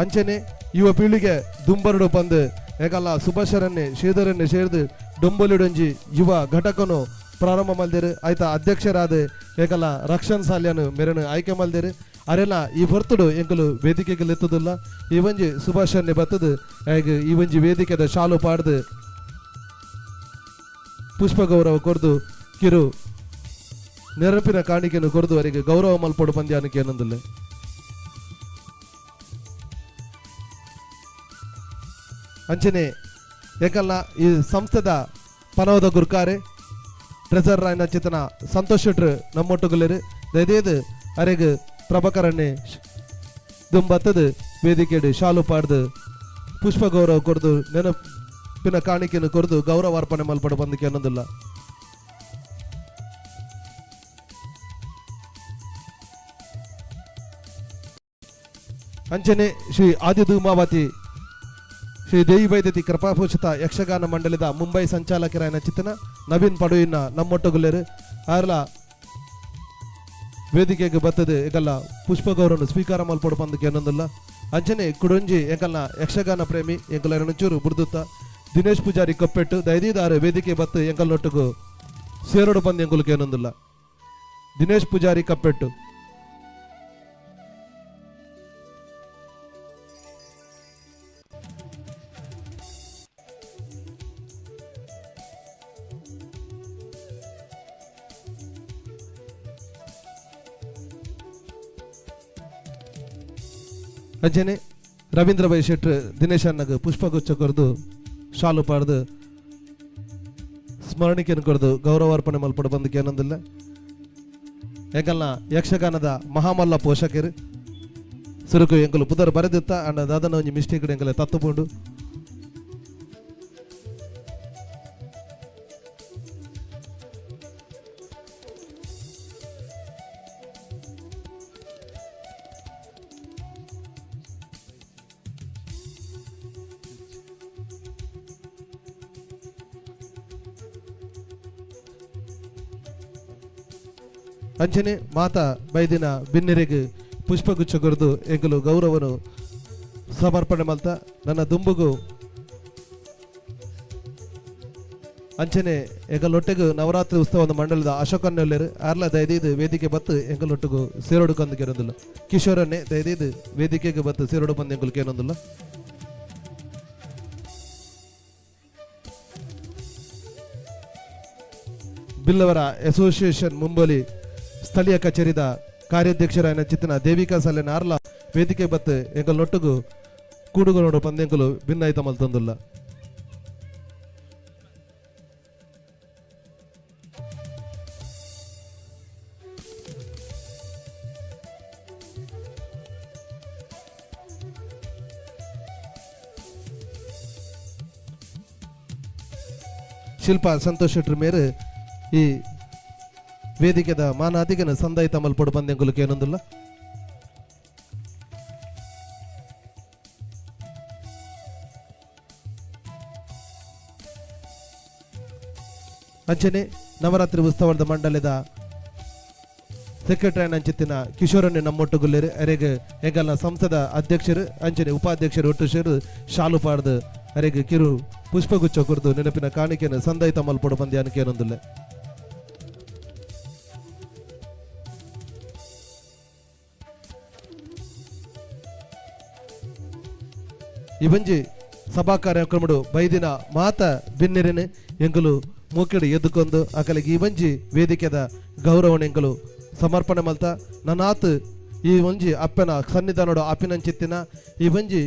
ಅಂಚನೆ ಯುವ ಪೀಳಿಗೆ ದುಂಬರುಡು ಬಂದು ಏಕಲ್ಲ ಸುಭಾಷರನ್ನೇ ಶ್ರೀಧರನ್ನೇ ಸೇರ್ದು ಡೊಂಬೊಲಿಡೊಂಜಿ ಯುವ ಘಟಕನು ಪ್ರಾರಂಭ ಮಲ್ದಿರು. ಆಯ್ತ ಅಧ್ಯಕ್ಷರಾದ ಏಕಲ್ಲ ರಕ್ಷಣ್ ಸಾಲ್ಯನು ಮೆರನು ಆಯ್ಕೆ ಮಲ್ದಿರು. ಅರೆಲ್ಲ ಈ ಹೊರ್ತುಡು ಎಂಕಲು ವೇದಿಕೆಗೆ ಎತ್ತುದಿಲ್ಲ. ಈ ಒಂಜಿ ಸುಭಾಷನ್ನೇ ಬತ್ತದು ಹೇಗೆ ಈ ಒಂಜಿ ವೇದಿಕೆದ ಶಾಲು ಪಾಡ್ದು ಪುಷ್ಪ ಗೌರವ ಕೊರ್ದು ಕಿರು ನೆನಪಿನ ಕಾಣಿಕೆಯನ್ನು ಕೊರ್ದು ಅವರಿಗೆ ಗೌರವ ಮಲ್ಪೊಡು ಪಂದ್ಯಾನಕ್ಕೆ ಏನೊಂದಿಲ್ಲ. ಅಂಚನೆ ಏಕಲ್ಲ ಈ ಸಂಸ್ಥೆದ ಪನವದ ಗುರ್ಕಾರೆ ಟ್ರೆಸರ್ ರಾಯನ ಚೇತನ ಸಂತೋಷ್ ಶೆಟ್ರು ನಮ್ಮೊಟ್ಟುಗುಲ್ಲೆರ್. ದಯದೇದು ಅರೆಗ್ ಪ್ರಭಾಕರನ್ನೇ ದುಂಬತ್ತದು ವೇದಿಕೆಡು ಶಾಲು ಪಾಡ್ದು ಪುಷ್ಪ ಗೌರವ ಕೊರ್ದು ನೆನಪಿನ ಕಾಣಿಕೆಯನ್ನು ಕೊರ್ದು ಗೌರವ ಅರ್ಪಣೆ ಮಲ್ಪಡು ಬಂದಕ್ಕೆ ಅನ್ನೋದಿಲ್ಲ. ಅಂಚನೆ ಶ್ರೀ ಆದಿಧೂಮಾವತಿ ಶ್ರೀ ದೇವಿ ವೈದ್ಯತಿ ಕೃಪಾಭೂಷಿತ ಯಕ್ಷಗಾನ ಮಂಡಳಿದ ಮುಂಬೈ ಸಂಚಾಲಕರಾಯನ ಚಿತ್ತನ ನವೀನ್ ಪಡುವಿನ ನಮ್ಮೊಟ್ಟುಗುಲ್ಲೆರ್. ಆರ್ಲ ವೇದಿಕೆಗೆ ಬತ್ತದು ಏಕಲ್ಲ ಪುಷ್ಪಗೌರವನ್ನು ಸ್ವೀಕಾರ ಮಲ್ಪೊಡು ಪಂದಕ್ಕೆ ಏನೊಂದಿಲ್ಲ. ಅಂಚನೆ ಕುಡೊಂಜಿ ಎಂಕಲ್ನ ಯಕ್ಷಗಾನ ಪ್ರೇಮಿ ಎಂಕಲ ಚೂರು ಬುರ್ದುತ್ತ ದಿನೇಶ್ ಪೂಜಾರಿ ಕಪ್ಪೆಟ್ಟು ದಯದೀದಾರು ವೇದಿಕೆ ಬತ್ತು ಎಂಕಲ್ನೊಟ್ಟುಗು ಸೇರೋಡು ಪಂದ್ ಎಂಕುಲಕ್ಕೆ ಏನೊಂದಿಲ್ಲ. ದಿನೇಶ್ ಪೂಜಾರಿ ಕಪ್ಪೆಟ್ಟು. ಅಂಚನೆ ರವೀಂದ್ರ ಬೈ ಶೆಟ್ರು ದಿನೇಶ್ ಅಣ್ಣಗ್ ಪುಷ್ಪಗುಚ್ಛ ಕೊರ್ದು ಶಾಲು ಪಾಡ್ದು ಸ್ಮರಣಿಕೆಯನ್ನು ಕೊರ್ದು ಗೌರವಾರ್ಪಣೆ ಮಲ್ಪೊಡು ಬಂದಕ್ಕೆ ಏನೊಂದಿಲ್ಲ. ಎಂಕಲ್ನ ಯಕ್ಷಗಾನದ ಮಹಾಮಲ್ಲ ಪೋಷಕರು ಸುರುಕು ಎಂಕಲು ಪುದರ್ ಬರೆದಿತ್ತ ಅಂಡ ದಾದನ ಒಂಜಿ ಮಿಸ್ಟೇಕ್ ಎಂಕಲೆ ತತ್ತುಪುಂಡು. ಅಂಚನೆ ಮಾತಾ ಬೈದಿನ ಬಿನ್ನೆರೆಗ್ ಪುಷ್ಪಗುಚ್ಛ ಕೊರ್ದು ಎಂಕುಲು ಗೌರವನು ಸಮರ್ಪಣೆ ಮಲ್ತ ನನ್ನ ದುಂಬುಗು ಅಂಚನೆ ಎಂಕಲೊಟ್ಟೆಗು ನವರಾತ್ರಿ ಉತ್ಸವದ ಮಂಡಲದ ಅಶೋಕನ್ನೆಲ್ಲರು ಆರ್ಲ ದಯದೀದು ವೇದಿಕೆ ಬತ್ತು ಎಂಕಲೊಟ್ಟುಗು ಸೇರೋಡು ಕಂದು ಕೇರೊಂದಿಲ್ಲ. ಕಿಶೋರನ್ನೇ ದಯದೀದು ವೇದಿಕೆಗೆ ಬತ್ತು ಸೇರೋಡು ಬಂದು ಎಂಕುಲು ಕೇನೊಂದಿಲ್ಲ. ಬಿಲ್ಲವರ ಅಸೋಸಿಯೇಷನ್ ಮುಂಬಲಿ ಸ್ಥಳೀಯ ಕಚೇರಿದ ಕಾರ್ಯಾಧ್ಯಕ್ಷರಾಯನ ಚಿತ್ತಿನ ದೇವಿಕಾ ಸಾಲೆನ ಆರ್ಲ ವೇದಿಕೆ ಬತ್ತು ಎಂಕಲೊಟ್ಟುಗು ಕೂಡುಗಳೋಡು ಪಂದೆಂಕುಲು ಭಿನ್ನಾಯಿತ ಮಲ್ತೊಂದುಲ್ಲ. ಶಿಲ್ಪಾ ಸಂತೋಷ್ ಶೆಟ್ಟರ್ ಮೇರು ಈ ವೇದಿಕೆದ ಮಾನಾದಿಗನ ಸಂದಾಯ ತಮಲ್ ಪೊಡು ಪಂದೆಂಕುಲು ಕೇನೊಂದುಲ್ಲ. ಅಂಚನೆ ನವರಾತ್ರಿ ಉತ್ಸವದ ಮಂಡಲದ ಸೆಕ್ರೆಟರಿ ಅಂಚಿತ್ತಿನ ಕಿಶೋರನ್ನೇ ನಮ್ಮೊಟ್ಟುಗುಲ್ಲೇರು ಅರೆಗ್ ಎಂಗಲ್ನ ಸಂಸ್ಥೆದ ಅಧ್ಯಕ್ಷರು ಅಂಚನೆ ಉಪಾಧ್ಯಕ್ಷರು ಒಟ್ಟು ಸೇರು ಶಾಲು ಪಾಡ್ದು ಅರೆಗ್ ಕಿರು ಪುಷ್ಪಗುಚ್ಛ ಕೊರ್ದು ನೆನಪಿನ ಕಾಣಿಕೆಯನ್ನು ಸಂದಾಯ ತಮ್ಮಲ್ ಪೊಡು ಪಂದ್ಯಾನ ಕೇನೊಂದುಲ್ಲ. ಇವಂಜಿ ಸಭಾ ಕಾರ್ಯಕ್ರಮಡು ಬೈದಿನ ಮಾತ ಬಿನ್ನೆರೆನು ಎಂಕುಲು ಮೂಕೆಡು ಎದ್ದುಕೊಂಡು ಅಕಲಿಗೆ ಈ ಒಂಜಿ ವೇದಿಕೆದ ಗೌರವನ ಎಂಕುಲು ಸಮರ್ಪಣೆ ಮಲ್ತ ನನಾತ್ ಈ ಒಂಜಿ ಅಪ್ಪನ ಸನ್ನಿಧಾನಡು ಅಪ್ಪಿನಂಚಿತ್ತಿನ ಈ ಒಂಜಿ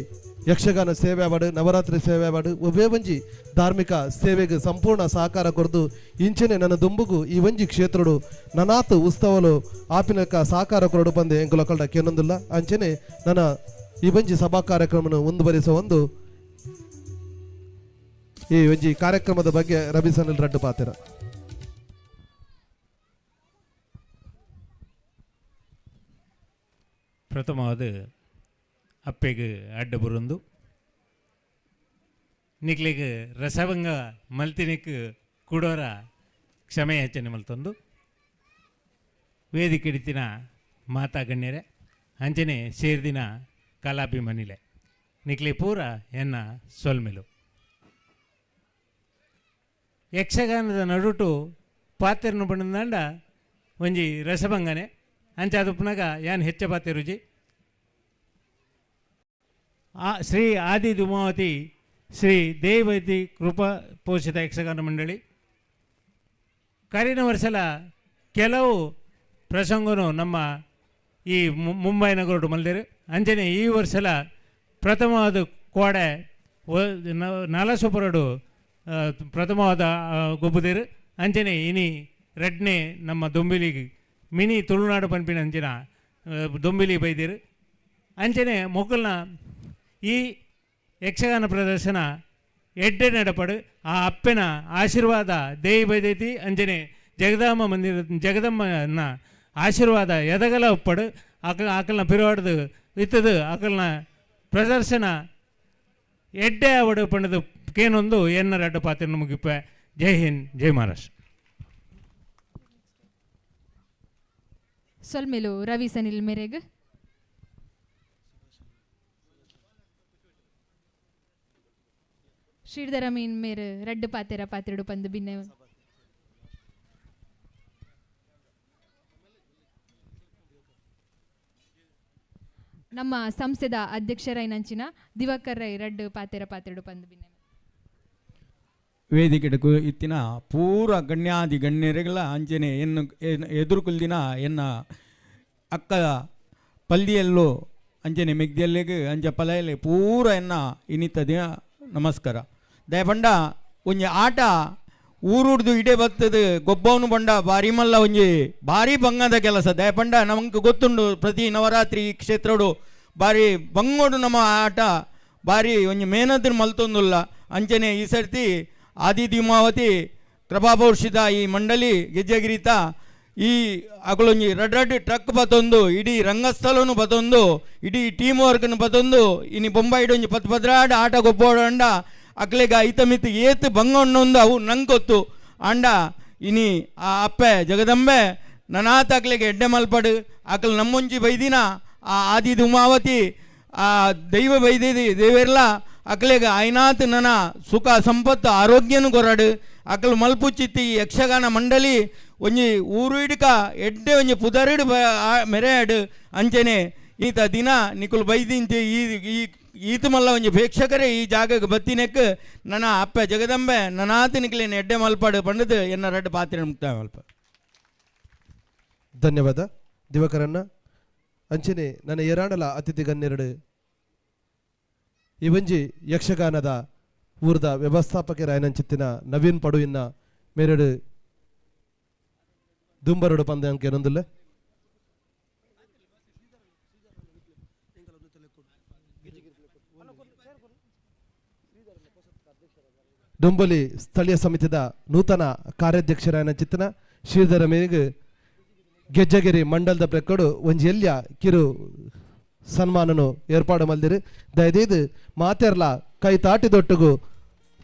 ಯಕ್ಷಗಾನ ಸೇವೆ ಆವಡು ನವರಾತ್ರಿ ಸೇವೆ ಆವಡು ಒಬ್ಬೇ ಒಂಜಿ ಧಾರ್ಮಿಕ ಸೇವೆಗೆ ಸಂಪೂರ್ಣ ಸಹಕಾರ ಕೊರ್ದು ಇಂಚನೆ ನನ್ನ ದುಂಬುಗು ಈ ಒಂಜಿ ಕ್ಷೇತ್ರಡು ನನಾತ್ ಉತ್ಸವಲು ಆಪಿನಕ ಸಹಕಾರ ಕೊರಡು ಬಂದೆ ಎಂಕುಲು ಕಳ್ಳ ಕೇನೊಂದುಲ್ಲ. ಅಂಚನೆ ನನ್ನ ಈ ಒಂಜಿ ಸಭಾ ಕಾರ್ಯಕ್ರಮವನ್ನು ಮುಂದುವರಿಸುವ ಒಂದು ಈ ಒಂಜಿ ಕಾರ್ಯಕ್ರಮದ ಬಗ್ಗೆ ರವಿ ಸನಿಲ್ ರಡ್ಡು ಪಾತಿರ. ಪ್ರಥಮವಾದ ಅಪ್ಪೆಗೆ ಅಡ್ಡ ಬುರುಂದು ನಿಕ್ಲೆಗ್ ರಸಭಂಗ ಮಲ್ತಿನಿಕ್ ಕೂಡೋರ ಕ್ಷಮೆ ಯಾಚನೆ ಮಲ್ತೊಂದು ವೇದಿಕೆ ಹಿಡಿತಿನ ಮಾತಾ ಗಣ್ಯರೆ ಅಂಚನೆ ಸೇರ್ದಿನ ಕಲಾಭಿಮಾನಿಲೆ ನಿಕ್ಲೆ ಪೂರ ಎನ್ನ ಸೊಲ್ಮೆಲು. ಯಕ್ಷಗಾನದ ನಡುಟು ಪಾತೆರ್ನು ಬಣ್ಣದಂಡ ಒಂಜಿ ರಸಭಂಗನೆ ಅಂಚಾದುಪ್ಪನಾಗ ಯಾನ್ ಹೆಚ್ಚ ಪಾತೆ ರುಜಿ. ಶ್ರೀ ಆದಿ ಧೂಮಾವತಿ ಶ್ರೀ ದೇವತಿ ಕೃಪಾ ಪೋಷಿತ ಯಕ್ಷಗಾನ ಮಂಡಳಿ ಕರಿನ ವರ್ಷಲ ಕೆಲವು ಪ್ರಸಂಗನು ನಮ್ಮ ಈ ಮುಂಬೈ ನಗರಡು ಮಲ್ದೇರು. ಅಂಚನೆ ಈ ವರ್ಷಲ ಪ್ರಥಮವಾದ ಕೋಡೆ ನಲಸುಪುರಡು ಪ್ರಥಮವಾದ ಗೊಬ್ಬುದೇರು. ಅಂಚನೆ ಇನಿ ರಡ್ನೆ ನಮ್ಮ ದೊಂಬಿಲಿ ಮಿನಿ ತುಳುನಾಡು ಪನ್ಪಿನ ಅಂಚಿನ ದೊಂಬಿಲಿ ಬೈದೇರು. ಅಂಚನೆ ಮೊಕ್ಕಲ್ನ ಈ ಯಕ್ಷಗಾನ ಪ್ರದರ್ಶನ ಎಡ್ಡೆ ನಡಪಡು ಆ ಅಪ್ಪನ ಆಶೀರ್ವಾದ ದೇವಿ ಬೈದೈತಿ. ಅಂಚನೆ ಜಗದಾಂಬ ಮಂದಿರ ಜಗದಮ್ಮನ ಆಶೀರ್ವಾದ ಎದಗಲ ಉಪ್ಪಡು ಆಕಲ್ ಆಕಲ್ನ ಪಿರುವಾಡ್ದು ಇತ್ತದು ಆಕಲ್ನ ಪ್ರದರ್ಶನ ಎಡ್ಡೆ ಅವಡು ಪಂಡದು ಕೇನೊಂದು ಎನ್ನ ರಡ್ಡು ಪಾತ್ರ ಮುಗಿಪೆ. ಜೈ ಹಿಂದ್, ಜೈ ಮಹಾರಾಷ್ಟ್ರ. ಸೊಲ್ಮೆಲು ರವಿ ಸನಿಲ್ ಮೇರೆಗ್. ಶ್ರೀಧರ ಮೀನ್ ಮೇರು ರಡ್ಡು ಪಾತೆರ ಪಾತ್ರೆಡು ಪಂದು ಬಿನ್ನೆ. ನಮ್ಮ ಸಂಸ್ಥೆದ ಅಧ್ಯಕ್ಷರೈನಂಚಿನ ದಿವಾಕರ್ ರೈ ರಡ್ಡು ಪಾತೆರ ಪಾತ್ರೆಡು ಪಂದು ಬಿನ್ನೆ. ವೇದಿಕೆಡಕು ಇತ್ತಿನ ಪೂರ ಗಣ್ಯಾದಿ ಗಣ್ಯರಿಗಳ ಅಂಚನೆ ಎನ್ನು ಎದುರುಕುಲ್ದಿನ ಎನ್ನ ಅಕ್ಕ ಪಲ್ದಿಯಲ್ಲೋ ಅಂಚನೆ ಮೆಗ್ದಿಯಲ್ಲಿಗೆ ಅಂಚೆ ಪಲಯಲ್ಲಿ ಪೂರ ಎನ್ನ ಇನ್ನಿತ ದಿನ ನಮಸ್ಕಾರ. ದಯಪಂಡ ಒಂಜಿ ಆಟ ಊರುಡ್ದು ಇಡೆ ಬತ್ತದು ಗೊಬ್ಬವನು ಬಂಡ ಭಾರಿ ಮಲ್ಲ ಒಂಜಿ ಭಾರಿ ಬಂಗದ ಕೆಲಸ. ದಯಪಂಡ ನಮಗೆ ಗೊತ್ತುಂಡು ಪ್ರತಿ ನವರಾತ್ರಿ ಈ ಕ್ಷೇತ್ರಡು ಭಾರಿ ಬಂಗೋಡು ನಮ್ಮ ಆಟ ಭಾರಿ ಒಂಜಿ ಮೇನದನ್ನು ಮಲ್ತೊಂದುಲ್ಲ. ಅಂಚನೆ ಈ ಸರ್ತಿ ಆದಿ ಧೀಮಾವತಿ ಕೃಪಾಪೌಷಿತ ಈ ಮಂಡಳಿ ಗೆಜ್ಜೆಗಿರಿತ ಈ ಅಗಳೊಂಜಿ ರಡ್ ರಡ್ ಟ್ರಕ್ ಬತ್ತೊಂದು ಇಡೀ ರಂಗಸ್ಥಳನು ಬತ್ತೊಂದು ಇಡೀ ಟೀಮ್ ವರ್ಕ್ನು ಬತ್ತೊಂದು ಇನಿ ಬೊಂಬಾಯಿಡ್ ಒಂಜಿ ಪತ್ತು ಪದ್ರಾಡ್ ಆಟ ಗೊಬ್ಬೋಡಂಡ ಅಕ್ಲೆಗ ಐತ ಮಿತ್ ಏತ್ ಬಂಗ ಉಣ್ಣೊಂದು ಅವು ನಂಗೊತ್ತು. ಆಂಡ ಇನಿ ಆ ಅಪ್ಪೆ ಜಗದಂಬೆ ನನಾತ್ ಅಕ್ಲೆಗ್ ಎಡ್ಡೆ ಮಲ್ಪಡು ಅಕಲ್ ನಮ್ಮೊಂಜಿ ಬೈದಿನ ಆ ಆದಿ ಧೂಮಾವತಿ ಆ ದೈವ ಬೈದಿದಿ ದೇವೆರ್ಲ ಅಕ್ಲೆಗ್ ಐನಾತ್ ನನ ಸುಖ ಸಂಪತ್ತು ಆರೋಗ್ಯನು ಕೊರಡು ಅಕಲ್ ಮಲ್ಪುಚಿತ್ತಿ ಯಕ್ಷಗಾನ ಮಂಡಳಿ ಒಂಜಿ ಊರು ಇಡ್ಕ ಎಡ್ಡೆ ಒಂಜಿ ಪುದರಿಡು ಮೆರೆಯಾಡು ಅಂಚನೆ ಈತ ದಿನ ನಿಕುಲು ಬೈದಿಂಚೆ ಈ ಈ ಈತ ಮಲ್ಲ ಒಂಜಿ ಪ್ರೇಕ್ಷಕರೇ ಈ ಜಾಗಕ್ಕೆ ಬತ್ತಿನೆಕ್ ನನ್ನ ಅಪ್ಪ ಜಗದಂಬೆ ನನಾತ್ ನಿಕ್ಲೇನು ಎಡ್ಡೆ ಮಲ್ಪಾಡು ಪಂಡದು ಎನ್ನ ರಡ್ಡು ಪಾತ್ರೆ ಮುಕ್ತಾಯ ಮಲ್ಪ. ಧನ್ಯವಾದ ದಿವಾಕರಣ್ಣ. ಅಂಚನೆ ನನ್ನ ಏರಾಂಡಲ ಅತಿಥಿ ಗಣ್ಯರಡು ಈ ಒಂಜಿ ಯಕ್ಷಗಾನದ ಊರ್ದ ವ್ಯವಸ್ಥಾಪಕರಾಯನಂಚಿತ್ತಿನ ನವೀನ್ ಪಡುವಿನ ಮೇರೆಡು ದುಂಬರಡು ಪಂದ ಅಂಕೆ. ಡೊಂಬಲಿ ಸ್ಥಳೀಯ ಸಮಿತಿದ ನೂತನ ಕಾರ್ಯಾಧ್ಯಕ್ಷರಾಯನಂಚಿತ್ತಿನ ಶ್ರೀಧರ ಮೇರೆಗೆ ಗೆಜ್ಜಗಿರಿ ಮಂಡಲದ ಪ್ರಕ್ಕಡು ಒಂಜಿ ಎಲ್ಯ ಕಿರು ಸನ್ಮಾನನು ಏರ್ಪಾಡು ಮಲ್ದಿರು. ದಯದೀದು ಮಾತೆರ್ಲ ಕೈ ತಾಟಿದೊಟ್ಟುಗು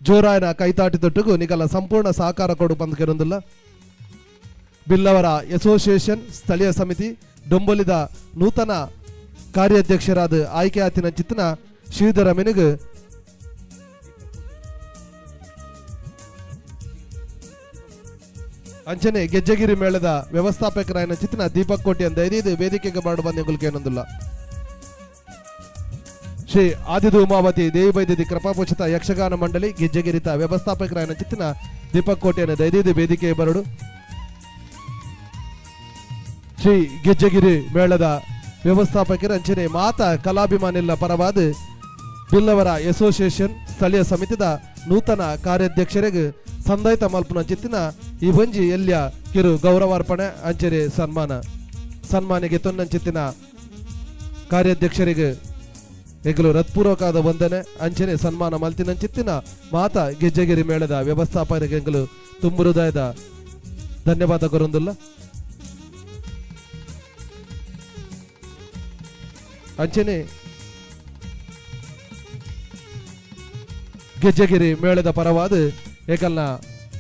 ಜೋರಾಯನ ಕೈ ತಾಟಿದೊಟ್ಟುಗು ನಿಗಲ ಸಂಪೂರ್ಣ ಸಹಕಾರ ಕೊಡು ಬಂದು ಕೆರೊಂದಿಲ್ಲ. ಬಿಲ್ಲವರ ಅಸೋಸಿಯೇಷನ್ ಸ್ಥಳೀಯ ಸಮಿತಿ ಡೊಂಬೊಲಿದ ನೂತನ ಕಾರ್ಯಾಧ್ಯಕ್ಷರಾದ ಆಯ್ಕೆ ಆತಿನ ಚಿತ್ತನ ಶ್ರೀಧರ ಮೆನುಗು ಅಂಚನೆ ಗೆಜ್ಜಗಿರಿ ಮೇಳದ ವ್ಯವಸ್ಥಾಪಕರಾಯನ ಚಿತ್ತನ ದೀಪಕ್ ಕೋಟಿ ಅಂತ ಐದು ವೇದಿಕೆಗೆ ಮಾಡು ಬಂದ ಏನೊಂದಿಲ್ಲ. ಶ್ರೀ ಆದಿಧೂಮಾವತಿ ದೇವಿ ಬೈದ್ಯದಿ ಕೃಪಾಪೋಷಿತ ಯಕ್ಷಗಾನ ಮಂಡಳಿ ಗೆಜ್ಜೆಗಿರಿತ ವ್ಯವಸ್ಥಾಪಕರಾಯನ ಚಿತ್ತನ ದೀಪಕ್ ಕೋಟೆಯನ್ನು ದೈದಿದು ವೇದಿಕೆ ಬರಡು. ಶ್ರೀ ಗೆಜ್ಜೆಗಿರಿ ಮೇಳದ ವ್ಯವಸ್ಥಾಪಕರ ಅಂಚನೆ ಮಾತಾ ಕಲಾಭಿಮಾನಿಲ್ಲ ಪರವಾದ ಬಿಲ್ಲವರ ಅಸೋಸಿಯೇಷನ್ ಸ್ಥಳೀಯ ಸಮಿತಿದ ನೂತನ ಕಾರ್ಯಾಧ್ಯಕ್ಷರಿಗೆ ಸಂದಾಯಿತ ಮಲ್ಪುನ ಚಿತ್ತಿನ ಈ ಒಂಜಿ ಎಲ್ಯ ಕಿರು ಗೌರವಾರ್ಪಣೆ ಅಂಚನೆ ಸನ್ಮಾನ ಸನ್ಮಾನಿಗೆ ತೊನ್ನಂಚಿತ್ತಿನ ಕಾರ್ಯಾಧ್ಯಕ್ಷರಿಗೆ ಎಗಲು ಹೃತ್ಪೂರ್ವಕವಾದ ವಂದನೆ ಅಂಚನೆ ಸನ್ಮಾನ ಮಲ್ತಿನಂಚಿತ್ತಿನ ಮಾತಾ ಗೆಜ್ಜೆಗಿರಿ ಮೇಳದ ವ್ಯವಸ್ಥಾಪಕರಿಗೆ ಎಂಗಲು ತುಂಬು ಹೃದಯದ ಧನ್ಯವಾದ ಕೊರೊಂದುಲ್ಲ. ಅಂಚನೆ ಗೆಜ್ಜೆಗಿರಿ ಮೇಳದ ಪರವಾದ ಏಕಲ್ನ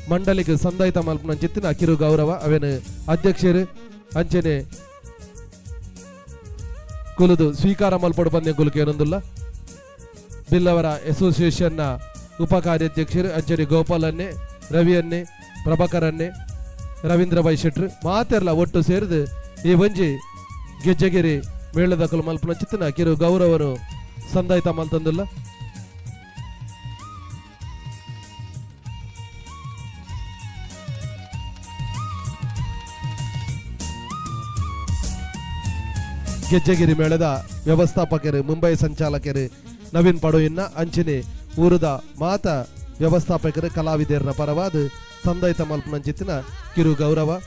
ಮಂಡಳಿಗೆ ಸಂದಾಯಿತ ಮಲ್ಪುನಂಚಿತ್ತಿನ ಕಿರು ಗೌರವ ಅವೇನು ಅಧ್ಯಕ್ಷರು ಅಂಚನೆ ಕುಲುದು ಸ್ವೀಕಾರ ಮಲ್ಪಡು ಬಂದ ಕುಲುಕು ಏನೊಂದಿಲ್ಲ. ಬಿಲ್ಲವರ ಅಸೋಸಿಯೇಷನ್ನ ಉಪ ಕಾರ್ಯಾಧ್ಯಕ್ಷರು ಅಂಚನೆ ಗೋಪಾಲನ್ನೇ ರವಿಯನ್ನೇ ಪ್ರಭಾಕರನ್ನೇ ರವೀಂದ್ರ ಬೈ ಶೆಟ್ರು ಮಾತೆರ್ಲ ಒಟ್ಟು ಸೇರಿದು ಈ ಒಂಜಿ ಗೆಜ್ಜೆಗಿರಿ ಮೇಳದ ಕುಲು ಮಲ್ಪುನ ಚಿತ್ತನ ಕಿರು ಗೌರವನು ಸಂದಾಯಿತ ಮಲ್ತಂದಿಲ್ಲ. ಗೆಜ್ಜೆಗಿರಿ ಮೇಳದ ವ್ಯವಸ್ಥಾಪಕರು ಮುಂಬೈ ಸಂಚಾಲಕರು ನವೀನ್ ಪಡುವಿನ ಅಂಚನೆ ಊರದ ಮಾತ ವ್ಯವಸ್ಥಾಪಕರು ಕಲಾವಿದರನ ಪರವಾದ ಸಂದಾಯಿತ ಮಲ್ಪನಂಚಿತ್ತಿನ ಕಿರು ಗೌರವ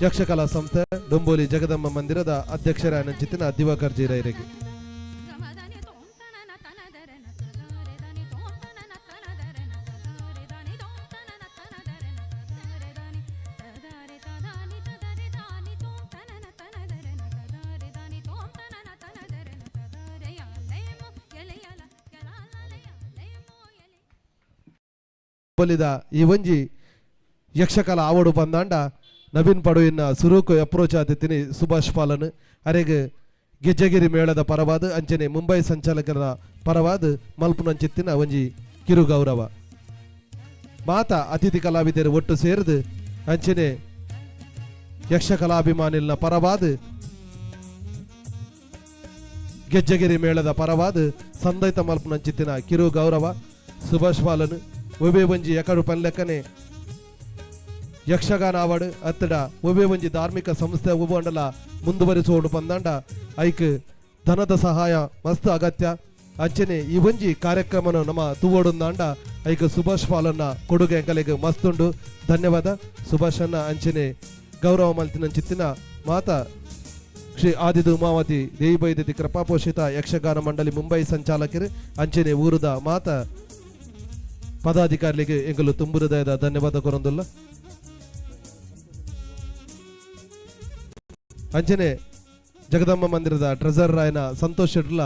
ಯಕ್ಷಕಲಾ ಸಂಸ್ಥೆ ಡೊಂಬೋಲಿ ಜಗದಂಬ ಮಂದಿರದ ಅಧ್ಯಕ್ಷರ ನಂಚಿತ್ತಿನ ದಿವಾಕರ್ ಜಿ ರೈರಿಗೆ. ಬಲಿದ ಈ ಒಂಜಿ ಯಕ್ಷಕಲಾ ಆವಡು ಬಂದಾಂಡ ನವೀನ್ ಪಡುವಿನ ಸುರೂಕು ಅಪ್ರೋಚ್ ಆತಿತ್ತೀನಿ ಸುಭಾಷ್ ಪಾಲನ್ ಅರೆಗೆ ಗೆಜ್ಜೆಗಿರಿ ಮೇಳದ ಪರವಾದ ಅಂಚನೆ ಮುಂಬೈ ಸಂಚಾಲಕರ ಪರವಾದ ಮಲ್ಪುನಂಚಿತ್ತಿನ ಒಂಜಿ ಕಿರು ಗೌರವ ಮಾತಾ ಅತಿಥಿ ಕಲಾವಿದರು ಒಟ್ಟು ಸೇರಿದು ಅಂಚನೆ ಯಕ್ಷಕಲಾಭಿಮಾನಿಲ್ನ ಪರವಾದ ಗೆಜ್ಜೆಗಿರಿ ಮೇಳದ ಪರವಾದ ಸಂದೈತ ಮಲ್ಪುನಂಚಿತ್ತಿನ ಕಿರು ಗೌರವ ಸುಭಾಷ್ ಪಾಲನ್ ಒಬೆ ಒಂಜಿ ಎಕಡು ಪನ್ಲೆಕ್ಕನೆ ಯಕ್ಷಗಾನ ಆವಡು ಅತ್ತಡ ಒಬೆ ಒಂಜಿ ಧಾರ್ಮಿಕ ಸಂಸ್ಥೆ ಒಬ್ಬಂಡಲ ಮುಂದುವರಿಸೋಡು ಪಂದಾಂಡ ಐಕ್ ಧನದ ಸಹಾಯ ಮಸ್ತ್ ಅಗತ್ಯ ಅಂಚನೆ ಈ ಒಂಜಿ ಕಾರ್ಯಕ್ರಮನ ನಮ್ಮ ತೂವೋಡುಂದಾಂಡ ಐಕ್ ಸುಭಾಷ್ ಪಾಲನ್ನ ಕೊಡುಗೆ ಅಂಕಲೆಗ್ ಮಸ್ತುಂಡು. ಧನ್ಯವಾದ ಸುಭಾಷನ್ನ ಅಂಚನೆ ಗೌರವ ಮಲ್ತಿನಂಚಿತ್ತಿನ ಮಾತಾ ಶ್ರೀ ಆದಿದು ಉಮಾವತಿ ದೇವಿ ಬೈದ್ಯತಿ ಕೃಪಾಪೋಷಿತ ಯಕ್ಷಗಾನ ಮಂಡಳಿ ಮುಂಬೈ ಸಂಚಾಲಕರು ಅಂಚನೆ ಊರುದ ಮಾತಾ ಪದಾಧಿಕಾರಿಗಳಿಗೆ ಎಂಗಲು ತುಂಬು ಹೃದಯದ ಧನ್ಯವಾದ ಕೊರೊಂದುಲ್ಲ. ಅಂಚನೆ ಜಗದಂಬ ಮಂದಿರದ ಟ್ರೆಜರ್ ರಾಯನ ಸಂತೋಷ್ ಶೆಟ್ಲ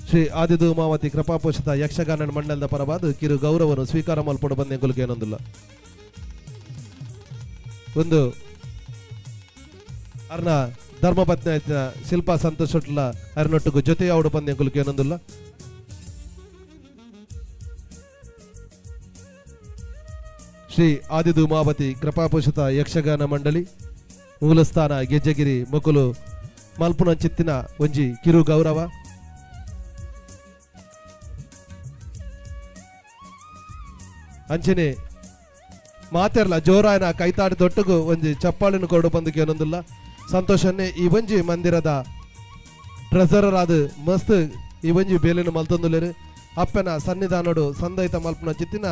ಶ್ರೀ ಆದಿದು ಉಮಾವತಿ ಕೃಪಾಪೋಷಿತ ಯಕ್ಷಗಾನ ಮಂಡಲದ ಪರವಾದ ಕಿರು ಗೌರವನು ಸ್ವೀಕಾರ ಮಲ್ಪಡು ಬಂದ ಎಂಗುಲಿಗೆ ಏನೊಂದಿಲ್ಲ. ಒಂದು ಅರ್ನ ಧರ್ಮಪತ್ನಿ ಆಯ್ತಿನ ಶಿಲ್ಪಾ ಸಂತೋಷ್ ಶೆಟ್ಲ ಅರ್ನೊಟ್ಟುಗು ಜೊತೆಯಾವಡು ಪಂದ್ ಎಂಕುಲು ಕೇನೊಂದುಲ್ಲ. ಶ್ರೀ ಆದಿಧೂಮಾವತಿ ಕೃಪಾಪೋಷಿತ ಯಕ್ಷಗಾನ ಮಂಡಳಿ ಮೂಲಸ್ಥಾನ ಗೆಜ್ಜೆಗಿರಿ ಮೊಕುಲು ಮಲ್ಪುನಂಚಿತ್ತಿನ ಒಂಜಿ ಕಿರು ಗೌರವ. ಅಂಚನೆ ಮಾತೆರ್ಲ ಜೋರಾಯನ ಕೈತಾಡಿ ದೊಟ್ಟುಗು ಒಂಜಿ ಚಪ್ಪಾಳಿನ ಕೊಡು ಬಂದು ಕೇನೊಂದುಲ್ಲ. ಸಂತೋಷನ್ನೇ ಈ ಒಂಜಿ ಮಂದಿರದ ಟ್ರೆಸರರ್ ಆದ್ ಮಸ್ತ್ ಈ ಒಂಜಿ ಬೇಲಿನ ಮಲ್ತೊಂದುಲ್ಲೆರ್. ಅಪ್ಪನ ಸನ್ನಿಧಾನಡು ಸಂದೈತ ಮಲ್ಪುನ ಚಿತ್ತಿನ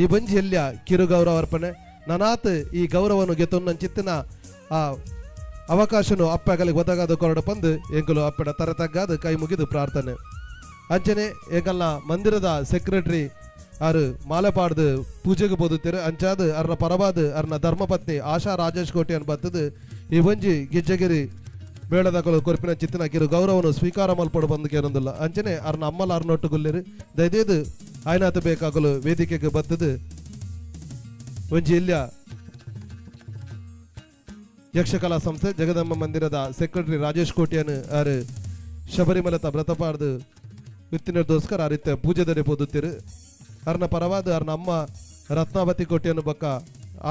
ಈ ಬಂಜಿ ಎಲ್ಯ ಕಿರು ಗೌರವ ಅರ್ಪಣೆ ನನಾತ್ ಈ ಗೌರವನು ಗೆತೊನ್ನ ಚಿತ್ತಿನ ಆ ಅವಕಾಶನು ಅಪ್ಪಗಲಿಗೆ ಒದಗಾದ ಕೊರಡು ಪಂದು ಎಂಕುಲು ಅಪ್ಪಡ ತರೆ ತಗ್ಗಾದ ಕೈ ಮುಗಿದು ಪ್ರಾರ್ಥನೆ. ಅಂಚನೆ ಎಂಕಲ್ನ ಮಂದಿರದ ಸೆಕ್ರೆಟರಿ ಆರು ಮಾಲೆಪಾಡ್ದು ಪೂಜೆಗೆ ಬೋದುತ್ತೀರು. ಅಂಚಾದ ಅರ್ನ ಪರವಾದ ಅರ್ನ ಧರ್ಮಪತ್ನಿ ಆಶಾ ರಾಜೇಶ್ ಕೋಟೆಯನ್ನು ಬತ್ತದು ಈ ಒಂಜಿ ಗೆಜ್ಜೆಗಿರಿ ಬೇಳದಕಲು ಕೊರ್ಪಿನ ಚಿತ್ತಿನ ಕಿರು ಗೌರವನು ಸ್ವೀಕಾರ ಮಲ್ಪಡು ಬಂದು ಕೇನೊಂದಿಲ್ಲ. ಅಂಚನೆ ಅರ್ನ ಅಮ್ಮಲ ಅರ್ನೊಟ್ಟು ಗುಲ್ಲೇರು ದಯದೇದು ಆಯ್ನಾತ ಬೇಕಾಗಲು ವೇದಿಕೆಗೆ ಬತ್ತದು ಒಂಜಿ ಇಲ್ಯ ಯಕ್ಷಕಲಾ ಸಂಸ್ಥೆ ಜಗದಂಬ ಮಂದಿರದ ಸೆಕ್ರೆಟರಿ ರಾಜೇಶ್ ಕೋಟಿಯನ್ ಆರು ಶಬರಿಮಲತ ವ್ರತಪಾಡ್ದು ವಿತ್ತಿನದೋಸ್ಕರ ಆ ಪೂಜೆದಡೆ ಪೋದುತ್ತೀರು. ಅರ್ನ ಪರವಾದ ಅರ್ನ ಅಮ್ಮ ರತ್ನಾವತಿ ಕೋಟಿಯನ್ನು ಬಕ್ಕ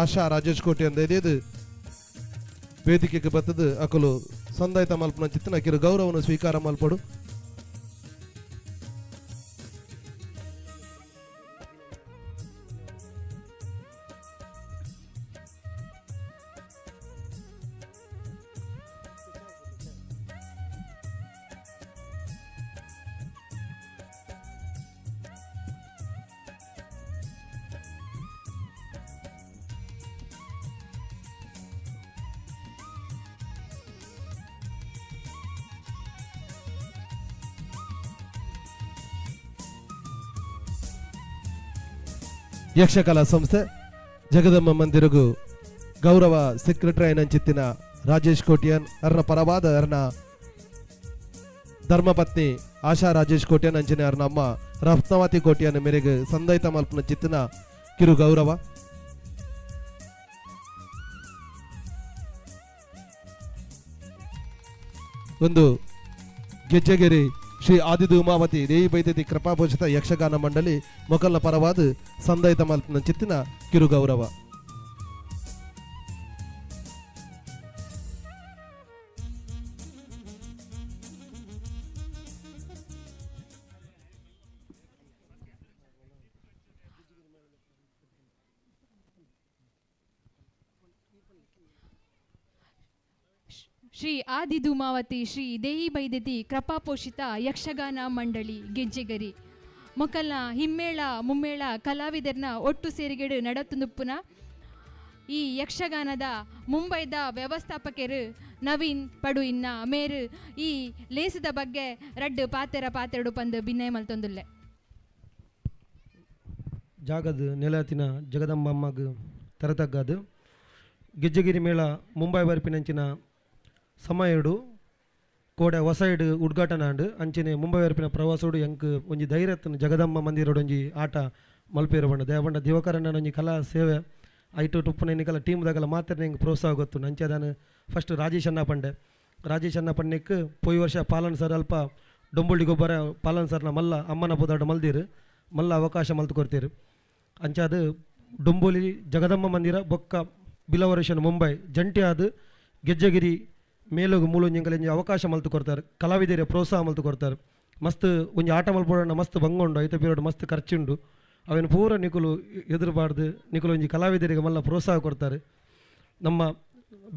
ಆಶಾ ರಾಜೇಶ್ ಕೋಟಿಯನ್ ದಯದೇದು ವೇದಿಕೆಗೆ ಬತ್ತದು ಅಕಲು ಸಂದಾಯ್ತ ಮಲ್ಪನ ಚಿತ್ತಿನ ಕಿರು ಗೌರವನು ಸ್ವೀಕಾರ ಮಲ್ಪಡು. ಯಕ್ಷಕಲಾ ಸಂಸ್ಥೆ ಜಗದಂಬ ಮಂದಿರಗು ಗೌರವ ಸೆಕ್ರೆಟರಿ ಐನಂಚಿತ್ತಿನ ರಾಜೇಶ್ ಕೋಟಿಯನ್ ಅರ್ನ ಪರವಾದ ಅರ್ನ ಧರ್ಮಪತ್ನಿ ಆಶಾ ರಾಜೇಶ್ ಕೋಟಿಯನ್ ಅಂಚನೆ ಅರ್ನ ಅಮ್ಮ ರತ್ನಾವತಿ ಕೋಟಿಯನ್ ಮೇರೆಗೆ ಸಂದೈತ ಮಲ್ಪನ ಚಿತ್ತಿನ ಕಿರು ಗೌರವ. ಒಂದು ಗೆಜ್ಜೆಗೆರಿ ಶ್ರೀ ಆದಿಧೂಮಾವತಿ ದೇವಿ ಬೈದತಿ ಕೃಪಾಪೋಷಿತ ಯಕ್ಷಗಾನ ಮಂಡಳಿ ಮೊಕಲ್ನ ಪರವಾದ ಸಂದೈತ ಮಲ್ಪನ ಚಿತ್ತಿನ ಕಿರು ಗೌರವ. ಶ್ರೀ ಆದಿಧೂಮಾವತಿ ಶ್ರೀ ದೇಹಿ ಬೈದತಿ ಕೃಪಾಪೋಷಿತ ಯಕ್ಷಗಾನ ಮಂಡಳಿ ಗೆಜ್ಜೆಗರಿ ಮೊಕಲ್ನ ಹಿಮ್ಮೇಳ ಮುಮ್ಮೇಳ ಕಲಾವಿದರ್ನ ಒಟ್ಟು ಸೇರಿಗೆಡು ನಡತುನುಪ್ಪುನ ಈ ಯಕ್ಷಗಾನದ ಮುಂಬೈದ ವ್ಯವಸ್ಥಾಪಕರು ನವೀನ್ ಪಡು ಇನ್ನ ಮೇರು ಈ ಲೇಸದ ಬಗ್ಗೆ ರಡ್ಡು ಪಾತೆರ ಪಾತೆರಡು ಪಂದು ಬಿನ್ನಯ ಮಲ್ತೊಂದುಲ್ಲೆ. ಜಾಗದ ನೆಲತಿನ ಜಗದಂಬಮ್ಮಗ್ ತರತಗ್ಗದು ಗೆಜ್ಜೆಗಿರಿ ಮೇಳ ಮುಂಬೈ ಬರ್ಪಿನಂಚಿನ ಸಮಯಡು ಕೋಡೆ ಹೊಸೈಡ್ ಉದ್ಘಾಟನೆ ಆಂಡ್ ಅಂಚನೆ ಮುಂಬೈ ವರ್ಪಿನ ಪ್ರವಾಸೋಡು ಎಂಕ್ ಒಂಜಿ ಧೈರ್ಯತನ ಜಗದಂಬ ಮಂದಿರೋಡು ಒಂಜಿ ಆಟ ಮಲ್ಪೇರು ಬಂಡ ದೇವಂಡ ದಿವಕರಣ್ಣ ಒಂಜಿ ಕಲಾ ಸೇವೆ ಐಟು ಟುಪ್ಪನ ನಿಕಲ ಟೀಮ್ ದಾಗಲ ಮಾತ್ರ ಎಂಕ್ ಪ್ರೋತ್ಸಾಹ ಗೊತ್ತು. ಅಂಚೆ ದಾನ ಫಸ್ಟ್ ರಾಜೇಶ್ ಅಣ್ಣ ಪಂಡೆ ರಾಜೇಶ್ ಅಣ್ಣ ಪಣ್ಣೆಕ್ ಪೋಯಿ ವರ್ಷ ಪಾಲನ್ ಸರ್ ಅಲ್ಪ ಡೊಂಬುಳ್ಳಿ ಗೊಬ್ಬರ ಪಾಲನ್ ಸರ್ನ ಮಲ್ಲ ಅಮ್ಮನ ಪುದಾಡ ಮಲ್ದಿರು ಮಲ್ಲ ಅವಕಾಶ ಮಲ್ತು ಕೊಡ್ತೀರು. ಅಂಚಾದ ಡೊಂಬೊಲಿ ಜಗದಂಬ ಮಂದಿರ ಬೊಕ್ಕ ಬಿಲವರುಷನ್ ಮುಂಬೈ ಜಂಟಿ ಆದ ಗೆಜ್ಜೆಗಿರಿ ಮೇಲೋಗು ಮೂಲೊಂಜಿ ಅವಕಾಶ ಮಲ್ತು ಕೊಡ್ತಾರೆ ಕಲಾವಿದರ ಪ್ರೋತ್ಸಾಹ ಮಲ್ತು ಕೊಡ್ತಾರೆ. ಮಸ್ತ್ ಒಂಜಿ ಆಟ ಮಲ್ಪೋಡಣ್ಣ ಮಸ್ತ್ ಬಂಗೊಂಡು ಐತ ಪೀರಿಯಡ್ ಮಸ್ತ್ ಖರ್ಚುಂಡು ಅವೇನು ಪೂರ ನಿಕುಲು ಎದುರುಬಾರ್ದು ನಿಕುಲು ಒಂಜಿ ಕಲಾವಿದರಿಗೆ ಮಲ್ಲ ಪ್ರೋತ್ಸಾಹ ಕೊಡ್ತಾರೆ. ನಮ್ಮ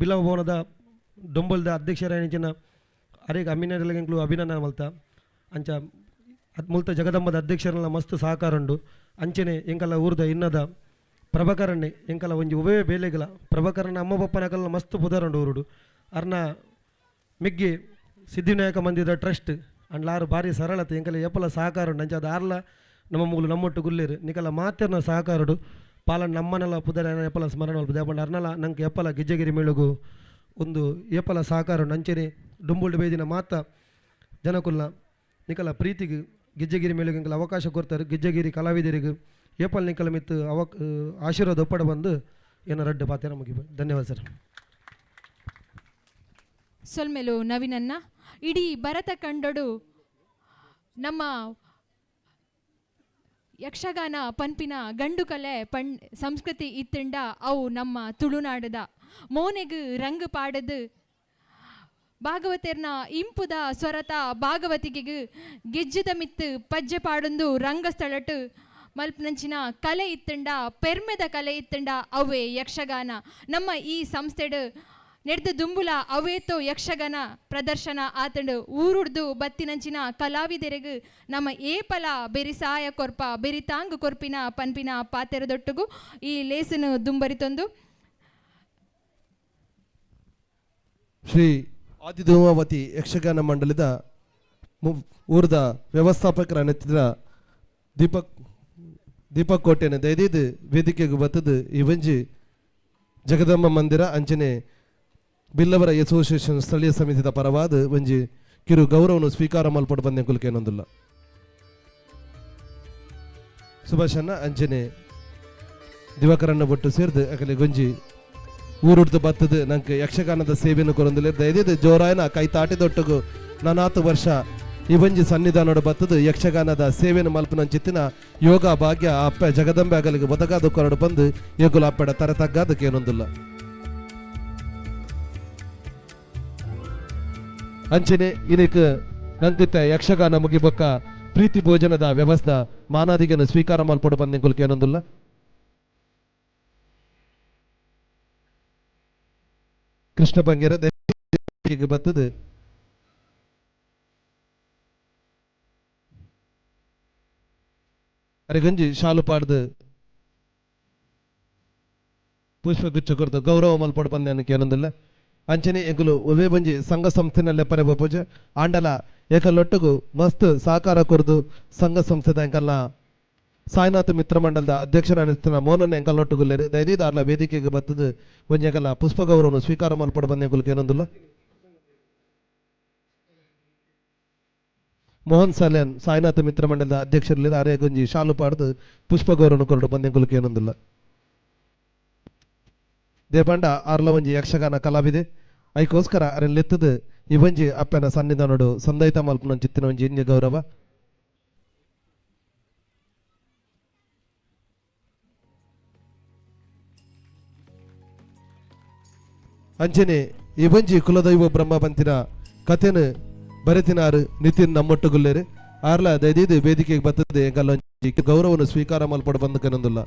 ಬಿಲವ ಭವನದ ಡೊಂಬಲ್ದ ಅಧ್ಯಕ್ಷರಾಯಂಚಿನ ಅರೇಗ ಅಮ್ಮಿನರೆಲ್ಲ ಅಭಿನಂದನೆ ಮಲ್ತ ಅಂಚ ಅದು ಮುಲ್ತ ಜಗದಂಬದ ಅಧ್ಯಕ್ಷರೆಲ್ಲ ಮಸ್ತ್ ಸಹಕಾರ ಉಂಡು. ಅಂಚನೆ ಎಂಕಲ್ಲ ಊರ್ದ ಇನ್ನದ ಪ್ರಭಾಕರಣ್ಣೆ ಎಂಕಲ್ಲ ಒಂಜಿ ಉಭಯ ಬೇಲೆಗಳ ಪ್ರಭಾಕರಣ್ಣ ಅಮ್ಮ ಪಪ್ಪನಕಲ್ಲ ಮಸ್ತ್ ಪುದರುಂಡು ಊರುಡು ಅರ್ನ ಮಿಗ್ಗಿ ಸಿದ್ಧಿವಿನಾಯಕ ಮಂದಿರ ಟ್ರಸ್ಟ್ ಅಂಡ್ಲಾರು ಭಾರಿ ಸರಳತೆ ಎಂಕಲ್ಲ ಎಪ್ಪಲ ಸಹಕಾರ ಉಂಡು. ಅಂಚ ಅದು ಆರ್ಲ ನಮ್ಮ ಮೂಲು ನಮ್ಮೊಟ್ಟು ಗುಲ್ಲೇರು ನಿಕಲ ಮಾತೆರ್ನ ಸಹಕಾರಡು ಪಾಲನ್ ನಮ್ಮನೆಲ್ಲ ಪುದರ ಎಪ್ಪಲ ಸ್ಮರಣ ದೇಪಂಡ ಅರ್ನಲ ನಂಗೆ ಎಪ್ಪಲ ಗೆಜ್ಜೆಗಿರಿ ಮೇಳುಗು ಒಂದು ಏಪಲ ಸಹಕಾರ ಉಂಡು. ಅಂಚನೆ ಡುಂಬುಲ್ಡು ಬೇದಿನ ಮಾತ ಜನಕುಲ್ನ ನಿಕಲ ಪ್ರೀತಿಗೆ ಗೆಜ್ಜೆಗಿರಿ ಮೇಳುಗೆ ಎಂಕಲ ಅವಕಾಶ ಕೊಡ್ತಾರೆ. ಗೆಜ್ಜೆಗಿರಿ ಕಲಾವಿದರಿಗೆ ಏಪಲ್ ನಿಕಲ ಮಿತ್ತು ಆಶೀರ್ವಾದ ಒಪ್ಪಡ ಬಂದು ಏನೋ ರಡ್ಡು ಪಾತ್ರ ಮುಗಿ. ಧನ್ಯವಾದ ಸರ್. ಸೊಲ್ಮೆಲು ನವಿನನ್ನ ಇಡೀ ಭರತ ಕಂಡೊಡು ನಮ್ಮ ಯಕ್ಷಗಾನ ಪನ್ಪಿನ ಗಂಡು ಕಲೆ ಪಣ್ ಸಂಸ್ಕೃತಿ ಇತ್ತಂಡ ಅವು ನಮ್ಮ ತುಳುನಾಡದ ಮೋನೆಗ್ ರಂಗು ಪಾಡದು ಭಾಗವತೆರ್ನ ಇಂಪುದ ಸ್ವರತ ಭಾಗವತಿಗೆಗ್ ಗೆಜ್ಜದ ಮಿತ್ತು ಪಜ್ಜೆ ಪಾಡೊಂದು ರಂಗಸ್ಥಳಟು ಮಲ್ಪನಂಚಿನ ಕಲೆ ಇತ್ತಂಡ ಪೆರ್ಮೆದ ಕಲೆ ಇತ್ತಂಡ ಅವೇ ಯಕ್ಷಗಾನ. ನಮ್ಮ ಈ ಸಂಸ್ಥೆಡು ನೆಡ್ದು ದುಂಬುಲ ಅವೇತೋ ಯಕ್ಷಗಾನ ಪ್ರದರ್ಶನ ಆತಂಡು ಊರುಡ್ದು ಬತ್ತಿನಂಚಿನ ಕಲಾವಿದೆರೆಗ್ ನಮ್ಮ ಏಪಲ ಬೆರಿಸಾಯ ಕೊರ್ಪ ಬೆರಿತಾಂಗು ಕೊರ್ಪಿನ ಪನ್ಪಿನ ಪಾತೆರದೊಟ್ಟುಗು ಈ ಲೇಸನು ದುಂಬರಿತೊಂದು ಶ್ರೀ ಆದಿಧೂಮಾವತಿ ಯಕ್ಷಗಾನ ಮಂಡಳಿದ ಊರದ ವ್ಯವಸ್ಥಾಪಕರ ನೆತ್ತಿದ ದೀಪಕ್ ದೀಪಕ್ ಕೋಟೆನ ದಯದೀದು ವೇದಿಕೆಗೆ ಬತ್ತದು ಈ ಒಂಜಿ ಜಗದಂಬ ಮಂದಿರ ಅಂಚನೆ ಬಿಲ್ಲವರ ಅಸೋಸಿಯೇಷನ್ ಸ್ಥಳೀಯ ಸಮಿತಿದ ಪರವಾದ ಒಂಜಿ ಕಿರು ಗೌರವನು ಸ್ವೀಕಾರ ಮಲ್ಪಟ್ಟು ಬಂದ ಕುಲ್ಕೇನೊಂದಿಲ್ಲ ಸುಭಾಷನ್ನ ಅಂಚನೆ ದಿವಾಕರನ್ನ ಬೊಟ್ಟು ಸೇರ್ದು ಅಕಲೆ ಗೊಂಜಿ ಊರುಡ್ದು ಬತ್ತದು ನಂಗೆ ಯಕ್ಷಗಾನದ ಸೇವೆಯನ್ನು ಕೊರೊಂದಿಲ್ಲ. ದಯದೀದು ಜೋರಾಯನ ಕೈ ತಾಟಿದೊಟ್ಟುಗು ನಾನಾತು ವರ್ಷ ಈ ಒಂಜಿ ಸನ್ನಿಧಾನೋಡು ಬತ್ತದು ಯಕ್ಷಗಾನದ ಸೇವೆಯನ್ನು ಮಲ್ಪನಂಚಿತ್ತಿನ ಯೋಗ ಭಾಗ್ಯ ಅಪ್ಪ ಜಗದಂಬೆ ಅಗಲಿಗೆ ಒದಗಾದ ಕೊರಡು ಬಂದು ಯಗುಲ ಅಪ್ಪಡ ತರೆ ತಗ್ಗಾದಕ್ಕೇನೊಂದಿಲ್ಲ. ಅಂಚನೆ ಇದಕ್ಕೆ ನಂಕಿತ ಯಕ್ಷಗಾನ ಮುಗಿಬೊಕ್ಕ ಪ್ರೀತಿ ಭೋಜನದ ವ್ಯವಸ್ಥೆ ಮಾನಾದಿಗೆಯನ್ನು ಸ್ವೀಕಾರ ಮಲ್ಪಡು ಬಂದ ಏನೊಂದಿಲ್ಲ. ಕೃಷ್ಣ ಬಂಗೇರ ಬತ್ತದು ಅರೆಗಂಜಿ ಶಾಲು ಪಾಡ್ದು ಪುಷ್ಪಗುಚ್ಛ ಕೊರ್ದು ಗೌರವ ಮಲ್ಪಡು ಪಂದ್ಯಾನಕ್ಕೆ ಏನೊಂದಿಲ್ಲ. ಅಂಚನೆ ಎಂಕುಲು ಒವೇ ಬಂಜಿ ಸಂಘ ಸಂಸ್ಥೆನಲ್ಲೇ ಪರೆ ಪೂಜೆ ಆಂಡಲ ಏಕಲೊಟ್ಟುಗು ಮಸ್ತ್ ಸಹಕಾರ ಕೊರ್ದು ಸಂಘ ಸಂಸ್ಥೆದ ಎಂಕಲ್ನ ಸಾಯಿನಾಥ ಮಿತ್ರ ಮಂಡಲದ ಅಧ್ಯಕ್ಷರಾನಿಸ್ತಿನ ಮೋನನ್ ಎಂಕಲ್ನೊಟ್ಟುಗುಲ್ಲೇರು ದಯದೀದಾರ್ಲ ವೇದಿಕೆಗೆ ಬತ್ತದು ಒಂಜಿ ಎಂಕಲ್ನ ಪುಷ್ಪ ಗೌರವನು ಸ್ವೀಕಾರ ಮಲ್ಪಡು ಬಂದ ಎಂಕುಲು ಏನೊಂದಿಲ್ಲ. ಮೋಹನ್ ಸಾಲ್ಯಾನ್ ಸಾಯಿನಾಥ ಮಿತ್ರ ಮಂಡಲದ ಅಧ್ಯಕ್ಷರಲ್ಲಿ ಆರ್ಯ ಗುಂಜಿ ಶಾಲು ಪಾಡ್ದು ಪುಷ್ಪ ಗೌರವನು ಕೊರಡು ಬಂದ ಎಂಕುಲು ಏನೊಂದಿಲ್ಲ. ದೇಪಂಡ ಆರ್ಲ ಒಂಜಿ ಯಕ್ಷಗಾನ ಕಲಾವಿದೆ ಐಕೋಸ್ಕರ ಅರೆನ್ ಈ ಒಂಜಿ ಅಪ್ಪನ ಸನ್ನಿಧಾನೋಡು ಸಂದೈತ ಮಲ್ಪುನ ಚಿತ್ತಿನ ಒಂಜಿ ಇಂಜ ಗೌರವ. ಅಂಚನೆ ಈ ಒಂಜಿ ಕುಲದೈವ ಬ್ರಹ್ಮ ಪಂತಿನ ಕಥೆನು ಬರೆತಿನಾರು ನಿತಿನ್ ನಮ್ಮೊಟ್ಟುಗುಲ್ಲೇರು ಆರ್ಲ ದಯದೀದು ವೇದಿಕೆಗೆ ಬರ್ತದೆ ಎಂಕಲ್ಲ ಒಂಜಿ ಗೌರವನು ಸ್ವೀಕಾರ ಮಲ್ಪಡು ಬಂದು ಕನೊಂದುಲ್ಲ.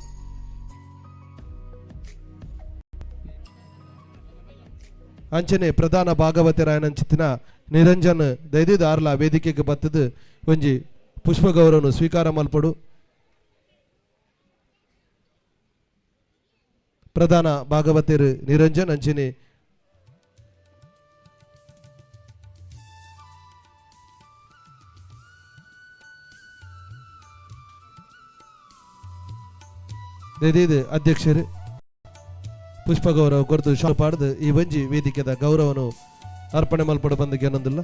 ಅಂಚನೆ ಪ್ರಧಾನ ಭಾಗವತರಾಯನಂಚಿತ್ತಿನ ನಿರಂಜನ್ ದಯದೀದು ಆರ್ಲ ವೇದಿಕೆಗೆ ಬತ್ತದು ಒಂಜಿ ಪುಷ್ಪ ಗೌರವನು ಸ್ವೀಕಾರ ಮಲ್ಪಡು. ಪ್ರಧಾನ ಭಾಗವತರು ನಿರಂಜನ್ ಅಂಚನೆ ದಯದೀದು ಅಧ್ಯಕ್ಷರು ಪುಷ್ಪ ಗೌರವ ಕೊರತು ಶಾಲು ಪಾಡ್ದು ಈ ಒಂಜಿ ವೇದಿಕೆದ ಗೌರವನು ಅರ್ಪಣೆ ಮಲ್ಪಡು ಬಂದ ಏನೊಂದಿಲ್ಲ.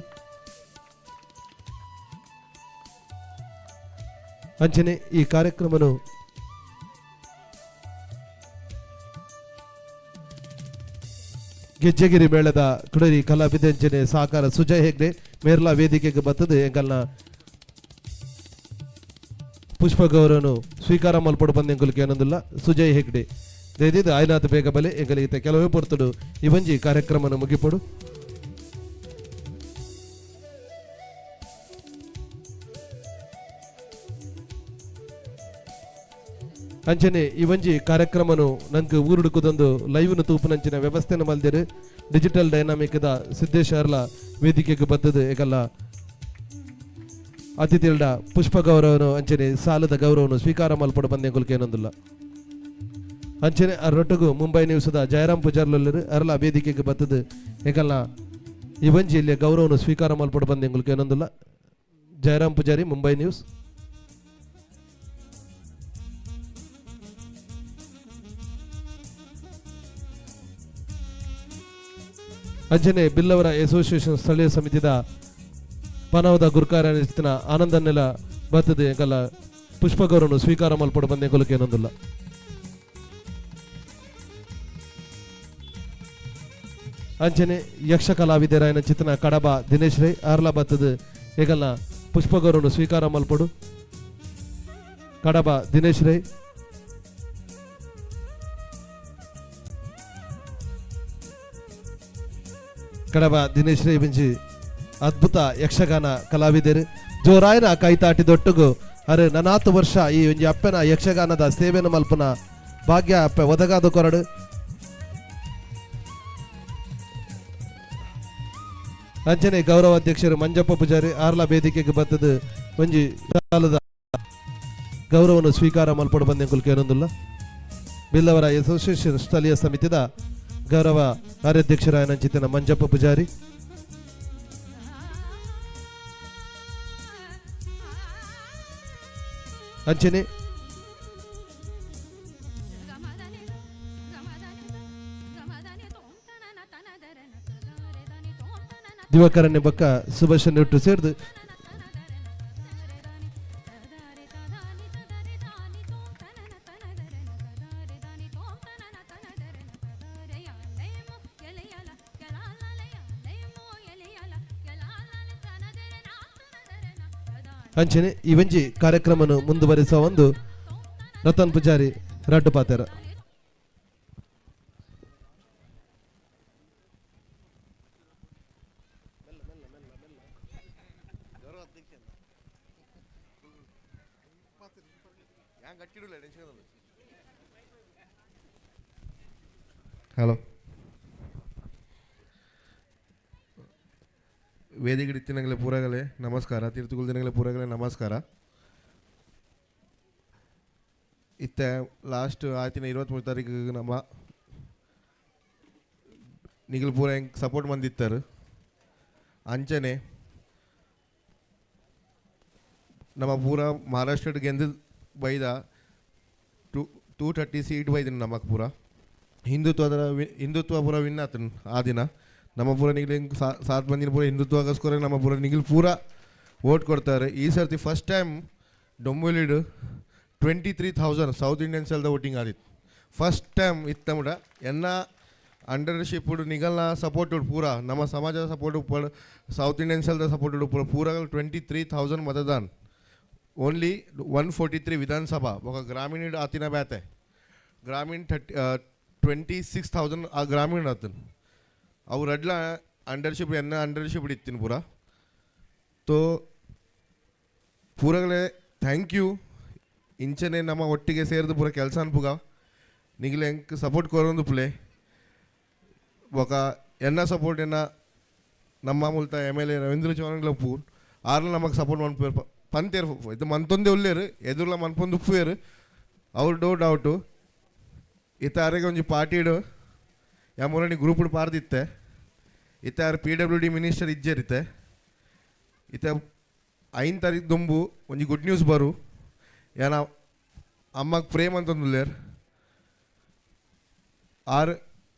ಅಂಚನೆ ಈ ಕಾರ್ಯಕ್ರಮನು ಗೆಜ್ಜೆಗಿರಿ ಮೇಳದ ಕುಡರಿ ಕಲಾವಿದೆ ಅಂಚನೆ ಸಹಕಾರ ಸುಜಯ್ ಹೆಗ್ಡೆ ಮೇರ್ಲಾ ವೇದಿಕೆಗೆ ಬರ್ತದೆ ಎಂಕಲ್ನ ಪುಷ್ಪ ಗೌರವನು ಸ್ವೀಕಾರ ಮಲ್ಪಡು ಬಂದ ಎಂಕುಲಕ್ಕೆ ಏನೊಂದಿಲ್ಲ. ಸುಜಯ್ ಹೆಗ್ಡೆ ದಯದೀದು ಆಯ್ನಾಥ ಬೇಗ ಬಲೆ ಎಂಕಲಿಗೆ ಕೆಲವೇ ಪೊರ್ತುಡು ಈ ಒಂಜಿ ಕಾರ್ಯಕ್ರಮನ ಮುಗಿಪೊಡು. ಅಂಚನೆ ಈ ಒಂಜಿ ಕಾರ್ಯಕ್ರಮನು ನಂಗೆ ಊರುಡುಕುದೊಂದು ಲೈವ್ನು ತೂಪುನಂಚಿನ ವ್ಯವಸ್ಥೆನ ಮಲ್ದಿರು ಡಿಜಿಟಲ್ ಡೈನಾಮಿಕ್ದ ಸಿದ್ದೇಶ್ ಅರ್ಲ ವೇದಿಕೆಗೆ ಬದ್ದದು ಏಕಲ್ಲ ಅತಿಥಿಲ್ಡ ಪುಷ್ಪ ಗೌರವನು ಅಂಚನೆ ಸಾಲದ ಗೌರವನು ಸ್ವೀಕಾರ ಮಲ್ಪಡು ಬಂದ ಎಂಕುಲ್ಕೆ ಏನೊಂದಿಲ್ಲ. ಅಂಚನೆ ರೊಟ್ಟಗು ಮುಂಬೈ ನ್ಯೂಸದ ಜಯರಾಮ್ ಪೂಜಾರ್ಲಲ್ಲರು ಅರ್ಲ ವೇದಿಕೆಗೆ ಬತ್ತದು ಏಕಲ್ಲ ಈ ಒಂಜಿ ಇಲ್ಲಿ ಗೌರವನು ಸ್ವೀಕಾರ ಮಲ್ಪಡು ಬಂದ ಎಂಕುಲ್ಕೆ ಏನೊಂದಿಲ್ಲ. ಜಯರಾಮ್ ಪೂಜಾರಿ ಮುಂಬೈ ನ್ಯೂಸ್. ಅಂಚನೆ ಬಿಲ್ಲವರ ಅಸೋಸಿಯೇಷನ್ ಸ್ಥಳೀಯ ಸಮಿತಿದ ಪನವದ ಗುರ್ಕಾರ ಆನಂದನ್ನೆಲ್ಲ ಬರ್ತದೆ ಎಂಕಲ್ಲ ಪುಷ್ಪ ಗೌರವನು ಸ್ವೀಕಾರ ಮಲ್ಪಡು ಬಂದ ಎಂಕುಲಕ್ಕೆ ಏನೊಂದಿಲ್ಲ. ಅಂಚನೆ ಯಕ್ಷ ಕಲಾವಿದರಾಯನ ಚಿತ್ನ ಕಡಬ ದಿನೇಶ್ ರೈ ಆರ್ಲ ಬತ್ತದ ಎಗಲ್ನ ಪುಷ್ಪಗೌರವನು ಸ್ವೀಕಾರ ಮಲ್ಪಡು ಕಡಬ ದಿನೇಶ್ ರೈ. ಕಡಬ ದಿನೇಶ್ ರೈ ಬಂಜಿ ಅದ್ಭುತ ಯಕ್ಷಗಾನ ಕಲಾವಿದರು ಜೋರಾಯನ ಕೈತಾಟಿ ದೊಟ್ಟುಗು ಅರೆ ನನಾತು ವರ್ಷ ಈ ಒಂಜಿ ಅಪ್ಪನ ಯಕ್ಷಗಾನದ ಸೇವೆನ ಮಲ್ಪನ ಭಾಗ್ಯ ಅಪ್ಪೆ ಒದಗಾದ ಕೊರಡು. ಅಂಚನೆ ಗೌರವ ಅಧ್ಯಕ್ಷರು ಮಂಜಪ್ಪ ಪೂಜಾರಿ ಆರ್ಲ ವೇದಿಕೆಗೆ ಬತ್ತದ ಒಂಜಿ ಕಾಲದ ಗೌರವವನ್ನು ಸ್ವೀಕಾರ ಮಲ್ಪಡು ಬಂದೆಂಕುಲ್ ಕೇನೊಂದುಲ್ಲ. ಬಿಲ್ಲವರ ಅಸೋಸಿಯೇಷನ್ ಸ್ಥಳೀಯ ಸಮಿತಿದ ಗೌರವ ಕಾರ್ಯಾಧ್ಯಕ್ಷರಾಯನಂಚಿತನ ಮಂಜಪ್ಪ ಪೂಜಾರಿ. ಅಂಚನೆ ದಿವಾಕರಣ್ಯ ಬಕ್ಕ ಸುಭಾಷ್ ಒಟ್ಟು ಸೇರಿದು ಅಂಚನೆ ಈ ಒಂಜಿ ಕಾರ್ಯಕ್ರಮವನ್ನು ಮುಂದುವರಿಸುವ ಒಂದು ರತನ್ ಪೂಜಾರಿ ರಡ್ಡು ಪಾತೆರ. ಹಲೋ ವೇದಿಕೆ ಪೂರಗಲೆ ನಮಸ್ಕಾರ, ತೀರ್ಥಕುಲ್ ದಿನಗಲೆ ಪೂರಗಲೆ ನಮಸ್ಕಾರ. ಇತ್ತೆ ಲಾಸ್ಟ್ ಆಯ್ತಿನ 23 ತಾರೀಕು ನಮ್ಮ ನಿಗಲ್ ಪೂರ ಹೆಂಗೆ ಸಪೋರ್ಟ್ ಬಂದಿತ್ತಾರೆ. ಅಂಚನೆ ನಮ್ಮ ಪೂರ ಮಹಾರಾಷ್ಟ್ರ ಗೆಂದು ಬೈದ 230 ಸೀಟ್ ಬೈದಿನ ನಮಗೆ ಪೂರ ಹಿಂದುತ್ವ ಪೂರ ವಿನ್ ಆತನ ಆ ದಿನ. ನಮ್ಮ ಪೂರ ನಿಗಿಲ್ ಹೆಂಗೆ 7 ಮಂದಿನ ಪೂರ ಹಿಂದುತ್ವಗೋಸ್ಕರ ನಮ್ಮ ಪೂರ ನಿಗಿಲ್ ಪೂರ ಓಟ್ ಕೊಡ್ತಾರೆ. ಈ ಸರ್ತಿ ಫಸ್ಟ್ ಟೈಮ್ ಡೊಂಬೊಲಿಡ್ 23,000 ಸೌತ್ ಇಂಡಿಯನ್ಸ್ ಅಲ್ದ ವೋಟಿಂಗ್ ಆದಿತ್ತು ಫಸ್ಟ್ ಟೈಮ್ ಇತ್ತು ನಮ್ಮಡ. ಎನ್ನ ಅಂಡರ್ಶಿಪ್ ನಿಗಲ್ನ ಸಪೋರ್ಟ್ ಪೂರ ನಮ್ಮ ಸಮಾಜದ ಸಪೋರ್ಟ್ ಸೌತ್ ಇಂಡಿಯನ್ಸ್ ಅಲ್ದ ಸಪೋರ್ಟ್ ಪೂರ ಪೂರ 23,000 ಮತದಾನ. ಓನ್ಲಿ 143 ವಿಧಾನಸಭಾ ఒక ಗ್ರಾಮೀಣ ಆತಿನ ಬ್ಯಾತೆ ಗ್ರಾಮೀಣ 26,000 ಆ ಗ್ರಾಮೀಣ ಆತನ ಅವು ರಡ್ಲ ಅಂಡರ್ಶಿಪ್ ಎನ್ನ ಅಂಡರ್ಶಿಪ್ ಇತ್ತೀನಿ ಪೂರ. ತೋ ಪೂರಗಳೇ thank you. ಇಂಚನೆ ನಮ್ಮ ಒಟ್ಟಿಗೆ ಸೇರಿದು ಪೂರ ಕೆಲಸ ಅನ್ಪುಗ ನಿಗಲೆ ಎಂಕ್ ಸಪೋರ್ಟ್ ಕೊರೊಂದು ಪುಲೆ ఒక ಎನ್ನ ಸಪೋರ್ಟ್ ಎನ್ನ ನಮ್ಮ ಮುಲ್ತ ಎಮ್ ಎಲ್ ಎ ರವೀಂದ್ರ ಚೌಹಾಣ್ಲ ಪೂರ್ ಆರ್ಲ ನಮಗೆ ಸಪೋರ್ಟ್ ಮನ್ಪೇರು ಪಂತೇರು ಇದು ಮಂತೊಂದೇ ಉಲ್ಲೇರು ಎದುರ್ಲ ಮನ್ಪೊಂದು ಉಪ್ಪುವೇರು ಅವ್ರು ಡೋ ಡೌಟು. ಇತ್ತ ಅರೆಗೆ ಒಂಜಿ ಪಾರ್ಟಿಡು ಯಮೂರಣಿ ಗ್ರೂಪ್ಡು ಪಾರ್ದಿತ್ತೆ ಇತ್ತ ಯಾರು PWD minister ಇಜ್ಜರಿತ್ತೆ ಇತ್ತ 5 ತಾರೀಕು ದುಂಬು ಒಂಜಿ ಗುಡ್ ನ್ಯೂಸ್ ಬರು ಏನ ಅಮ್ಮಗೆ ಪ್ರೇಮ್ ಅಂತಂದುಲ್ಲೇರ್ ಆರ್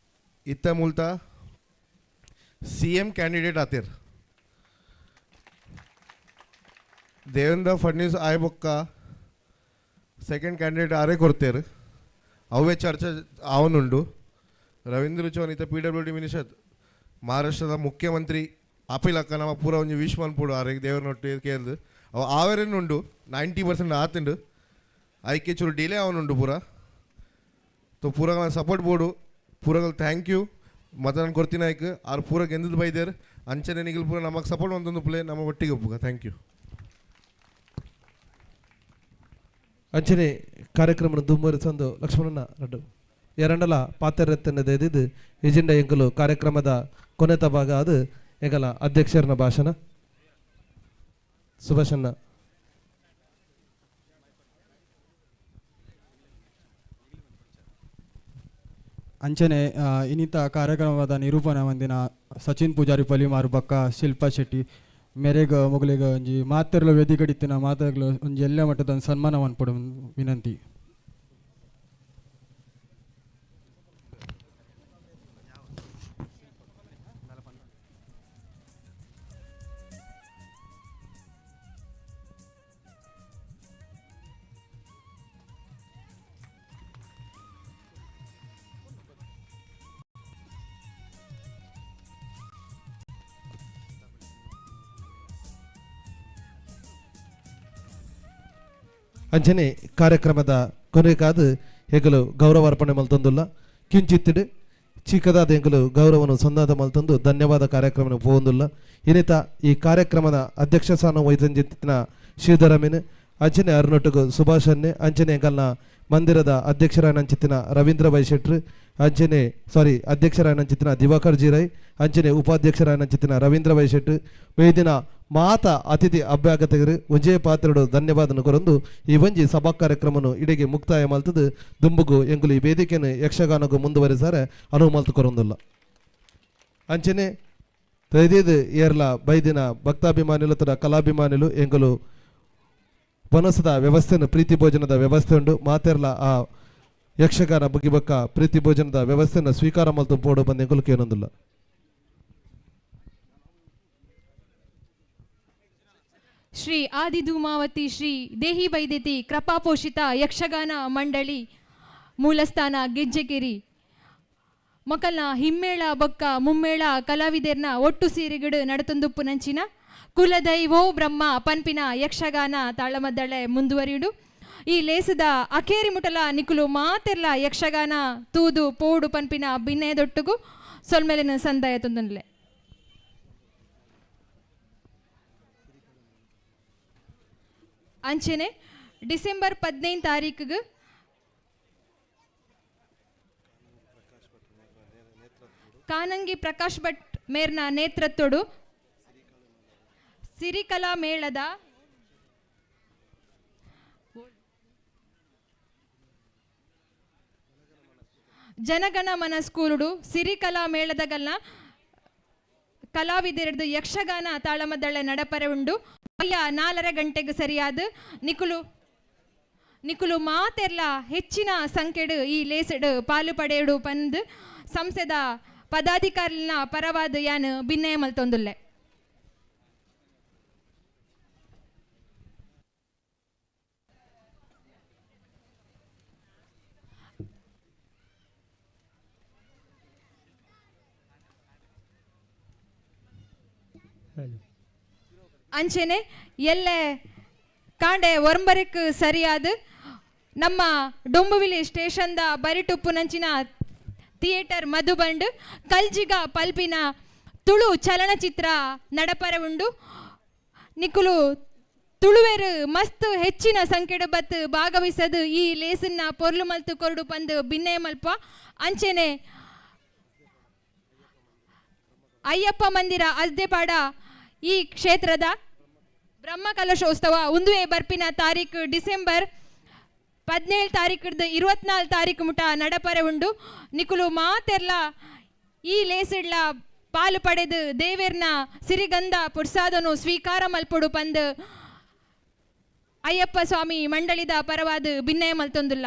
ಇತ್ತ ಮೂಲ್ತ CM candidate ಆತೇರ್. ದೇವೇಂದ್ರ ಫಡ್ನವೀಸ್ ಆಯ್ ಬೊಕ್ಕ ಸೆಕೆಂಡ್ ಕ್ಯಾಂಡಿಡೇಟ್ ಆರೇ ಕೊಡ್ತೇರು ಅವೇ ಚರ್ಚೆ ಅವನುಂಡು. ರವೀಂದ್ರ ಚೌಹಾಣ್ ಇತ್ತ PWD minister ಮಹಾರಾಷ್ಟ್ರದ ಮುಖ್ಯಮಂತ್ರಿ ಅಪಿಲಕ್ಕ ನಮ್ಮ ಪೂರ ಒಂಜಿ ವಿಶ್ ಮನ್ಪುಡು ಆರೆ ದೇವರನೊಟ್ಟು ಕೇಳ್ದು ಅವು ಆವೇರೇನುಂಡು 90% ಆತುಂಡು ಐಕೆ ಚೂರು ಡಿಲೇ ಅವನುಂಡು ಪೂರ. ತೋ ಪೂರಗಳ ಸಪೋರ್ಟ್ ಬೋಡು ಪೂರಗಳು thank you ಮತದಾನ ಕೊಡ್ತೀನಿ ಆಯ್ಕೆ ಆರು ಪೂರ ಗೆಂದದ್ದು ಬೈದೇರು ಅಂಚನೆ ನಿಗಲ್ ಪೂರ ನಮಗೆ ಸಪೋರ್ಟ್ ಒಂದೊಂದು ಪ್ಲೇ ನಮ್ಮ ಒಟ್ಟಿಗೆ ಒಪ್ಪುಗ thank you. ಅಂಚನೆ ಕಾರ್ಯಕ್ರಮ ದುಮ್ಮರಿಸಂದು ಲಕ್ಷ್ಮಣನ ರಡ್ಡು ಎರಡಲ ಪಾತ್ರರತ್ನದ ಎಜೆಂಡಾ ಎಂಕಲು ಕಾರ್ಯಕ್ರಮದ ಕೊನೆತ ಭಾಗ ಅದು ಎಂಕಲ ಅಧ್ಯಕ್ಷರನ ಭಾಷಣ ಸುಭಾಷಣ್ಣ. ಅಂಚನೆ ಇನ್ನಿತ ಕಾರ್ಯಕ್ರಮದ ನಿರೂಪಣೆ ಮಂದಿನ ಸಚಿನ್ ಪೂಜಾರಿ ಪಲಿಮಾರು ಬಕ್ಕ ಶಿಲ್ಪಾ ಶೆಟ್ಟಿ ಮೇರೆಗ ಮೊಗಲಿಗ ಒಂಜಿ ಮಾತೆರ್ಲ ವೇದಿಕಡಿತ್ತಿನ ಮಾತೆರ್ಲ ಒಂಜಿ ಎಲ್ಲ ಮಟ್ಟದ ಸನ್ಮಾನ ಮನ್ಪೊಡು ವಿನಂತಿ. ಅಂಚನೆ ಕಾರ್ಯಕ್ರಮದ ಕೊನೆಗಾದ ಹೆಗಲು ಗೌರವಾರ್ಪಣೆ ಮಲ್ತೊಂದುಲ್ಲ ಕಿಂಚಿತ್ತಿಡು ಚಿಕ್ಕದಾದ ಎಂಕುಲು ಗೌರವನು ಸಂದಾದ ಮಲ್ತೊಂದು ಧನ್ಯವಾದ ಕಾರ್ಯಕ್ರಮನ ಪೋವೊಂದುಲ್ಲ. ಇನ್ನಿತ ಈ ಕಾರ್ಯಕ್ರಮದ ಅಧ್ಯಕ್ಷ ಸ್ಥಾನ ವಹಿಸಿನ ಶ್ರೀಧರಮೇನು ಅಂಚನೆ ಅರುಣೊಟ್ಟುಗು ಸುಭಾಷ್ ಅನ್ನೆ ಅಂಚನೆ ಎಂಕಲ್ನ ಮಂದಿರದ ಅಧ್ಯಕ್ಷರಾಯನಂಚಿತ್ತಿನ ರವೀಂದ್ರ ಬೈ ಶೆಟ್ರು ಅಂಚನೆ ಸಾರಿ ಅಧ್ಯಕ್ಷರಾಯನಂಚಿತ್ತಿನ ದಿವಾಕರ್ ಜಿ ರೈ ಅಂಚನೆ ಉಪಾಧ್ಯಕ್ಷರಾಯನಂಚಿತ್ತಿನ ರವೀಂದ್ರ ಬೈ ಶೆಟ್ರು ವೇದಿನ ಮಾತ ಅತಿಥಿ ಅಭ್ಯಾಗತಗರು ಒಂಜೇ ಪಾತ್ರಡು ಧನ್ಯವಾದನು ಕೊರೊಂದು ಈ ಒಂಜಿ ಸಭಾ ಕಾರ್ಯಕ್ರಮನು ಇಡೆಗೆ ಮುಕ್ತಾಯ ಮಲ್ತದು ದುಂಬುಗು ಎಂಕುಲು ಈ ವೇದಿಕೆಯನ್ನು ಯಕ್ಷಗಾನಗೂ ಮುಂದುವರಿಸಾರೆ ಅನುವು ಮಲ್ತು ಕೊರೊಂದುಲ್ಲ. ಅಂಚನೆ ತೈದೇದು ಏರ್ಲ ಬೈದಿನ ಭಕ್ತಾಭಿಮಾನಿಲು ತಡ ಕಲಾಭಿಮಾನಿಲು ಎಂಕುಲು ವನಸದ ವ್ಯವಸ್ಥೆಯನ್ನು ಪ್ರೀತಿ ಭೋಜನದ ವ್ಯವಸ್ಥೆ ಉಂಡು ಮಾತೆರ್ಲ ಆ ಯಕ್ಷಗಾನ ಬುಗಿಬಕ್ಕ ಪ್ರೀತಿ ಭೋಜನದ ವ್ಯವಸ್ಥೆಯನ್ನು ಸ್ವೀಕಾರ ಮಲ್ತು ಪೋಡು ಬಂದ ಎಂಕುಲು ಕೇನೊಂದುಲ್ಲ. ಶ್ರೀ ಆದಿಧೂಮಾವತಿ ಶ್ರೀ ದೇಹಿ ಬೈದೇತಿ ಕೃಪಾಪೋಷಿತ ಯಕ್ಷಗಾನ ಮಂಡಳಿ ಮೂಲಸ್ಥಾನ ಗೆಜ್ಜೆಗಿರಿ ಮೊಕಲ್ನ ಹಿಮ್ಮೇಳ ಬೊಕ್ಕ ಮುಮ್ಮೇಳ ಕಲಾವಿದರ್ನ ಒಟ್ಟು ಸೀರೆಗಿಡು ನಡತೊಂದುಪ್ಪು ನಂಚಿನ ಕುಲದೈವೋ ಬ್ರಹ್ಮ ಪನ್ಪಿನ ಯಕ್ಷಗಾನ ತಾಳಮದ್ದಳೆ ಮುಂದುವರಿಯುಡು. ಈ ಲೇಸದ ಅಖೇರಿ ಮುಟಲ ನಿಕುಲು ಮಾತೆರ್ಲ ಯಕ್ಷಗಾನ ತೂದು ಪೋಡು ಪನ್ಪಿನ ಬಿನ್ನೆದೊಟ್ಟುಗು ಸೊಲ್ಮೆಲಿನ ಸಂದಾಯ ತುಂದನ್ಲೆ. ಅಂಚೆನೆ ಡಿಸೆಂಬರ್ 15 ತಾರೀಕಿಗೆ ಕಾನಂಗಿ ಪ್ರಕಾಶ್ ಭಟ್ ಮೇರ್ನ ನೇತೃತ್ವಡು ಸಿರಿಕಲಾ ಮೇಳದ ಜನಗಣಮನ ಸ್ಕೂಲುಡು ಸಿರಿಕಲಾ ಮೇಳದಗಲ್ನ ಕಲಾವಿದರದು ಯಕ್ಷಗಾನ ತಾಳಮದ್ದಳೆ ನಡಪರೆ ಉಂಡು. ಅಯ್ಯ 4:30 ಗಂಟೆಗೆ ಸರಿಯಾದ ನಿಕುಲು ನಿಕುಲು ಮಾತೆರ್ಲ ಹೆಚ್ಚಿನ ಸಂಖ್ಯೆಡು ಈ ಲೇಸಡು ಪಾಲು ಪಡೆಯಡು ಪಂದ್ ಸಂಸದ ಪದಾಧಿಕಾರಿನ ಪರವಾದ ಯಾನ್ ಬಿನ್ನಯ ಮಲ್ತೊಂದುಲ್ಲೆ. ಅಂಚೆನೆ ಎಲ್ಲೆ ಕಾಂಡೆ ಒರಂಬರಕ್ಕೆ ಸರಿಯಾದ ನಮ್ಮ ಡೊಂಬುವಿಲಿ ಸ್ಟೇಷನ್ದ ಬರಿಟುಪ್ಪುನಂಚಿನ ಥಿಯೇಟರ್ ಮಧುಬಂಡ್ ಕಲ್ಜಿಗ ಪಲ್ಪಿನ ತುಳು ಚಲನಚಿತ್ರ ನಡಪರೆ ಉಂಡು. ನಿಕುಲು ತುಳುವೆರು ಮಸ್ತ್ ಹೆಚ್ಚಿನ ಸಂಖ್ಯೆಡು ಬತ್ ಭಾಗವಹಿಸದು ಈ ಲೇಸನ್ನ ಪೊರ್ಲು ಮಲ್ತು ಕೊರಡು ಪಂದು ಬಿನ್ನೆ ಮಲ್ಪ. ಅಂಚೆನೆ ಅಯ್ಯಪ್ಪ ಮಂದಿರ ಅಸ್ದೆಪಾಡ ಈ ಕ್ಷೇತ್ರದ ಬ್ರಹ್ಮ ಕಲಶೋತ್ಸವ ಉಂದುವೆ ಬರ್ಪಿನ ತಾರೀಕು ಡಿಸೆಂಬರ್ 17 ತಾರೀಕದ 24 ತಾರೀಕು ಮುಟ ನಡಪರೆ ಉಂಡು. ನಿಕುಲು ಮಾತೆರ್ಲ ಈ ಲೇಸಿಡ್ಲ ಪಾಲು ಪಡೆದು ದೇವೇರ್ನ ಸಿರಿಗಂಧ ಪುರ್ಸಾದನು ಸ್ವೀಕಾರ ಮಲ್ಪೊಡು ಪಂದು ಅಯ್ಯಪ್ಪ ಸ್ವಾಮಿ ಮಂಡಳಿದ ಪರವಾದ ಬಿನ್ನಯ ಮಲ್ತೊಂದುಲ್ಲ.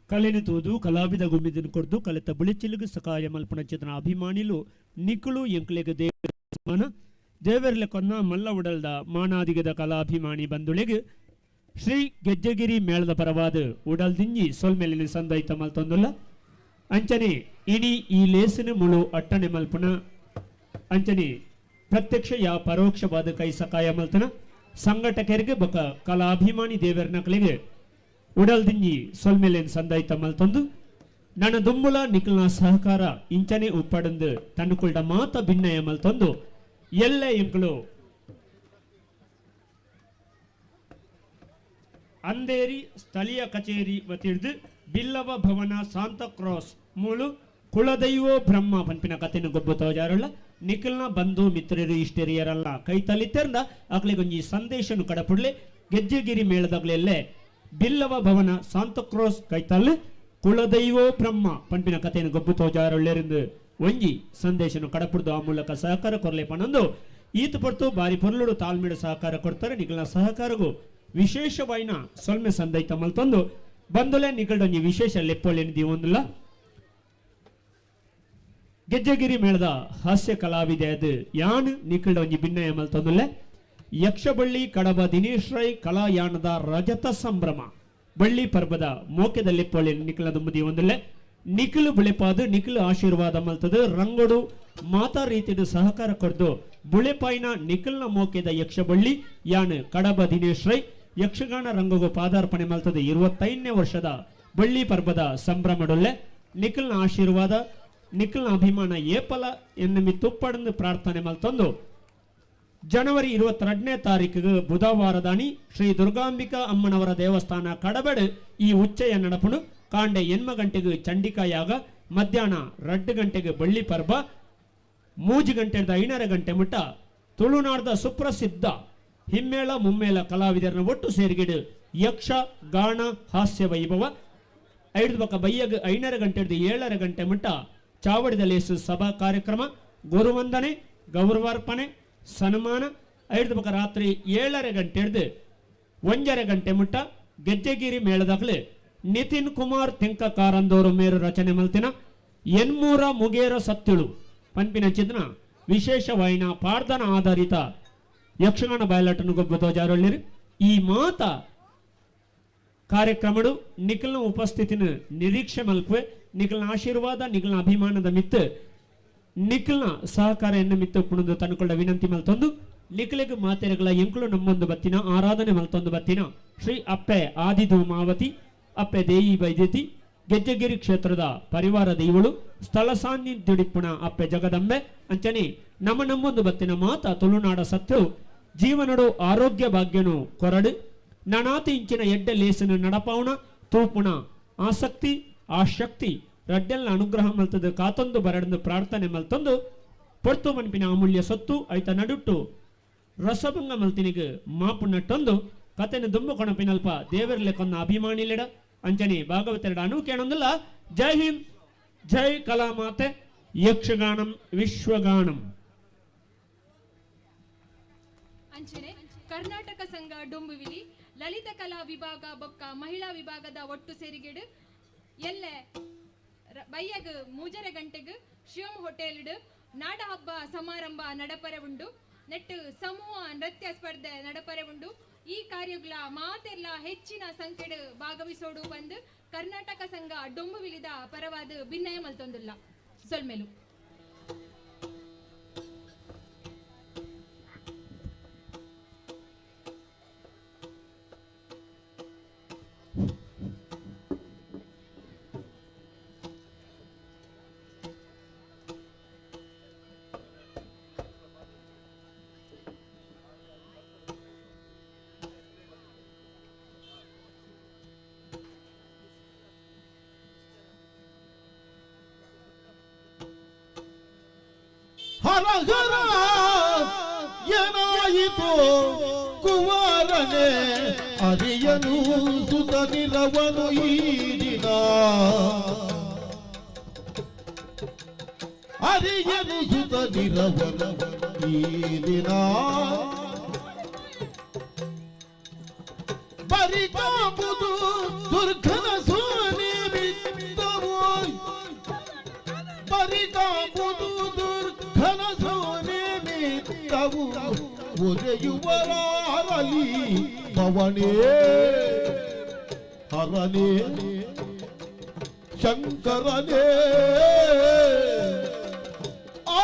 ಕಲೆನು ತೂದು ಕಲಾವಿದ ಗುಮ್ಮಿದನು ಕೊಡ್ದು ಕಲೆತ ಬುಳಿಚಿಲುಗು ಸಕಾಯ ಮಲ್ಪುಣ ಚೇತನ ಅಭಿಮಾನಿಲು ನಿಕುಲು ಎಂಕ್ಲೆಗ್ ದೇವರ ದೇವರ್ಲೆ ಕೊನ್ನ ಮಲ್ಲ ಉಡಲ್ದ ಮಾನಾದಿಗದ ಕಲಾಭಿಮಾನಿ ಬಂದುಳೆಗ್ ಶ್ರೀ ಗೆಜ್ಜೆಗಿರಿ ಮೇಳದ ಪರವಾದ ಉಡಲ್ದಿಂಜಿ ಸೊಲ್ಮೆಲಿನ ಸಂದೈತ ಮಲ್ತೊಂದುಲ್ಲ. ಅಂಚನೆ ಇನಿ ಈ ಲೇಸಿನ ಮುಳು ಅಟ್ಟಣೆ ಮಲ್ಪುಣ ಅಂಚನೆ ಪ್ರತ್ಯಕ್ಷ ಯಾ ಪರೋಕ್ಷವಾದ ಕೈ ಸಕಾಯ ಮಲ್ತನ ಸಂಘಟಕರಿಗೆ ಬೊಕ ಕಲಾಭಿಮಾನಿ ದೇವರ್ನಕಲಿಗೆ ಉಡಲ್ದಿಂಜಿ ಸೊಲ್ಮೆಲೆನ್ ಸಂದೈತ ಮಲ್ತೊಂದು ನನ್ನ ದುಂಬುಲ ನಿಖಲ್ನ ಸಹಕಾರ ಇಂಚನೆ ಉಪ್ಪಡಂದು ತನ್ನುಕುಲ್ಡ ಮಾತ ಭಿನ್ನಯ ಮಲ್ತೊಂದು ಎಲ್ಲ ಎಂಕುಲು ಅಂದೇರಿ ಸ್ಥಳೀಯ ಕಚೇರಿ ವತಿಡ್ದು ಬಿಲ್ಲವ ಭವನ ಶಾಂತ ಕ್ರಾಸ್ ಮೂಲು ಕುಲದೈವೋ ಬ್ರಹ್ಮ ಪನ್ಪಿನ ಕಥೆನ ಗೊಬ್ಬು ತೋಜಾರುಳ್ಳ ನಿಖಲ್ನ ಬಂಧು ಮಿತ್ರರು ಇಷ್ಟೆರಿಯರಲ್ಲ ಕೈ ತಲಿತೆರ್ದ ಅಕ್ಲೆಗೊಂಜಿ ಸಂದೇಶನು ಕಡಪುಡ್ಲೆ ಗೆಜ್ಜೆಗಿರಿ ಮೇಳದಾಗ್ಲೆಲ್ಲೇ ಬಿಲ್ಲವ ಭವನ ಶಾಂತಕ್ರೋಸ್ ಕೈತಲ್ ಕುಲದೈವೋ ಬ್ರಹ್ಮ ಪಂಪಿನ ಕಥೆಯನ್ನು ಗೊಬ್ಬು ತೋಜಾರುಳ್ಳೆರೆಂದು ಒಂಜಿ ಸಂದೇಶನು ಕಡಪುಡ್ದು ಆ ಮೂಲಕ ಸಹಕಾರ ಕೊರಲೆ ಪನೊಂದು ಈತ ಪೊರ್ತು ಬಾರಿ ಪೊರ್ಲುಡು ತಾಳ್ಮೆಡು ಸಹಕಾರ ಕೊಡ್ತಾರೆ. ನಿಖಲ್ನ ಸಹಕಾರಗೂ ವಿಶೇಷವಾಯಿನ ಸೊಲ್ಮೆ ಸಂದೈತ ಮಲ್ತೊಂದು ಬಂದುಲೆ ನಿಖಲ್ಡೊಂಜಿ ವಿಶೇಷ ಲೆಪ್ಪೊಲೆನ್ ದೀವೊಂದುಲ್ಲ. ಗೆಜ್ಜೆಗಿರಿ ಮೇಳದ ಹಾಸ್ಯ ಕಲಾವಿದೆ ಅದು ಯಾನ್ ನಿಖಲ್ಡೊಂಜಿ ಭಿನ್ನಯ ಮಲ್ತೊಂದುಲ್ಲೆ. ಯಕ್ಷಬಳ್ಳಿ ಕಡಬ ದಿನೇಶ್ ರೈ ಕಲಾಯಾನದ ರಜತ ಸಂಭ್ರಮ ಬಳ್ಳಿ ಪರ್ಬದ ಮೋಕೆದಲ್ಲಿ ಪೊಳೆ ನಿಖಲ ದುಂಬುದಿ ಒಂದುಲ್ಲೆ. ನಿಖಿಲು ಬುಳೆಪಾದು ನಿಖಿಲು ಆಶೀರ್ವಾದ ಮಲ್ತದು ರಂಗೋಡು ಮಾತಾ ರೀತಿಡು ಸಹಕಾರ ಕೊರ್ದು ಬುಳೆಪಾಯಿನ ನಿಖಿಲ್ನ ಮೋಕೆದ ಯಕ್ಷಬಳ್ಳಿ ಯಾನ್ ಕಡಬ ದಿನೇಶ್ ರೈ ಯಕ್ಷಗಾನ ರಂಗಗೂ ಪಾದಾರ್ಪಣೆ ಮಲ್ತದು 25ನೇ ವರ್ಷದ ಬಳ್ಳಿ ಪರ್ಬದ ಸಂಭ್ರಮಡೊಲ್ಲೆ ನಿಖಿಲ್ನ ಆಶೀರ್ವಾದ ನಿಖಿಲ್ನ ಅಭಿಮಾನ ಏಪಲ ಎನ್ನಮಿ ತುಪ್ಪಡಂದು ಪ್ರಾರ್ಥನೆ ಮಲ್ತೊಂದು ಜನವರಿ 22ನೇ ತಾರೀಕಿಗೆ ಬುಧವಾರದಾನಿ ಶ್ರೀ ದುರ್ಗಾಂಬಿಕಾ ಅಮ್ಮನವರ ದೇವಸ್ಥಾನ ಕಡಬೆಡು ಈ ಉಚ್ಚಯ ನಡಪುಣು ಕಾಂಡೆ 8 ಗಂಟೆಗೆ ಚಂಡಿಕಾಯಾಗ ಮಧ್ಯಾಹ್ನ 2 ಗಂಟೆಗೆ ಬಳ್ಳಿ ಪರ್ಬ 3 ಗಂಟೆಯಿಂದ 5.5 ಗಂಟೆ ಮುಟ್ಟ ತುಳುನಾಡದ ಸುಪ್ರಸಿದ್ಧ ಹಿಮ್ಮೇಳ ಮುಮ್ಮೇಳ ಕಲಾವಿದರನ್ನ ಒಟ್ಟು ಸೇರಿಗಿಡು ಯಕ್ಷ ಗಾನ ಹಾಸ್ಯ ವೈಭವ ಐದು ಬಕ್ಕ ಬಯ್ಯಗ 5.5 ಗಂಟೆಯಿಂದ 7.5 ಗಂಟೆ ಮುಟ್ಟ ಚಾವಡಿದ ಲೇಸು ಸಭಾ ಕಾರ್ಯಕ್ರಮ ಗುರುವಂದನೆ ಗೌರವಾರ್ಪಣೆ ಸನ್ಮಾನ ಐದು ಬಕ್ಕ ರಾತ್ರಿ 7.5 ಗಂಟೆ ಹಿಡಿದು 1.5 ಗಂಟೆ ಮುಟ್ಟ ಗೆಜ್ಜೆಗಿರಿ ಮೇಳದಾಗಲೇ ನಿತಿನ್ ಕುಮಾರ್ ತೆಂಕ ಕಾರಂದೋರು ಮೇರು ರಚನೆ ಮಲ್ತಿನ ಎನ್ಮೂರ ಮುಗೇರ ಸತ್ತಿಳು ಪನ್ಪಿನ ಚಿತ್ರ ವಿಶೇಷ ವಾಯಿನ ಪಾರ್ದನ ಆಧಾರಿತ ಯಕ್ಷಗಾನ ಬಯಲಾಟನು ಗೊಬ್ಬ ಜಾರೊಳ್ಳಿರು. ಈ ಮಾತ ಕಾರ್ಯಕ್ರಮಡು ನಿಖಲ್ನ ಉಪಸ್ಥಿತಿನ ನಿರೀಕ್ಷೆ ಮಲ್ಪುವೆ ನಿಖಲ್ನ ಆಶೀರ್ವಾದ ನಿಖಲ್ನ ಅಭಿಮಾನದ ಮಿತ್ತು ನಿಖಲ್ನ ಸಹಕಾರ ಎನ್ನ ಮಿತ್ತು ಪುಣದು ತನ್ಕೊಳ್ಳ ವಿನಂತಿ ಮಲ್ತೊಂದು ನಿಖಲಿಗೆ ಮಾತೆರೆಗಳ ಎಂಕುಲು ನಮ್ಮೊಂದು ಬತ್ತಿನ ಆರಾಧನೆ ಮಲ್ತೊಂದು ಬತ್ತಿನ ಶ್ರೀ ಅಪ್ಪೆ ಆದಿಧೂಮಾವತಿ ಅಪ್ಪೆ ದೇಯಿ ಬೈದ್ಯತಿ ಗೆಜ್ಜೆಗಿರಿ ಕ್ಷೇತ್ರದ ಪರಿವಾರ ದೈವಳು ಸ್ಥಳ ಸಾನ್ನಿಧ್ಯಡಿಪ್ಪುಣ ಅಪ್ಪೆ ಜಗದಂಬೆ ಅಂಚನೆ ನಮ್ಮ ನಮ್ಮೊಂದು ಬತ್ತಿನ ಮಾತ ತುಳುನಾಡ ಸತ್ಯವು ಜೀವನಡು ಆರೋಗ್ಯ ಭಾಗ್ಯನು ಕೊರಡು ನನಾತಿ ಇಂಚಿನ ಎಡ್ಡೆ ಲೇಸನು ನಡಪಾವಣ ತೂಪುಣ ಆಸಕ್ತಿ ಆ ಶಕ್ತಿ ರಡ್ಡೆಲ್ನ ಅನುಗ್ರಹ ಮಲ್ತದು ಕಾತೊಂದು ಬರಡಂದು ಪ್ರಾರ್ಥನೆ ಮಲ್ತೊಂದು ಪೊರ್ತು ಮನ್ಪಿನ ಅಮೂಲ್ಯ ಸೊತ್ತು ಐತ ನಡುಟ್ಟು ರಸಭಂಗ ಮಲ್ತಿನಿಗೆ ಮಾಪು ನಟ್ಟೊಂದು ಕತೆನ ದುಂಬು ಕೊಣಪಿನಲ್ಪ ದೇವರ್ಲೆ ಕೊಂದ ಅಭಿಮಾನಿಲೆಡ ಅಂಚನೆ ಭಾಗವತರಡ ಅನು ಕೇಳೊಂದಿಲ್ಲ. ಜೈ ಹಿಂದ್, ಜೈ ಕಲಾಮಾತೆ, ಯಕ್ಷಗಾನಂ ವಿಶ್ವಗಾನಂ. ಅಂಚನೆ ಕರ್ನಾಟಕ ಸಂಘ ಡೊಂಬುವಿಲಿ ಲಲಿತ ಕಲಾ ವಿಭಾಗ ಬೊಕ್ಕ ಮಹಿಳಾ ವಿಭಾಗದ ಒಟ್ಟು ಸೇರಿಗೆಡು ಎಲ್ಲೆ ಬಯ್ಯಗ್ 3.5 ಗಂಟೆಗೆ ಶಿವಂ ಹೋಟೆಲ್ಡ್ ನಾಡ ಹಬ್ಬ ಸಮಾರಂಭ ನಡಪರೆ ಉಂಡು. ನೆಟ್ಟು ಸಮೂಹ ನೃತ್ಯ ಸ್ಪರ್ಧೆ ನಡಪರೆ ಉಂಡು. ಈ ಕಾರ್ಯಗಳ ಮಾತೆಲ್ಲ ಹೆಚ್ಚಿನ ಸಂಖ್ಯೆಡ್ ಭಾಗವಹಿಸೋಡು ಬಂದು ಕರ್ನಾಟಕ ಸಂಘ ಡೊಂಬುವಿಲಿದ ಪರವಾದ ಭಿನ್ನಯ ಮಲ್ತೊಂದಿಲ್ಲ. ಸೊಲ್ಮೆಲು. ಹರ ಹರ ಏನಾಯಿತು ಕುಮಾರನೇ ಅರಿಯನು ಸುತ ನಿರವನು ಈ ದಿನ ಅರಿಯನು ಸುತ ನಿರವನು ಈ ದಿನ ಬರಿತಾಂಬುದು ದುರ್ಘನ ಸೋನಿ ಬಿತ್ತವೋ ಬರಿತಾಂಬುದು ಒರೆಯುವರಾರಲಿ ಭವನೇ ಹರನೇ ಶಂಕರನೇ ಆ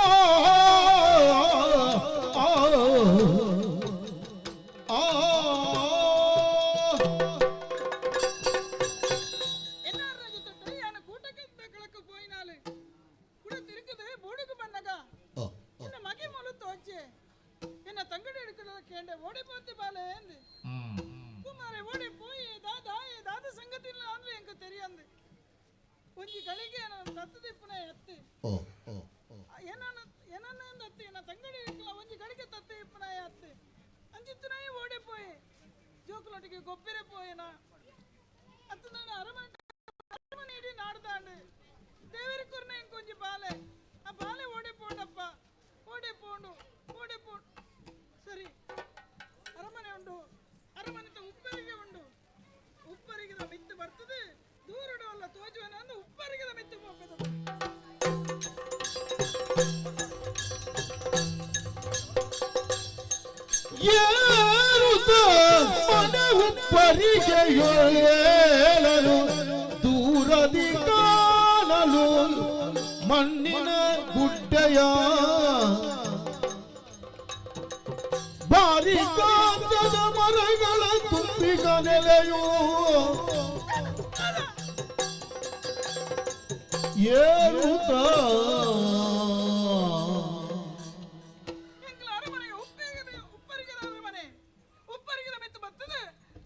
ಆ ಆ ಪರಿಗೆಯೊಳೇಳಲು ದೂರದಿ ಕಾಣಲಾರದೆ ಮಣ್ಣಿನ ಗುಡ್ಡೆಯ ಬಾರಿ ಗಾತ್ರದ ಮರಗಳ ತುಂಬಿದ ನೆಲೆಯು ಏರುತ್ತ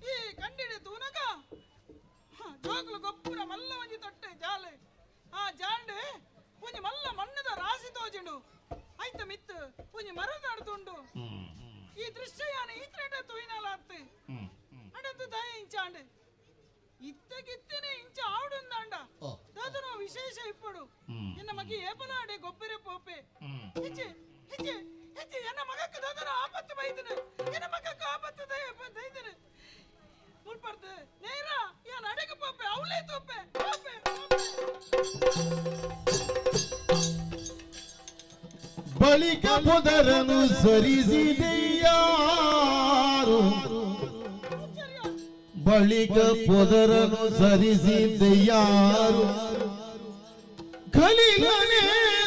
ಈ ಕಂಡಿಡೆ ತೂನಗ ಜೋಕುಲು ಗೊಪ್ಪುರ ಮಲ್ಲ ಒಂಜಿ ತೊಟ್ಟೆ ಜಾಲೆ ಆ ಜಾಂಡೆ ಒಂಜಿ ಮಲ್ಲ ಮಣ್ಣದ ರಾಶಿ ತೋಜಿಂಡು ಐತ ಮಿತ್ತು ಒಂಜಿ ಮರದ ಅಡ್ದುಂಡು ಈ ದೃಶ್ಯ ಯಾನ ಈತ್ರೇಟ ತೂಯಿನಾಲ ಅತ್ತೆ ಅಡತ್ತು ದಯ ಇಂಚಾಂಡೆ ಇತ್ತಗಿತ್ತನೆ ಇಂಚ ಆವಡುಂದಾಂಡ ದಾದನು ವಿಶೇಷ ಇಪ್ಪಡು ಎನ್ನ ಮಗಿ ಏಪನಾಡೆ ಗೊಬ್ಬರ ಪೋಪೆ ಹೆಚ್ಚೆ ಹೆಚ್ಚೆ ಹೆಚ್ಚೆ ಎನ್ನ ಮಗಕ್ಕೆ ದಾದನು ಆಪತ್ತು ಬೈದನೆ ಎನ್ನ ಮಗಕ್ಕೆ ಆಪತ್ತು ದಯ ದೈದನೆ ಮುಲ್ಪಡ್ದು ನೇರ ಯಾನ್ ಅಡೆಗೆ ಪೋಪೆ ಅವಳೇ ತೋಪೆ ಪೋಪೆ. ಬಳಿಕ ಪೊದರನು ಸರಿಸಿದೆಯಾರು ಬಳಿಕ ಪೊದರನು ಸರಿಸಿದೆಯಾರು ಕಲಿಲನೆ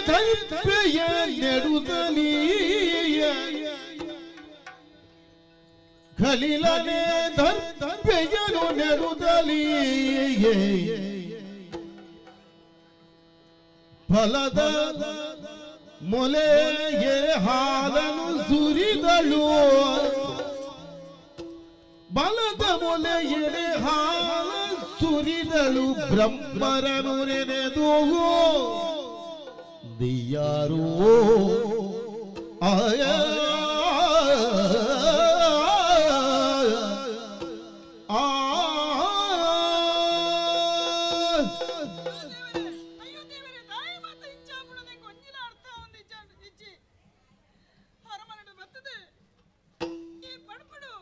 ದರ್ಪೆಯ ನೆಡುತ್ತಲೀಯ ಕಲಿಲನೆ ದರ್ಪೆಯನು ನೆಡುತ್ತಲೀಯೇ ಫಲದ ಮೊಲೆಗೆ ಹಾಲನು ಸುರಿದಳು ಬಲದ ಮೊಲೆಗೆ ಹಾಲ ಸುರಿದಳು ಬ್ರಹ್ಮರನು ನೆನೆದು ದಿಯಾರು ಆಯ ಆ. ಅಯ್ಯೋ ದೇವರೇ, ತಾಯಿ ಮಾತ ಇಂಚಾಪುಣದೆ ಕೊಂಜಿಲ ಅರ್ಥ ಒಂದು ಇಚ್ಚಿ ಅರಮನೆಡು ಬರ್ತದೆ ಈ ಪಡ್ಪಡು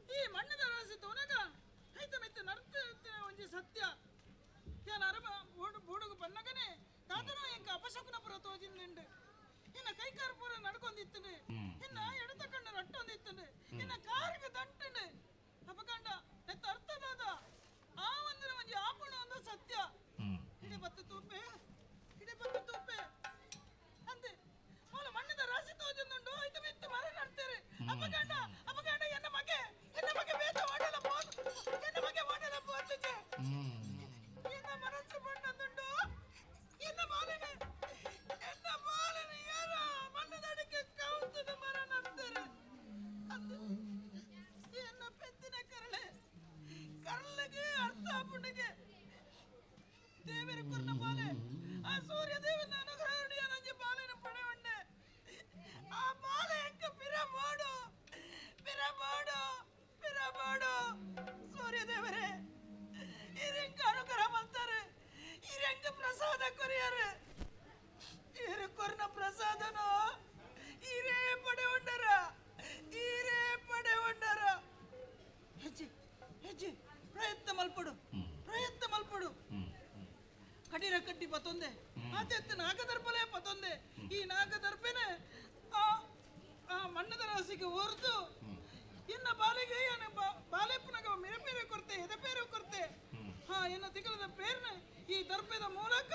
ಈ ಮಣ್ಣದ ರಾಸಿ ತೂನಗ ಐತ ಮೆತ್ತ ನರ್ತ ಒಂಜಿ ಸತ್ಯ ಯಾನ್ ಅರಮ ಬೂಡುಗು ಬನ್ನಗನೆ ತಾತನ ಎಂಕ ಅಪಶಕುನ ಪುರ ತೋಜಿಂದುಂಡು ಇನ್ನ ಕೈಕಾರು ಪೂರ ನಡ್ಕೊಂದಿತ್ತುಂಡು ಇನ್ನ ಎಡತ ಕಣ್ಣು ರಟ್ಟೊಂದಿತ್ತುಂಡು ಇನ್ನ ಕಾರಿಗೆ ದಂಟುಂಡು ಅಪಕಂಡ ನೆತ್ತ ಅರ್ಥ ದಾದ ಆ ಒಂದಿನ ಒಂಜಿ ಆಪುಣ ಒಂದು ಸತ್ಯ ಇಡೀ ಬತ್ತು ತೂಪೆ ಇಡೀ ಬತ್ತು ತೂಪೆ ಅಂದೆ ಮೂಲ ಮಣ್ಣಿನ ರಾಶಿ ತೋಜೊಂದುಂಡು ಐತ ಮೆತ್ತು ಮರ ನಡ್ತೇರೆ ಅಪಗಂಡ ಅಪಗಂಡ ಎನ್ನ ಮಗೆ ಎನ್ನ ಮಗೆ ಬೇತ ಓಡಲ ಪೋತು ಎನ್ನ ಮಗೆ ಓಡಲ ಪೋತುಜೆ ಎನ್ನ ಮನಸ್ಸು ಬಣ್ಣದುಂಡು ಎನ್ನ ಬಾಲನೆ ಎನ್ನ ಬಾಲನೆ ಯಾರ ಮಣ್ಣದಡಿಕೆ ಕೌತದ ಮರ ನಡ್ತೇರೆ ಅಂದೆ ಎನ್ನ ಪೆತ್ತಿನ ಕರಳೆ ಕರಳಿಗೆ ಅರ್ಥ ಆಪುಣಿಗೆ ದೇವರ ಕುರ್ನ ಬಾಲೆ ಆ ಸೂರ್ಯ ದೇವನ ಅನುಗ್ರಹ ನಂಜಿ ಬಾಲೆನ ಪಡೆಯುಂಡೆ ಆ ಬಾಲೆ ಎಂಕ ಪಿರ ಮಾಡು ಪಿರ ಮಾಡು ಪಿರ ಮಾಡು ಸೂರ್ಯ ದೇವರೇ ಇರೆಂಕ ಅನುಗ್ರಹ ಮಾಡ್ತಾರೆ ಇರೆಂಕ ಪ್ರಸಾದ ಕೊರಿಯಾರೆ ಇರು ಕೊರ್ನ ಪ್ರಸಾದನು ಇರೇ ಪಡೆ ಉಂಡರ ಇರೇ ಪಡೆ ಉಂಡರ ಹೆಜ್ಜೆ ಹೆಜ್ಜೆ ಪ್ರಯತ್ನ ಮಲ್ಪಡು ಪ್ರಯತ್ನ ಮಲ್ಪಡು ಕಡಿರ ಕಡ್ಡಿ ಪತೊಂದೆ ಆತೆತ್ತು ನಾಗದರ್ಪಲೇ ಪತೊಂದೆ ಈ ನಾಗದರ್ಪೆನೆ ಆ ಆ ಮಣ್ಣದ ರಾಸಿಗೆ ಓರ್ದು ಇನ್ನ ಬಾಲೆಗೆ ಏನು ಬಾಲೆಪ್ಪನಾಗ ಮಿರಪೇರೆ ಕೊರ್ತೆ ಎದೆಪೇರೆ ಕೊರ್ತೆ ಹಾ ಎನ್ನ ತಿಂಗಳದ ಪೇರ್ನ ಈ ದರ್ಪೆದ ಮೂಲಕ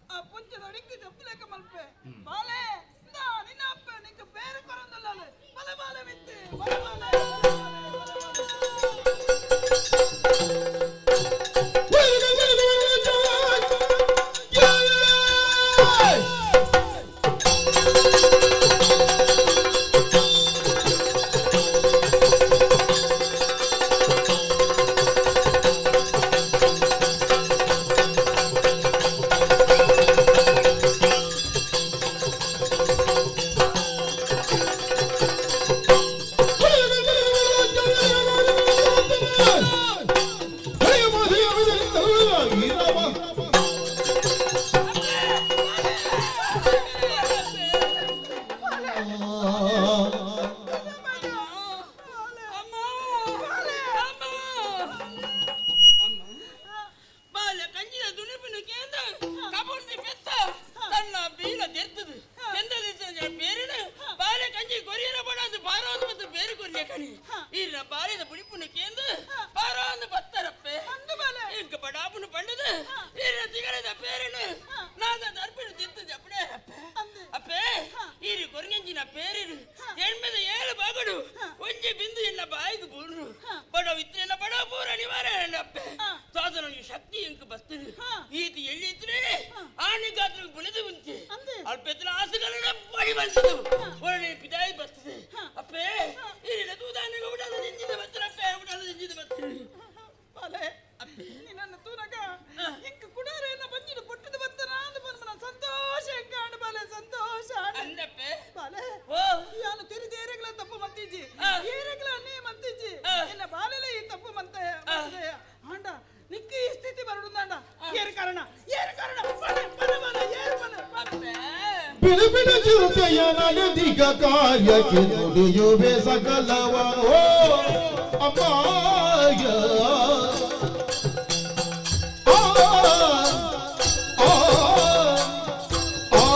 ಆ ಪುಂಚದ ಅಡಿಕ್ಕೆ ಜಪ್ಪುಲೇಕ ಮಲ್ಪೆ ಬಾಲೆ ಇಂದಾ ನಿನ್ನ ಅಪ್ಪ ನಿಂಗೆ ಬೇರೆ ಕೊರಂದಲ್ಲ ಬಲೆ ಬಾಲೆ ಮಿತ್ತೆ ಬಲೆ ಬಾಲೆ ಆ ಬಿಡು ಬಿಡು ಚಿಂತೆಯ ನಡೆದಿಗ ಕಾರ್ಯಕ್ಕೆ ನುಡಿಯುವೆ ಸಕಲವನು ಅಮ್ಮಾಯ. ಆ ಆ ಆ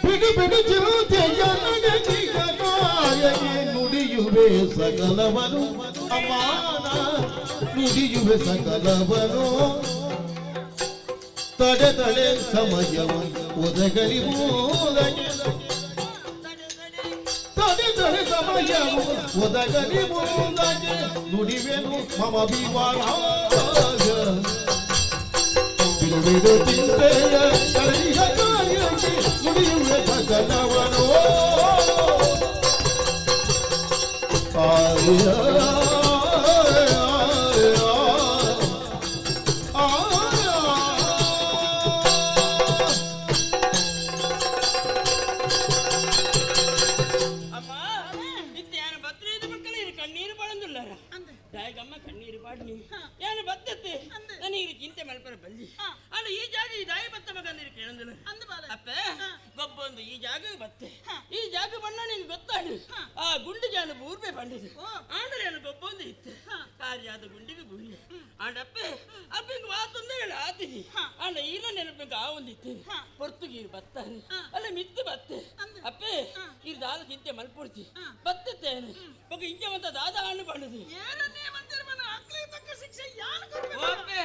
ಬಿಡು ಬಿಡು ಚಿರತೆಯ ನಡೆದಿಗ ಕಾರ್ಯಕ್ಕೆ ನುಡಿಯುವೆ ಸಕಲವನು ಅಮಾನ, ನುಡಿಯುವೆ ಸಕಲವನು. ತಡೆ ತಡೆ ಸಮಯವು ಒದಗಲಿ ಮೂಲಗೆ, ತಡೆ ತಡೆ ಸಮಯವು ಒದಗಲಿ ಮೂಲಗೆ, ನುಡಿವೆನು ಮಮ ವಿವಾರ. ಬಿಡು ಬಿಡು ಚಿಂತೆಯ ಕಳೆಯ ಕಾರ್ಯಕ್ಕೆ ನುಡಿಯುವೆ ಸಕಲವನು. ಆಯ ಅಮ್ಮ ಇತ್ತೆ ಯಾನ ಬತ್ರೇದ ಮಕ್ಕಳ ಇರು ಕಣ್ಣೀರು ಪಾಡೊಂದುಲ್ಲಾರ ದಾಯಗಮ್ಮ ಕಣ್ಣೀರು ಪಾಡ್ನಿ ಯಾನ ಬತ್ತತ್ತೆ ನನಗೆ ಚಿಂತೆ ಮಲ್ಪರ ಬಲ್ಲಿ. ಅಲ್ಲ ಈ ಜಾಗ ಈ ದಾಯ ಬತ್ತ ಮಗ ನೀರು ಕೇಳಂದಿಲ್ಲ ಅಪ್ಪ. ಗೊಬ್ಬೊಂದು ಈ ಜಾಗ ಬತ್ತೆ, ಈ ಜಾಗ ಬಣ್ಣ ನಿಂಗೆ ಗೊತ್ತಾಡು. ಆ ಗುಂಡು ಜಾನ ಬೂರ್ಬೆ ಪಂಡಿದು ಆಂಡಲೆ ಏನು ಗೊಬ್ಬೊಂದು ಇತ್ತು ಕಾರ್ಯಾದ ಗುಂಡಿಗೆ ಬೂರಿ ಆಂಡಪ್ಪೆ ಅಪ್ಪ ವಾತೊಂದು ಹೇಳ ಆತಿಜಿ. ಆಂಡ ಈರ ನೆನಪಿಗೆ ಆ ಒಂದಿತ್ತು ಪೊರ್ತುಗೀರು ಬತ್ತಾರೆ ಅಲ್ಲ ಮಿತ್ತು ಬತ್ತೆ ಅಪ್ಪೆ. ಇರ್ ದಾಲ ಚಿಂತೆ ಮಲ್ಪುಡ್ತಿ ಬತ್ತತ್ತೇನು ಬೊಕ ಇಂಚ ಮಂತ ದಾದ ಹಣ್ಣು ಪಂಡುದು ಅಪ್ಪೆ.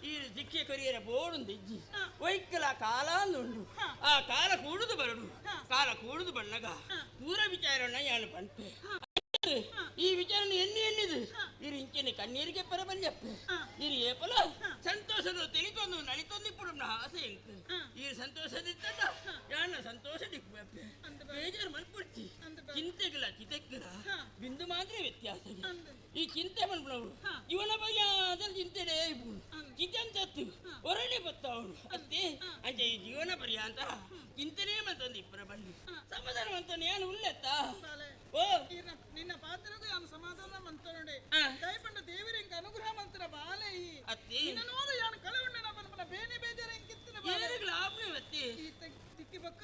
ಈ ಶಿಕ್ಷೆ ಕೊರಿಯರ ಬೋಡುಂದು ಇಜ್ಜಿ ಒಯ್ಕಲ ಕಾಲ ಉಂಡು. ಆ ಕಾಲ ಕೂಡುದು ಬರಡು, ಕಾಲ ಕೂಡುದು ಬಣ್ಣಗ ಪೂರ ವಿಚಾರಣ ಯಾನು ಪಂಪೆ. ಈ ವಿಚಾರಣ ಎಣ್ಣೆ ಎಣ್ಣಿದು ಇರು ಇಂಚೆನೆ ಕಣ್ಣೀರಿಗೆ ಪರ ಬಲ್ಯಪ್ಪೆ. ಇರು ಏಪಲ ಸಂತೋಷದ ತಿಳಿತೊಂದು ನಲಿತೊಂದು ಇಪ್ಪಡು ಆಸೆ ಎಂಕು. ಈ ಸಂತೋಷದಿತ್ತಲ್ಲ ಯಾನ ಸಂತೋಷ ದಿಪ್ಪೆ. ಬೇಜಾರು ಮಲ್ಪುಡ್ತಿ ಚಿಂತೆಗಳ ಚಿತೆಕ್ಕರ ಬಿಂದು ಮಾತ್ರ ವ್ಯತ್ಯಾಸ. ಈ ಚಿಂತೆ ಮನ್ಪುನವು ಜೀವನ ಪರ್ಯಾಂತ ಚಿಂತೆನೇ ಇಪ್ಪುಡು ಚಿಂತೆ ಹೊರಡೆ ಬತ್ತವನು ಅತ್ತೆ. ಅಂಚೆ ಈ ಜೀವನ ಪರ್ಯಾಂತ ಚಿಂತೆನೇ ಮಂತೊಂದು ಇಪ್ಪರ ಬಲ್ಲಿ ಸಮಾಧಾನ ಮಂತೊಂದು ಯಾನು ಉಲ್ಲೆತ್ತ. ಓ ನಿನ್ನ ಪಾತ್ರಗೂ ಯಾನು ಸಮಾಧಾನ ಮಂತನುಡೆ ದಯಪಂಡ ದೇವರ ಇಂಕ ಅನುಗ್ರಹ ಮಂತ್ರ ಬಾಲೆ ಈ ಅತ್ತಿ. ನಿನ್ನ ನೋಡು ಯಾನು ಕಳವುಂಡನ ಪನ್ಪನ ಬೇನೆ ಬೇಜಾರ ಇಂಕಿತ್ತಿನ ಬಾಲೆ. ಏರುಗಳ ಆಪ್ನೆ ಅತ್ತಿ. ಈ ತಿಕ್ಕಿ ಬೊಕ್ಕ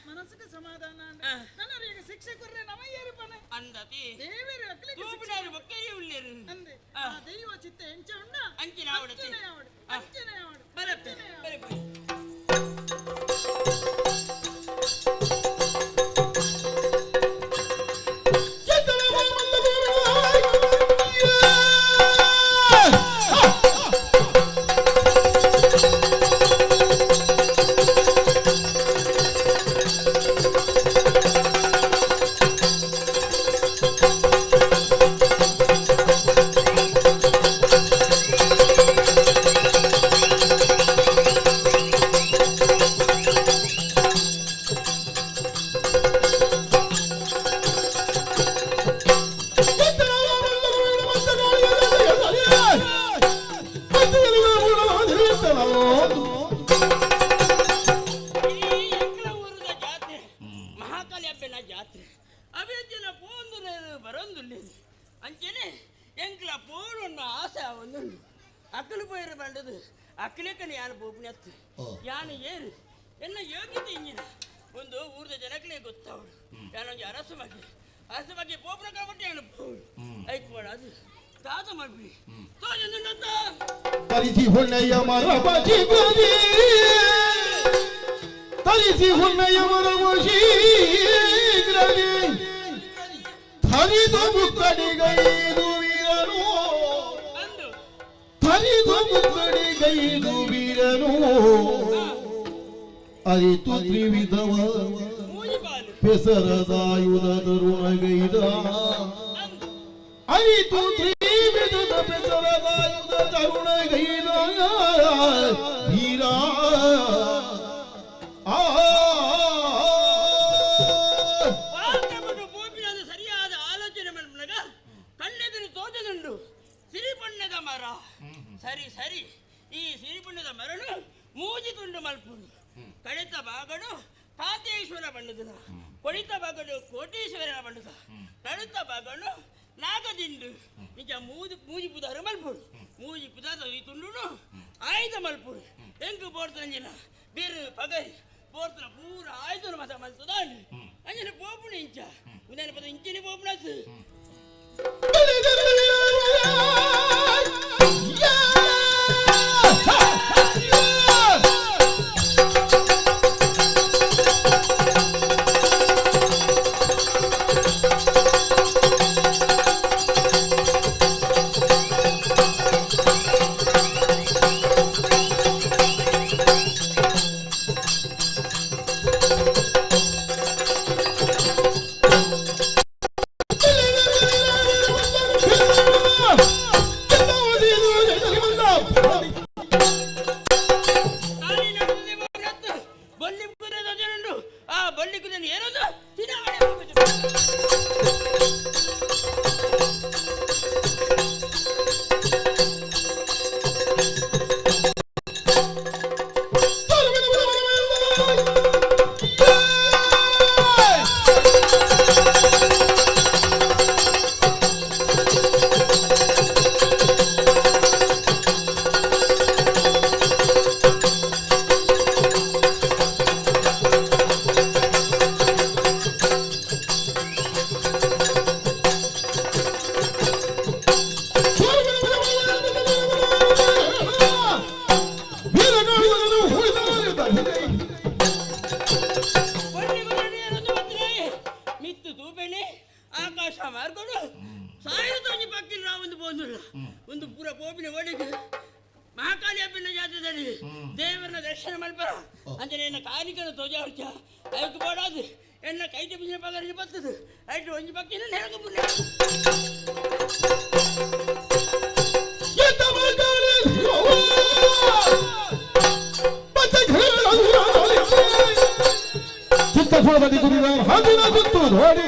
ಮನಸ್ಸಿಗೆ ಸಮಾಧಾನ ನನ್ನ ಈಗ ಶಿಕ್ಷೆ ಕೊರ್ರೆ ನಮ ಏರುಪನೆ ಅಂದತಿ ದೇವರು ಅಕ್ಲಿಗೆ ಶಿಕ್ಷೆ ತೂಪಿನಾರು ಬೊಕ್ಕರಿ ಉಲ್ಲೇರು ಅಂದೆ. ಆ ದೈವ ಚಿತ್ತ ಎಂಚ ಉಂಡ ಅಂಚಿನ ಆವಡತಿ. ಅಂಚನೆ ಆವಡು ಅಂಚನೆ ಆವಡು ಬರಪ್ಪೆ ಅಂಚನೆ ಆವಡು. ಬರಪ್ಪೆ. ಜಾತ್ರೆ ಮಹಾಕಾಳಿ ಹಬ್ಬನ ಜಾತ್ರೆ ಅವೇಂಚಿನ ಪೋಂದು ಬರೋಂದುಲ್ಲೇನು ಅಂಚೆನೆ ಎಂಕ್ಲ ಪೋಣು ಆಸೆ ಒಂದುಂಡು. ಅಕ್ಕಲು ಪೋಯಿರು ಬಂಡದು ಅಕ್ಕಲೇಕನೆ ಯಾನು ಪೋಪುನತ್ತು ಯಾನು ಏರು ಎನ್ನ ಯೋಗ್ಯತೆ ಇಂಜಿನ ಒಂದು ಊರದ ಜನಗಳೇ ಗೊತ್ತವಳು. ಯಾನೊಂಜಿ ಅರಸು ಬಗ್ಗೆ ಅರಸು ಬಗ್ಗೆ ಪೋಪುನ కాబట్టి ಯಾನು ಪೋಡು ಐಕ್ ಪೋಡು ಅದು ತಾತ ಮಾಡ್ಬಿಡಿ ತೋಜೊಂದುಂಡತ್ತ. ತರಿಸಿ ಹೊನ್ನೆಯ ಮರಬ ಚಿಗುರಿ, ತರಿಸಿ ಹೊನ್ನೆಯ ಮರವ ಶೀಘ್ರದಿ, ಥರಿದು ಮುಕ್ಕಡಿಗೈದು ವೀರನು, ಥರಿದು ಮುಕ್ಕಡಿಗೈದು ವೀರನು, ಅರಿತು ತ್ರಿವಿಧವ ಪೆಸರದಾಯುಧ ತರುಣಗೈದ, ಅರಿತು ತ್ರಿವಿಧದ ಪೆಸರದಾಯುಧ ತರುಣಗೈದ ವೀರ. ಆ ಪೋಪಿನದು ಸರಿಯಾದ ಆಲೋಚನೆ ಮಲ್ಪನಗ ಕಣ್ಣೆದುರು ತೋಜದುಂಡು ಸಿರಿಪಣ್ಣದ ಮರ. ಸರಿ ಸರಿ, ಈ ಸಿರಿಪಣ್ಣದ ಮರನು ಮೂಜಿ ತುಂಡು ಮಲ್ಪುಂಡು ಕಡೆತ ಬಾಗಡು ಕಾಂತೇಶ್ವರ ಬಣ್ಣದ ಕೊಡಿತ ಭಾಗಡು ಕೋಟೇಶ್ವರನ ಬಣ್ಣದ ನಡುತ್ತ ಭಾಗಡು ನಾಗದಿಂಡು ನಿಜ ಮೂದು ಮೂಜಿ ಪುದಾರ ಮಲ್ಪುಡು ಮೂಜಿ ಪುದಾರ ಈ ತುಂಡು ಆಯುಧ ಮಲ್ಪುಡು ಎಂಕು ಬೋರ್ತನಂಜಿನ ಬೇರು ಪಗರಿ ಬೋರ್ತನ ಪೂರ ಆಯುಧನ ಮತ ಮಲ್ತದ ಅಂಜನ ಪೋಪುಣ ಇಂಚ ಉದಾನ ಪದ ಇಂಚನೆ ಪೋಪುಣಾತು. ಮಿತ್ತು ತೂಪೆನೆ ಆಕಾಶ ಮಾರ್ಕೊಂಡು ಸಾವಿರ ಒಂಜಿ ಪಕ್ಕಿನ ಒಂದು ಪೋಂದುಲ್ಲ ಒಂದು ಪೂರ ಪೋಪಿನ ಒಡೆಗೆ ಮಹಾಕಾಳಿ ಅಪ್ಪಿನ ಜಾತ್ರೆದಲ್ಲಿ ದೇವರನ್ನ ದರ್ಶನ ಮಲ್ಪರ ಅಂಜನೆ ಎನ್ನ ಕಾಣಿಕನ ತೋಜಾರ್ಚ ಅದಕ್ಕೆ ಬೋಡಾದು ಎನ್ನ ಕೈ ಬಿಸಿನ ಪಗರಿಗೆ ಬರ್ತದೆ ಐಟು ಒಂಜಿ ಪಕ್ಕಿನ ನೆಲಕ ಪುಣ್ಯ. ಚಿತ್ತಫಲದಲ್ಲಿ ಗುರಿದ ಹದಿನ ಸುತ್ತು ನೋಡಿ.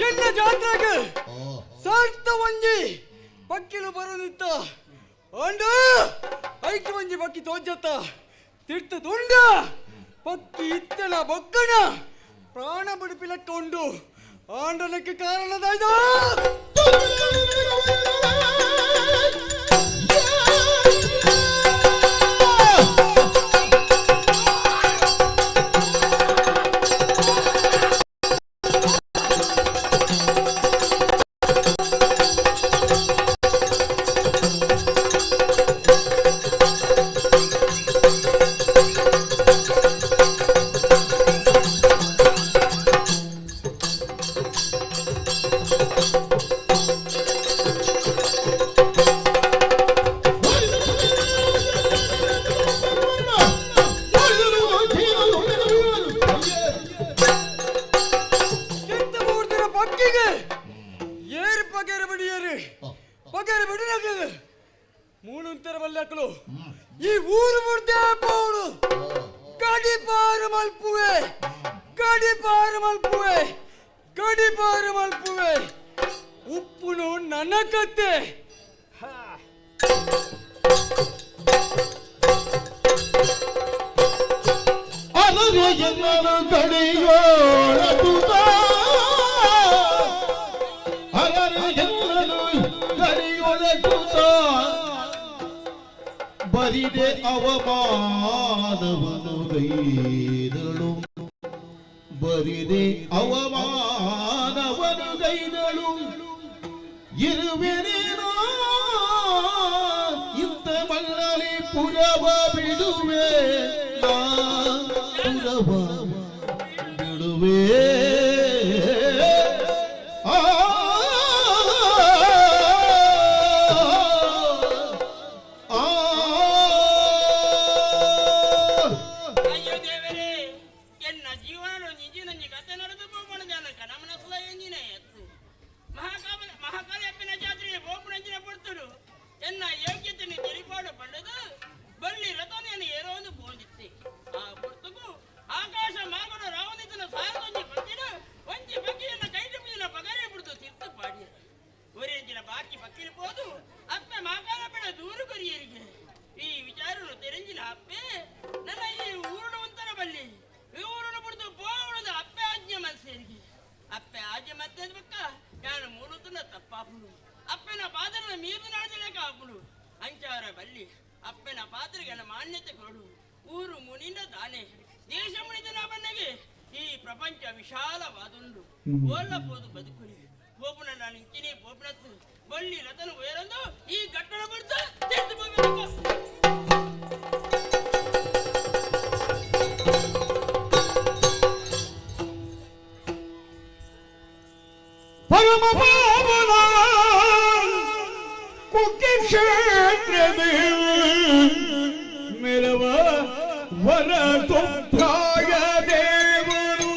ಎನ್ನ ಜಾತ್ರೆಗೆ ಸಾರ್ಥ ಒಂಜಿ ಪಕ್ಕಿಲು ಬರೋದಿತ್ತ ಅಂಡ ಐಕ್ ಒಂಜಿ ಪಕ್ಕಿ ತೋಜತ್ತ ತಿರ್ತು ತುಂಡ ಪಕ್ಕಿ ಇತ್ತನ ಬೊಕ್ಕಣ ಪ್ರಾಣ ಬಿಡುಪಿಲಕ್ಕ ಉಂಡು ಆಂಡನಕ್ಕೆ ಕಾರಣದಾಯ್ತು. ತಿರ್ತು ಮೂರ್ತಿನ ಪಕ್ಕಿಗೆ ಏರು ಪಗೇರು ಬಿಡಿಯೇರು ಪಗೇರು ಬಿಡಿನಕ್ಲು ಮೂಣುಂತರ ಬಲ್ಲಕ್ಲು ಈ ಊರು ಮುರ್ದೆ ಪೋಡು ಗಡಿಪಾರು ಮಲ್ಪುವೆ ಗಡಿಪಾರು ಮಲ್ಪುವೆ ಗಡಿಪಾರು ಮಲ್ಪುವೆ ಉಪ್ಪುನು ನನ್ನ ಕತ್ತೆ. ಅಲರೆಯನ್ನನು ಗಡಿಯೋಳತುತ ಅಲರೆಯನ್ನನು ಗಡಿಯೊಳತುತ ಬರಿದೆ ಅವಮಾನವನು ಗೈದಳು ಬರಿದೆ ಅವಮಾನವನು ಗೈದಳು ಇರುವೆನೇನೋ ಇಂತ ಮಣ್ಣಲಿ ಪುರವ ಬಿಡುವೆ ನಾ ಪುರವ ಬಿಡುವೆ ಆ ಆ ಅಯ್ಯೋ ದೇವರೇ, ಎನ್ನ ಜೀವನ ನಿಜ ನಂಜಿ ಕತೆ ನಡೆದು ಪೋಪಣ ಜಾನಕ ನಮನ ಸುಲ ಎಂಜಿನ ಎತ್ತು ಮಹಾಕಾಲ ಮಹಾಕಾಲಪ್ಪನ ಜಾತ್ರೆಗೆ ಪೋಪಣಂಜಿನ ಪಡ್ತರು ಎನ್ನ ಯೋಗ್ಯತೆಯನ್ನು ತೆರಿಪಾಡು ಪಡೆದು ಬಳ್ಳಿ ರಥನೆಯನ್ನು ಏರೋದು ಪೋಂದಿತ್ತೆ. ಆ ಪೊರ್ತುಗು ಆಕಾಶ ಮಾಗಡ ರಾವಣಿತನ ಸಾರದೊಂಜಿ ಪದ್ಯ ಪಾದರನ ತಪ್ಪಾಪುನು ಅಪ್ಪನ ಪಾದರನ ಮೀರು ನಾಡಲೇಕ ಆಪುನು ಅಂಚಾರ ಬಲ್ಲಿ ಅಪ್ಪನ ಪಾತ್ರೆಗೆ ಮಾನ್ಯತೆ ಕೊಡು ಊರು ಮುನಿಂದ ದಾನೆ ದೇಶ ಮುನಿದ ಬನ್ನಗೆ ಈ ಪ್ರಪಂಚ ವಿಶಾಲವಾದುಂಡು ಓಲ್ಲ ಪೋದು ಬದುಕುನಿ ಪೋಪುನ ನಾನು ಇಂಚಿನಿ ಪೋಪನತ್ತು ಬಳ್ಳಿ ರತನ ಉಯರಂದು ಈ ಗಟ್ಟಣ ಬರ್ತಾ ತೆಗೆದು ಹೋಗಬೇಕು. ಪರಮ ಪಾವನ ಕುಕ್ಕೆ ಕ್ಷೇತ್ರದಲ್ಲಿ ಮೆರವ ವರ ಸುಪ್ರಾಯ ದೇವರು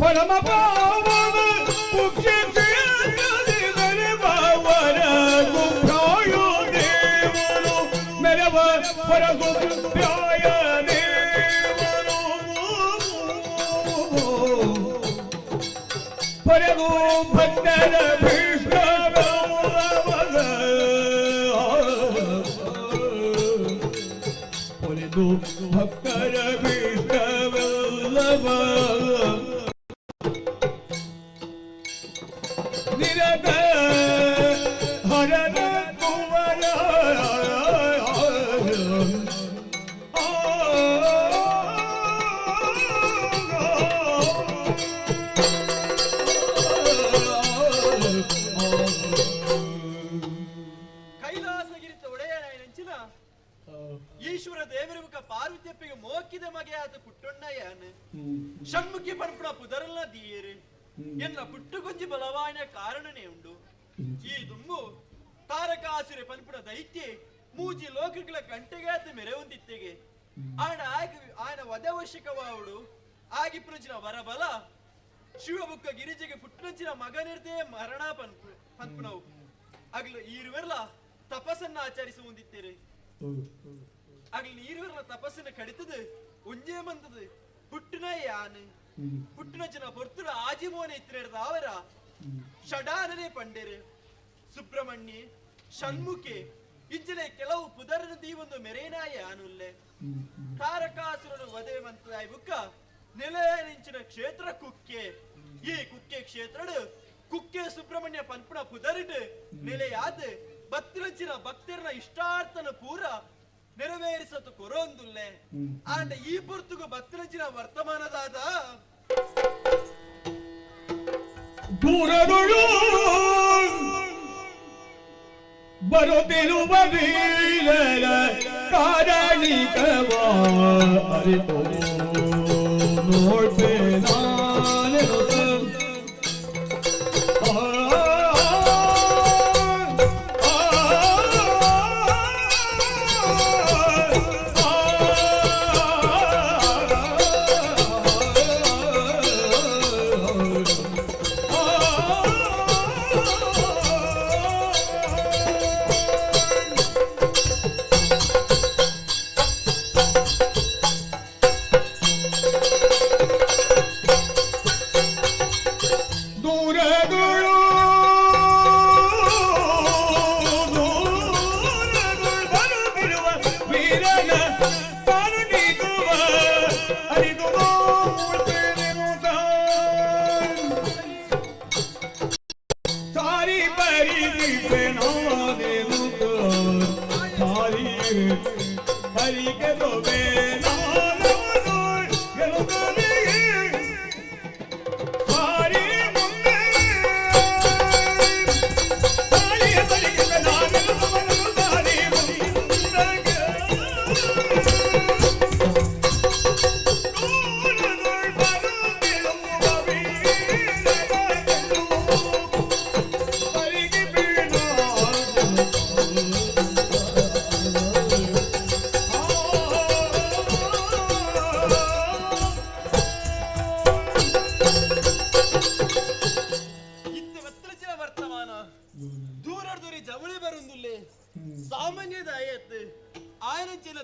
ಪರಮ ಪಾವನ ಕುಕ್ಕೆ ಕ್ಷೇತ್ರದಲ್ಲಿ ಮೆರವ ವರ ಸುಪ್ರಾಯ ದೇವರು ಮೆರವ ವರ ಸುಪ್ರಾಯ ದೇವರು ಪರಗು ಭಕ್ತರ ಭೀಷ್ಮ ಪೊರೆದು ಭಕ್ತರ ಭೀಷ್ಮವಲ್ಲವ ನಿರತ ಹರನ ಕುವರ ಕೈಲಾಸಗಿರಿತ ಒಡೆಯನಾಯನಂಚಿನ ಈಶ್ವರ ದೇವರ ಮುಖ ಪಾರ್ವತಿಯಪ್ಪಿಗೆ ಮೋಕಿದ ಮಗೆಯಾದ ಪುಟ್ಟೊಣ್ಣಯ್ಯನ್ ಷಣ್ಮುಖಿ ಪರ್ಪಣ ಪುದರಲ್ಲ ದೀಯರು ಎನ್ನ ಪುಟ್ಟುಗೊಂಜಿ ಬಲವಾಯಿನ ಕಾರಣನೇ ಉಂಡು. ಈ ದುಂಬು ತಾರಕಾಸುರೆ ಪನ್ಪುಣ ದೈತ್ಯೆ ಮೂಜಿ ಲೋಕಗಳ ಕಂಟೆಗಾದ ಮೆರೆವಂದಿತ್ತೆಗೆ ಆಯನ ಆಗಿ ಆಯನ ವಧವಶಿಕವಾವುಡು ಆಗಿ ಪುರಂಚಿನ ವರಬಲ ಶಿವಬುಕ್ಕ ಗಿರಿಜೆಗೆ ಪುಟ್ಟನಂಚಿನ ಮಗನಿರ್ದೇ ಮರಣ ಪನ್ಪು ಪನ್ಪುನವು ಅಗ್ಲು ಈರುವೆರ್ಲ ತಪಸ್ಸನ್ನ ಆಚರಿಸಿ ಹೊಂದಿತ್ತೇರೆ. ಅಗ್ಲು ಈರುವೆರ್ಲ ತಪಸ್ಸನ್ನ ಕಡಿತದು ಒಂಜೇ ಬಂದದು ಪುಟ್ಟನ ಯಾನ್ ಪುಟ್ಟನ ಜನ ಪೊರ್ತುಡ ಆಜಿಮೋನೆ ಇತ್ತಿರದ ಅವರ ಷಡಾನನೆ ಪಂಡೇರು ಸುಬ್ರಹ್ಮಣ್ಯ ಷಣ್ಮುಖೆ ಇಂಚನೆ ಕೆಲವು ಪುದರನ ದೀವೊಂದು ಮೆರೇನಾಯ ಆನುಲ್ಲೆ ತಾರಕಾಸುರನು ವಧೆ ಮಂತಾಯ್ ಬುಕ್ಕ ನೆಲೆಯನಿಂಚಿನ ಕ್ಷೇತ್ರ ಕುಕ್ಕೆ. ಈ ಕುಕ್ಕೆ ಕ್ಷೇತ್ರಡು ಕುಕ್ಕೆ ಸುಬ್ರಹ್ಮಣ್ಯ ಪನ್ಪುಣ ಪುದರಿಡು ನೆಲೆಯಾದ ಬತ್ತಿಲಂಚಿನ ಭಕ್ತರನ ಇಷ್ಟಾರ್ಥನ ಪೂರ ನೆರವೇರಿಸತು ಕೊರೋಂದುಲ್ಲೆ. ಆಂಡ ಈ ಪೊರ್ತುಗು ಬತ್ತಿಲಂಚಿನ ವರ್ತಮಾನದಾದ ದೂರದೊಳು ಬರುತ್ತಿರುವ ವೀರರ ಕಾರಣಿಕವ ಅರಿತು ನೋಡ್ಬೆ ನಾನೆನುತ.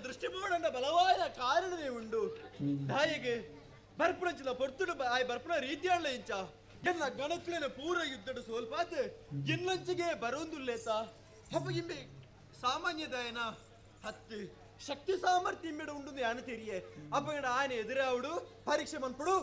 ದೃಷ್ಟಿ ಬೋಡಂಡ ಬಲವಾದ ಕಾರಣವೇ ಉಂಡು. ದಾಯಿಗೆ ಬರ್ಪುಣಂಚಿನ ಪೊರ್ತುಡು ಆಯ್ ಬರ್ಪುಣ ರೀತಿಯಾಳ ಇಂಚ ಎನ್ನ ಗಣಕುಲೆನ ಪೂರ ಯುದ್ಧಡು ಸೋಲ್ಪಾತ್ ಎನ್ನಂಚಿಗೆ ಬರೋಂದುಲ್ಲೇತ ಹಬ್ಬಗಿಂಬೆ ಸಾಮಾನ್ಯ ದಾಯನ ಹತ್ತು ಶಕ್ತಿ ಸಾಮರ್ಥ್ಯ ಇಂಬೆಡ ಉಂಡು ಯಾನು ತೆರಿಯೆ ಅಪ್ಪಗಡ ಆನೆ ಎದುರಾವುಡು ಪರೀಕ್ಷೆ ಮನ್ಪುಡು.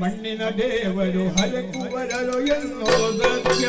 ಮಣ್ಣಿನ ದೇವರು ಹರಕುವರರು ಎನ್ನೋ ಸತ್ಯ.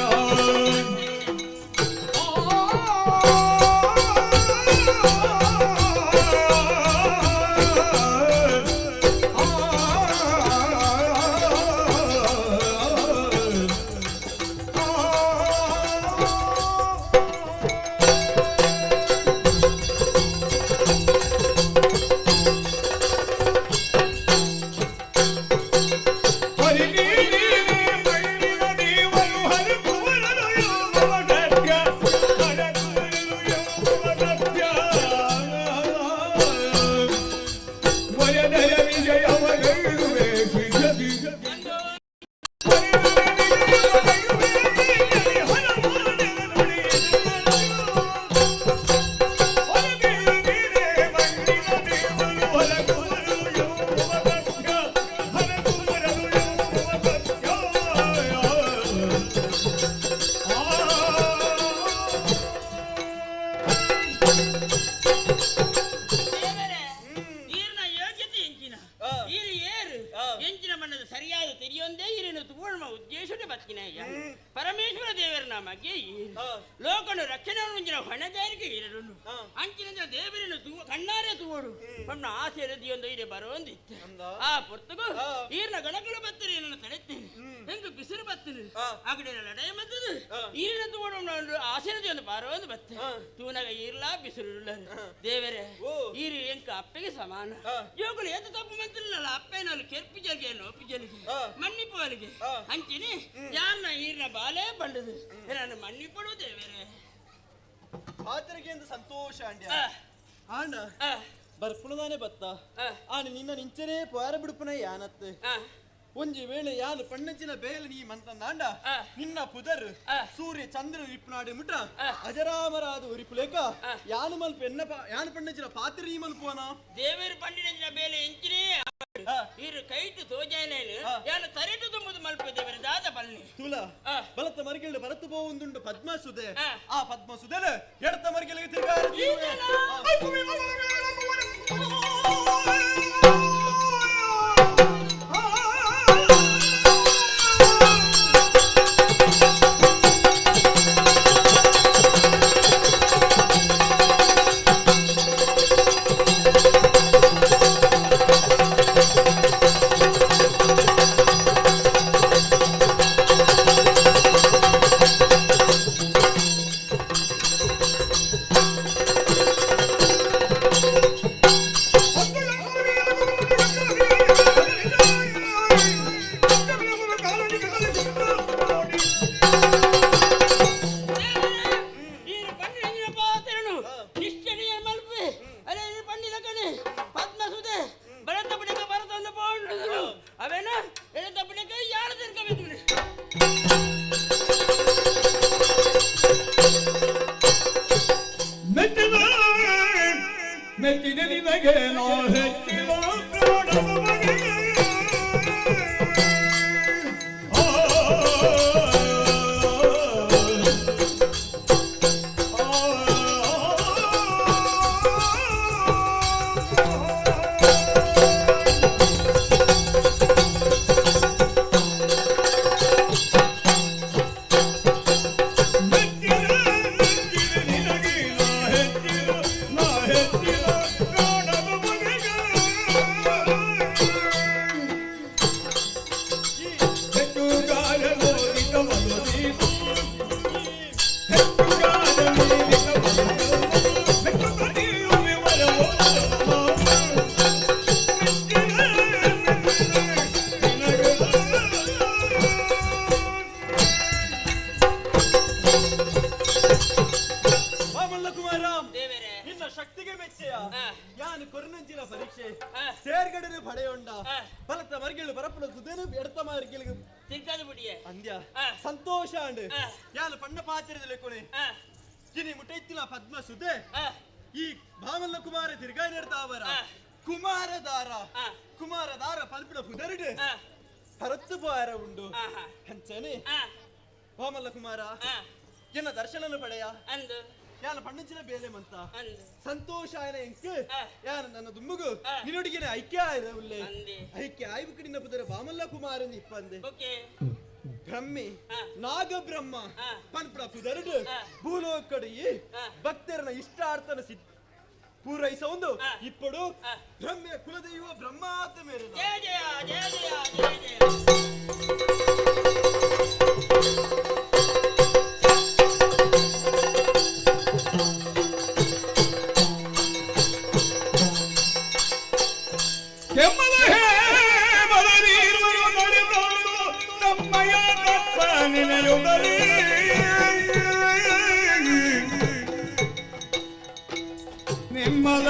ಪರಮೇಶ್ವರ ದೇವರ ನಮಗೆ ಲೋಕನು ರಕ್ಷಣೆ ಹೊಣೆಗಾರಿಕೆ ಇರಲು ಅಂಚಿನ ದೇವರನ್ನು ಕಣ್ಣಾರೆ ತೂವಡು ನಮ್ಮ ಆಸೆ ರದಿಯೊಂದು ಇದೆ ಬರೋಂದಿತ್ತು. ಆ ಪೊರ್ತುಗು ಈರ್ನ ಗಣಗಳು ಬತ್ತರಿ ನನ್ನ ತಡೆತ್ತೇನೆ ಹೆಂಗು ಬಿಸಿರು ಬತ್ತನು ಆಗಡೆ ಲಡಾಯಿ ಮತ್ತದು ಈರಿನ ತೂವಡು ಆಸೆ ರದಿಯೊಂದು ಬರೋಂದು ಬತ್ತೆ ತೂನಾಗ ಈರ್ಲಾ ಬಿಸಿರು ದೇವರೇ ಈರು ಎಂಕ ಅಪ್ಪೆಗೆ ಸಮಾನ ಜೋಗುಲು ಏತು ತಪ್ಪು ಮಂತಿಲ್ಲ ಅಪ್ಪೇನಲ್ಲಿ ಕೆರ್ಪಿ ಜಲ್ಗೆ ನೋಪಿ ಜಲ್ಗೆ ಮನ್ನಿಪ್ಪು ಅಲ್ಲಿಗೆ ಅಂಚಿನಿ ಯಾರನ್ನ ಈರ್ನ ಬಾಲೇ ಬಂಡದು ನಾನು ಮನ್ನಿಪಡು ದೇವರೇ. ಪಾತ್ರೆಗೆ ಎಂದು ಸಂತೋಷ ಅಂಡ್ಯ ಆಂಡ ಬರ್ಪುಣದಾನೆ ಬತ್ತ ಆನ ನಿನ್ನ ನಿಂಚನೇ ಪೋರ ಬಿಡುಪುನ ಯಾನತ್ತೆ ಒಂಜಿ ವೇಳೆ ಯಾನು ಪಣ್ಣಂಚಿನ ಬೇಲೆ ನೀ ಮಂತಂದಾಂಡ ನಿನ್ನ ಪುದರ್ ಸೂರ್ಯ ಚಂದ್ರ ಇಪ್ಪುನಾಡಿ ಮುಟ್ಟ ಅಜರಾಮರಾದ ಉರಿಪುಲೇಕ ಯಾನು ಮಲ್ಪ ಎನ್ನ ಯಾನು ಪಣ್ಣಂಚಿನ ಪಾತ್ರೆ ನೀ ಮಲ್ಪುವನ ದೇವರು ಪಂಡಿನಂಚಿನ ಬೇಲೆ ಎಂಚಿನೇ ಇರು ಕೈಟು ತೋಜಾಯನೇನು ಯಾನು ತರೆಟು ತುಂಬುದು ಮಲ್ಪ ದೇವರ ದಾದ ಬಲ್ನಿ ತುಲ ಬಲತ್ತ ಮರಿಗೆಲ್ಡು ಬರತ್ತು ಪೋವುಂದುಂಡು ಪದ್ಮಸುದೆ ಆ ಪದ್ಮಸುದೆನ ಎಡತ್ತ ಮರಿಗೆಲಿಗೆ ತಿರುಗಾರ Oh, ನಿನಗೆ ನಾ ಹೆಚ್ಚಿನ ಪ್ರಾಣದ ಬಗೆಗೆ. ಮಾಮಲ್ಲ ಕುಮಾರ, ನಿನ್ನ ಶಕ್ತಿಗೆ ಮೆಚ್ಚೆಯ. ಯಾನು ಕೊರನಂಚಿನ ಪರೀಕ್ಷೆ ಸೇರ್ಗಡನೆ ಪಡೆಯೊಂಡ ಬಲತ್ತ ಮರ್ಗಿಳು ಬರಪ್ಪನ ಸುದೇನು ಎಡತ ಮರ್ಗಿಳಿಗೆ ತಿರ್ಗದು ಬಿಡಿಯೇ. ಅಂದ್ಯ ಸಂತೋಷ ಅಂಡ್. ಯಾನು ಪಣ್ಣ ಪಾತ್ರೆದಲ್ಲಿ ಕೊನೆ ಗಿನಿ ಮುಟೈತಿನ ಪದ್ಮ ಸುದೆ ಈ ಭಾಮಲ್ಲ ಕುಮಾರ ತಿರ್ಗಾಯಿ ನೆಡ್ತಾವರ ಕುಮಾರದಾರ ಕುಮಾರದಾರ ಪಲ್ಪಿನ ಪುದರುಡು ಪರತ್ತು ಪೋಯಾರ ಉಂಡು. ಅಂಚನೆ ಭಾಮಲ್ಲ ಕುಮಾರ, ಎನ್ನ ದರ್ಶನನು ಪಡೆಯ ಅಂದು. ಯಾನ ಪಣ್ಣಂಚಿನ ಬೇಲೆ ಮಂತ ಸಂತೋಷ ಆಯನ ಎಂಕ್. ಯಾನ ನನ್ನ ದುಮ್ಮುಗು ನಿನ್ನೊಡಿಗೆನೆ ಐಕ್ಯ ಆಯ್ರ ಉಲ್ಲೆ. ಐಕ್ಯ ಆಯ್ಬುಕ್ ನಿನ್ನ ಪುದರ ಬಾಮಲ್ಲ ಕುಮಾರನ್ ಇಪ್ಪಂದೆ. ಬ್ರಹ್ಮಿ ನಾಗಬ್ರಹ್ಮ ಪನ್ಪುಡ ಪುದರುಡು ಭೂಲೋಕಡು ಈ ಭಕ್ತರನ ಇಷ್ಟಾರ್ಥನ ಸಿದ್ಧ ಪೂರೈಸೊಂದು ಇಪ್ಪಡು ಬ್ರಹ್ಮೆ ಕುಲದೈವ ಬ್ರಹ್ಮಾತ ಮೇರೆ. ಜಯ ಜಯ ಜಯ ಜಯ ಜಯ ಜಯ. ಕೆಮ್ಮಲ ಹೇಮದೀರುವರು ನಡೆದೋದು ತಮ್ಮಯ ತತ್ವ ನೆನೆಯುವುದರಿ. ನಿಮ್ಮಲ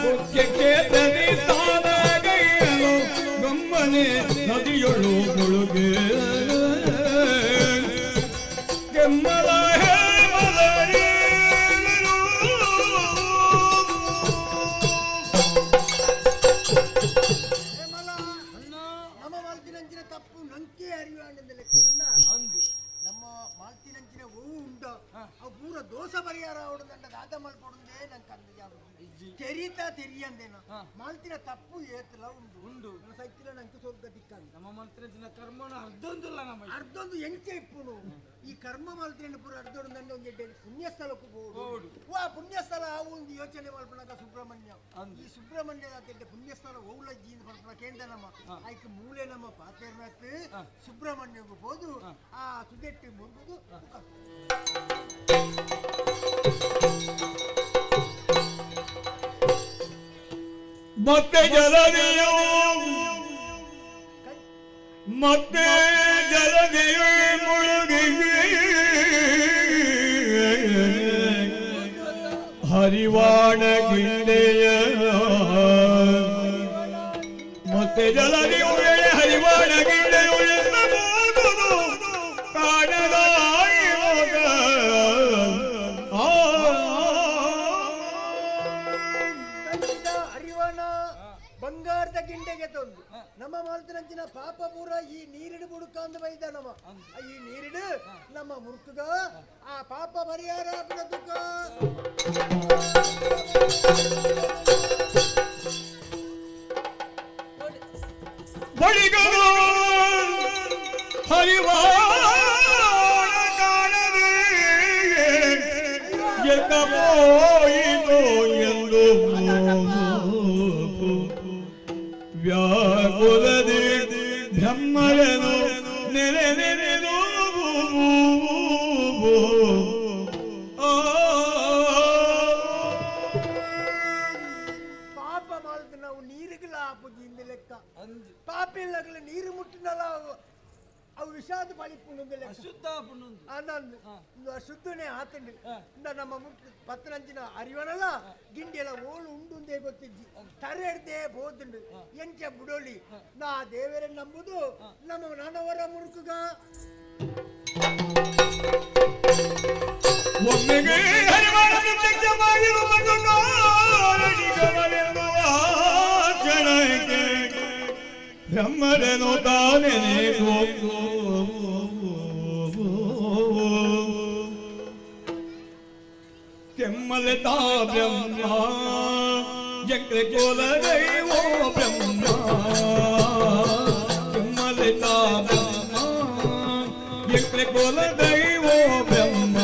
ಮುಖ್ಯಕ್ಕೆ ತನಿ ತಾನಾಗೈಯಲು ಗಮ್ಮನೆ ನದಿಯೊಳು ಮುಳುಗೆ. ಕೆಮ್ಮಲ ಹೇಮದೀರುವರು. ನಮ್ಮ ಮಾಲ್ತಿನಂಚಿನ ತಪ್ಪು ನಂಕೆ ಅರಿವಾಂಡ ಲೆಕ್ಕದನ್ನ ನಮ್ಮ ಮಾಲ್ತಿನಂಚಿನ ಹೂವು ಉಂಡು ಅವು ಪೂರ ದೋಷ ಪರಿಹಾರ ಆವಡದಂಡ ದಾದ ಮಲ್ಪೊಡುಂದೇ ನಂಗೆ ಅಂದ ತೆರೀತಾ ತೆರಿಯಂದೇನ ಮಾಲ್ತಿನ ತಪ್ಪು ಏತಲ ಉಂಡು ಉಂಡು ಸೈತಿಲ ನಂಗೆ ಸ್ವರ್ಗ ದಿಕ್ಕಂದ. ನಮ್ಮ ಮಾಲ್ತಿನಂಚಿನ ಕರ್ಮನ ಅರ್ಧೊಂದುಲ್ಲ ನಮ್ಮ ಅರ್ಧೊಂದು ಎಂಚೆ ಇಪ್ಪುನು ಈ ಕರ್ಮ ಮಾಲ್ತಿನ ಪೂರ ಅರ್ಧೊಂದು ಒಂಜಿ ಪುಣ್ಯಸ್ಥಳಕ್ಕೂ ಬೋಡು. ವಾ ಪುಣ್ಯಸ್ಥಳ ಆವು ಒಂದು ಯೋಚನೆ ಮಲ್ಪನಾಗ ಸುಬ್ರಹ್ಮಣ್ಯ ಈ ಸುಬ್ರಹ್ಮಣ್ಯ ಪುಣ್ಯಸ್ಥಳ ಓಲಜ್ಜಿ ಪಲ್ಪನ ಕೇಂದ್ರ ನಮ್ಮ ಐಕ್ ಮೂಲೆ ನಮ್ಮ ಪಾತೇರ್ನಾಥ್ ಸುಬ್ರಹ್ಮಣ್ಯಗೂ ಹೋದು ಆ ಸುದೆಟ್ಟಿ ಮುರುಗುದು. ಮತ್ತೆ ಜಲದಿಯು ಮತ್ತೆ ಜಲದಿಯು ಮುಳುಗಿ ಹರಿವಾಣ ಗಿಂಡೆಯ ಮತ್ತೆ ಜಲದಿಯು ಹರಿವಾಣ ಗಿಂಡೆಯು ಎನ್ನಬಹುದು ಕಾಣದಾಯಿವಾಗ. ಕಂಚಿದ ಅರಿವಾಣ ಬಂಗಾರದ ಗಿಂಡೆಗೆ ತಂದು ನಮ್ಮ ಮಾಲ್ತಿನಂಚಿನ ಪಾಪ ಪೂರ ಈ ನೀರಿಡು ಬುಡುಕ ಅಂದ ಬೈದ ನಮ್ಮ ಈ ನೀರಿಡು ನಮ್ಮ ಮುರುಕುಗ ಆ ಪಾಪ ಪರಿಹಾರ ಆಪಿನ ದುಃಖ. ಬಳಿಗನು ಹರಿವಾಣ ಕಾಣದೆ ಎತ್ತ ಹೋಯಿತು ಎಂದು ವ್ಯಾಕುಲದಿ ಬ್ರಹ್ಮರನು ನೆನೆ ನೆನೆದು. ಪಾಪ ಮಾಡಿದ ನಾವು ನೀರಿಗೆಲ್ಲ ಆಪುಜಿ ಇಂದ ಲೆಕ್ಕ. ಪಾಪ ಇಲ್ಲಗಲ ನೀರು ಮುಟ್ಟಿನಲ್ಲ ಅವು ವಿಷಾದ ಪಳಿಪುಂಡು ಲೆಕ್ಕ. ಅಶುದ್ಧ ಆಪುಂಡು. ಆನಂದ್ ಅಶುದ್ಧನೇ ಆತಂಡು. ಇಂದ ನಮ್ಮ ಮುಟ್ಟು ಪತ್ತನಂಚಿನ ಅರಿವನಲ್ಲ ಗಿಂಡಿ ಎಲ್ಲ ಓಳು ಉಂಡುಂದೇ ಗೊತ್ತಿಜ್ಜಿ ತರೆ ಹಿಡ್ದೆ ಬೋದುಂಡು ಎಂಚ ಬುಡೋಲಿ ನಾ ದೇವರ ನಂಬುದು ನಮ್ಮ ನನವರ ಮುರುಕುಗ. ಒಮ್ಮೆಗೆ ಹರಿವಾಣ ಪ್ರತ್ಯಕ್ಷ ಮಾಡಿರುವ ಮಗನು ಬ್ರಹ್ಮರನು ತಾನೆನೆದು ಕೆಮ್ಮಲೆತಾ ಬ್ರಹ್ಮ ಎಂಕ್ಲೆ ಕೋಲದೈವೋ ಬ್ರಹ್ಮ ಕೆಮ್ಮಲೆತಾ ಬ್ರಹ್ಮ ಎಂಕ್ಲೆ ಕೋಲದೈವೋ ಬ್ರಹ್ಮ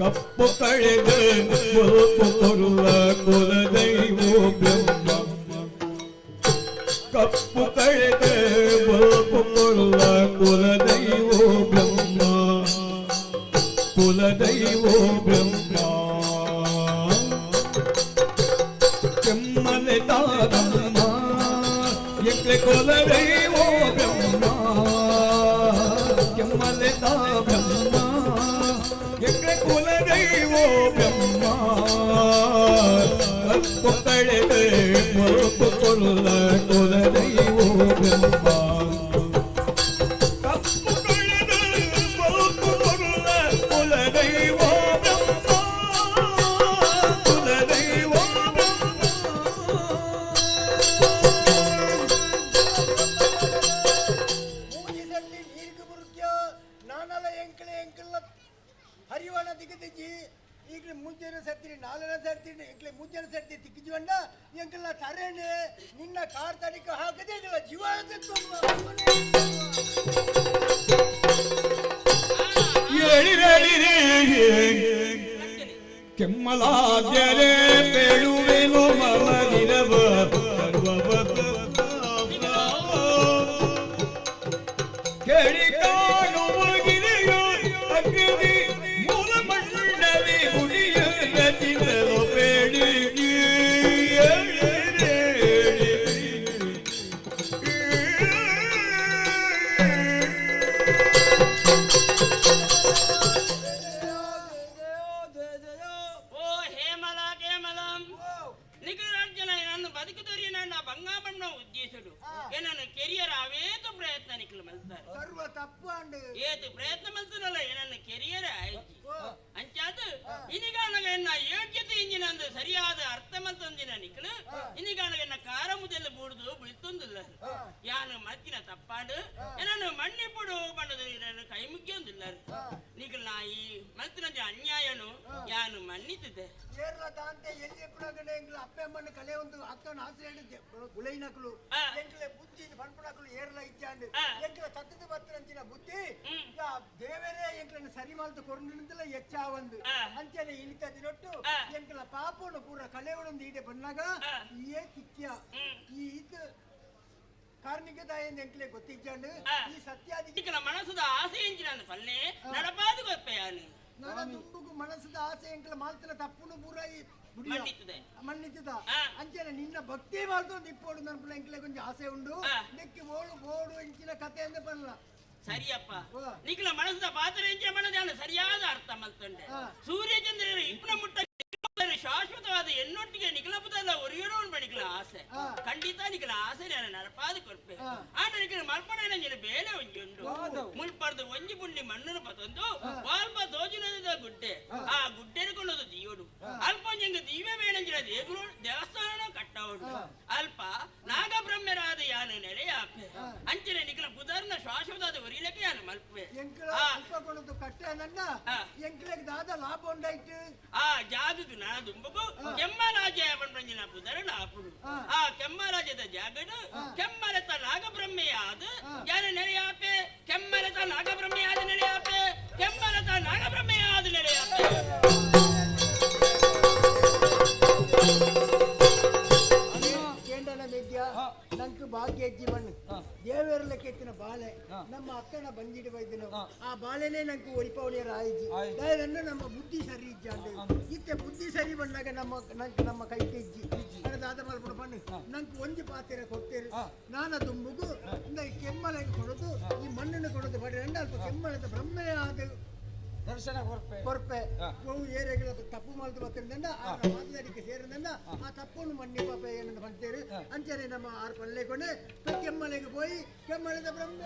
ಕಪ್ಪು ಕಳೆದ ಬೊಲ್ಪು ಕೊರುವ ಕುಲದೈವೋ ಬ್ರಹ್ಮ ಕಪ್ಪು ಕಳೆದ ಬೊಲ್ಪು ಕೊರುವ ಕುಲದೈವೋ ಬ್ರಹ್ಮ ಕುಲದೈವೋ ಬ್ರಹ್ಮ ಕೆಮ್ಮಲೆ ತಾರಮ್ಮ ಎಂಕ್ಲೆ ಕುಲದೈವೋ ಬ್ರಹ್ಮ ಕೆಮ್ಮಲೆ ತಾ ಬ್ರಹ್ಮ ಎಂಕ್ಲೆ ಕುಲದೈವೋ ಬ್ರಹ್ಮ ಕಪ್ಪು ಕಳೆದ ಬೊಲ್ಪು ಕೊರುವ ಕುಲದೈವೋ ಬ್ರಹ್ಮ ಕಪ್ಪು ಕಳೆದ ಬೊಲ್ಪು ಕೊರುವ ಕುಲದೈವೋ ಬ್ರಹ್ಮ ಕುಲದೈವೋ ಮೂಜಿ ಸರ್ತಿ ನೀರ್ಗ್ ಬುರುಕ್ಯ ನಾನಲ ಎಂಕಲೆ ಎಂಕಲ್ನ ಹರಿವಾಣ ದಿಗದಿಜಿ ಈಗಲೇ ಮುಂಜಾನೆ ಸರ್ತಿ ನಾಲ್ನೇ ಸರ್ತಿ ಎಂಕ್ಲೆ ಮುಂಜಾನೆ ಸರ್ತಿ ತಿಕ್ಕಿಜುವಂಡ ಎಂಕಲ್ನ ತರೇನೆ ನಿನ್ನ ಕಾರ್ ತನಿಖ ಹಾಕದೆ ಎಂಕಲ ಜೀವ ಕೆಮ್ಮಲಾದ್ಯರೆ ಪೇಳುವೆನು ಮಮದಿರವ ಕೇಳಿ ಕಾಣುವ ಗಿರಿಯು ಅಗ್ನಿ ಮೂಲ ಮಂಡಲಿ ಗುಡಿಯ ರಚಿಸಲು ಬೇಡಿ ಓ ಹೇಮಲ ಕೇಮಲಂ ನಿಖಿಲಾರ್ಜುನ ನನ್ನ ಬದುಕುದರಿ ನನ್ನ ಬಂಗಾಬಣ್ಣ ಉದ್ದೇಶಡು ಏನನ್ನು ಕೆರಿಯರ್ ಅವೇತು ಪ್ರಯತ್ನ ನಿಖಿಲ್ ಮಲ್ತಾರೆ ಸರ್ವ ತಪ್ಪು ಅಂಡ್ ಏತು ಪ್ರಯತ್ನ ಮಲ್ತನಲ್ಲ ಏನನ್ನು ಕೆರಿಯರ್ ಆಯ್ತು ಅಂಚಾದ ಇನಿಗಾನಗ ಎನ್ನ ಯೋಗ್ಯತೆ ಇಂಜಿನ ಅಂದು ಸರಿಯಾದ ಅರ್ಥ ಮಲ್ತೊಂದಿನ ನಿಖಿಲ್ ಇನಿಗಾನಗ ಎನ್ನ ಕಾರ ಮುದೆಲ್ಲ ಬೂಡುದು ಬೀಳ್ತೊಂದಿಲ್ಲ ಯಾನು ಮತ್ತಿನ ತಪ್ಪಾಡು ಏನನ್ನು ಮಣ್ಣಿಪ್ಪುಡು ಬಣ್ಣದ ನನ್ನ ಕೈ ಮುಗಿಯೊಂದಿಲ್ಲ ನಿಖಿಲ್ ನಾ ಈ ಮಲ್ತಿನ ಅನ್ಯಾಯನು ಯಾನು ಮನ್ನಿತಿದ್ದೆ ಏರ್ಲ ದಾಂತೆ ಎಲ್ಲಿ ಎಪ್ಪುನಗಂಡೆ ಎಂಕ್ಲ ಅಪ್ಪೆ ಅಮ್ಮನ ಕಲೆ ಒಂದು ಅಕ್ಕನ ಆಸೆ ಗುಲೈನಕಲು ಎಂಕ್ಲೆ ಬುದ್ಧಿ ಪನ್ಪುನಕಲು ಏರ್ಲ ಇಚ್ಚಾಂಡ್ ಎಂಕ್ಲ ತತ್ತದ ಬತ್ತರಂಚಿನ ಬುದ್ಧಿ ಯಾ ದೇವರೇ ಎಂಕ್ಲನ ಸರಿ ಮಾಲ್ತು ಕೊರಂಡಿಂದಲ ಹೆಚ್ಚಾವಂದು ಅಂಚನೆ ಇಳಿತ ದಿನೊಟ್ಟು ಎಂಕ್ಲ ಪಾಪನು ಪೂರ ಕಲೆವಳೊಂದು ಈಡೆ ಬನ್ನಾಗ ಈಯೇ ತಿಕ್ಕ್ಯ ಈ ಇದು ಕಾರ್ಣಿಕ ತಾಯಿಂದ ಎಂಕ್ಲೆ ಗೊತ್ತಿಜ್ಜಾಂಡ್ ಈ ಸತ್ಯಾದಿ ನಿಖಿಲ ಮನಸ್ಸುದ ಆಸೆ ಇಂಜಿನ ಪಲ್ಲೆ ನಡಪಾದು ಗೊಪ್ಪೆಯಾನು ನನ್ನ ದುಂಬುಗು ಮನಸ್ಸದ ಆಸೆ ಎಂಕ್ಲ ಮಾಲ್ತನ ತಪ್ಪುನು ಪೂರ ಈ ಬುಡಿಯ. ಮನ್ನಿತದೆ. ಮನ್ನಿತದ ಅಂಚನೆ ನಿನ್ನ ಭಕ್ತಿ ಮಾಲ್ತೊಂದು ಇಪ್ಪೋಡು ನನ್ನ ಎಂಕ್ಲೆ ಕೊಂಚ ಆಸೆ ಉಂಡು ನೆಕ್ಕಿ ಓಳು ಬೋಡು ಇಂಚಿನ ಕತೆ ಅಂದ ಪಲ್ಲ ಸರಿಯಪ್ಪ ನಿಖಿಲ ಮನಸ್ಸುದ ಪಾತ್ರ ಇಂಚಿನ ಮನದ ಸರಿಯಾದ ಅರ್ಥ ಮಲ್ತಂಡೆ ಸೂರ್ಯಚಂದ್ರರು ಇಪ್ಪನ ಮುಟ್ಟ ಶಾಶ್ವತವಾದ ಎನ್ನೊಟ್ಟಿಗೆ ನಿಖಲಪುದಲ್ಲ ಒರಿಯಡೋನ್ ಬಣಿಕಲ ಆಸೆ ಖಂಡಿತ ನಿಖಲ ಆಸೆ ನಾನು ನರಪಾದ ಕೊರ್ಪೆ ಆಂಡ ನಿಖಲ ಮಲ್ಪಣ ನಂಜಿನ ಬೇಲೆ ಒಂಜಿ ಉಂಡು ಮುಲ್ಪರ್ದು ಒಂಜಿ ಪುಂಡಿ ಮಣ್ಣನ್ನು ಪತೊಂದು ವಾಲ್ಪ ದೋಜುನದ ಗುಡ್ಡೆ ಆ ಗುಡ್ಡೆನ ಕೊಳ್ಳೋದು ದೀಯೋಡು ಅಲ್ಪ ಒಂಜಂಗ ದೀವೆ ಬೇಣಂಜಿನ ದೇಗುಲು ದೇವಸ್ಥಾನ ಕಟ್ಟವಡು ಅಲ್ಪ ನಾಗಬ್ರಹ್ಮರಾದ ಯಾನು ನೆಲೆಯಾಪೆ ಅಂಚಿನ ನಿಖಲ ಪುದರ್ನ ಶಾಶ್ವತವಾದ ಒರಿಲಕ್ಕೆ ಯಾನು ಮಲ್ಪೆ ಎಂಕ್ಲ ಅಲ್ಪ ಕೊಡೋದು ಕಟ್ಟೆ ನನ್ನ ಎಂಕ್ಲೆಗ್ ದಾದ ಲಾಭ ಉಂಡಾಯ್ತು ಆ ಜಾಗಕ್ಕೆ ನಾ ದುಂಬಗು ಕೆಮ್ಮರಾಜ ಪಂಜಿನ ಪುದರಣ ಆಪುಡು ಆ ಕೆಮ್ಮರಾಜದ ಜಾಗಡು ಕೆಮ್ಮರತ ನಾಗಬ್ರಹ್ಮೆಯಾದ ಯಾರ ನೆಲೆಯಾಪೆ ಕೆಮ್ಮರತ ನಾಗಬ್ರಹ್ಮೆಯಾದ ನೆಲೆಯಾಪೆ ಕೆಮ್ಮರತ ನಾಗಬ್ರಹ್ಮೆಯಾದ ನೆಲೆಯಾಪೆ ಕೇಂಡನ ಮೆದ್ಯ ನಂಗೆ ಭಾಗ್ಯ ಜೀವನ್ ದೇವರಲ್ಲ ಕೆತ್ತಿನ ಬಾಳೆ ನಮ್ಮ ಅಕ್ಕನ ಬಂಜಿಡು ಬೈದಿನ ಆ ಬಾಳೆನೇ ನಂಗೆ ಒರಿಪವಳಿಯರ ಆಯ್ಜಿ ದಯದನ್ನು ನಮ್ಮ ಬುದ್ಧಿ ಸರಿ ಇಜ್ಜಾಂಡ್ ಇತ್ತೆ ಬುದ್ಧಿ ಸರಿ ಬಂದಾಗ ನಮ್ಮ ನಂಗೆ ನಮ್ಮ ಕೈ ಇಜ್ಜಿ ದಾದ ಮಲ್ಪಡ ಪಣ್ಣು ನಂಗೆ ಒಂಜಿ ಪಾತ್ರೆ ಕೊಡ್ತೇನೆ ನಾನ ತುಂಬುಗು ಇಂದ ಈ ಕೆಮ್ಮಲೆಗೆ ಕೊಡೋದು ಈ ಮಣ್ಣನ್ನು ಕೊಡೋದು ಬಡಿ ರಂಡ ಅಲ್ಪ ಕೆಮ್ಮಲದ ಬ್ರಹ್ಮೇ ಆದ ದರ್ಶನ ಕೊರ್ಪೆ ಕೊರ್ಪೆ ಅವು ಏರಿಯಾಗಳ ತಪ್ಪು ಮಾಡ್ದು ಬರ್ತಿರ್ದಂಡ ಆ ಮಾತನಾಡಿಕೆ ಸೇರಿದಂಡ ಆ ತಪ್ಪನ್ನು ಮಣ್ಣಿ ಪಾಪ ಏನಂತ ಮಾಡ್ತೇವೆ ಅಂಚನೆ ನಮ್ಮ ಆರು ಪಲ್ಲೆ ಕೊಂಡೆ ಕೆಮ್ಮಲೆಗೆ ಹೋಯಿ ಕೆಮ್ಮಲೆದ ಬ್ರಹ್ಮ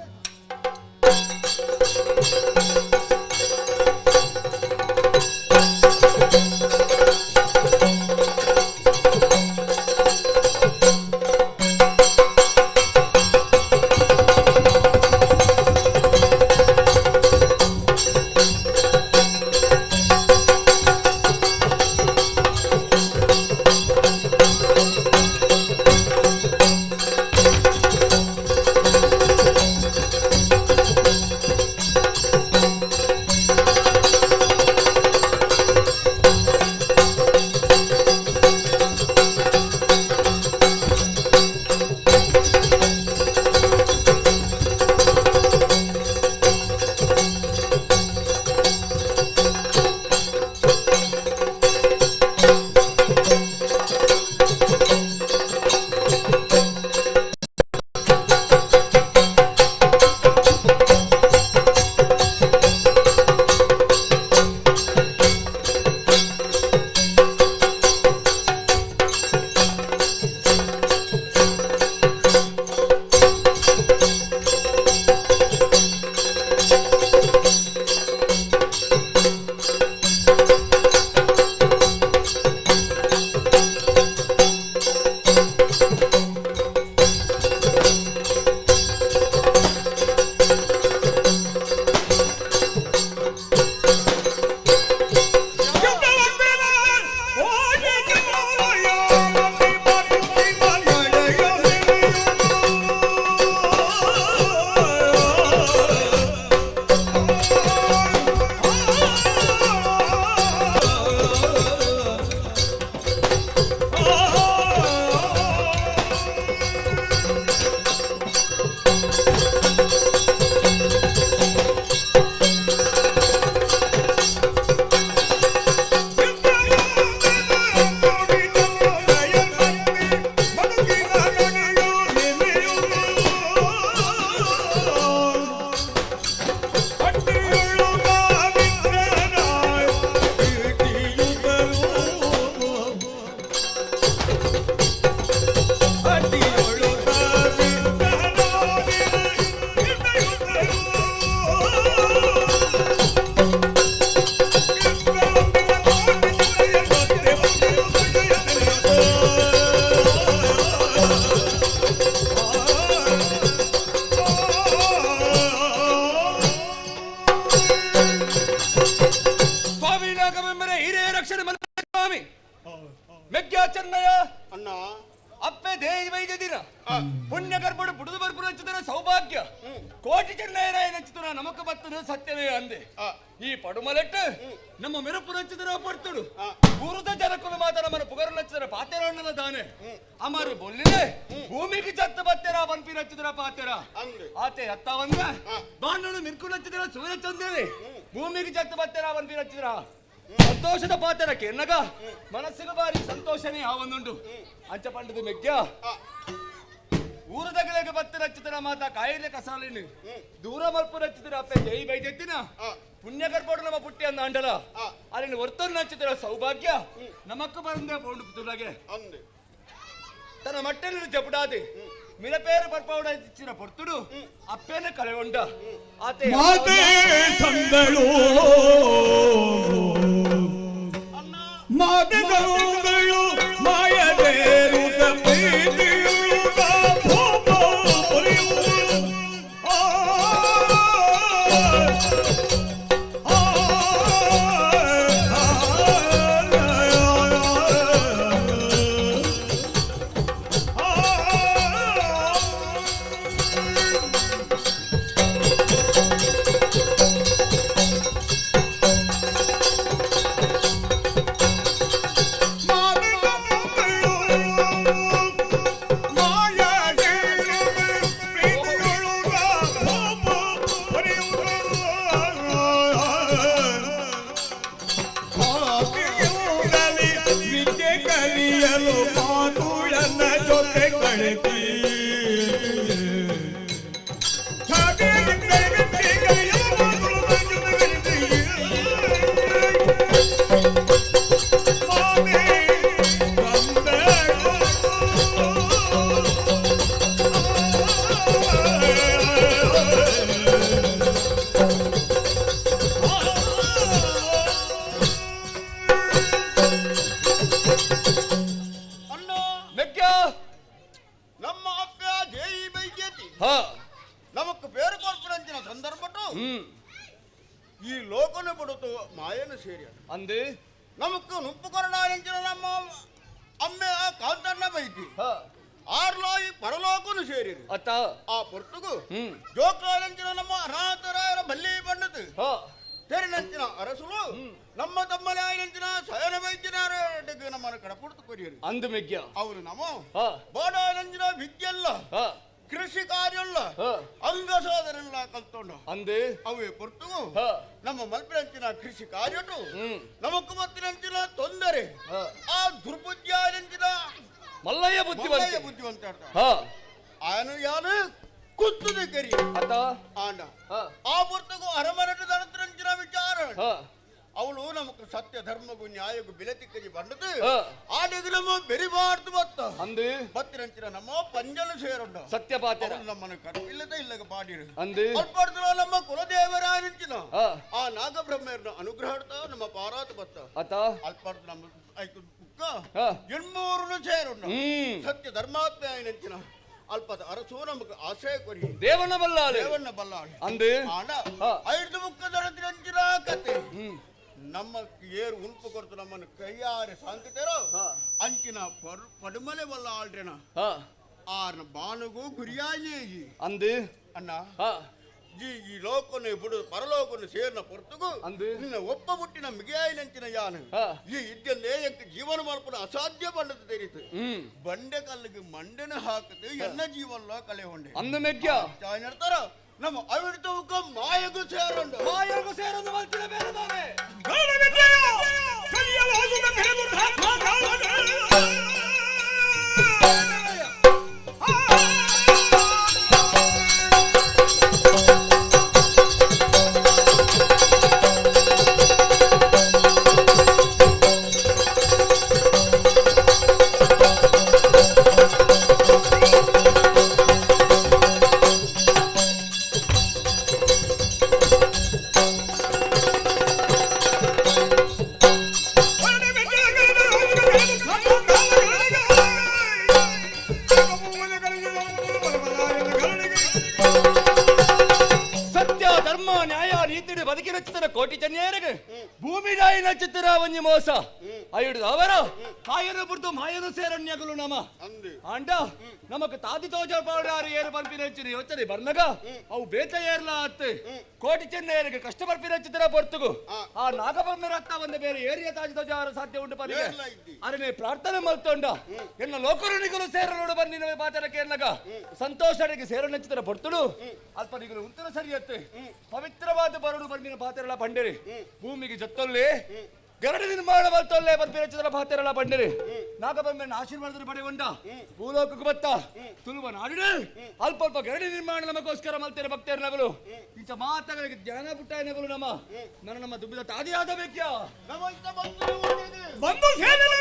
ಪುಣ್ಯ ಗರ್ಭಡು ಬುಡುದು ಬರ್ಪುನ ಹಚ್ಚಿದರ ಸೌಭಾಗ್ಯ ಕೋಟಿ ಚೆನ್ನೈರಾಯ ನಚ್ಚಿದರ ನಮಕ ಬತ್ತದ ಸತ್ಯವೇ ಅಂದೆ ಈ ಪಡುಮಲೆಟ್ಟು ನಮ್ಮ ಮೆರುಪು ನಚ್ಚಿದರ ಪಡ್ತುಡು ಊರುದ ಜನಕುಲು ಮಾತ ನಮ್ಮನ ಪುಗರು ನಚ್ಚಿದರ ಪಾತೆರಣ್ಣನ ದಾನೆ ಅಮರು ಬೊಲ್ಲಿದೆ ಭೂಮಿಗೆ ಚತ್ತ ಬತ್ತೆರ ಬನ್ಪಿ ನಚ್ಚಿದರ ಪಾತೆರ ಆತೆ ಅತ್ತ వంద ಬಾಣ್ಣನು ಮಿರ್ಕು ನಚ್ಚಿದರ ಸೂರ್ಯ ಚಂದೇವೆ ಭೂಮಿಗೆ ಚತ್ತ ಬತ್ತೆರ ಬನ್ಪಿ ನಚ್ಚಿದರ ಸಂತೋಷದ ಪಾತ್ರ ಕೆನ್ನಗ ಮನಸ್ಸಿಗೆ ಬಾರಿ ಸಂತೋಷನೇ ಆ ಒಂದುಂಟು ಅಂಚ ಪಂಡದ ಮೆಗ್ಗ ಊರದಗಲೆಗೆ ಬತ್ತ ರಚಿತರ ಮಾತ ಕಾಯಿಲೆ ಕಸಾಲಿನ ದೂರ ಮಲ್ಪು ರಚಿತರ ಅಪ್ಪೆ ಜೈ ಬೈದೆತ್ತಿನ ಪುಣ್ಯ ಗರ್ಭೋಡು ನಮ್ಮ ಪುಟ್ಟಿ ಅಂದ ಅಂಡಲ ಅಲ್ಲಿನ ವರ್ತನ ನಚ್ಚಿತರ ಸೌಭಾಗ್ಯ ನಮಕ್ಕ ಬಂದೆ ಪೌಂಡು ತುಲಗೆ ತನ್ನ ಮಟ್ಟಲ್ಲಿ ಜಪುಡಾದಿ ಮಿಲಪೇರು ಬರ್ಪಾವಡ ಇಚ್ಚಿನ ಪೊರ್ತುಡು ಅಪ್ಪೇನ ಕಳೆಗೊಂಡ ಆತೆ ಮಾತೆ ಸಂದಳು ಮಾತೆ ಸಂದಳು ಮಾಯದೇರುತ ಪ್ರೀತಿಯುತ ಭೂಪ ಪೊರೆಯುವುದು. ಆ, ಆ, ವಿದ್ಯೆ ಕಲಿಯಲು ಮಾತುಳನ್ನ ಜೊತೆ ಕಳೆತಿ ಮೆಗ್ಗ ನಮ್ಮ ಅಪ್ಪ ಜೈ ಬೈದ್ಯತಿ ಹಾ ನಮಕ್ పేరు ಕೊರ್ಪುನಂಚಿನ ಸಂದರ್ಭಟು ಈ ಲೋಕನ ಬಿಡುತ್ತು ಮಾಯನ ಸೇರಿ ಅಂದು ನಮಕ್ ನುಪ್ಪು ಕೊರಡಾರಂಚಿನ ನಮ್ಮ ಅಮ್ಮೆ ಕಾಂತಣ್ಣ ಬೈತಿ ಆರ್ಲೋ ಈ ಪರಲೋಕನು ಸೇರಿ ಅತ್ತ ಆ ಪೊರ್ತುಗು ಜೋಕ್ಲಾರಂಚಿನ ನಮ್ಮ ಅನಾಥರಾಯರ ಬಲ್ಲಿ ಬಣ್ಣದು ತೆರಿನಂಚಿನ ಅರಸುಲು ನಮ್ಮ ತಮ್ಮಲಾಯನಂಚಿನ ಸಯನ ವೈದ್ಯನಾರ ನಮ್ಮನ್ನು ಕಡಪುಡ್ತು ಕೊರಿಯರು ಅಂದು ಮೆಗ್ಗ ಅವರು ನಮ್ಮ ಬಾಡಾನಂಚಿನ ವಿದ್ಯೆಲ್ಲ ಕೃಷಿ ಕಾರ್ಯಲ್ಲ ಅಂಗ ಸೋದರಲ್ಲ ಕಲ್ತೊಂಡು ಅಂದು ಅವೇ ಪೊರ್ತುಗು ನಮ್ಮ ಮಲ್ಪಿನಂಚಿನ ಕೃಷಿ ಕಾರ್ಯಟು ನಮಕ್ ಮತ್ತಿನಂಚಿನ ತೊಂದರೆ ಆ ದುರ್ಬುದ್ಧಿಯಾನಂಚಿನ ಮಲ್ಲಯ್ಯ ಬುದ್ಧಿವಂತೆ. ಮಲ್ಲಯ್ಯ ಬುದ್ಧಿವಂತ ಹಾ. ಆನು ಯಾನು ಕುತ್ತದ ಕರಿ ಅತ್ತ ಆಂಡ ಆ ಪುರ್ತಗೂ ಅರಮನಟ ದಣತರಂಚಿನ ವಿಚಾರ ಅವಳು ನಮಕ್ ಸತ್ಯ ಧರ್ಮಗೂ ನ್ಯಾಯಗೂ ಬೆಲೆ ತಿಕ್ಕಿ ಬಂದದ್ದು ಆಡಿಗೆ ನಮ್ಮ ಬೆರಿಬಾರ್ದು ಬತ್ತ ಅಂದು ಬತ್ತಿರಂಚಿನ ನಮ್ಮ ಪಂಜಲು ಸೇರುಂಡ ಸತ್ಯ ಪಾತ್ರ ಅವಳು ನಮ್ಮನ್ನು ಕರ್ಪಿಲ್ಲದ ಇಲ್ಲಗ ಪಾಡಿರು ಅಂದು ಅಲ್ಪಡ್ದಲೋ ನಮ್ಮ ಕುಲದೇವರಾಯಂಚಿನ ಆ ನಾಗಬ್ರಹ್ಮರನ್ನ ಅನುಗ್ರಹ ನಮ್ಮ ಪಾರಾತ ಬತ್ತ ಅತ್ತ ಅಲ್ಪಡ್ದು ನಮ್ಮ ಐಕು ಬುಕ್ಕ ಎಣ್ಮೂರುನು ಸೇರುಂಡ ಸತ್ಯ ಧರ್ಮಾತ್ಮ ಆಯನಂಚಿನ ಅಲ್ಪದ ಅರಸು ನಮಗ್ ಆಶ್ರಯ ಕೊರಿ ದೇವನ ಬಲ್ಲಾಳು ದೇವನ ಬಲ್ಲಾಳು ಅಂದು ಆಂಡ ಐದು ಮುಕ್ಕದರಂಚಿನ ಕತೆ ನಮ್ಮ ಏರು ಉಂಪು ಕೊಡ್ತು ನಮ್ಮನ್ನು ಕೈಯಾರೆ ಸಾಂಕಿತರೋ ಅಂಚಿನ ಪಡುಮಲೆ ಬಲ್ಲ ಆಳ್ರೆನ ಆರ್ನ ಬಾನುಗೂ ಗುರಿಯಾಗಿ ಅಂದು ಅಣ್ಣ ಈ ಈ ಲೋಕನು ಬಿಡು ಪರಲೋಕನು ಸೇರ್ನ ಪೊರ್ತುಗು ನಿನ್ನ ಒಪ್ಪ ಬುಟ್ಟಿನ ಮಿಗಿಯಾಯಿನಂಚಿನ ಯಾನು ಈ ಇದ್ದಲ್ಲೇ ಎಂಕ ಜೀವನ ಮಲ್ಪನ ಅಸಾಧ್ಯ ಬಂಡದ ತೆರೀತು ಬಂಡೆ ಕಲ್ಲಿಗೆ ಮಂಡೆನ ಹಾಕದು ಎನ್ನ ಜೀವನ ಕಲೆ ಹೊಂಡೆ ಅಂದು ಮೆಗ್ಗ ನಡ್ತಾರ ನಮ್ಮ ಅವಿಡ್ತವಕ್ಕ ಮಾಯಗೂ ಸೇರಂಡು ಮಾಯಗೂ ಸೇರಂದು ಮಲ್ತಿನ ಬೇರೆ ತಾನೆ ಸತ್ಯ ಧರ್ಮ ನ್ಯಾಯ ನೀತಿ ಬದುಕಿನ ಚಿತ್ರ ಕೋಟಿ ಚನ್ಯರಿಗೆ ಭೂಮಿ ನಾಯಿನ ಚಿತ್ರ ಒಂಜಿ ಮೋಸ ಐಡು ಅವರ ಕಾಯನ ಬುಡ್ದು ಮಾಯನ ಸೇರಣ್ಯಗಳು ನಮ ಆಂಡ ನಮಕ್ ತಾದಿ ತೋಜ ಪಾಡಾರು ಏರು ಪನ್ಪಿನ ಯೋಚನೆ ಬರ್ನಗ ಅವು ಬೇತ ಏರ್ಲ ಅತ್ತೆ ಕೋಟಿ ಚೆನ್ನೈಯರಿಗೆ ಕಷ್ಟ ಬರ್ಪಿನ ಚಿತ್ರ ಪೊರ್ತುಗು ಆ ನಾಗಬೊಮ್ಮೆ ರಕ್ತ ಬಂದ ಬೇರೆ ಏರಿಯ ತಾಜಿ ತೋಜ ಸಾಧ್ಯ ಉಂಟು ಪನ್ನಿಗೆ ಅರನೆ ಪ್ರಾರ್ಥನೆ ಮಲ್ತೊಂಡ ಎನ್ನ ಲೋಕರುಣಿಗಳು ಸೇರಲೋಡು ಬನ್ನಿ ನಮ್ಮ ಪಾತ್ರಕ್ಕೆ ಎನ್ನಗ ಸಂತೋಷನಿಗೆ ಸೇರನಂಚಿತರ ಪೊರ್ತುಡು ಅಲ್ಪ ನಿಗಲು ಉತ್ತರ ಸರಿಯತ್ತೆ ಪವಿತ್ರವಾದ ಬರಡು ಬನ್ನಿನ ಪಾತ್ರಗಳ ಬಂಡಿರಿ ಭೂಮಿಗೆ ಜತ್ತೊಲ್ಲಿ ಗರಡಿ ನಿರ್ಮಾಣ ಬರ್ತೊಲ್ಲೆ ಬರ್ಪಿನ ಚಿತ್ರ ಪಾತ್ರಗಳ ಬಂಡಿರಿ ನಾಗಬೊಮ್ಮೆಯನ್ನು ಆಶೀರ್ವಾದದ ಪಡೆಯುವಂಡ ಭೂಲೋಕಕ್ಕೆ ಬತ್ತ ತುಳುವ ನಾಡಿನ ಅಲ್ಪ ಅಲ್ಪ ಗರಡಿ ನಿರ್ಮಾಣ ನಮಗೋಸ್ಕರ ಮಲ್ತೇನೆ ಭಕ್ತರು ನಗಲು ಇಂಥ ಮಾತಗಳಿಗೆ ಜ್ಞಾನ ಪುಟ್ಟ ನಗಲು ನಮ್ಮ ನನ್ನ ನಮ್ಮ ದುಬ್ಬಿದ ತಾದಿಯಾದ ಬೇಕ್ಯಾ ಬಂದು ಸೇರಲು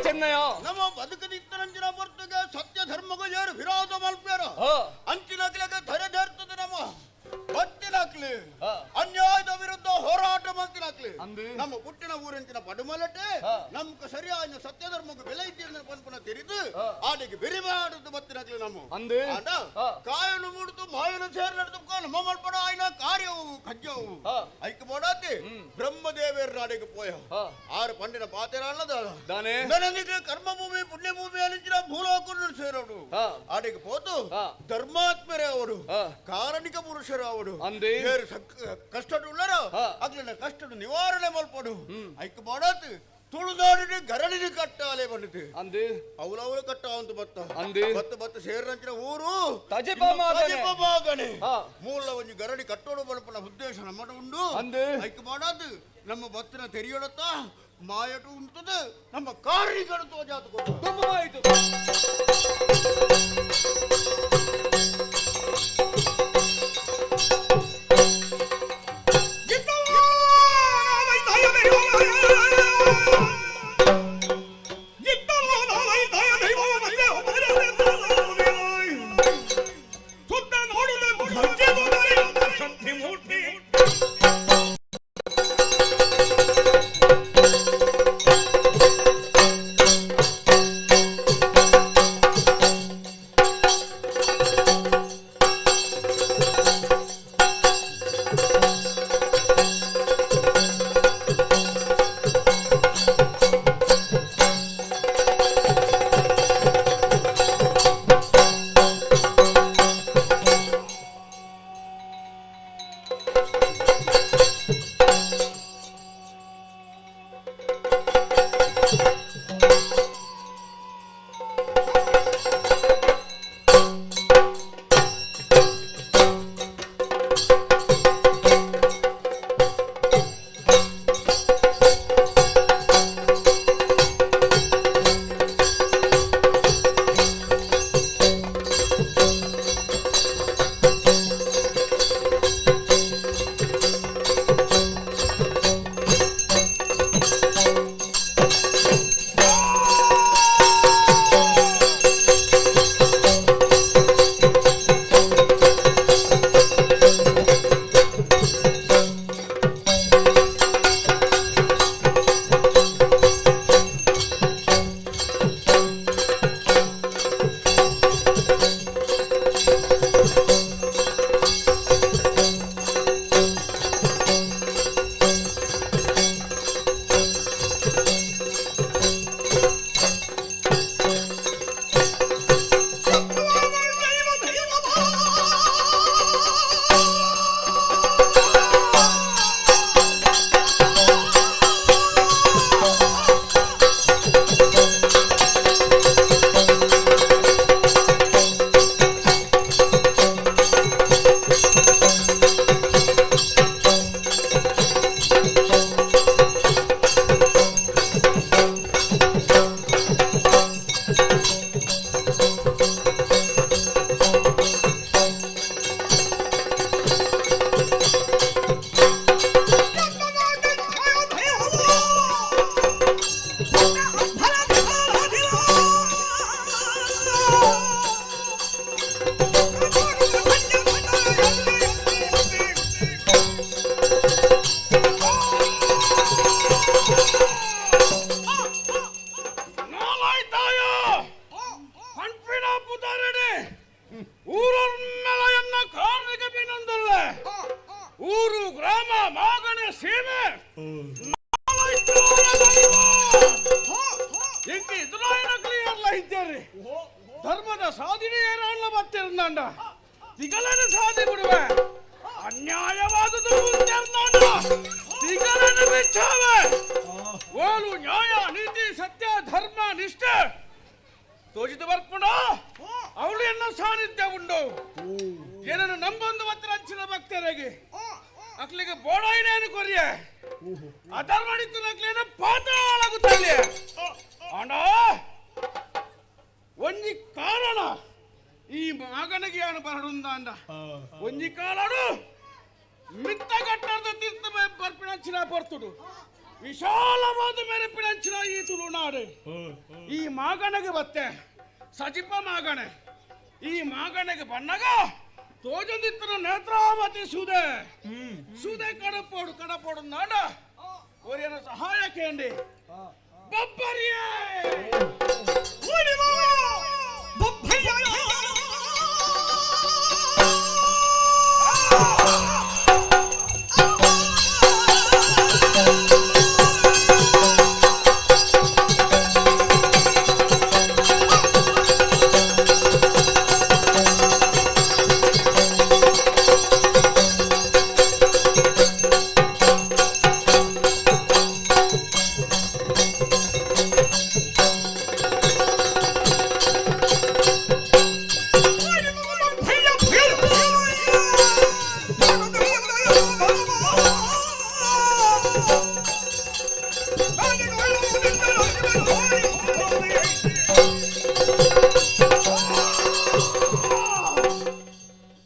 ಚೆನ್ನಯ್ಯ ನಮ್ಮ ಬದುಕದಿತ್ತರಂಚಿನ ಪೊರ್ತುಗೆ ಸತ್ಯ ಧರ್ಮಗೂ ಏರು ವಿರೋಧ ಮಲ್ಪೇರ ಅಂಚಿನಕ್ಲೆಗೆ ಧರೆ ಧರ್ತದೆ ನಮ್ಮ ಬತ್ತಿನಾಕ್ಲಿ ಅನ್ಯಾಯದ ವಿರುದ್ಧ ಹೋರಾಟ ಮಾಡ್ತಿನಾಕ್ಲಿ ನಮ್ಮ ಪುಟ್ಟಿನ ಊರಂಚಿನ ಪಡುಮಲಟೆ ನಮ್ಗೆ ಸರಿಯಾದ ಸತ್ಯ ಧರ್ಮಕ್ಕೆ ಬೆಲೆ ಇದ್ದ ಪನ್ಪನ ತೆರಿದು ಆಡಿಗೆ ಬೆರಿ ಮಾಡುದು ಬತ್ತಿನಾಕ್ಲಿ ನಮ್ಮ ಆಂಡ ಕಾಯನು ಮುಡ್ದು ಮಾಯನು ಸೇರ್ ನಡೆದು ನಮ್ಮ ಮಲ್ಪನ ಆಯ್ನ ಕಾರ್ಯವು ಕಜ್ಜವು ಐಕ್ ಬೋಡಾತಿ ಬ್ರಹ್ಮದೇವೇರ್ ನಾಡಿಗೆ ಪೋಯ ಆರು ಪಂಡಿನ ಪಾತೆರ ಅಲ್ಲದ ನನಗೆ ಕರ್ಮಭೂಮಿ ಪುಣ್ಯಭೂಮಿ ಅಲಿಂಚಿನ ಭೂಲೋಕನ್ನು ಸೇರೋಡು ಆಡಿಗೆ ಪೋತು ಧರ್ಮಾತ್ಮರೇ ಅವರು ಕಾರಣಿಕ ಪುರುಷರು ಅವರು ಏರು ಕಷ್ಟಡು ಉಳ್ಳರು ಅಗ್ಲಿನ ಕಷ್ಟಡು ನಿವಾರಣೆ ಮಲ್ಪಡು ಐಕ್ ಬೋಡಾತಿ ತುಳುನಾಡಿನ ಗರಡಿನ ಕಟ್ಟಾಲೆ ಬಂದಿತು ಅವಲವಲು ಕಟ್ಟ ಅಂತ ಬತ್ತ ಬತ್ತ ಬತ್ತ ಸೇರಿನಂಚಿನ ಊರು ತಜಿಪ ಮಾಗಣೆ ಮೂಲ ಒಂಜಿ ಗರಡಿ ಕಟ್ಟೋಡು ಬಲ್ಪನ ಉದ್ದೇಶ ನಮ್ಮಡ ಉಂಡು ಐಕ್ ಮಾಡಾದು ನಮ್ಮ ಬತ್ತಿನ ತೆರಿಯೊಡತ್ತ ಮಾಯಟು ಉಂಟದು ನಮ್ಮ ಕಾರಣಿಕಡು ತೋಜಾತು ತುಂಬ ಆಯಿತು. ಮೂರ್ತಿ. ಎಂಕೆ ಎದುರಾಯನಕ್ಲಿ ಯಾರ್ಲ ಇದ್ದಾರೆ ಧರ್ಮದ ಸಾಧನೆ ಏರಾಣ್ಲ ಬತ್ತಿರಂದಾಂಡ ತಿಗಲನ ಸಾಧಿ ಬಿಡುವೆ ಅನ್ಯಾಯವಾದುದು ಮುಂದೆರ್ದಾಂಡ ತಿಗಲನ ಬಿಚ್ಚಾವೆ ಓಲು ನ್ಯಾಯ ನೀತಿ ಸತ್ಯ ಧರ್ಮ ನಿಷ್ಠೆ ತೋಜಿದ ಬರ್ಪುಂಡ ಅವಳು ಎನ್ನ ಸಾನ್ನಿಧ್ಯ ಉಂಡು ಏನನ್ನು ನಂಬೊಂದು ಮತ್ರ ಹಂಚಿನ ಭಕ್ತರಿಗೆ ಅಕ್ಲಿಗೆ ಬೋಡಾಯಿನೇನು ಕೊರಿಯ ಅಧರ್ಮಡಿತ್ತು ನಕ್ಲೇನ ಪಾತಾಳಾಗುತ್ತಲ್ಲಿ ಅಣ್ಣ ಒಂಜಿ ಕಾರಣ ಈ ಮಗನಿಗೆ ಏನು ಬರಡುಂದ ಅಂದ ಒಂಜಿ ಕಾಲಡು ಮಿತ್ತಗಟ್ಟದ ತೀರ್ಥ ಬರ್ಪಿಣಂಚಿನ ಬರ್ತುಡು ವಿಶಾಲವಾದ ಮೆರಪಿಣಂಚಿನ ಈ ತುಳುನಾಡು ಈ ಮಾಗಣಗೆ ಬತ್ತೆ ಸಜಿಪ ಮಾಗಣೆ ಈ ಮಾಗಣೆಗೆ ಬಣ್ಣಗ ತೋಜಂದಿತ್ತನ ನೇತ್ರಾವತಿ ಸೂದೆ ಸೂದೆ ಕಡಪೋಡು ಕಡಪೋಡು ನಾಡ ಒರಿಯನ ಸಹಾಯ ಕೇಂಡಿ ಬಬ್ಬರಿಯೇ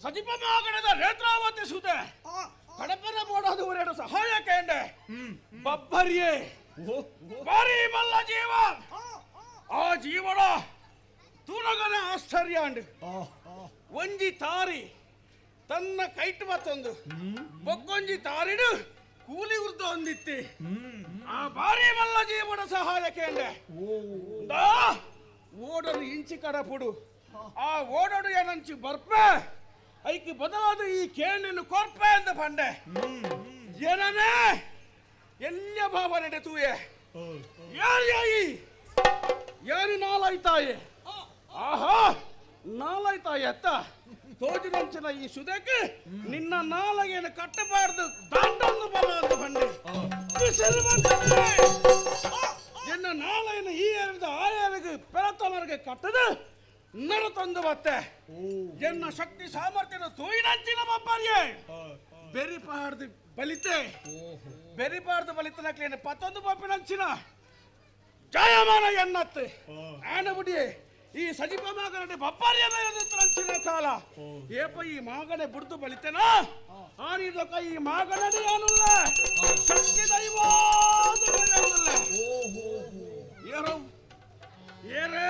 ಸಜಿಪ ಮಾಗಣದ ನೇತ್ರಾವತಿ ಸುತೆ ಕಡಪನ ಬೋಡೋದು ಎರಡು ಸಹಾಯ ಕೇಂಡೆ ಬಬ್ಬರಿಯೇ ಬಾರಿ ಮಲ್ಲ ಜೀವ ಆ ಜೀವನ ತೂನಗನ ಆಶ್ಚರ್ಯ ಅಂಡ್ ಒಂಜಿ ತಾರಿ ತನ್ನ ಕೈಟ್ ಮತ್ತೊಂದು ಬೊಕ್ಕೊಂಜಿ ತಾರಿಡು ಕೂಲಿ ಉರ್ದ ಒಂದಿತ್ತಿ ಆ ಬಾರಿ ಮಲ್ಲ ಜೀವನ ಸಹಾಯ ಕೇಂಡೆ ಓಡಲು ಇಂಚಿ ಕಡಪುಡು ಆ ಓಡೋಡು ಏನಂಚಿ ಬರ್ಪೆ ಐಕಿ ಬದಲಾದ ಈ ಕೇಣಿನ ಕೊರ್ಪೆ ಅಂತ ಪಂಡೆ ಏನನೇ ಎಲ್ಲ ಭಾವ ನಡೆತುವೆ ಯಾರ್ಯಾಯಿ ಯಾರು ನಾಲಾಯ್ತಾಯೆ ಆಹಾ ನಾಲಾಯ್ತಾಯಿ ಅತ್ತ ತೋಜಿನಂಚಿನ ಈ ಸುದಕ್ಕೆ ನಿನ್ನ ನಾಲಗೇನು ಕಟ್ಟಬಾರ್ದು ದಾಂಡೊಂದು ಬಲ ಅಂತ ಬಂಡೆ ಬಿಸಿಲು ಬಂತದೆ. ಎನ್ನ ನಾಳೆಯನ್ನು ಈ ಏರಿದ ಆ ಏರಿಗೆ ಪೆರತಮರಿಗೆ ಕಟ್ಟದು ನಡತಂದು ಬತ್ತೆ ಎನ್ನ ಶಕ್ತಿ ಸಾಮರ್ಥ್ಯನ ತೋಯಿನಂಚಿನ ಬಬ್ಬರಿಗೆ ಬೆರಿಪಾರ್ದು ಬಲಿತೆ ಬೆರಿಪಾರ್ದು ಬಲಿತನಕ್ಲೇನು ಪತ್ತೊಂದು ಬಪ್ಪಿನಂಚಿನ ಜಾಯಮಾನ ಎನ್ನತ್ತೆ ಆನಬುಡಿ ಈ ಸಜಿಪ ಮಗನ ಬಬ್ಬರಿಯ ಮೇಲೆ ನಿಂತರಂಚಿನ ಕಾಲ ಏಪ ಈ ಮಾಗನೆ ಬುಡ್ದು ಬಲಿತೆನಾ ಆನಿದೊಕ ಈ ಮಾಗನಡಿ ಏನುಲ್ಲ ಶಕ್ತಿ ದೈವ ಏರೋ ಏರೇ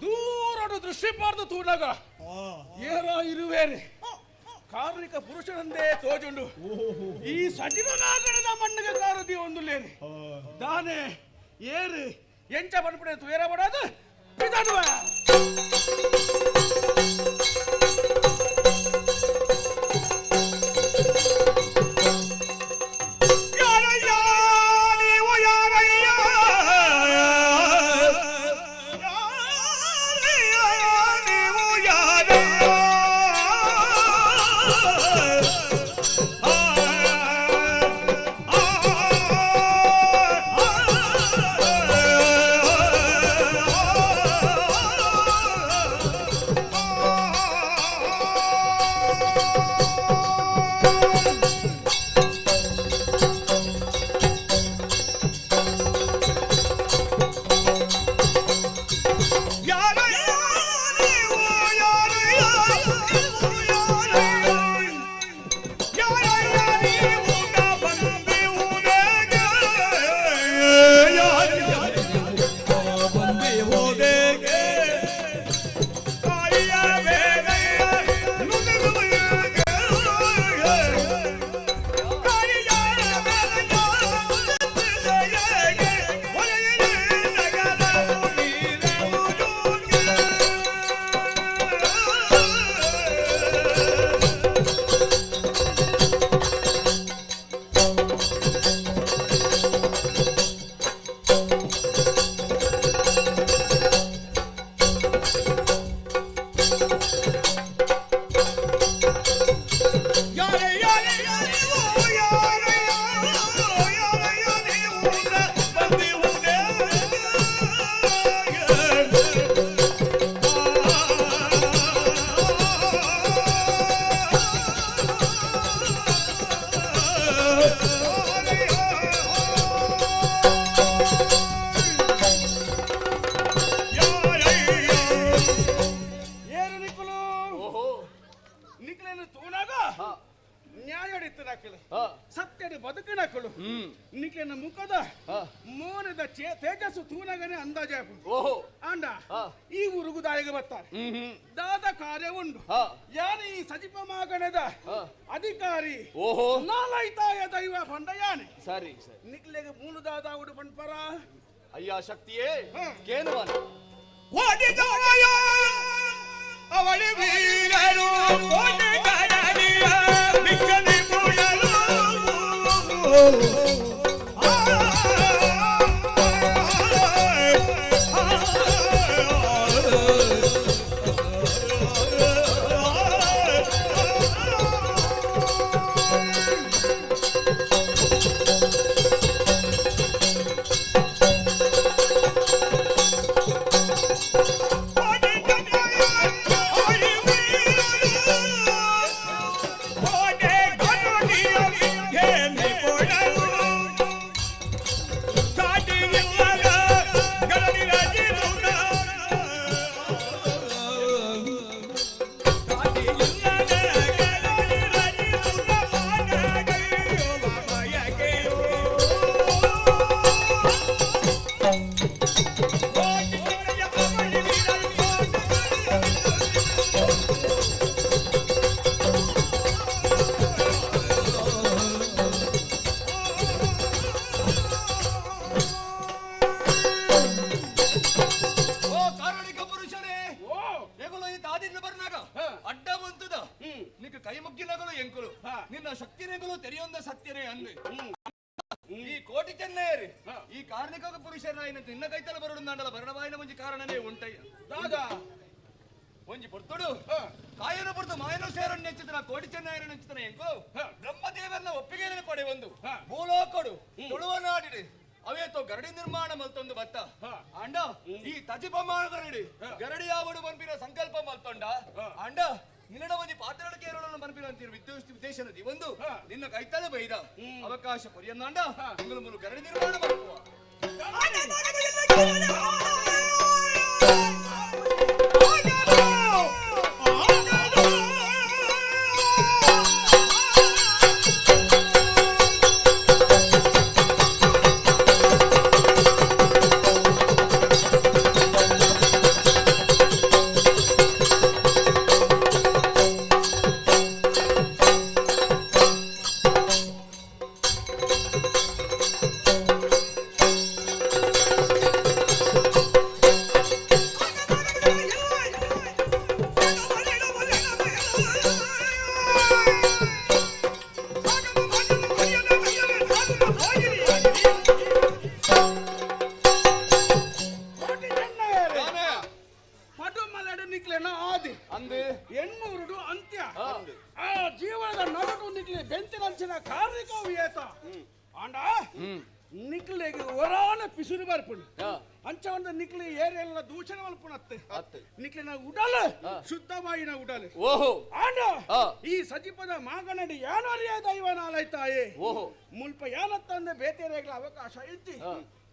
ದೂರಡು ದೃಷ್ಟಿಪಾರ್ದು ತೂನಗ ಏರೋ ಇರುವೇನೆ ಕಾರ್ಮಿಕ ಪುರುಷನಂದೇ ತೋಜುಂಡು ಈ ಸಜೀವನಾಗಣದ ಮಣ್ಣಿಗೆ ಕಾರದಿ ಒಂದು ಲೇನೆ ದಾನೆ ಏರು ಎಂಚ ಬನ್ಪಡೆ ತುಯರ ಬಡದು ಬಿದಡುವ ಯಾರಯ್ಯ ನೀವು ಯಾರಯ್ಯ ಸತ್ಯದ ಬದುಕಿನಕಳು ನಿಕ್ಲೆನ ಮುಖದ ಮೋನದ ತೇಜಸ್ಸು ತೂನಗನೆ ಅಂದಾಜಾಪು. ಆಂಡ ಈ ಊರುಗು ದಾಯಿಗೆ ಬರ್ತಾರೆ ದಾದ ಕಾರ್ಯ ಉಂಡು. ಯಾನೆ ಈ ಸಜಿಪ ಮಾಗಣದ ಅಧಿಕಾರಿ. ಓಹೋ. ನಾಲೈತಾಯ ದೈವ ಪಂಡ ಯಾನೆ. ಸರಿ ಸರಿ. ನಿಕ್ಲೆಗೆ ಮೂಲು ದಾದ ಉಡು ಪಂಡ್ಪರ. ಅಯ್ಯ ಶಕ್ತಿಯೇ ಕೇನುವನ ಅವಳಿ ವೀರರು ಅವಕಾಶ ಕೊರಿಯನ್ನಾಂಡ ಗರಡಿ ನಿರ್ಮಾಣ ಮಾಡುವ. ಜೀವನದ ನಡುಟು ನಿಕ್ಲೆ ಬೆಂತಿನಂಚಿನ ಕಾರ್ಮಿಕವು ಏತ. ಆಂಡ ನಿಕ್ಲೆಗ್ ಒರಾನ ಪಿಸುರು ಬರ್ಪುಂಡು ಅಂಚ ಒಂದು ನಿಕ್ಲೆ ಏರಿಯಲ್ಲ ದೂಷಣೆ ಮಲ್ಪುನತ್ತೆ ನಿಕ್ಲೆನ ಉಡಲ್ ಶುದ್ಧವಾಯಿನ ಉಡಲ್ ಓಹೋ ಆಂಡ ಈ ಸಜಿಪದ ಮಾಗನಡಿ ಯಾನರಿಯ ದೈವ ನಾಲೈತಾಯೇ ಓಹೋ ಮುಲ್ಪ ಯಾನತ್ತಂದೆ ಬೇತೆರೆಗಳ ಅವಕಾಶ ಇಜ್ಜಿ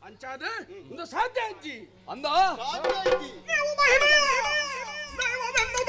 ಅಂಚಾದ ಒಂದು ಸಾಧ್ಯ ಅಜ್ಜಿ ಅಂದ ನೀವು ಮಹಿಮೆಯ ದೈವವೆಂದು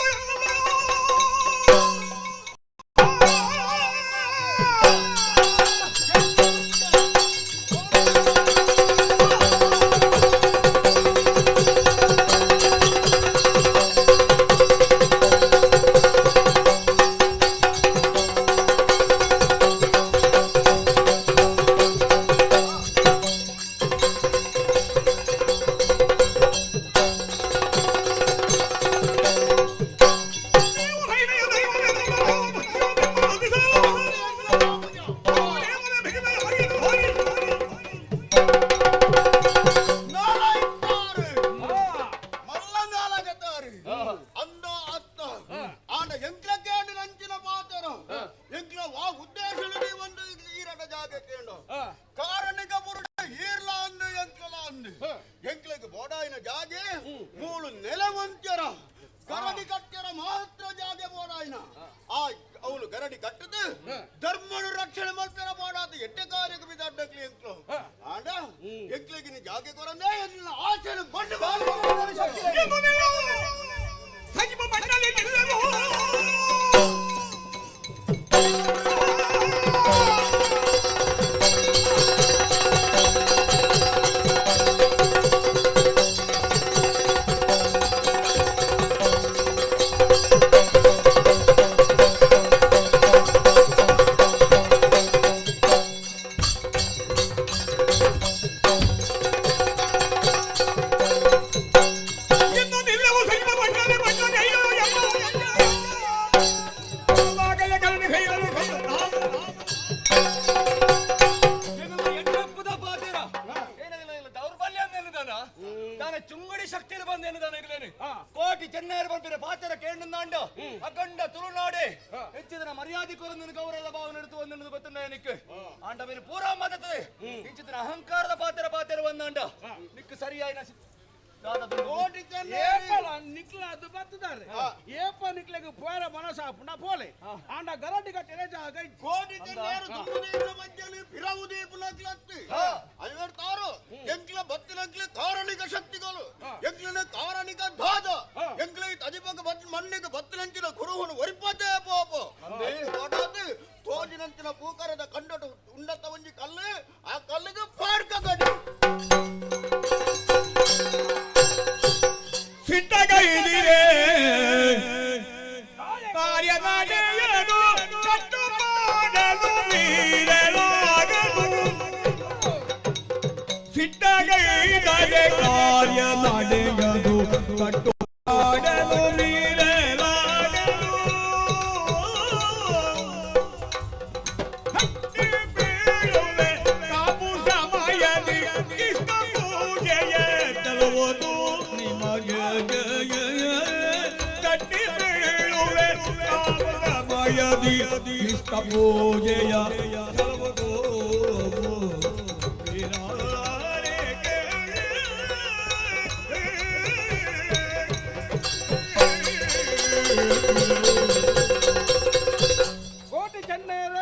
ಕೋಟಿ ಚೆನ್ನೇರ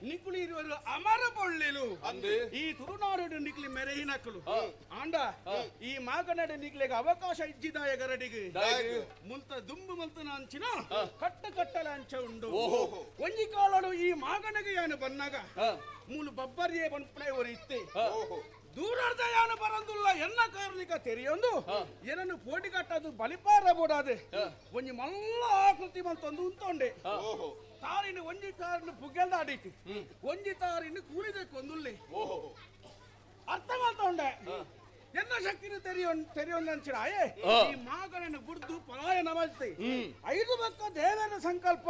ನಿಕುಳಿ ಇರುವರು ಅಮರ ಬೊಳ್ಳಿಲು ಈ ತುಳುನಾಡು ನಿಕ್ಲಿ ಮೆರೆಹಿನಕಲು ಆಂಡ ಈ ಮಾಗನಡೆ ನಿಕ್ಲೆಗೆ ಅವಕಾಶ ಇಜ್ಜಿದಾಯ ಗರಡಿಗೆ ಮುಲ್ತ ದುಂಬು ಮುಲ್ತನ ಅಂಚಿನ ಕಟ್ಟ ಕಟ್ಟಲ ಅಂಚ ಉಂಡು ಒಂಜಿ ಕಾಲಡು ಈ ಮಾಗನಗೆ ಯಾನು ಬನ್ನಾಗ ಮೂಲು ಬಬ್ಬರಿಯೇ ಬನ್ಪಣೆ ಒರಿ ಇತ್ತೆ ದೂರಾರ್ಧ ಯಾನು ಬರಂದುಲ್ಲ ಎನ್ನ ಕಾರಣಿಕ ತೆರೆಯೊಂದು ಏನನ್ನು ಪೋಟಿ ಕಟ್ಟದು ಬಲಿಪಾರ ಬೋಡಾದೆ ಒಂಜಿ ಮಲ್ಲ ಆಕೃತಿ ಮಂತೊಂದು ಉಂತೊಂಡೆ ತಾರಿನ ಒಂಜಿ ತಾರಿನ ಪುಗ್ಗೆಲ್ದ ಆಡಿಟ್ಟು ಒಂಜಿ ತಾರಿನ ಕೂಲಿದೆ ಕೊಂದುಲ್ಲೆ ಅರ್ಥ ಮಾಡ್ತೊಂಡೆ ಎನ್ನ ಶಕ್ತಿನ ತೆರೆಯೊಂದಂಚಿರಾಯೇ ಈ ಮಾಗನನ್ನು ಬುಡ್ದು ಪಲಾಯನ ಮಾಡ್ತೆ ಐದು ಭಕ್ತ ದೇವರ ಸಂಕಲ್ಪ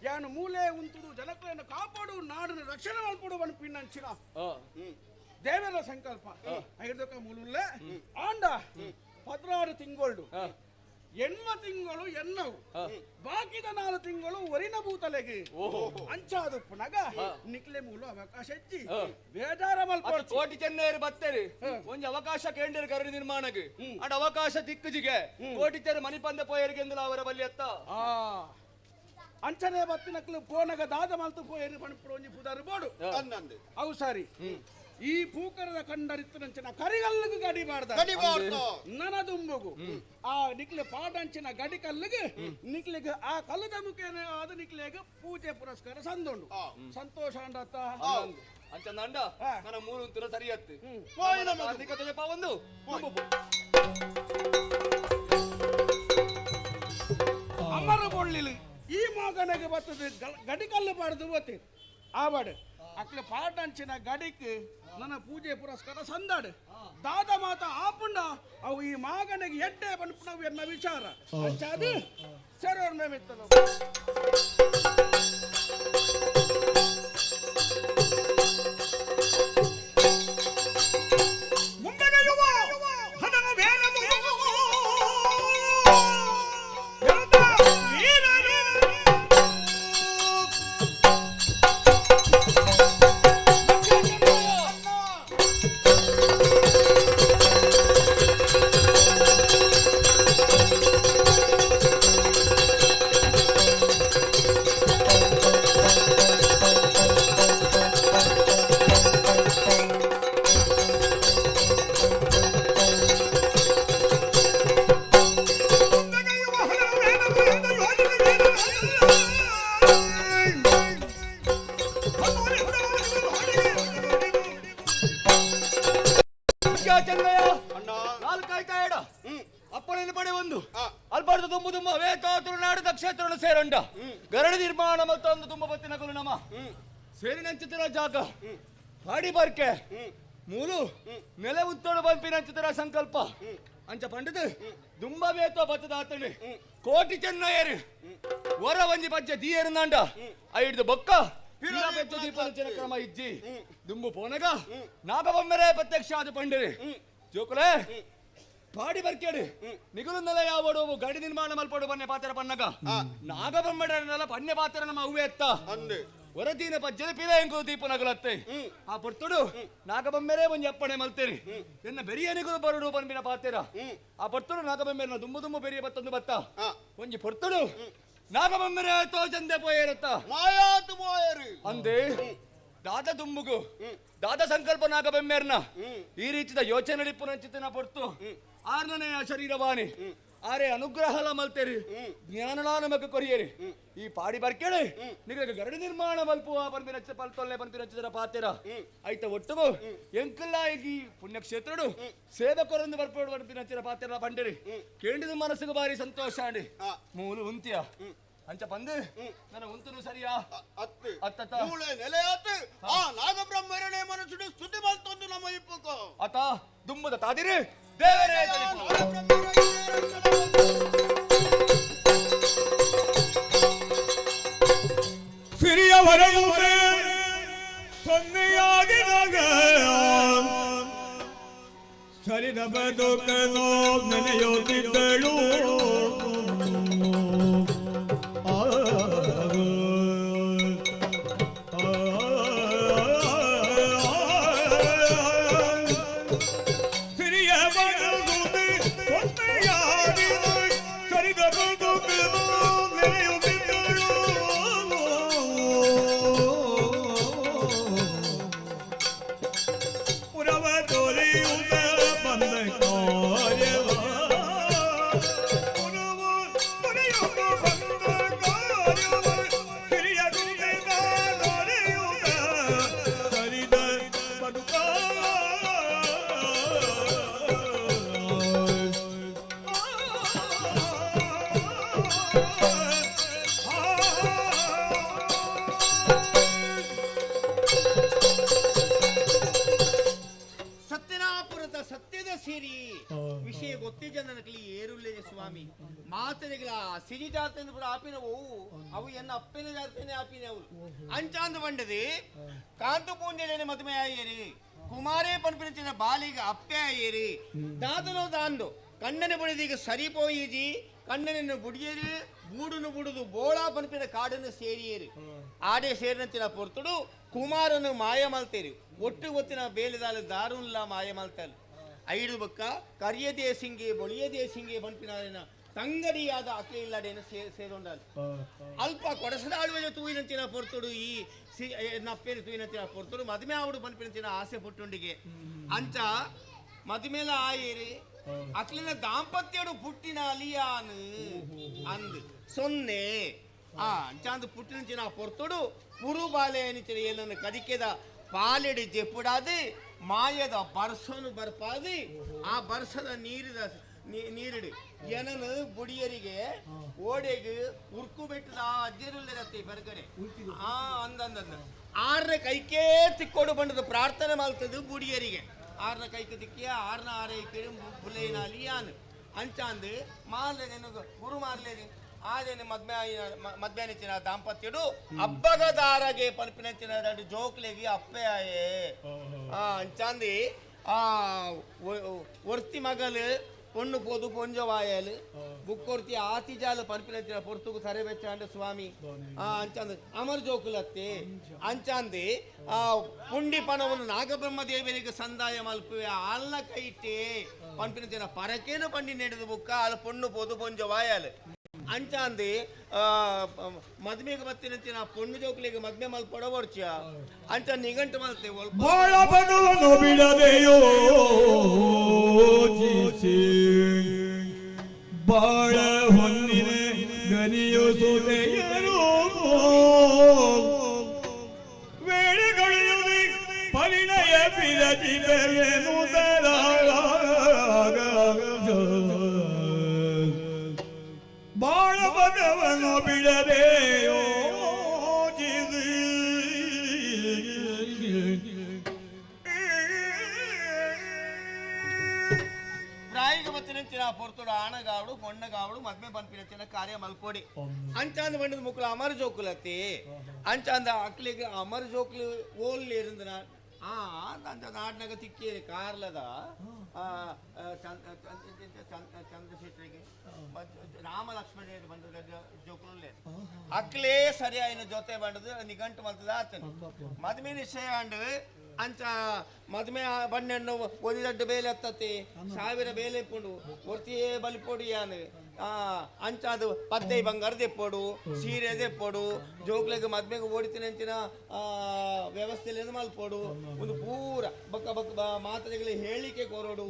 ಯಾನು ಮೂಲೆ ಉಂತುದು ಜನಕలను ಕಾಪಾಡು ನಾಡನ್ನು ರಕ್ಷಣೆ ಮಾಡ್ಕೊಡು ಪಿನ್ನಂಚಿನ ದೇವರ ಸಂಕಲ್ಪ ಐದಕ್ಕ ಮೂಲುಲ್ಲೆ ಆಂಡ 16 ತಿಂಗಳು ಎಣ್ಮ ತಿಂಗಳು ಎನ್ನವು ಬಾಕಿದ 4 ತಿಂಗಳು ಒರಿನ ಭೂತಲೆಗೆ ಅಂಚಾದು ಪುನಗ ನಿಕ್ಲೆ ಮೂಲ ಅವಕಾಶ ಹೆಚ್ಚಿ ಬೇಜಾರ ಮಲ್ಪೊಡ್ಚಿ ಕೋಟಿ ಚೆನ್ನೇರು ಬತ್ತೇರಿ ಒಂಜಿ ಅವಕಾಶ ಕೇಂದ್ರ ಗರಡಿ ನಿರ್ಮಾಣಕ್ಕೆ ಅಂಡ್ ಅವಕಾಶ ದಿಕ್ಕುಜಿಗೆ ಕೋಟಿ ಚೆರು ಮನಿಪಂದ ಪೋಯರಿಗೆ ಅವರ ಬಲ್ಲಿ ಅತ್ತ ಅಂಚನೆ ಬತ್ತಿನಕ್ಲು ಪೋನಗ ದಾದ ಮಲ್ತು ಪೋಯರಿ ಪಣಪುಡು ಒಂಜಿ ಪುದಾರು ಬೋಡು ಅವು ಸಾರಿ ಈ ಪೂಕರದ ಕಂಡರಿತ್ತನಂಚಿನ ಕರಿಗಲ್ಲಿಗೆ ಗಡಿಬಾರ್ದ ಗಡಿಬಾರ್ದು. ನನದುಂಬುಗು ಆ ನಿಕ್ಲೆ ಪಾಡಂಚಿನ ಗಡಿ ಕಲ್ಲಿಗೆ ನಿಕ್ಲೆಗೆ ಆ ಕಲ್ಲದ ಮುಖೇನ ಆದ ನಿಕ್ಲೆಗೆ ಪೂಜೆ ಪುರಸ್ಕಾರ ಸಂದೊಂಡು ಸಂತೋಷ ಅಂಡತ್ತ ಅಂಚ ನಂಡ ನನ್ನ ಮೂರು ಉಂತುರ ಸರಿಯತ್ತು ಒಂದು ಅಮರ ಬೊಳ್ಳಿಲಿ ಈ ಮಗನಿಗೆ ಬರ್ತದೆ ಗಡಿಕಲ್ಲು ಬಾರ್ದು ಓತಿ ಆವಾಡು ಅಕ್ಲೆ ಪಾಡಂಚಿನ ಗಡಿಕ್ ನನ್ನ ಪೂಜೆ ಪುರಸ್ಕಾರ ಸಂದಾಡು ದಾದ ಮಾತ ಆಪುಂಡ ಅವು ಈ ಮಾಗನಿಗೆ ಎಡ್ಡೆ ಬನ್ಪುಣವು ಎನ್ನ ವಿಚಾರ ಅಂಚಾದು ಸರೋರ್ ಮೇಮಿತ್ತಲು ಸೇರಂಡ ಗರಡಿ ನಿರ್ಮಾಣ ಮತ್ತೊಂದು ತುಂಬ ಬತ್ತಿನ ಕುಲು ನಮ ಸೇರಿನಂಚಿತರ ಜಾಗ ಪಾಡಿ ಬರ್ಕೆ ಮೂಲು ನೆಲೆ ಉತ್ತೋಡು ಬಂಪಿನಂಚಿತರ ಸಂಕಲ್ಪ ಅಂಚ ಪಂಡಿತ ದುಂಬ ಬೇತೋ ಬತ್ತದ ಆತಣಿ ಕೋಟಿ ಚೆನ್ನಯ್ಯರು ಹೊರ ಒಂಜಿ ಪಜ್ಜೆ ದೀಯರು ನಾಂಡ ಐಡ್ದು ಬೊಕ್ಕ ದೀಪನ ಕ್ರಮ ಇಜ್ಜಿ ದುಂಬು ಪೋನಗ ನಾಗಬೊಮ್ಮೆರೆ ಪ್ರತ್ಯಕ್ಷ ಆದ ಪಂಡಿರಿ ಜೋಕುಲೆ ಪಾಡಿ ಬರ್ಕೇಡು ನಿಗುಲುನ್ನೆಲ್ಲ ಯಾವಡು ಗಡಿ ನಿರ್ಮಾಣ ಮಲ್ಪಡು ಬನ್ನೆ ಪಾತ್ರ ಪನ್ನಗ ನಾಗಬೊಮ್ಮಡನೆಲ್ಲ ಪನ್ನೆ ಪಾತ್ರ ನಮ್ಮ ಅವ್ವೆ ಎತ್ತ ಹೊರದೀನ ಪಜ್ಜದ ಪಿರ ಎಂಕು ದೀಪ ನಗಲತ್ತೆ ಆ ಪೊರ್ತುಡು ನಾಗಬೊಮ್ಮೆರೆ ಒಂಜಿ ಅಪ್ಪಣೆ ಮಲ್ತೇರಿ ಎನ್ನ ಬೆರಿಯ ನಿಗುಲು ಬರುಡು ಪನ್ಪಿನ ಪಾತೆರ ಆ ಪೊರ್ತುಡು ನಾಗಬೊಮ್ಮೆರನ ದುಂಬು ದುಂಬು ಬೆರಿಯ ಬತ್ತೊಂದು ಬತ್ತ ಒಂಜಿ ಪೊರ್ತುಡು ನಾಗಬೊಮ್ಮೆರೆ ತೋಜಂದೆ ಪೋಯೇರತ್ತ ಮಾಯಾತು ಪೋಯರು ಅಂದೆ ದಾದ ದುಂಬುಗು ದಾದ ಸಂಕಲ್ಪ ನಾಗಬೊಮ್ಮೆರ್ನ ಈ ರೀತಿಯ ಯೋಚನೆ ಡಿಪ್ಪುನಂಚಿತನ ಪೊರ್ತು ಆರ್ನನೆಯ ಶರೀರವಾಣಿ ಆರೆ ಅನುಗ್ರಹಲ ಮಲ್ತೇರಿ ಜ್ಞಾನಲಾ ನಮಗ ಕೊರಿಯರಿ ಈ ಪಾಡಿ ಬರ್ಕೇಳಿ ನಿಮಗೆ ಗರಡಿ ನಿರ್ಮಾಣ ಮಲ್ಪುವ ಪನ್ಪಿನಚ್ಚ ಪಲ್ತೊಲ್ಲೆ ಪನ್ಪಿನಚ್ಚದರ ಪಾತೆರ ಐತ ಒಟ್ಟುಗು ಎಂಕಲ್ಲ ಈ ಪುಣ್ಯಕ್ಷೇತ್ರಡು ಸೇವಕರೊಂದು ಬರ್ಪೋಡು ಪನ್ಪಿನಚ್ಚರ ಪಾತೆರ ಪಂಡಿರಿ ಕೇಂಡಿದ ಮನಸ್ಸಿಗೆ ಬಾರಿ ಸಂತೋಷ ಅಂಡಿ ಮೂಲು ಉಂತಿಯ ಅಂಚ ಬಂದು ನನ್ನ ಉಂತನು ಸರಿಯಾ ಅತ್ತು ಅತ್ತತ್ತ ಮೂಳೆ ನೆಲೆಯಾತು ಆ ನಾಗಬ್ರಹ್ಮರನೇ ಮನಸ್ಸುಡು ಸ್ತುತಿ ಮಲ್ತೊಂದು ನಮ್ಮ ಇಪ್ಪುಕೋ ಅತ ದುಂಬದ ತಾದಿರಿ ದೇವರೇ ಸಿರಿಯವರೆಯುವೆ ಸೊನ್ನೆಯಾಗಿದಾಗ ಸರಿದ ಬದುಕನು ನೆನೆಯುತ್ತಿದ್ದಳು. ಸತ್ಯನಾಪುರದ ಸತ್ಯದ ಸಿರಿ ವಿಷಯ ಗೊತ್ತಿದ್ದ ನನಗೆ ಏರುಲ್ಲೇನೆ ಸ್ವಾಮಿ ಮಾತನೆಗಳ ಸಿರಿ ಜಾತನೆ ಕೂಡ ಆಪಿನವು ಅವು ಎನ್ನ ಅಪ್ಪಿನ ಜಾತನೆ ಆಪಿನವು ಅಂಚಾಂದು ಬಂಡದೆ ಕಾಂತು ಪೂಂಜೆನೆ ಮದುವೆ ಆಯೇರಿ ಕುಮಾರೇ ಪನ್ಪಿನ ಬಾಲಿಗೆ ಅಪ್ಪೆ ಆಯೇರಿ ದಾದನೋ ದಾಂದು ಕಣ್ಣನೆ ಬಳಿದೀಗ ಸರಿಪೋಯಿಜಿ ಕಣ್ಣನನ್ನು ಬುಡಿಯೇರು ಬೂಡುನು ಬುಡುದು ಬೋಳಾ ಪನ್ಪಿನ ಕಾಡನ್ನು ಸೇರಿಯೇರು ಆಡೆ ಸೇರಿನಂಚಿನ ಪೊರ್ತುಡು ಕುಮಾರನು ಮಾಯ ಮಲ್ತೇರು ಒಟ್ಟು ಗೊತ್ತಿನ ಬೇಲೆದಾಲ ದಾರುನ್ಲ ಮಾಯ ಮಲ್ತಲ್ ಐಡು ಬಕ್ಕ ಕರಿಯ ದೇಸಿಂಗೆ ಬೊಳಿಯ ದೇಸಿಂಗೆ ಪನ್ಪಿನ ತಂಗಡಿಯಾದ ಅಕ್ಲೆ ಇಲ್ಲಡೇನು ಸೇರೊಂಡಾಲ್ ಅಲ್ಪ ಕೊಡಸದಾಳುವೆ ತೂಯಿನಂಚಿನ ಪೊರ್ತುಡು ಈ ನಪ್ಪೇನು ತೂಯಿನಂಚಿನ ಪೊರ್ತುಡು ಮದುವೆ ಆವಡು ಪನ್ಪಿನಂಚಿನ ಆಸೆ ಪುಟ್ಟುಂಡಿಗೆ ಅಂಚ ಮದುಮೇಲ ಆಯೇರಿ ಅಕ್ಲಿನ ದಾಂಪತ್ಯಡು ಪುಟ್ಟಿನ ಅಲಿಯಾನು ಅಂದ್ ಸೊನ್ನೆ ಆ ಅಂಚಾಂದು ಪುಟ್ಟಿನಂಚಿನ ಪೊರ್ತುಡು ಪುರು ಬಾಲೆ ಅನಿಚಿನ ಏನನ್ನು ಕದಿಕೆದ ಪಾಲೆಡಿ ಜೆಪ್ಪುಡಾದು ಮಾಯದ ಬರ್ಸನು ಬರ್ಪಾದು ಆ ಬರ್ಸದ ನೀರಿದ ನೀರಿಡು ಏನನು ಬುಡಿಯರಿಗೆ ಓಡೆಗೆ ಉರ್ಕು ಬೆಟ್ಟದ ಅಜ್ಜರುಲ್ಲಿರತ್ತೆ ಬರಗಡೆ ಆ ಅಂದಂದ ಆರನ ಕೈಕೇ ತಿಕ್ಕೋಡು ಬಂಡದು ಪ್ರಾರ್ಥನೆ ಮಾಡ್ತದ್ದು ಬುಡಿಯರಿಗೆ ಆರನ ಕೈಗೆ ತಿಕ್ಕಿಯ ಆರನ ಆರೈಕೆ ಬುಲೈನ ಅಲಿಯಾನು ಅಂಚಾಂದು ಮಾರ್ಲೇನು ಗುರು ಮಾರ್ಲೇನು ಆದೇನು ಮದ್ಮೆ ಮದ್ಮೆನಿಚ್ಚಿನ ದಾಂಪತ್ಯಡು ಅಬ್ಬಗದಾರಗೆ ಪನ್ಪಿನಂಚಿನ ಎರಡು ಜೋಕ್ಲೆಗಿ ಅಪ್ಪೆ ಆಯೇ ಆ ಅಂಚಾಂದಿ ಆ ಒರ್ತಿ ಮಗಲು ಪೊಣ್ಣು ಪೋದು ಪೊಂಜವಾಯಲು ಬುಕ್ಕೊರ್ತಿ ಆತಿಜಾಲು ಪನ್ಪಿನಂಚಿನ ಪೊರ್ತುಗು ಸರೆ ಬೆಚ್ಚಾಂಡ ಸ್ವಾಮಿ ಆ ಅಂಚಾಂದು ಅಮರ್ ಜೋಕುಲತ್ತೆ ಅಂಚಾಂದಿ ಆ ಪುಂಡಿ ಪಣವನ್ನು ನಾಗಬ್ರಹ್ಮ ದೇವರಿಗೆ ಸಂದಾಯ ಮಲ್ಪುವೆ ಆಲ್ನ ಕೈಟೆ ಪನ್ಪಿನಂಚಿನ ಪರಕೇನು ಪಂಡಿ ನೆಡೆದು ಬುಕ್ಕ ಅಲ್ಲ ಪೊಣ್ಣು ಪೋದು ಪೊಂಜವಾಯಲು ಅಂಚಾಂದಿ ಮದ್ಮೆಗೆ ಬತ್ತಿನಂಚಿನ ಪೊಣ್ಣು ಜೋಕುಲಿಗೆ ಮದ್ಮೆ ಮಲ್ಪಡ ವರ್ಷ ಅಂಚ ನಿಗಂಟು ಮಲ್ತೆ ಬಾಳ ಬಡವನು ಬಿಡದೆಯೋ ಜೀಸಿ ಬಾಳ ಹೊನ್ನಿನ ಗನಿಯು ಸುತೆಯರು ವೇಳೆಗಳೆಯುವೆ ಪರಿಣಯ ಬಿರಜಿ ಬೆಲೆನು ಬಾಳ ಬಡವನು ಬಿಡದೆಯೋ ಪ್ರಾಯಿಗ ಬತ್ತಿನಂಚಿನ ಪೊರ್ತುಡು ಆಣಗಾವಡು ಪೊಣ್ಣಗಾವಡು ಮದ್ಮೆ ಪನ್ಪಿನಂಚಿನ ಕಾರ್ಯ ಮಲ್ಪೊಡಿ ಅಂಚಾಂದ ಬಂಡದ ಮುಕ್ಕಳು ಅಮರ ಜೋಕುಲತ್ತಿ ಅಂಚಾಂದ ಅಕ್ಲಿಗೆ ಅಮರ ಜೋಕುಲು ಓಲ್ ಇರಂದ ಆ ಅಂಚ ನಾಡ್ನಾಗ ತಿಕ್ಕೇರಿ ಕಾರ್ಲದ ಚಂದ್ರಶೇಖರಿಗೆ ರಾಮ ಲಕ್ಷ್ಮಣರು ಬಂದ ಜೋಕುಲು ಅಕ್ಲೇ ಸರಿಯಾಯಿನ ಜೊತೆ ಬಂಡದು ನಿಗಂಟು ಮಲ್ತದ ಆತನ ಮದ್ಮೆ ನಿಶ್ಚಯ ಅಂಡ್ ಅಂಚ ಮದ್ಮೆ ಬಣ್ಣೆಣ್ಣು ಒಂದು ದಡ್ಡ ಬೇಲೆ ಹತ್ತತಿ 1000 ಬೇಲೆ ಇಪ್ಪುಂಡು ಒರ್ತಿಯೇ ಬಲಿಪೊಡಿಯಾನು ಅಂಚ ಅದು ಪದ್ದೈ ಬಂಗಾರ ದೆಪ್ಪೊಡು ಸೀರೆ ದೆಪ್ಪೊಡು ಜೋಕ್ಲೆಗ್ ಮದ್ಮೆಗೆ ಓಡಿತಿನಂಚಿನ ವ್ಯವಸ್ಥೆಯಲ್ಲಿ ಮಲ್ಪೊಡು ಒಂದು ಪೂರ ಬಕ್ಕ ಬಕ್ಕ ಮಾತ್ರೆಗಳಿಗೆ ಹೇಳಿಕೆ ಕೊರಡು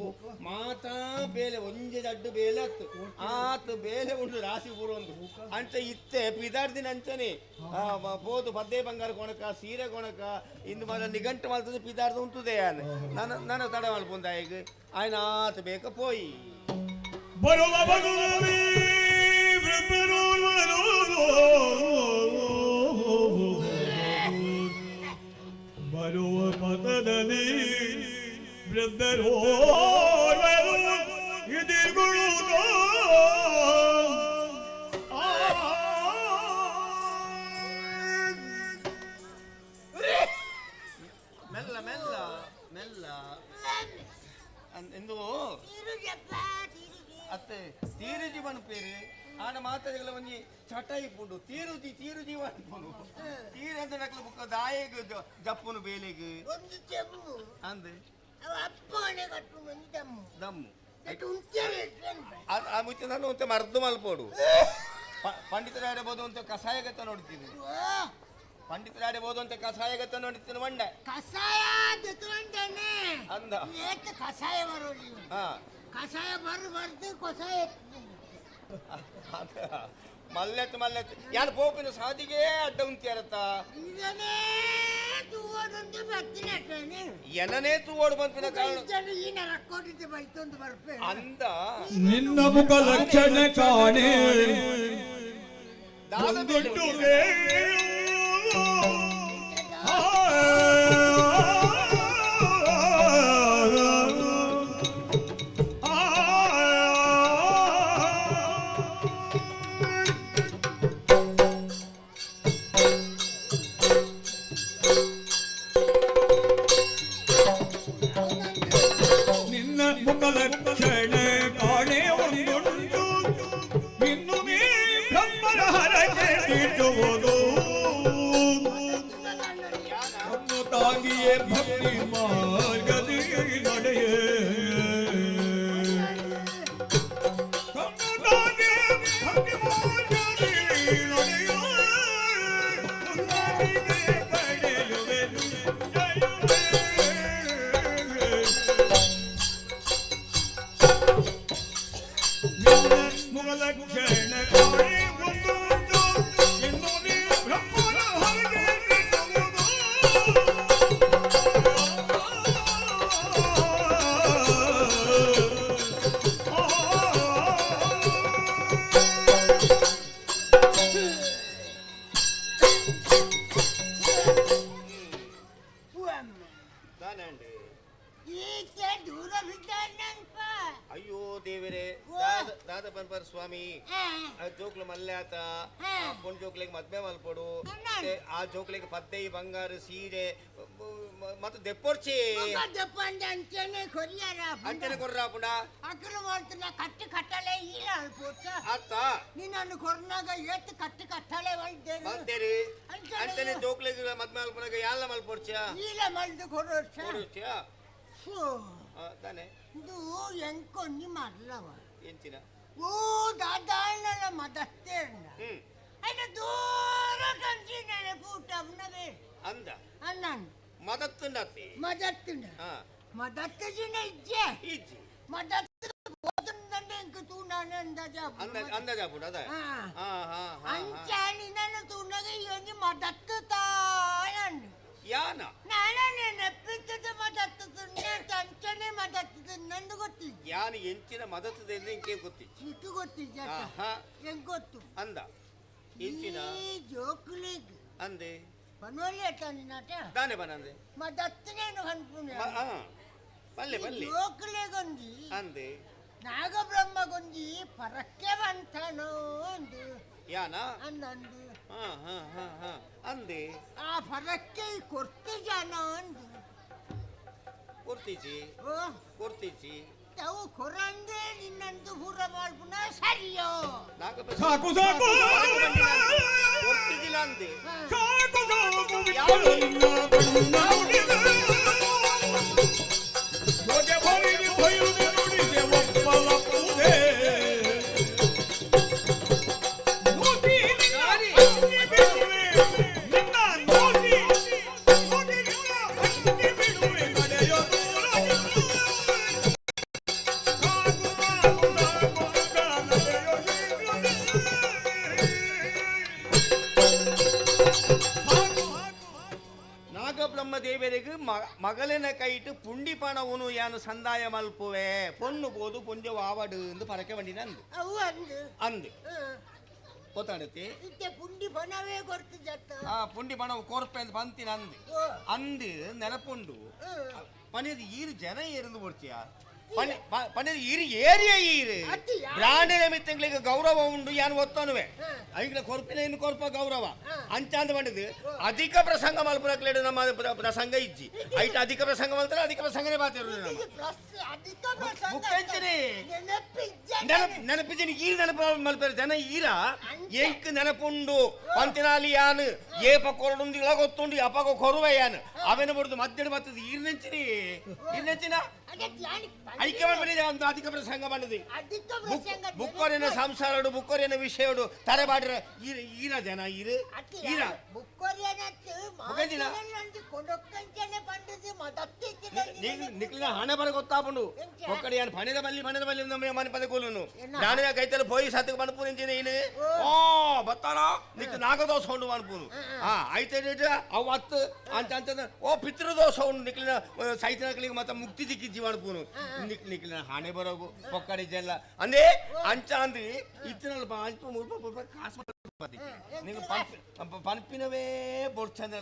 ಮಾತಾ ಬೇಲೆ ಒಂಜೆ ದಡ್ಡು ಬೇಲೆ ಹತ್ತು ಆತು ಬೇಲೆ ಉಂಡು ರಾಶಿ ಪೂರ ಒಂದು ಅಂಚ ಇತ್ತೆ ಪಿದಾರ್ದಿನ ಅಂಚನೆ ಪೋದು ಪದ್ದೆ ಬಂಗಾರ ಕೊಣಕ ಸೀರೆ ಕೊಣಕ ಇಂದು ಮಾತ್ರ ನಿಗಂಟು ಮಲ್ತದೆ ಪಿದಾರ್ದ ಉಂಟುದೆ ನಾನು ನಾನು ತಡ ಮಲ್ಪುಂದ ಈಗ ಆಯ್ನ ಆತ ಬೇಕ ಪೋಯಿ ಬರುವ ಬಗುವಿ ಬರುವ ಪದದಲ್ಲಿ ವೃದ್ಧರು ಎದುರುಗಳು ಮೆಲ್ಲ ಮೆಲ್ಲ ಮೆಲ್ಲ ಎಂದು ಅತ್ತೆ ತೀರುಜಿ ಪನ್ಪೇರು ಆನ ಮಾತಾಡಿಗಳ ಒಂಜಿ ಚಟ ಇಪ್ಪುಂಡು ತೀರುಜಿ ತೀರುಜಿ ಪನ್ಪುಂಡು ತೀರಂತ ನಕಲು ಬುಕ್ಕ ದಾಯಗ್ ಜಪ್ಪುನು ಬೇಲೆಗ್ ಒಂದು ಚೆಮ್ಮು ಅಂದ್ ಅವ ಅಪ್ಪಣೆ ಕಟ್ಟು ಒಂಜಿ ದಮ್ಮು ದಮ್ಮು ಆ ಮುಚ್ಚ ನಾನು ಒಂತೆ ಮರ್ದು ಮಲ್ಪೋಡು ಪಂಡಿತರಾಡಬಹುದು ಅಂತ ಕಷಾಯಗತ್ತ ನೋಡ್ತೀನಿ ಪಂಡಿತರಾಡಬಹುದು ಅಂತ ಕಷಾಯಗತ್ತ ನೋಡ್ತೀನಿ ಮಂಡೆ ಕಷಾಯ ದೆತ್ತೊಂಡನೆ ಅಂದ ಏತ ಕಷಾಯ ಬರೋಡಿ ಹಾ ಕಷಾಯ ಬರ್ ಬರ್ದು ಕಷಾಯ ಮಲ್ಲೆತ್ತು ಮಲ್ಲೆತ್ತು ಯಾರು ಪೋಪಿನ ಸಾದಿಗೆ ಅಡ್ಡ ಉಂತಿಯಾರತ್ತ ಇದನ್ನೇ ತೂವಡೊಂದು ಬತ್ತಿನಟ್ಟನೆ ಏನನೇ ತೂವೋಡು ಬಂಪಿನ ಕಾರಣ ಈ ನರಕ್ಕೊಂಡಿದ್ದೆ ಬೈತೊಂದು ಬರ್ಪೆ ಅಂದ ನಿನ್ನ ಮುಖ ಲಕ್ಷಣ ಕಾಣೆ ಒಂದುಂಟು ನಿನ್ನ ಮುಖ ಲಕ್ಷಣ ಕಾಣೆ ಒಂದುಂಟು. ಬ್ರಹ್ಮನ ಹರಕೆ ತೀರ್ಸುವುದು ತಾಗಿಯೇ ಭಕ್ತಿ ಮಾರ್ಗದಿ ನಡೆಯೇ ಅಯ್ಯೋ ದೇವರೇ, ದಾದ ಪನ್ಪರ್ ಸ್ವಾಮಿ, ಆ ಜೋಕ್ಲು ಮಲ್ಲೆ ಆತ ಪೊಣ್ಣು ಜೋಕ್ಲಿಗೆ ಮದ್ವೆ ಮಲ್ಪೊಡು, ಆ ಜೋಕ್ಲಿಗೆ ಪದ್ದೈ ಬಂಗಾರ ಸೀರೆ ಮತ್ತೆ ದೆಪ್ಪೊರ್ಚಿ ಅಂಚನೆ ಕೊರ್ರ ಪುಂಡ ಅಕಲು ಮಾಡ್ತಿಲ್ಲ ಕಟ್ಟು ಕಟ್ಟಲೆ ಇಲ್ಲ ಪೋಚ ಅತ್ತ ನಿನ್ನನ್ನು ಕೊರ್ನಾಗ ಏತ್ ಕಟ್ಟು ಕಟ್ಟಲೆ ಮಲ್ತೇರಿ ಅಂಚನೆ ಜೋಕ್ಲಿಗೆ ಮದ್ವೆ ಮಲ್ಪುನಾಗ ಯಾಲ್ಲ ಮಲ್ಪೊರ್ಚಿಯ ಇಲ್ಲ ಮಲ್ದು ಕೊರೋರ್ಚ ಕೊರೋರ್ಚಿಯ ತಾನೆ ಇದು ಎಂಕೊಂಜಿ ಮಲ್ಲವ ಎಂಚಿನ ಓ ದಾದಾಣ್ಣನ ಮದಸ್ತೇರ್ನ ಅಯ್ಯ ದೂರ ಕಂಚಿ ನೆನಪೂಟ ಅವನವೇ ಅಂದ ಅಣ್ಣನ್ ಮದತ್ತುಂಡತ್ತಿ ಮದತ್ತುಂಡ ಮದತ್ತು ಜಿನ ಇಜ್ಜೆ ಇಜ್ಜಿ ಮದತ್ತು ಹೋದಂದಂಡೆ ಎಂಕ ತೂನಾನೆ ಅಂದಾಜ ಅಂದಾಜ ಪುಡ ಅದ ಹಾ ಹಾ ಹಾ ಅಂಚಾನಿ ನನ್ನ ತೂನಾಗ ಈ ಒಂಜಿ ಮದತ್ತು ತಾಳಣ್ಣು ಯಾನ ನಾನೇ ನೆನಪಿತ್ತದ ಮದತ್ತು ಅಂಚನೆ ಮದತ್ತು ನಂದು ಗೊತ್ತಿದ್ದೆ ಯಾನ ಎಂಚಿನ ಮದತ್ತದಿಂದ ಇಂಕೆ ಗೊತ್ತಿತ್ತು ಇಟ್ಟು ಗೊತ್ತಿದ್ದೆ ಹೆಂಗ್ ಗೊತ್ತು ಅಂದ ಎಂಚಿನ ಈ ಜೋಕುಲಿಗ್ ಅಂದೆ ಪನೋಲಿ ಆತ ನಿನ್ನಾಟ ದಾನೆ ಬನಂದೆ ಮದತ್ತನೇನು ಅನ್ಪುಣ ಬಲ್ಲೆ ಬಲ್ಲೆ ಜೋಕುಲಿಗೊಂಜಿ ಅಂದೆ ನಾಗಬ್ರಹ್ಮಗೊಂಜಿ ಪರಕ್ಕೆ ಬಂತಾನೋ ಅಂದು ಯಾನ ಅಂದಂದು ಹಾ ಹಾ ಹಾ ಹಾ ಅಂದೆ ಆ ಪರಕ್ಕೆ ಕೊರ್ತಿ ಜನ ಅಂದು ಕೊರ್ತಿಜಿ ಕೊರ್ತಿಜಿ ತಾವು ಕೊರಂದೆ ನಿನ್ನಂದು ಪೂರ ಮಾಡ್ಪುನ ಸರಿಯೋ ಸಾಕು ಸಾಕು ಕೊರ್ತಿಜಿಲ್ಲ ಅಂದೆ ಸಾಕು ಸಾಕು ನಾಗಬ್ರಹ್ಮ ದೇವರಿಗೆ ಮಗಲಿನ ಕೈಟು ಪುಂಡಿ ಪಣವನು ಯಾನು ಸಂದಾಯ ಮಲ್ಪುವೆ ಪೊಣ್ಣು ಬೋದು ಪುಂಜ ವಾವಡು ಎಂದು ಪರಕೆ ಬಂಡಿನ ಅಂದು ಅವು ಅಂದು ಅಂದು ಗೊತ್ತಾಡತಿ ಇತ್ತೆ ಪುಂಡಿ ಪಣವೇ ಕೊರ್ತು ಜತ್ತ ಆ ಪುಂಡಿ ಪಣವು ಕೊರ್ಪೆ ಅಂತ ಬಂತಿನ ಅಂದು ಅಂದು ನೆನಪುಂಡು ಪನಿದ ಈರು ಜನ ಏರಂದು ಕೊಡ್ತೀಯ ಪನಿದ ಈರು ಏರಿಯ ಈರು ಬ್ರಾಂಡಿನ ಮಿತ್ತಂಗಳಿಗೆ ಗೌರವ ಉಂಡು ಯಾನು ಒತ್ತನುವೆ ಐಗ್ಲ ಕೊರ್ಪಿನ ಇನ್ನು ಕೊರ್ಪ ಗೌರವ ಅಂಚಾಂದ ಬಂಡಿದ್ದು ಅಧಿಕ ಪ್ರಸಂಗ ಮಲ್ಪುನಕ್ಲೇಡು ನಮ್ಮ ಪ್ರಸಂಗ ಇಜ್ಜಿ ಐಟ್ ಅಧಿಕ ಪ್ರಸಂಗ ಮಲ್ತಾರೆ ಅಧಿಕ ಪ್ರಸಂಗನೇ ಬಾತಿರು ನೆನಪಿದ್ದೀನಿ ಈ ನೆನಪು ಮಲ್ಪೇರು ಜನ ಈರ ಎಂಕ್ ನೆನಪುಂಡು ಪಂತಿನಾಲಿ ಯಾನು ಏಪ ಕೊರಡುಂದು ಇಳ ಗೊತ್ತುಂಡು ಅಪಗ ಕೊರುವೆ ಯಾನು ಅವೇನ ಬರುದು ಮಧ್ಯಡ ಬರ್ತದೆ ಈರ್ ನೆಂಚಿನಿ ಈರ್ ನೆಂಚಿನ ಐಕ್ಯ ಮಾಡ್ಬಿಡಿ ಅಧಿಕ ಪ್ರಸಂಗ ಮಾಡಿದೆ ಬುಕ್ಕೊರಿನ ಸಂಸಾರಡು ಬುಕ್ಕೊರಿನ ವಿಷಯಡು ತರೆ ಬಾಡ್ರ ಈರ ಈರ ಜನ ಈರು ಈರ ನಿಕ್ಲಿನ ಹಣೆ ಬರ ಗೊತ್ತಾಪುಂಡು ಒಕ್ಕಡೆ ಯಾನು ಪಣಿದ ಬಲ್ಲಿ ಪಣಿದ ಬಲ್ಲಿ ನಮ್ಮ ಮನೆ ಪದ ಕೂಲುನು ನಾನೇ ಕೈತಲ್ಲಿ ಪೋಯಿ ಸತ್ತಿಗೆ ಪಣಪು ನಿಂಚಿನ ಇನ್ನು ಓ ಬತ್ತಾರ ನಿಕ್ ನಾಗದೋಸ ಉಂಡು ಮನ್ಪುನು ಹಾ ಐತೆ ಅವು ಅತ್ತು ಅಂತ ಅಂತ ಓ ಪಿತೃದೋಷ ಉಂಡು ನಿಕ್ಲಿನ ಸೈತನಕ್ಲಿಗೆ ಮತ್ತೆ ಮುಕ್ತಿ ದಿಕ್ಕಿ ಜೀವನ್ಪುನು ನಿಕ್ ನಿಕ್ಲಿನ ಹಣೆ ಬರೋಗು ಒಕ್ಕಡೆ ಜಲ್ಲ ಅಂದೇ ಅಂಚ ಅಂದ್ರಿ ಇತ್ತಿನಲ್ಪ ಅಂಚ ಮುಲ್ಪ ಕಾಸು ನೀವು ಪನ್ಪಿನವೇ ಬೊಡ್ಚಂದ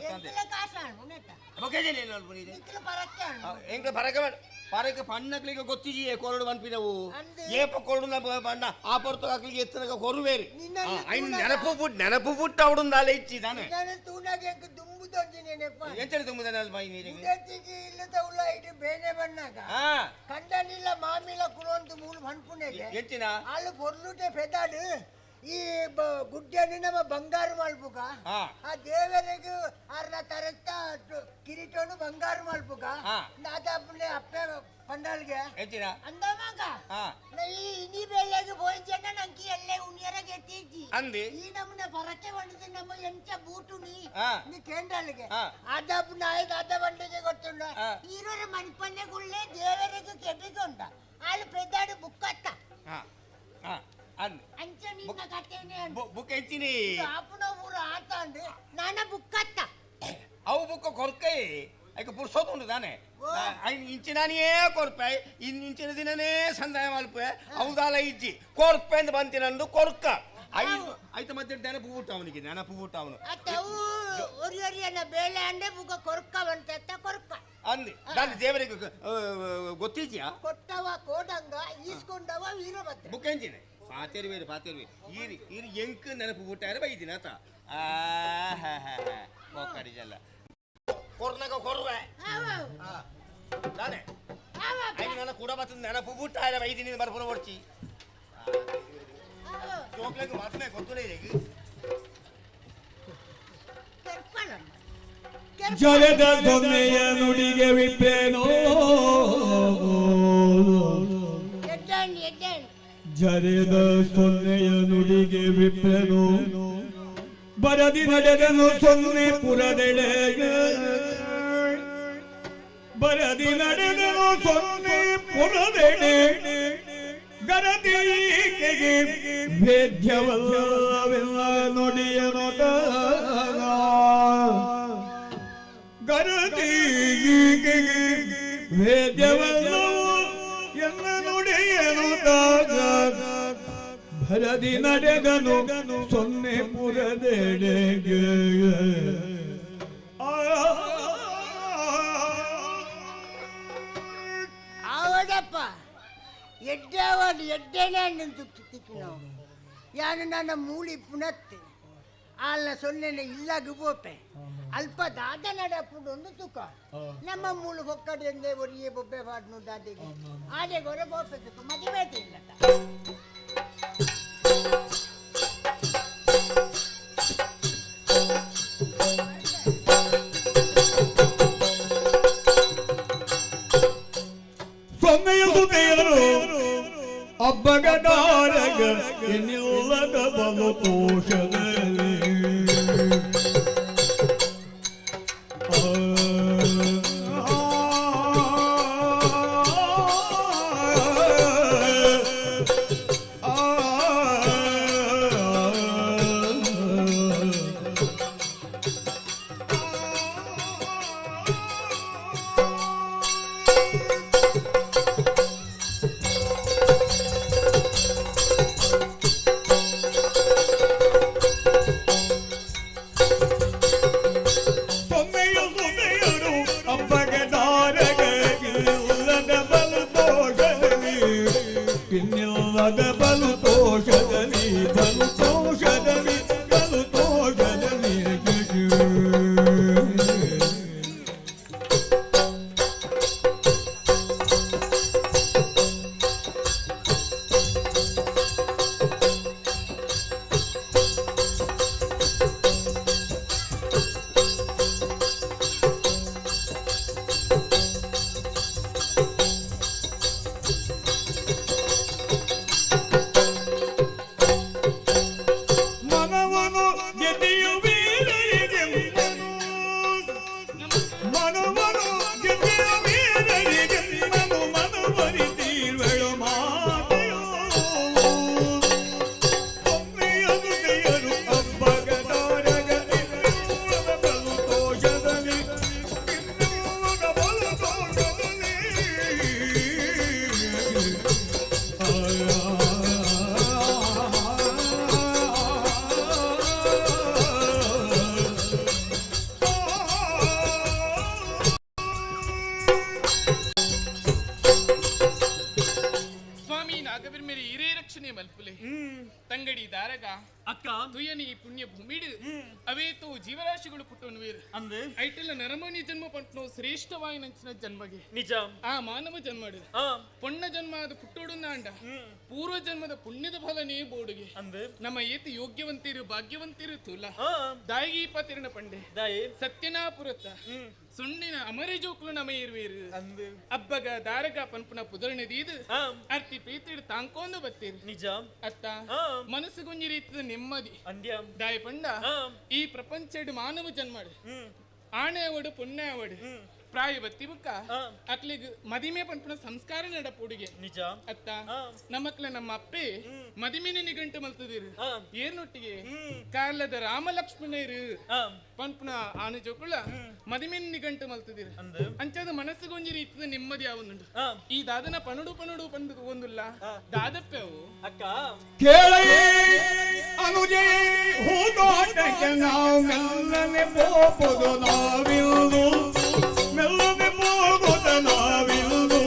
ಎಂಕ್ಲ ಪರಕ ಪರಕ ಪಣ್ಣಕ್ಲಿಗೆ ಗೊತ್ತಿದೆಯೇ ಕೊರಡು ಪನ್ಪಿನವು ಏಪ ಕೊರಡು ಬಣ್ಣ ಆ ಪೊರ್ತು ಅಕ್ಲಿಗೆ ಎತ್ತನಗ ಕೊರುವೇರಿ ಐನ್ ನೆನಪು ಪುಟ್ ನೆನಪು ಪುಟ್ಟ ಅವಡುಂದಾಲೆ ಇಚ್ಚಿ ತಾನೆ ಎಂಚನೆ ತುಂಬುದಾನೆ ಬಾಯಿ ನೀರಿಗೆ ಬೇನೆ ಬಣ್ಣಾಗ ಕಂಡನಿಲ್ಲ ಮಾಮಿಲ ಕುಲೊಂದು ಮೂಲು ಪನ್ಪುನೆಗೆ ಎಂಚಿನ ಆಳು ಪೊರ್ಲುಟೆ ಪೆದಾಡು ಈ ಗುಡ್ಡೆಯನ್ನು ನಮ್ಮ ಬಂಗಾರ ಮಲ್ಪುಗ, ಆ ದೇವರಿಗೆ ಅರ್ನ ತರತ್ತ ಕಿರೀಟನು ಬಂಗಾರ ಮಲ್ಪುಗ. ನಾದಾಪುಲೆ ಅಪ್ಪೆ ಪಂಡಲ್ಗೆ ಅಂದ ಮಗ, ಈ ಇನಿ ಬೇಲೆಗೆ ಪೋಯಿಚೆನ ನಂಗೆ ಎಲ್ಲೇ ಉಣಿಯರ ಗೆತ್ತೀಜಿ ಅಂದಿ. ಈ ನಮ್ಮನ್ನ ಪರಕೆ ಬಂದಿದ್ದು ನಮ್ಮ ಎಂಚ ಬೂಟು ನೀ ನೀ ಕೇಂದ್ರಲ್ಗೆ ಅದಾಪು ನಾಯಿ ದಾದ ಬಂಡಿಗೆ ಗೊತ್ತುಂಡ ಈರೋರ ಮಣಿಪನ್ನೆ ಗುಳ್ಳೆ ದೇವರಿಗೆ ಕೆಬಿಗೊಂಡ ಆಳು ಪೆದ್ದಾಡು ಬುಕ್ಕತ್ತ ಅಂಚ ನಿನ್ನ ಕಥೆನೇ. ಬುಕ್ ಎಂಚಿನಿ ಆಪುನ ಊರು ಆತ ಅಂದು ನಾನ ಬುಕ್ಕತ್ತ ಅವು ಬುಕ್ಕ ಕೊರ್ಕೈ ಐಕ ಪುರ್ಸೋತು ಉಂಡು ತಾನೆ. ಐನ್ ಇಂಚಿನಾನಿಯೇ ಕೊರ್ಪೆ, ಇನ್ ಇಂಚಿನ ದಿನನೇ ಸಂದಾಯ ಮಲ್ಪೆ. ಅವು ದಾಲ ಇಜ್ಜಿ ಕೊರ್ಪೆ ಅಂದ್ ಬಂತಿನಂದು ಕೊರ್ಕ. ಐತ ಮಧ್ಯೆ ನೆನಪು ಬಿಟ್ಟು ಅವನಿಗೆ, ನೆನಪು ಬಿಟ್ಟು ಅವನು. ಅತ್ತ ಅವು ಒರಿ ಒರಿಯನ ಬೇಳೆ ಅಂಡೆ ಬುಕ್ಕ ಕೊರ್ಕ ಬಂತ ಕೊರ್ಕ ಅಂದಿ. ದಾನಿ ದೇವರಿಗೆ ಗೊತ್ತಿದ್ಯಾ? ಕೊಟ್ಟವ ಕೋಡಂಗ ಈಸ್ಕೊಂಡವ ವೀರಭದ್ರ. ಬುಕ್ ಎಂಚಿನೆ ಪಾತೇರುವೇರು ಪಾತೇರುವೆ ಈರಿ ಈರಿ ಎಂಕ್ ನೆನಪು ಬಿಟ್ಟಾರೆ ಬೈದಿನ ಆತ. ಆ ಹಾ ಹಾ ಹಾ ಕೊಕ್ಕಡಿಜಲ್ಲ ಕೊರ್ನಾಗ ಕೊರ್ವೆ ತಾನೆ. ಐದು ನನ್ನ ಕೂಡ ಬರ್ತದೆ ನೆನಪು ಬಿಟ್ಟಾರೆ ಬೈದಿನಿ ಬರ್ಪುನ ಹೊಡ್ಚಿ ಜೋಕ್ಲೆಗ್ ಮಾತ್ಮೆ ಗೊತ್ತುಲೇ ಇದೆ. ಜಲದ ಸೊನ್ನೆಯ ನುಡಿಗೆ ವಿಪ್ಪೇನೋ, ಜರೆದ ಸೊನ್ನೆಯ ನುಡಿಗೆ ವಿಪ್ಪೆನು, ಬರದಿ ನಡೆದನು ಸೊನ್ನೆ ಪುರದೆಳೆಗೆ, ಬರದಿ ನಡೆದನು ಸೊನ್ನೆ ಪುರದೆಳೆ, ಗರದೀಕೆಗೆ ವೇದ್ಯವಲ್ಲವೆಲ್ಲ ನುಡಿಯನು, ಗರದೀಕೆಗೆ ವೇದ್ಯವಲ್ಲವು ಎಲ್ಲ ನುಡಿಯನು, ಭರದಿ ನಡೆದನು ಸೊನ್ನೆ ಪುರದೆಡೆಗೆ. ಆವಡಪ್ಪ ಎಡ್ಡಾವಡು ಎಡ್ಡೆನೇ ತಿಕ್ಕಿನ ಯಾನು ನನ್ನ ಮೂಳಿ ಪುನತ್ತೆ ಆಲ್ನ ಸೊನ್ನೆನೆ ಇಲ್ಲಾಗ ಪೋಪೆ ಅಲ್ಪ ದಾದ ನಡಪುಂಡು ಒಂದು ತುಕ ನಮ್ಮ ಮೂಳು ಬೊಕ್ಕಡೆ ಎಂದೇ ಒರಿಯೇ ಬೊಬ್ಬೆ ಪಾಡ್ನು ದಾದೆಗೆ ಆದೆ ಗೊರ ಬೋಪೆ ತುಕ ಮದುವೆ ಇಲ್ಲ. ಸೊನ್ನೆಯ ಸುತೆಯರು ಅಬ್ಬಗದಾರಗ ಎನ್ನಿಲ್ಲದ ಬಲು ತೋಷದಲ್ಲಿ. ತುಯನಿ ಈ ಪುಣ್ಯ ಭೂಮಿಡು ಅವೇತು ಜೀವರಾಶಿಗಳು ಪುಟ್ಟೊನ್ವೇರು ಅಂದು ಐಟೆಲ್ಲ ನರಮಣಿ ಜನ್ಮ ಪಂಟ್ನೋ ಶ್ರೇಷ್ಠವಾಯಿನಂಚಿನ ಜನ್ಮಗೆ ನಿಜ ಆ ಮಾನವ ಜನ್ಮಡು ಪೊಣ್ಣ ಜನ್ಮ ಅದು ಪುಟ್ಟೋಡುಂದಾಂಡ ಪೂರ್ವ ಜನ್ಮದ ಪುಣ್ಯದ ಫಲನೇ ಬೋಡುಗೆ ನಮ್ಮ ಏತಿ ಯೋಗ್ಯವಂತಿರು ಭಾಗ್ಯವಂತಿರು ತುಲ ದಾಯಿಗಿ ಪತಿರಣ ಪಂಡೆ ಸತ್ಯನಾಪುರತ್ತ ಸುಣ್ಣಿನ ಅಮರಿ ಜೋಕ್ಲು ನಮ ಇರುವೇರು ಅಬ್ಬಗ ದಾರಗ ಪನ್ಪುನ ಪುದರಣದೀದು ಅರ್ತಿ ಪ್ರೀತಿಡು ತಾಂಕೋಂದು ಬತ್ತೀರಿ ನಿಜ ಅತ್ತ ಮನಸ್ಸು ಗುಂಜಿ ರೀತಿದ ನೆಮ್ಮದಿ ದಾಯ ಪಂಡ ಈ ಪ್ರಪಂಚಡ್ ಮಾನವ ಜನ್ಮಡು ಆಣೆ ಅವಡು ಪುಣ್ಯ ಅವಡು ಪ್ರಾಯ ಬತ್ತಿ ಬುಕ್ಕ ಅಕ್ಲಿಗ್ ಮದಿಮೆ ಪನ್ಪುನ ಸಂಸ್ಕಾರ ನಡಪುಡುಗೆ ನಿಜ ಅತ್ತ ನಮ್ಮಕ್ಲ ನಮ್ಮ ಅಪ್ಪೆ ಮದಿಮೆನೆ ನಿಘಂಟು ಮಲ್ತದಿರು ಏರ್ನೊಟ್ಟಿಗೆ ಕಾರ್ಲದ ರಾಮ ಲಕ್ಷ್ಮಣರು ಪನ್ಪುನ ಆನು ಜೋಕುಳ ಮದಿಮೆನೆ ನಿಘಂಟು ಮಲ್ತದಿರು ಅಂಚಾದ ಮನಸ್ಸುಗೊಂಜಿ ರೀತಿದ ನೆಮ್ಮದಿ ಆವೊಂದುಂಡು ಈ ದಾದನ ಪನುಡು ಪನುಡು ಪಂದು ಒಂದುಲ್ಲ ದಾದಪ್ಪೆ ಅವು ಅಕ್ಕ ಕೇಳೈ ಅನುಜೇ ಹೂದೋಟಕ್ಕೆ ನಾವು ಮೆಲ್ಲನೆ ಪೋಪುದು ನಾವಿಲ್ದು ಮೆಲ್ಲನೆ ಹೋಗುದ ನಾವಿಲ್ದು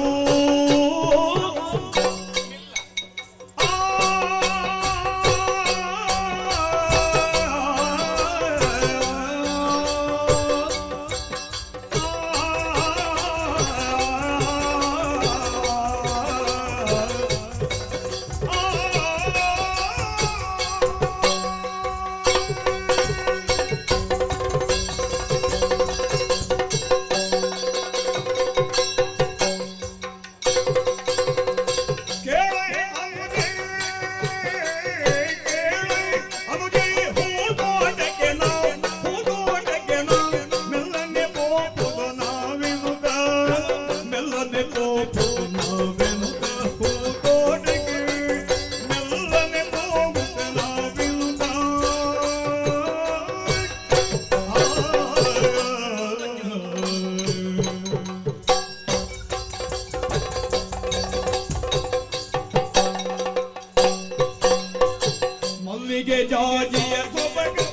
ಮಲ್ಲಿಗೆ ಜಾಜಿಯ ಸೊಬಗು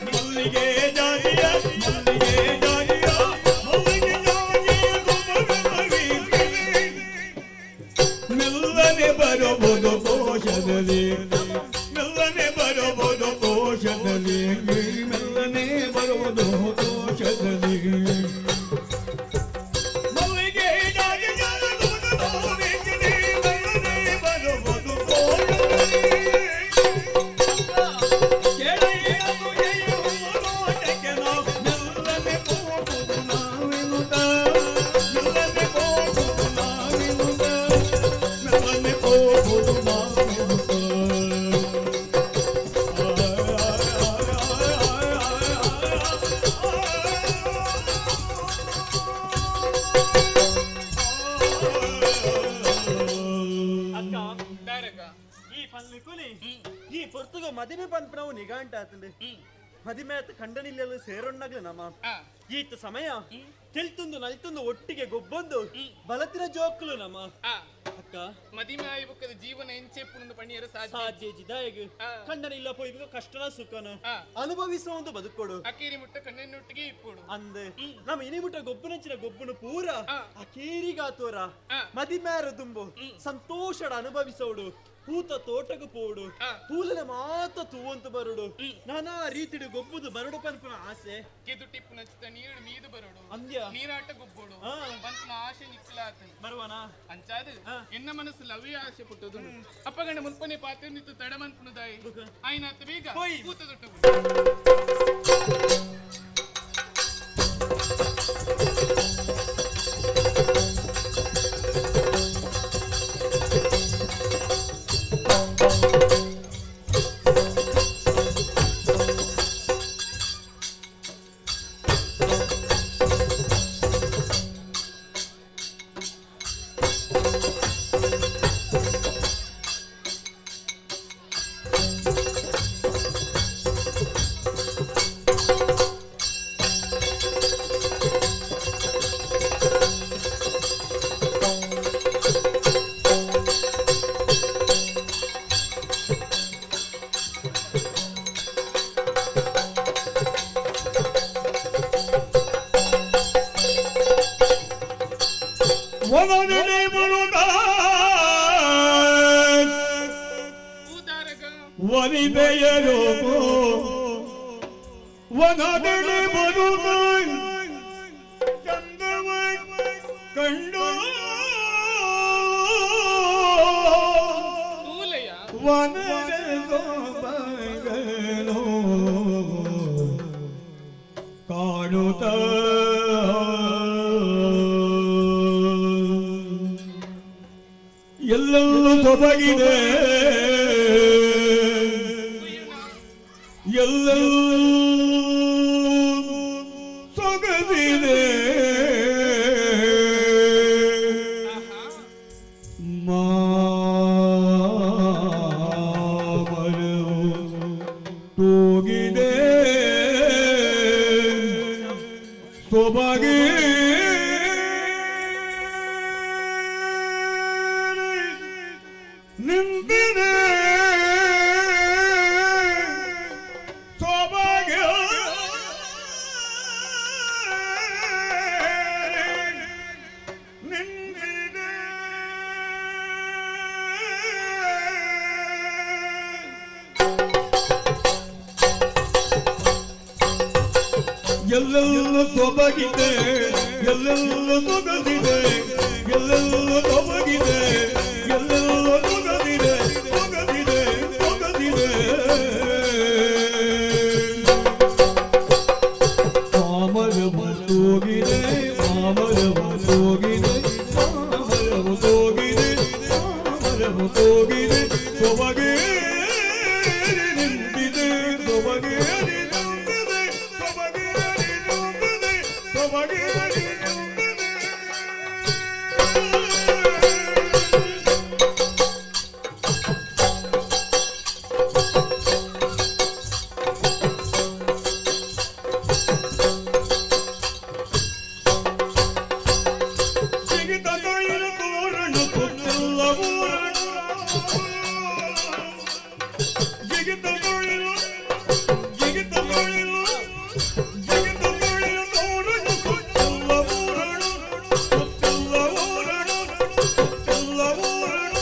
ಮಲ್ಲಿಗೆ ಜಾಜಿಯ ಮಲ್ಲಿಗೆ ಜಾಜಿಯ ಮಲ್ಲಿಗೆ ಜಾಜಿಯ ಸೊಬಗು ಮೆಲ್ಲನೆ ಬರಬಹುದು ಕೋಶದಲ್ಲಿ ಮೆಲ್ಲನೆ ಬರಬಹುದು ಕೋಶದಲ್ಲಿ ಮೆಲ್ಲನೆ ಬರುವುದು ಕೋಶದಲ್ಲಿ ಮಲ್ಲಿಗೆ ಜಾಜಿಯ ಮೆಲ್ಲನೆ ಬರುವುದು ಅಕ್ಕ ದಾರಗ ಈ ಪನ್ಲಿಕುಲಿ ಈ ಪೊರ್ತುಗ ಮದಿಮೆ ಪನ್ಪನವು ನಿಗಾಂಟ ಆತಂದೆ ಮದಿಮೆ ಆತ ಕಂಡನಿಲ್ಲೆಲ್ಲ ಸೇರೊಣ್ಣಗ್ಲ ನಮ್ಮ ಈತ ಸಮಯ ತೆಲ್ತುಂದು ನಲ್ತುಂದು ಒಟ್ಟಿಗೆ ಗೊಬ್ಬೊಂದು ಬಲತಿನ ಜೋಕ್ಲು ನಮ್ಮ ಅಕ್ಕ ಮದಿಮೆ ಆಯ್ಬುಕ್ಕದ ಜೀವನ ಎಂಚೆಪ್ಪುಂದು ಪಣಿಯರ ಸಾಧ್ಯ ಸಾಧ್ಯ ಜಿದಾಯಗ್ ಕಂಡನಿಲ್ಲ ಪೋಯ್ಬೇಕು ಕಷ್ಟನ ಸುಖನ ಅನುಭವಿಸುವ ಒಂದು ಬದುಕೊಡು ಅಕೇರಿ ಮುಟ್ಟ ಕಣ್ಣನ್ನೊಟ್ಟಿಗೆ ಇಪ್ಪುಡು ಅಂದೆ ನಮ್ಮ ಇನಿ ಮುಟ್ಟ ಗೊಬ್ಬನಂಚಿನ ಗೊಬ್ಬನು ಪೂರ ಅಕೇರಿಗಾತೋರ ಮದಿಮ್ಯಾರ ದುಂಬು ಸಂತೋಷಡ ಅನುಭವಿಸೋಡು ಪೂತ ತೋಟకు ಪೋಡು ಪೂಲನ ಮಾತ ತೂವಂತ ಬರುಡು ನಾನಾ ರೀತಿಡು ಗೊಬ್ಬುದು ಬರುಡು ಪನ್ಪುನ ಆಸೆ ಕೆದು ಟಿಪ್ಪು ನಚ್ಚಿದ ನೀರು ಮೀದು ಬರೋಡು ಅಂದ್ಯ ನೀರಾಟ ಗೊಬ್ಬೋಡು ಪನ್ಪುನ ಆಸೆ ನಿಕ್ಕಲಾತ ಬರುವನಾ ಅಂಚಾದ ಎನ್ನ ಮನಸ್ಸು ಲವ್ಯ ಆಸೆ ಪುಟ್ಟದು ಅಪ್ಪಗಂಡ ಮುನ್ಪನೆ ಪಾತ್ರ ನಿಂತು ತಡ ಮನ್ಪುನ ದಾಯಿ ಆಯ್ನಾತ ಬೇಗ ಪೂತ ದೊಟ್ಟ ಒನನೆ ಬರುದ ಊದಾರಗ ವನಿತೆಯರು ವನದಡಿ ಬರುತ್ತ ಚಂದವ ಕಂಡು ವನದ ಕಾಣುತ್ತ ಎಲ್ಲೆಲ್ಲೂ ಸೊಬಗಿದೆ, ಎಲ್ಲೆಲ್ಲೂ ಸೊಗಸಿದೆ. ಮಾಮರವು ತೂಗಿದೆ ಸೊಬಗೆ ನಿಂತಿದೆ, ಸೊಬಗೆ ನಿಂತಿದೆ. ಎಲ್ಲೆಲ್ಲ ಸೊಬಗಿದೆ, ಎಲ್ಲೆಲ್ಲ ಸೊಗಸಿದೆ, ಎಲ್ಲೆಲ್ಲ ಸೊಬಗಿದೆ, ಎಲ್ಲೆಲ್ಲ ಸೊಗಸಿದೆ, ಸೊಗಸಿದೆ, ಸೊಗಸಿದೆ. ಮಾಮರವು ತೂಗಿದೆ, ಮಾಮರವು ತೂಗಿದೆ, ಮಾಮರವು ತೂಗಿದೆ, ಮಾಮರವು ತೂಗಿದೆ. ಸೊಬಗೇರಿ ನಿಂತಿದೆ, ಸೊಬಗೇರಿ ನಿಂತಿದೆ, ಸೊಬಗೇರಿ ನಿಂತಿದೆ, ಸೊಬಗೇರಿ ನಿಂತಿದೆ. ಜಿಗಿತ ತೊಳಿರು ತೋರಣ ಸುತ್ತೆಲ್ಲ ಊರಣ, ಜಿಗಿತ ತೊಳಿರು, ಜಿಗಿತ ತೊಳಿರು, ಜಿಗಿತ ತೊಳಿರು ತೋರಣ ಸುತ್ತೆಲ್ಲ ಊರಣ, ಸುತ್ತೆಲ್ಲ ಊರಣ, ಸುತ್ತೆಲ್ಲ ಊರಣ.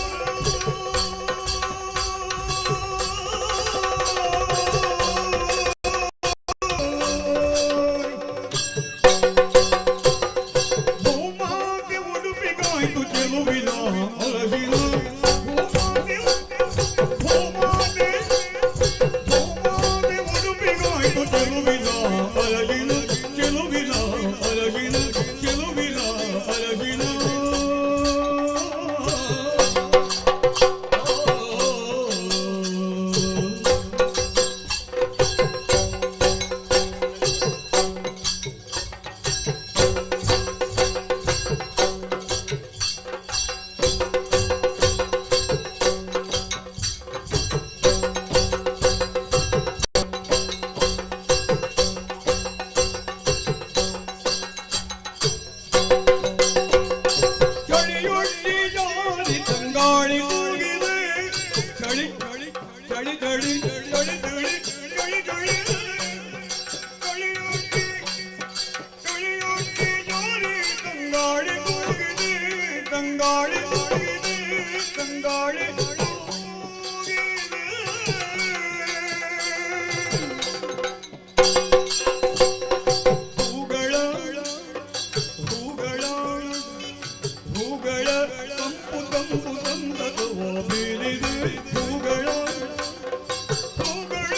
ಭೂಮಾತೆ ಉಡುಪಿಗಾಯ್ತು ಚೆಲುವಿನ ಅರಗಿನ, ಭೂಮಾತೆ, ಭೂಮಾತೆ, ಭೂಮಾತೆ ಉಡುಪಿಗಾಯ್ತು ಚೆಲುವಿನ ಅರಗಿನ, ಚೆಲುವಿನ ಅರಗಿನ, ಚೆಲುವಿನ ಅರಗಿನ. ಚಳಿಯೊಡ್ಡಿ ಜಾರಿ ತಂಗಾಳಿ ಕೂಗಿದೆ, ಚಳಿ ಚಳಿ ಚಳಿ ಚಳಿ ಚಳಿ ಚಳಿ ಚಳಿ ಚಳಿ ಚಳಿಯೊಡ್ಡಿ, ಚಳಿಯೊಡ್ಡಿ ಜಾರಿ ತಂಗಾಳಿ ಕೂಗಿದೆ, ತಂಗಾಳಿ ಕೂಗಿದೆ, ತಂಗಾಳಿ ಕೂಗಿದೆ. ಹೂಗಳ, ಹೂಗಳ, ಹೂಗಳ ತಂಪು ತಂಪು ಸಂತತವ ಬೀರಿದೆ, ಹೂಗಳ, ಹೂಗಳ,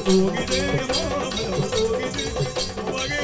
ಹೋಗಿದೆ ಹೋಗಿದೆ ಹೋಗೆ.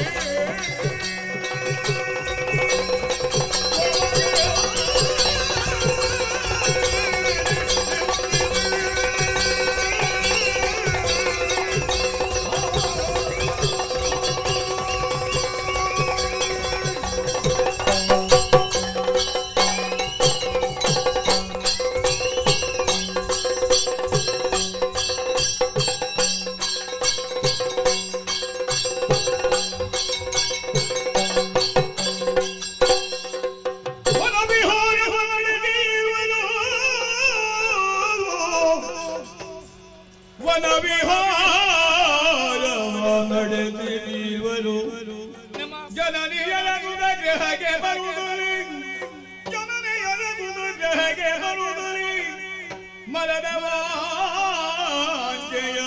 ವನವಿಹಾರ ನಡೆದಿರುವರು ಜನನಿಯರಗುದ ಗೃಹಕ್ಕೆ ಬರುವುದರಿ, ಜನನಿಯರಗುದ ಗೃಹಕ್ಕೆ ಬರುವುದರಿ, ಮರದ ವಾಂಚೆಯ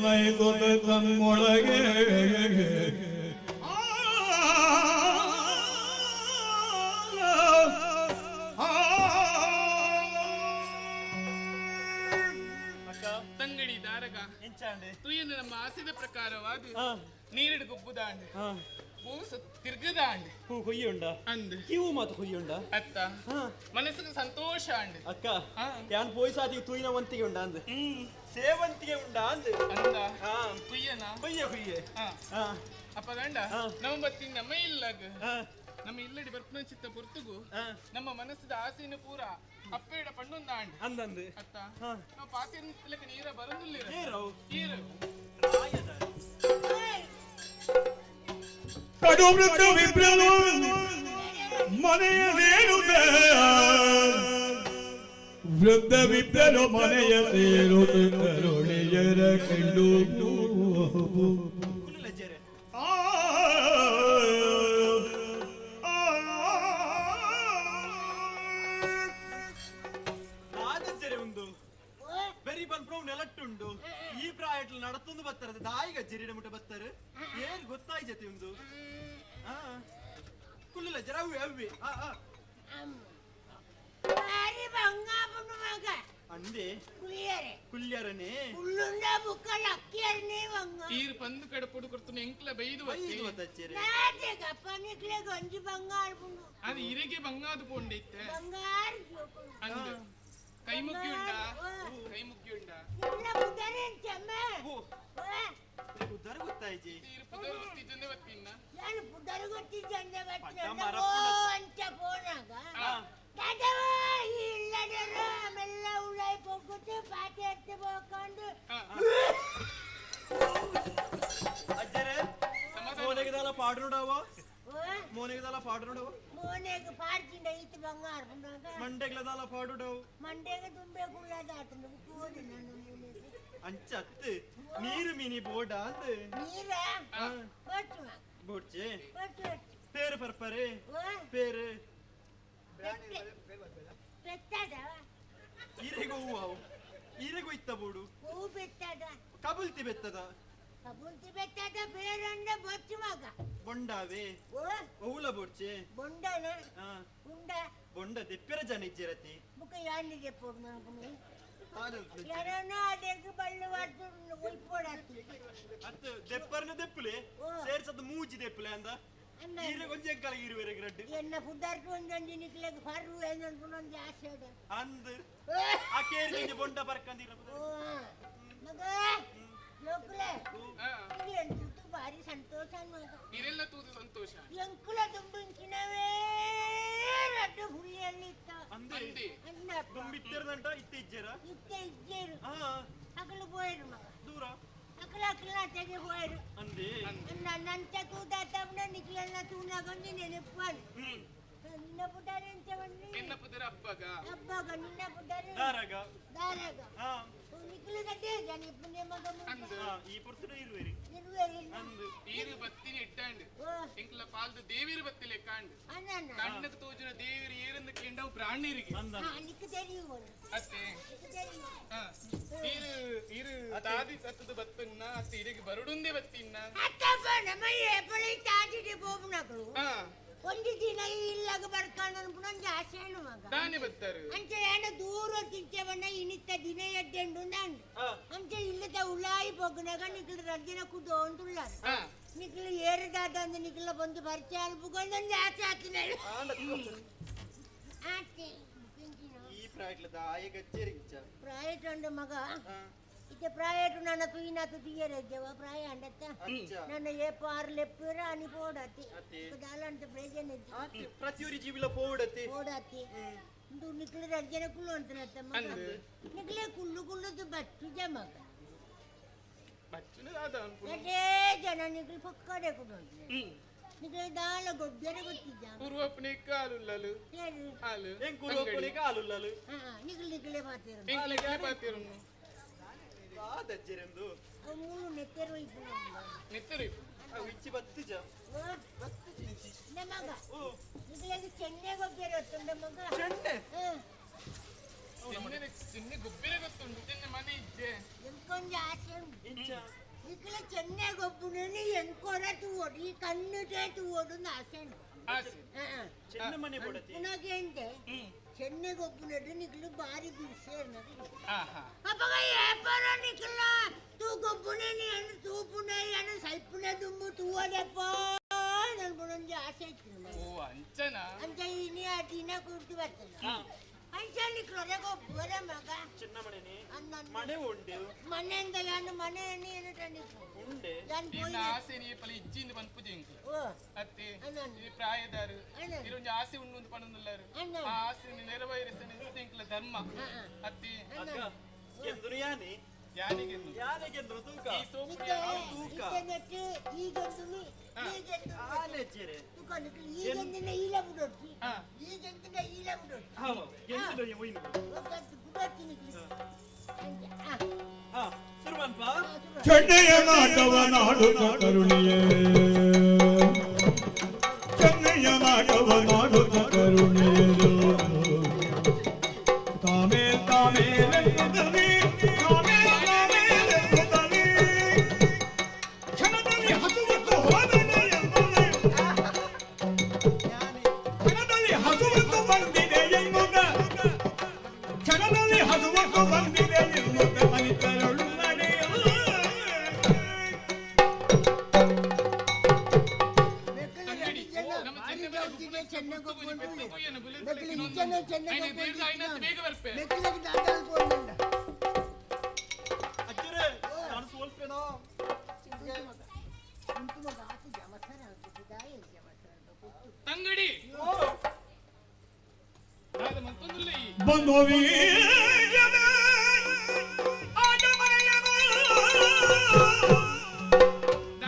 ಮೈಗೊತ್ತ ತಮ್ಮೊಳಗೆ. ತಂಗಡಿ ದಾರಗ ತುಯ್ಯನ ನಮ್ಮ ಆಸೆದ ಪ್ರಕಾರವಾದ ನೀರಿಡು ಗುಬ್ಬುದಾಂಡ್ ಪೂಸ ತಿರ್ಗದಾಂಡ್. ಹೂ ಕೊಯ್ಯುಂಡ ಅಂದ್ ಕಿವು ಮಾತು ಕೊಯ್ಯುಂಡ. ಅತ್ತ ಮನಸ್ಸಿಗೆ ಸಂತೋಷ ಅಂಡ್. ಅಕ್ಕ, ಯಾನ್ ಪೋಯ್ ಸಾತಿ ತೂಯಿನ ವಂತಿಗೆ ಉಂಡ ಅಂದ್, ಸೇವಂತಿಗೆ ಉಂಡ ಅಂದ್. ಅಂದ ಕುಯ್ಯನ ಕೊಯ್ಯ ಕೊಯ್ಯೆ. ಅಪ್ಪ ಗಂಡ ನಮ್ಮ ಬತ್ತಿ ನಮ್ಮ ಇಲ್ಲಗ ನಮ್ಮ ಇಲ್ಲಡಿ ಬರ್ಪನ ಚಿತ್ತ ಪೊರ್ತುಗು ನಮ್ಮ ಮನಸ್ಸಿದ ಆಸೆಯನ್ನು ಪೂರ ಅಪ್ಪೇಡ ಪಣ್ಣೊಂದಾಂಡ್ ಅಂದಂದು. ಅತ್ತ ನಾವು ಪಾತಿನ ನೀರ ಬರಂದಿಲ್ಲ. ಏರವು? ಕಡು ವೃದ್ಧ ವಿಪ್ರನು ಮನೆಯ ಸೇರುತ್ತ, ವೃದ್ಧ ವಿಪ್ರನು ಮನೆಯ ಸೇರುತ್ತ ಕರುಣಿಯರ ಕಂಡು. ರಾಜಜ್ಜರೆ ಉಂದು ಬೆರಿ ಪನ್ಪ್ರವು ನೆಲಟ್ಟುಂಡು. ಈ ಪ್ರಾಯಟ್ಲು ನಡತೊಂದು ಬತ್ತಾರೆ ದಾಯಿಗ ಜಿರಿಡ ಮುಟ್ಟ ಬತ್ತಾರೆ ಏನ್ ಗೊತ್ತಾಯ್ ಜತಿ ಉಂದು. ಆ ಕುಲ್ಲಿಲ್ಲ ಜರ ಅವ್ವೆ ಅವ್ವೆ ಆ ಆ ಬಾರಿ ಬಂಗಾಪುಂಡು ಮಗ. ಅಂದೆ. ಕುಳ್ಳಿಯರೆ. ಕುಲ್ಯರನೆ. ಕುಳ್ಳುಂಡ ಬುಕ್ಕಲ ಅಕ್ಕಿಯರನೇ ಬಂಗ. ಈರು ಪಂದು ಕಡೆ ಪೊಡು ಕೊಡ್ತು ಎಂಕ್ಲ ಬೈದು. ಬೈದು ವತ್ತಚ್ಚೆರೆ. ನಾತೆಗಪ್ಪ ನಿಕ್ಲೆ ಗಂಜಿ ಬಂಗಾರ ಪುಂಡು. ಅದು ಇರೆಗೆ ಬಂಗಾದು ಪೋಂಡೆ ಇತ್ತೆ. ಬಂಗಾರ. ಅಂದ ಕೈ ಮುಗ್ಗಿ ಉಂಡ, ಕೈ ಮುಗ್ಗಿ ಉಂಡ. ಇಲ್ಲ ಬುದರೆ ಚಮ್ಮ. ಉದ್ದಾರ ಗೊತ್ತಾಯ್ಜಿ. ಈರು ಪುದರ್ ಗೊತ್ತಿದ್ದಂದೆ ಬತ್ತಿನ್ನ. ನಾನು ಪುದರ್ ಗೊತ್ತಿದ್ದಂದೆ ಬತ್ತಿನ. ಮರ. ಓ ಅಂಚ ಪೋನಾಗ ದಾದವ ಇಲ್ಲದರ ಮೆಲ್ಲ ಉಳೈ ಪೊಗ್ಗುತ್ತು ಪಾತೆ ಎತ್ತಿ ಬೋಕೊಂಡು. ಅಜ್ಜರೆ, ಮೋನೆಗೆ ದಾಲ ಪಾಡುಡವ, ಮೋನೆಗೆ ದಾಲ ಪಾಡುಡವ. ಮೋನೆಗ್ ಪಾಡ್ಚಿಂಡ ಈತ ಬಂಗಾರ ಪುಂಡಾಗ. ಮಂಡೆಗ್ಲ ದಾಲ ಪಾಡುಡವು. ಮಂಡೆಗೆ ತುಂಬೆ ಕುಳ್ಳದಾತಂದು ಕೋಡಿ ನಾನು ಮೋನೆಗೆ. ಅಂಚ ಅತ್ತು ನೀರು ಮೀನಿ ಬೋಡ ಅಂದ್. ನೀರ ಬಚ್ಚು ಮಗ. ಬೋಡ್ಚೆ. ಬಚ್ಚು ಬಚ್ಚು. ಪೇರು ಪರ್ಪರೆ. ಓ. ಪೇರು. ಪೆತ್ತದ. ಈರೆಗೂ ಹೂವು ಈರೆಗೂ ಇತ್ತ ಬೋಡು. ಹೂ ಬೆತ್ತದ. ಕಬುಲ್ತಿ ಬೆತ್ತದ. ಕಬುಲ್ತಿ ಬೆತ್ತದ ಬೇರಂಡ ಬಚ್ಚು ಮಗ. ಬೊಂಡಾವೆ. ಓ. ಒವುಲ ಬೋಡ್ಚೆ. ಬೊಂಡನ. ಹಾ. ಉಂಡ. ಬೊಂಡ ದೆಪ್ಪೆರ ಜನ ಇಜ್ಜಿರತಿ. ಬುಕ್ಕ ಯಾನಿಗೆ ಪೋಡು ಮಗನೇ. ಯಾರನ ಅದಕ್ಕೆ ಬಳ್ಳು ವಾಡ್ತು ಒಯ್ಪೋಡಾತು. ಅತ್ತು ದೆಪ್ಪರ್ನ ದೆಪ್ಪುಲೆ ಸೇರ್ಸದ ಮೂಜಿ ದೆಪ್ಪುಲೆ ಅಂದ. ಈರೆ ಒಂಜಿ ಎಂಕಲ ಇರುವೆರೆ ಗ್ರಡ್ಡು. ಎನ್ನ ಪುದಾರ್ಕು ಒಂದೊಂದು ನಿಕ್ಲೆಗ್ ಫರ್ರು ಏನಂತ ಆಸೆ ಅದ. ಅಂದ್ ಆ ಕೇರಿ ಬೊಂಡ ಪರ್ಕಂದಿರ. ಓ ಮಗ ಲೋಕುಲೆ ಇದು ಎಂತೂ ಭಾರಿ ಸಂತೋಷ ಮಗ. ನೀರೆಲ್ಲ ತೂದು ಸಂತೋಷ. ಎಂಕುಲ ದುಂಬಿಂಚಿನವೇ ರಡ್ಡು ಹುಳ್ಳಿಯಲ್ಲಿ ಇತ್ತ. ಅಂದೆ. ಅಂದಪ್ಪ. ದುಂಬಿತ್ತೆರ್ದಂಟ ಇತ್ತೆ ಇಜ್ಜೆರ. ಇತ್ತೆ ಇಜ್ಜೇರು. ಹಾ. ಅಕಲು ಪೋಯರು ಮಗ. ದೂರ. ಅಕಲ ಅಕಲ ತೆಗೆ ಪೋಯರು. ಅಂದೆ. ನಂಚ ತೂದಾತವ್ನ ನಿಕ್ಲೆಲ್ಲ ತೂನಾಗೊಂದು ನೆನಪಾನು. ನಿನ್ನ ಪುಟಾರೆ ಎಂಚ ಬಂದ್ರಿ? ಎನ್ನ ಪುದರ ಅಬ್ಬಗ. ಅಬ್ಬಗ ನಿನ್ನ ಪುಟಾರೆ? ದಾರಗ. ದಾರಗ. ಹಾ. ನಿಕ್ಲು ಗಡ್ಡೆ ಜನ ಪುಣ್ಯ ಮಗ ಮುಂದೆ. ಈ ಪುರ್ತುಡ ಇರುವೆರಿ. ಇರುವೆರಿ. ಅಂದ್ ಈರು ಬತ್ತಿನ ಇಟ್ಟಾಂಡ್ ಎಂಕ್ಲ ಪಾಲ್ದು ದೇವಿರು ಬತ್ತಿ ಲೆಕ್ಕಾಂಡ್. ಅಣ್ಣಣ್ಣ. ಕಣ್ಣకు ತೋಜುನ ದೇವಿರು ಏರಂದು ಕೇಂಡವು ಪ್ರಾಣಿರಿಗೆ. ಹಾ, ನಿಕ್ಕು தெரியும். ಅತ್ತೆ. ನಿಕ್ಕು தெரியும். ಹಾ. ಈರು ಈರು ತಾದಿ ಸತ್ತದ ಬತ್ತನ್ನ ಅತ್ತೆ ಇರಿಗೆ ಬರುಡುಂದೆ ಬತ್ತಿನ್ನ. ಅತ್ತಪ್ಪ ನಮ್ಮ ಏಪಳಿ ತಾಜಿಗೆ ಬೋಬುನಕಲು. ಹಾ. ಒಂಜಿ ದಿನ ಇಲ್ಲಾಗ ಬರ್ಕೊಂಡು ಅನ್ಪುನ ಆಸೆ ಮಗ ದಾನಿ ಬತ್ತಾರೆ ಅಂಚೆ ಏನ ದೂರ ತಿಂಚವನ್ನ ಇನಿತ್ತ ದಿನ ಎಡ್ಡೆಂಡು ನಾನು ಅಂಚೆ ಇಲ್ಲದ ಉಳಾಯಿ ಪೊಗ್ಗುನಾಗ ನಿಕ್ಲು ರಡ್ದಿನ ಕುದ್ದು ಅಂದುಳ್ಳಾರ ನಿಕ್ಲು ಏರದಾದ ಅಂದ್ ನಿಕ್ಲ ಬಂದು ಪರಿಚಯ ಅಲ್ಪುಕೊಂಡು ಒಂಜಿ ಆಸೆ ಆತಿನ ಆತೆ ಈ ಪ್ರಾಯಟ್ಲದ ಆಯೆ ಗಚ್ಚೇರಿಂಚ ಪ್ರಾಯಟ್ ಅಂಡ ಮಗ ಇತ್ತೆ ಪ್ರಾಯಟ್ ನನ್ನ ತುಯಿನಾತು ತೀಯರಜ್ಜವ ಪ್ರಾಯ ಅಂಡತ್ತ ನನ್ನ ಏಪ ಆರು ಲೆಪ್ಪುರ ಅನಿ ಪೋಡತಿ ದಾಲ ಅಂತ ಪ್ರಯೋಜನ ಇಜ್ಜಿ. ಪ್ರತಿಯೊರಿ ಜೀವಿಲ ಪೋಡತಿ ಪೋಡತಿ ಇಂದು ನಿಕ್ಲು ರಡ್ಜನ ಕುಲ್ಲು ಅಂತನತ್ತ ಮಗ ನಿಕ್ಲೆ ಕುಲ್ಲು ಕುಲ್ಲುದು ಬಚ್ಚುಜ ಮಗ ಬಚ್ಚುನ ದಾದ ಅನ್ಪುನು ರಡ್ಡೇ ಜನ ನಿಕ್ಲು ಪೊಕ್ಕಡೆ ಕುಲ್ಲು ನಿಕ್ಲೆ ದಾಲ ಗೊಬ್ಬರ ಗೊತ್ತಿದ್ದ ಕುರುವಪ್ಪನೆ ಕಾಲುಲ್ಲಲು ಯಾರು? ಹಾಲು ಏನ್ ಕುರುವಪ್ಪನೆ ಕಾಲುಲ್ಲಲು ಹಾ ನಿಕ್ಲು ನಿಕ್ಲೆ ಮಾತಿರು ಎಂಕ್ಲೆ ಪಾತಿರುನು ದಾದಜ್ಜೆರೆಂದು ಅವು ಮೂಲು ನೆತ್ತೆರು ಇಪ್ಪು ನೆತ್ತರು ಅವು ಇಚ್ಚಿ ಬತ್ತುಜ ಮಗ ನಿಕ್ಲೆಗ್ ಚೆನ್ನೆ ಗೊಬ್ಬರ ಗೊತ್ತುಂಡ ಮಗ ಚೆನ್ನೆ? ಚೆನ್ನೆ ಚೆನ್ನೆ ಗೊಬ್ಬರ ಗೊತ್ತುಂಟು ಚೆನ್ನೆ ಮನೆ ಇಜ್ಜೆ ಎಂಕೊಂಜಿ ಆಸೆ ಉಂಟು ನಿಕ್ಲೆ ಚೆನ್ನೆ ಗೊಬ್ಬುನని ಎಂಕೊರ ತೂವೊಡು ಈ ಕಣ್ಣುಟೇ ತೂವೊಡು ಅಂದ್ ಆಸೆ ಉಂಟು ಆಸೆ ಹಾ. ಚೆನ್ನೆ ಮನೆ ಪೋಡತಿ ಪುನಗೇಂದೆ ಚೆನ್ನೆ ಗೊಬ್ಬುನಡು ನಿಕ್ಲು ಬಾರಿ ಬಿರ್ಸೇರ್ನಗಲು ಆಹಾ ಅಪಗ ಏಪರ ನಿಕ್ಲ ತೂ ಗೊಬ್ಬುನೇನಿ ಅನ್ನು ತೂಪುನೇ ಅನ್ನು ಸೈಪುನೆ ದುಂಬು ತೂವದಪ್ಪ ನನ್ಪುನೊಂಜಿ ಆಸೆ ಇತ್ತು ಮಗ. ಓ ಅಂಚನ ಅಂಚ ಇನಿ ಆ ದಿನ ಕುರ್ದು ಬರ್ತದೆ ಅಂಚ ನಿಕ್ಲೊರೆ ಗೊಬ್ಬರ ಮಗ ಚಿನ್ನ ಮನೆನೆ ಅನ್ನ ಮನೆ ಉಂಡು ಮನೆಯಿಂದ ಯಾನು ಮನೆ ಏನು ಉಂಡೆ ಯಾನ್ ನಿನ್ನ ಪೋಯಿನ ಆಸೆ ನೀ ಪಲ ಇಜ್ಜಿಂದ ಪನ್ಪುಜಿ ಎಂಕ್ಲು ಓ ಅತ್ತೆ ಅಣ್ಣನ್. ಈ ಪ್ರಾಯದಾರು ಅಣ್ಣನ್. ಇರೊಂಜಿ ಆಸೆ ಉಂಡು ಅಂತ ಪಣೊಂದುಲ್ಲಾರು ಅಣ್ಣನ್. ಆ ಆಸೆ ನೆರವೇರಿಸನೆ ಎಂಕ್ಲ ಧರ್ಮ ಅತ್ತೆ ಅಕ್ಕ ಎಂದುನು ಯಾನೆ ಯಾನಿಗೆಂದು ಯಾನೆಗೆಂದ್ರು ತೂಕ ಈ ಸೋಪು ಇತ್ತೆ ತೂಕ. ಇತ್ತೆ ನೆಟ್ಟು ಈಗೊಂದು ಈಗೆಂದು ಆನೆಜ್ಜೆರೆ ತುಕನಿಗೆ ಈಗೆಂದಿನ ಈಲ ಬಿಡೊಡ್ಚಿ ಈಗೆಂದಿನ ಈಲ ಬಿಡೊಡ್ಚಿ ಹಾ ಎಂದುನು ಒಯ್ನು ಒಕ್ಕತ್ತು ಬಿಡೊಡ್ಚಿ ನಿಕ್ಲಿ ಅಂಚ ಆ ಹಾ ಸುರುಮನ್ಪ ಚೆನ್ನಯ್ಯ ನಾಟವ ನಾಡುತ್ತ ಕರುಣಿಯೇ ಚೆನ್ನಯ್ಯ ನಾಟವ ನಾಡುತ್ತ ಕರುಣಿಯೇ ತಾಮೇ ತಾಮೇಲೆನ್ನುತ್ತಲೇ ತಾಮೇ ತಾಮೇಲೆನ್ನುತ್ತಲೇ ಕ್ಷಣದಲ್ಲಿ ಹಸುವತ್ತು ಹೋದನೆ ಎಂಬುದೇ ಕ್ಷಣದಲ್ಲಿ ಹಸುವತ್ತು ಬಂದಿದೆ ಎನ್ನುತ್ತ ಕ್ಷಣದಲ್ಲಿ ಹಸುವತ್ತು ಬಂದಿದೆ ಎನ್ನುತ್ತ ಅನಿತರಳು ನಡೆಯಲು ತಂಗಡಿ ನಮ್ಮ ಚೆನ್ನೆ ಮನೆ ಚೆನ್ನೆ ಚೆನ್ನೆ ಗೊಬ್ಬುಂಡು ಕೊಯ್ಯನ ಬುಲೆಟ್ ಮೆಕ್ಲು ಇಂಚನೆ ಚೆನ್ನೆ ಐನ ದೇರ್ದ ಐನತ್ತು ಬೇಗ ಬರ್ಪೆ ಮೆಕ್ಲಿಗೆ ದಾದಾಲ್ ಪೋಂಡ ಅಜ್ಜರೇ ನಾನು ಸೋಲ್ಪೇನೋ ಉಂಟು ಮಗ ಆತು ಜಮಸರ ಆತು ದಾಯ ಜಮಸರ ತಂಗಡಿ ದಾದ ಮತ್ತೊಂದಿಲ್ಲ ಈ ಬಂದು ವೀರ್ಯದ ಆಟಮನೆಯನು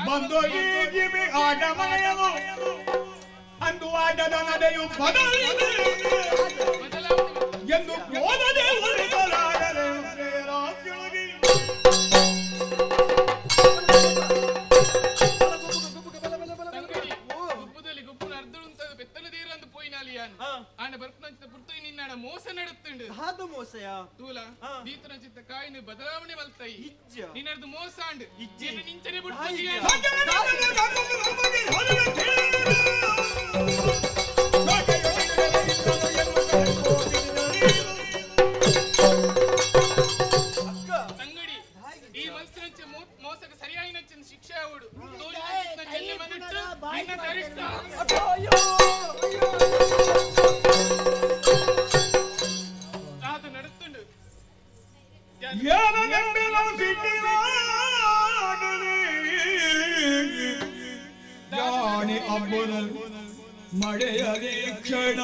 ಬಂದು ಈಜಿಬಿ ಆಟಮನೆಯನು ಅಂದು ಆಟದ ನಡೆಯು ಬದಲಿದೆ ಎಂದು ಓದದೆ ಉಳಿದಲಾಗದೆ ರಾಜ್ಯೊಳಗೆ ತಂಗಡಿ ಗುಬ್ಬದಲ್ಲಿ ಗುಬ್ಬುನ ಅರ್ಧುಂತದ ಪೆತ್ತನ ದೇರ ಅಂದು ಪೋಯಿನಾಲಿ ಯಾನ್ ಆನ ಬರ್ಪನಂಚಿತ ಪುರ್ತುಯಿ ನಿನ್ನಾಡ ಮೋಸ ನಡುತ್ತುಂಡು ದಾದ ಮೋಸಯ ತೂಲ ದೀತನಂಚಿತ ಕಾಯಿನ ಬದಲಾವಣೆ ಮಲ್ತೈ ಇಜ್ಜ ನಿನ್ನರ್ದು ಮೋಸ ಅಂಡ್ ಇಜ್ಜಿ. ನಿನ್ನ ನಿಂಚನೆ ಹಾಗೆ. ಬಿಡ್ಪುಜಿ ಅಕ್ಕ ತಂಗಡಿ ಈ ಮನ್ಸಿನಂಚೆ ಮೋಸಕ್ಕೆ ಸರಿಯಾಗಿ ಶಿಕ್ಷೆ ಆವಡು ಚೆನ್ನೆ ಮನೆಟ್ಟು ನಿನ್ನ ತರಿಸ್ತ ಅಕ್ಕ ಅಯ್ಯೋ ಅಯ್ಯೋ ಅದು ನಡುತ್ತುಂಡು ಜಾಣಿ ಅಬ್ಬನ ಮಳೆಯಲಿ ಕ್ಷಣ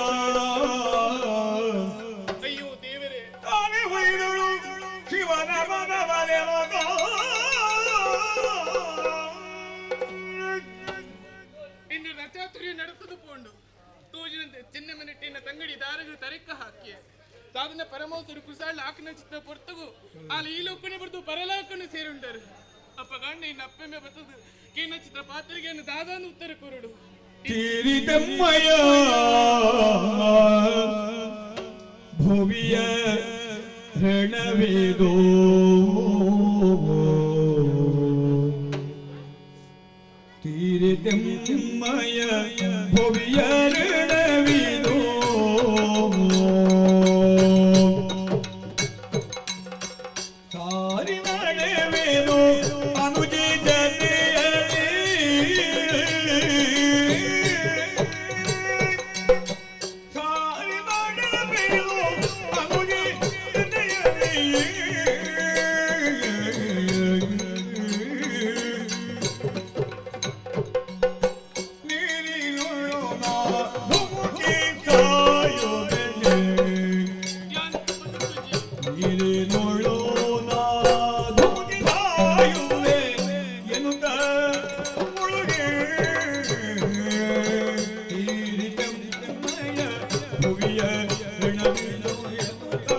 ಅಯ್ಯೋ ದೇವರೇ ತಾನೇ ಉಳಿದಳು ಶಿವನ ಮನವರೆವಾಗ ಇನ್ನು ರಚಾತುರ್ಯ ನಡತದು ಪೋಂಡು ತೂಜಿನಂತೆ ಚಿನ್ನ ಮನೆಟ್ಟಿನ ತಂಗಡಿ ದಾರಗು ತರೆಕ್ಕ ಹಾಕಿ ತಾದನ ಪರಮೋಸರು ಕುಸಾಳ ಆಕನ ಚಿತ್ತ ಪೊರ್ತಗು ಆಲ ಈ ಲೋಕನೆ ಬರ್ದು ಪರಲೋಕನೆ ಸೇರುಂಡರು ಅಪ್ಪ ಗಂಡ ಇನ್ನು ಅಪ್ಪೆಮ್ಮೆ ಬರ್ತದು ಕೇನ ಚಿತ್ರ ಪಾತ್ರೆಗೆ ದಾದಾನು ಉತ್ತರ ಕೊರಡು ತೀರಿದಮ್ಮಯ ಭುವಿಯ ಋಣವಿದು ತೀರಿದಮ್ಮಯ ಭುವಿಯ ಮುಳುಗಿ ತೀರಿತಮ್ಮಯ ಭುವಿಯ ಋಣವಿಲೋಯನುತ.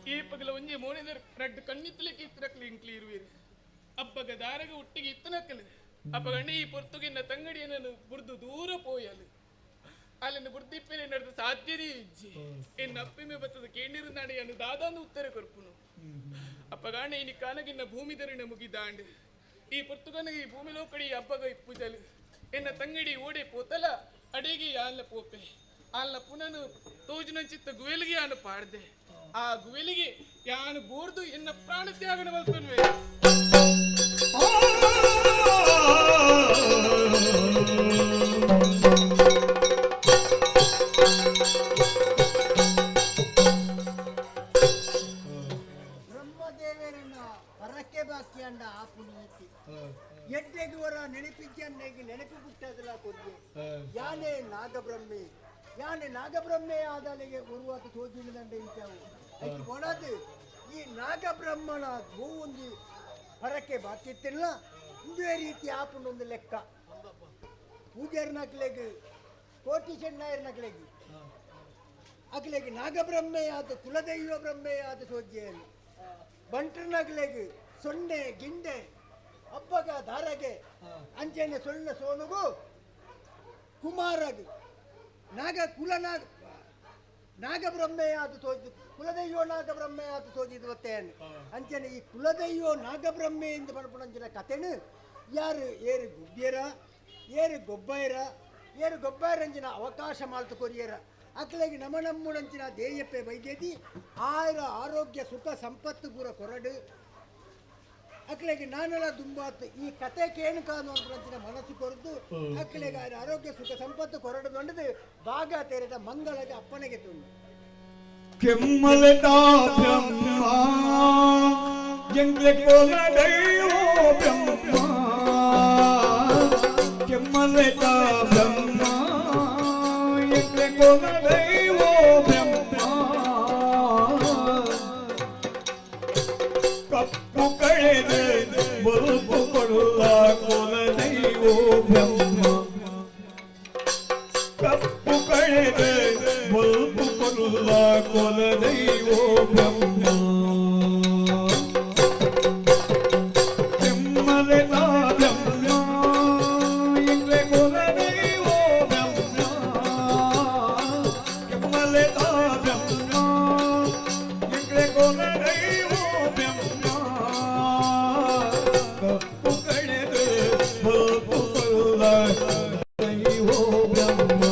ಈ ಪಗಲ ಒಂಜಿ ಮೋನೆದರ್ ರಡ್ಡ್ ಕಣ್ಣಿತ್ತಲಿಕ್ಕೆ ಇತ್ತರಕ್ಲಿ ಇಂಕ್ಲಿ ಇರುವಿರು ಅಬ್ಬಗ ದಾರಗ ಒಟ್ಟಿಗೆ ಇತ್ತನಕ್ಕಲು ಅಪ್ಪಗಣ್ಣ ಈ ಪೊರ್ತುಗಿನ ತಂಗಡಿಯನ್ನು ಬುರ್ದು ದೂರ ಪೋಯಲು ಅಲ್ಲಿನ ಬುರ್ದಿಪ್ಪೇನೆ ನಡೆದ ಸಾಧ್ಯನೇ ಇಜ್ಜಿ ಎನ್ನ ಅಪ್ಪಿಮೆ ಬತ್ತದ ಕೇಂಡಿರು ನಡೆಯನ್ನು ದಾದಾನು ಉತ್ತರ ಕೊರ್ಪುನು ಅಪ್ಪಗಾಣ ಇನಿ ಕಾನಗಿನ್ನ ಭೂಮಿ ದರಿನ ಮುಗಿದಾಂಡ್ ಈ ಪೊರ್ತುಗನಿಗೆ ಈ ಭೂಮಿ ಲೋಕಡಿ ಅಬ್ಬಗ ಇಪ್ಪುಜಲು ಎನ್ನ ತಂಗಡಿ ಓಡೆ ಪೋತಲ ಅಡಿಗೆ ಆಲ್ನ ಪೋಪೆ ಆಲ್ನ ಪುನನು ತೋಜಿನಂಚಿತ್ತ ಗುವೆಲಿಗೆ ಆನು ಪಾಡ್ದೆ ಆ ಗುವೆಲಿಗೆ ಯಾನು ಬೋರ್ದು ಎನ್ನ ಪ್ರಾಣ ತ್ಯಾಗನ ಮಲ್ತನ್ವೆ. ಬ್ರಹ್ಮದೇವರನ್ನ ಪರಕ್ಕೆ ಬಾಕಿ ಅಂಡ ಆ ಪುನೀತಿ ಎಡ್ಡೆಗುವರ ನೆನಪಿದ್ದನ್ನೆಗೆ ನೆನಪು ಬಿಟ್ಟದಲ್ಲ ಕೊಡ್ಗೆ. ಯಾನೆ ನಾಗಬ್ರಹ್ಮೆ, ಯಾನೆ ನಾಗಬ್ರಹ್ಮೆ ಆದಲೆಗೆ ಉರುವಾತ ತೋಜಿನದಂಡ ಇಂಚಾವು ಐಕ್ ಕೊಡದು ಈ ನಾಗಬ್ರಹ್ಮನ ಗೋವೊಂದು ಪರಕ್ಕೆ ಬಾಕಿತ್ತಿಲ್ಲ. ಇಂದೇ ರೀತಿ ಆಪುಂಡೊಂದು ಲೆಕ್ಕ ಪೂಜಾರ್ನಕ್ಲೆಗ್ ಕೋಟಿ ಚೆನ್ನಾಯರ್ನಕ್ಲೆಗ್ ಅಕ್ಲೆಗ್ ನಾಗಬ್ರಹ್ಮೆಯಾದ ಕುಲದೈವ ಬ್ರಹ್ಮೆಯಾದ ಸೋಜ್ಜೆಯಲ್ಲಿ ಬಂಟ್ರನಗ್ಲೆಗ್ ಸೊನ್ನೆ ಗಿಂಡೆ ಅಬ್ಬಗ ಧಾರಗೆ ಅಂಚೆನೆ ಸೊಳ್ಳೆ ಸೋನುಗು ಕುಮಾರಗ್ ನಾಗ ಕುಲ ನಾಗ ನಾಗಬ್ರಹ್ಮೆಯಾದ ತೋಜಿ ಕುಲದೈವ ನಾಗಬ್ರಹ್ಮೆಯಾದ ತೋಜಿದ ಒತ್ತೆಯನ್ನು ಅಂಚನೆ ಈ ಕುಲದೈವ ನಾಗಬ್ರಹ್ಮೆ ಎಂದು ಪಣಪುಣಂಚಿನ ಕಥೆನು ಯಾರು ಏರು ಗುಬ್ಬಿಯರ ಏರು ಗೊಬ್ಬೈರ ಏರು ಗೊಬ್ಬೈರಂಚಿನ ಅವಕಾಶ ಮಾಲ್ತು ಕೊರಿಯರ ಅಕ್ಲೆಗೆ ನಮ ನಮ್ಮುಣಂಚಿನ ದೇಯಪ್ಪೆ ವೈದ್ಯತಿ ಆಯುರ ಆರೋಗ್ಯ ಸುಖ ಸಂಪತ್ತು ಪೂರ ಕೊರಡು ಅಕ್ಲೆಗೆ ನಾನೆಲ್ಲ ದುಂಬಾತು ಈ ಕತೆ ಕೇನು ಕಾನು ಅನ್ಪುಣಂಚಿನ ಮನಸ್ಸು ಕೊರದು ಅಕ್ಲೆಗೆ ಆಯುರ ಆರೋಗ್ಯ ಸುಖ ಸಂಪತ್ತು ಕೊರಡು ದೊಂಡದು ಭಾಗ ತೇರಿದ ಮಂಗಳಗೆ ಅಪ್ಪನಿಗೆ ತುಂಡು. ಕೆಮ್ಮಲತಾ ಬ್ರಹ್ಮ ಎಂಗ್ಲೆ ಕೋಲದೈವೋ ಬ್ರಹ್ಮ ಕೆಮ್ಮಲತಾ ಬ್ರಹ್ಮ ಎಂಗ್ಲೆ ಕೋಲದೈವೋ ಬ್ರಹ್ಮ ಕಪ್ಪು ಕಳೆದ ಬಲ್ಪು ಕೊಡುವ ಕೋಲದೈವೋ ಬ್ರಹ್ಮ ಕಪ್ಪು ಕಳೆದ ಬಲ್ಪು ಕೊಡುವ ಕೋಲದೈವೋ ಬ್ರಹ್ಮ ಕೆಮ್ಮಲೆತಾ ಬ್ರಹ್ಮ ಎಂಗ್ಲೆ ಕೋಲದೈವೋ ಬ್ರಹ್ಮ ಕೆಮ್ಮಲೆತಾ ಬ್ರಹ್ಮ ಎಂಗ್ಲೆ ಕೋಲದೈವೋ ಬ್ರಹ್ಮ ಕಪ್ಪು ಕಳೆದ ಬಲ್ಪು ಕೊಡುವ ದೈವೋ ಬ್ರಹ್ಮ.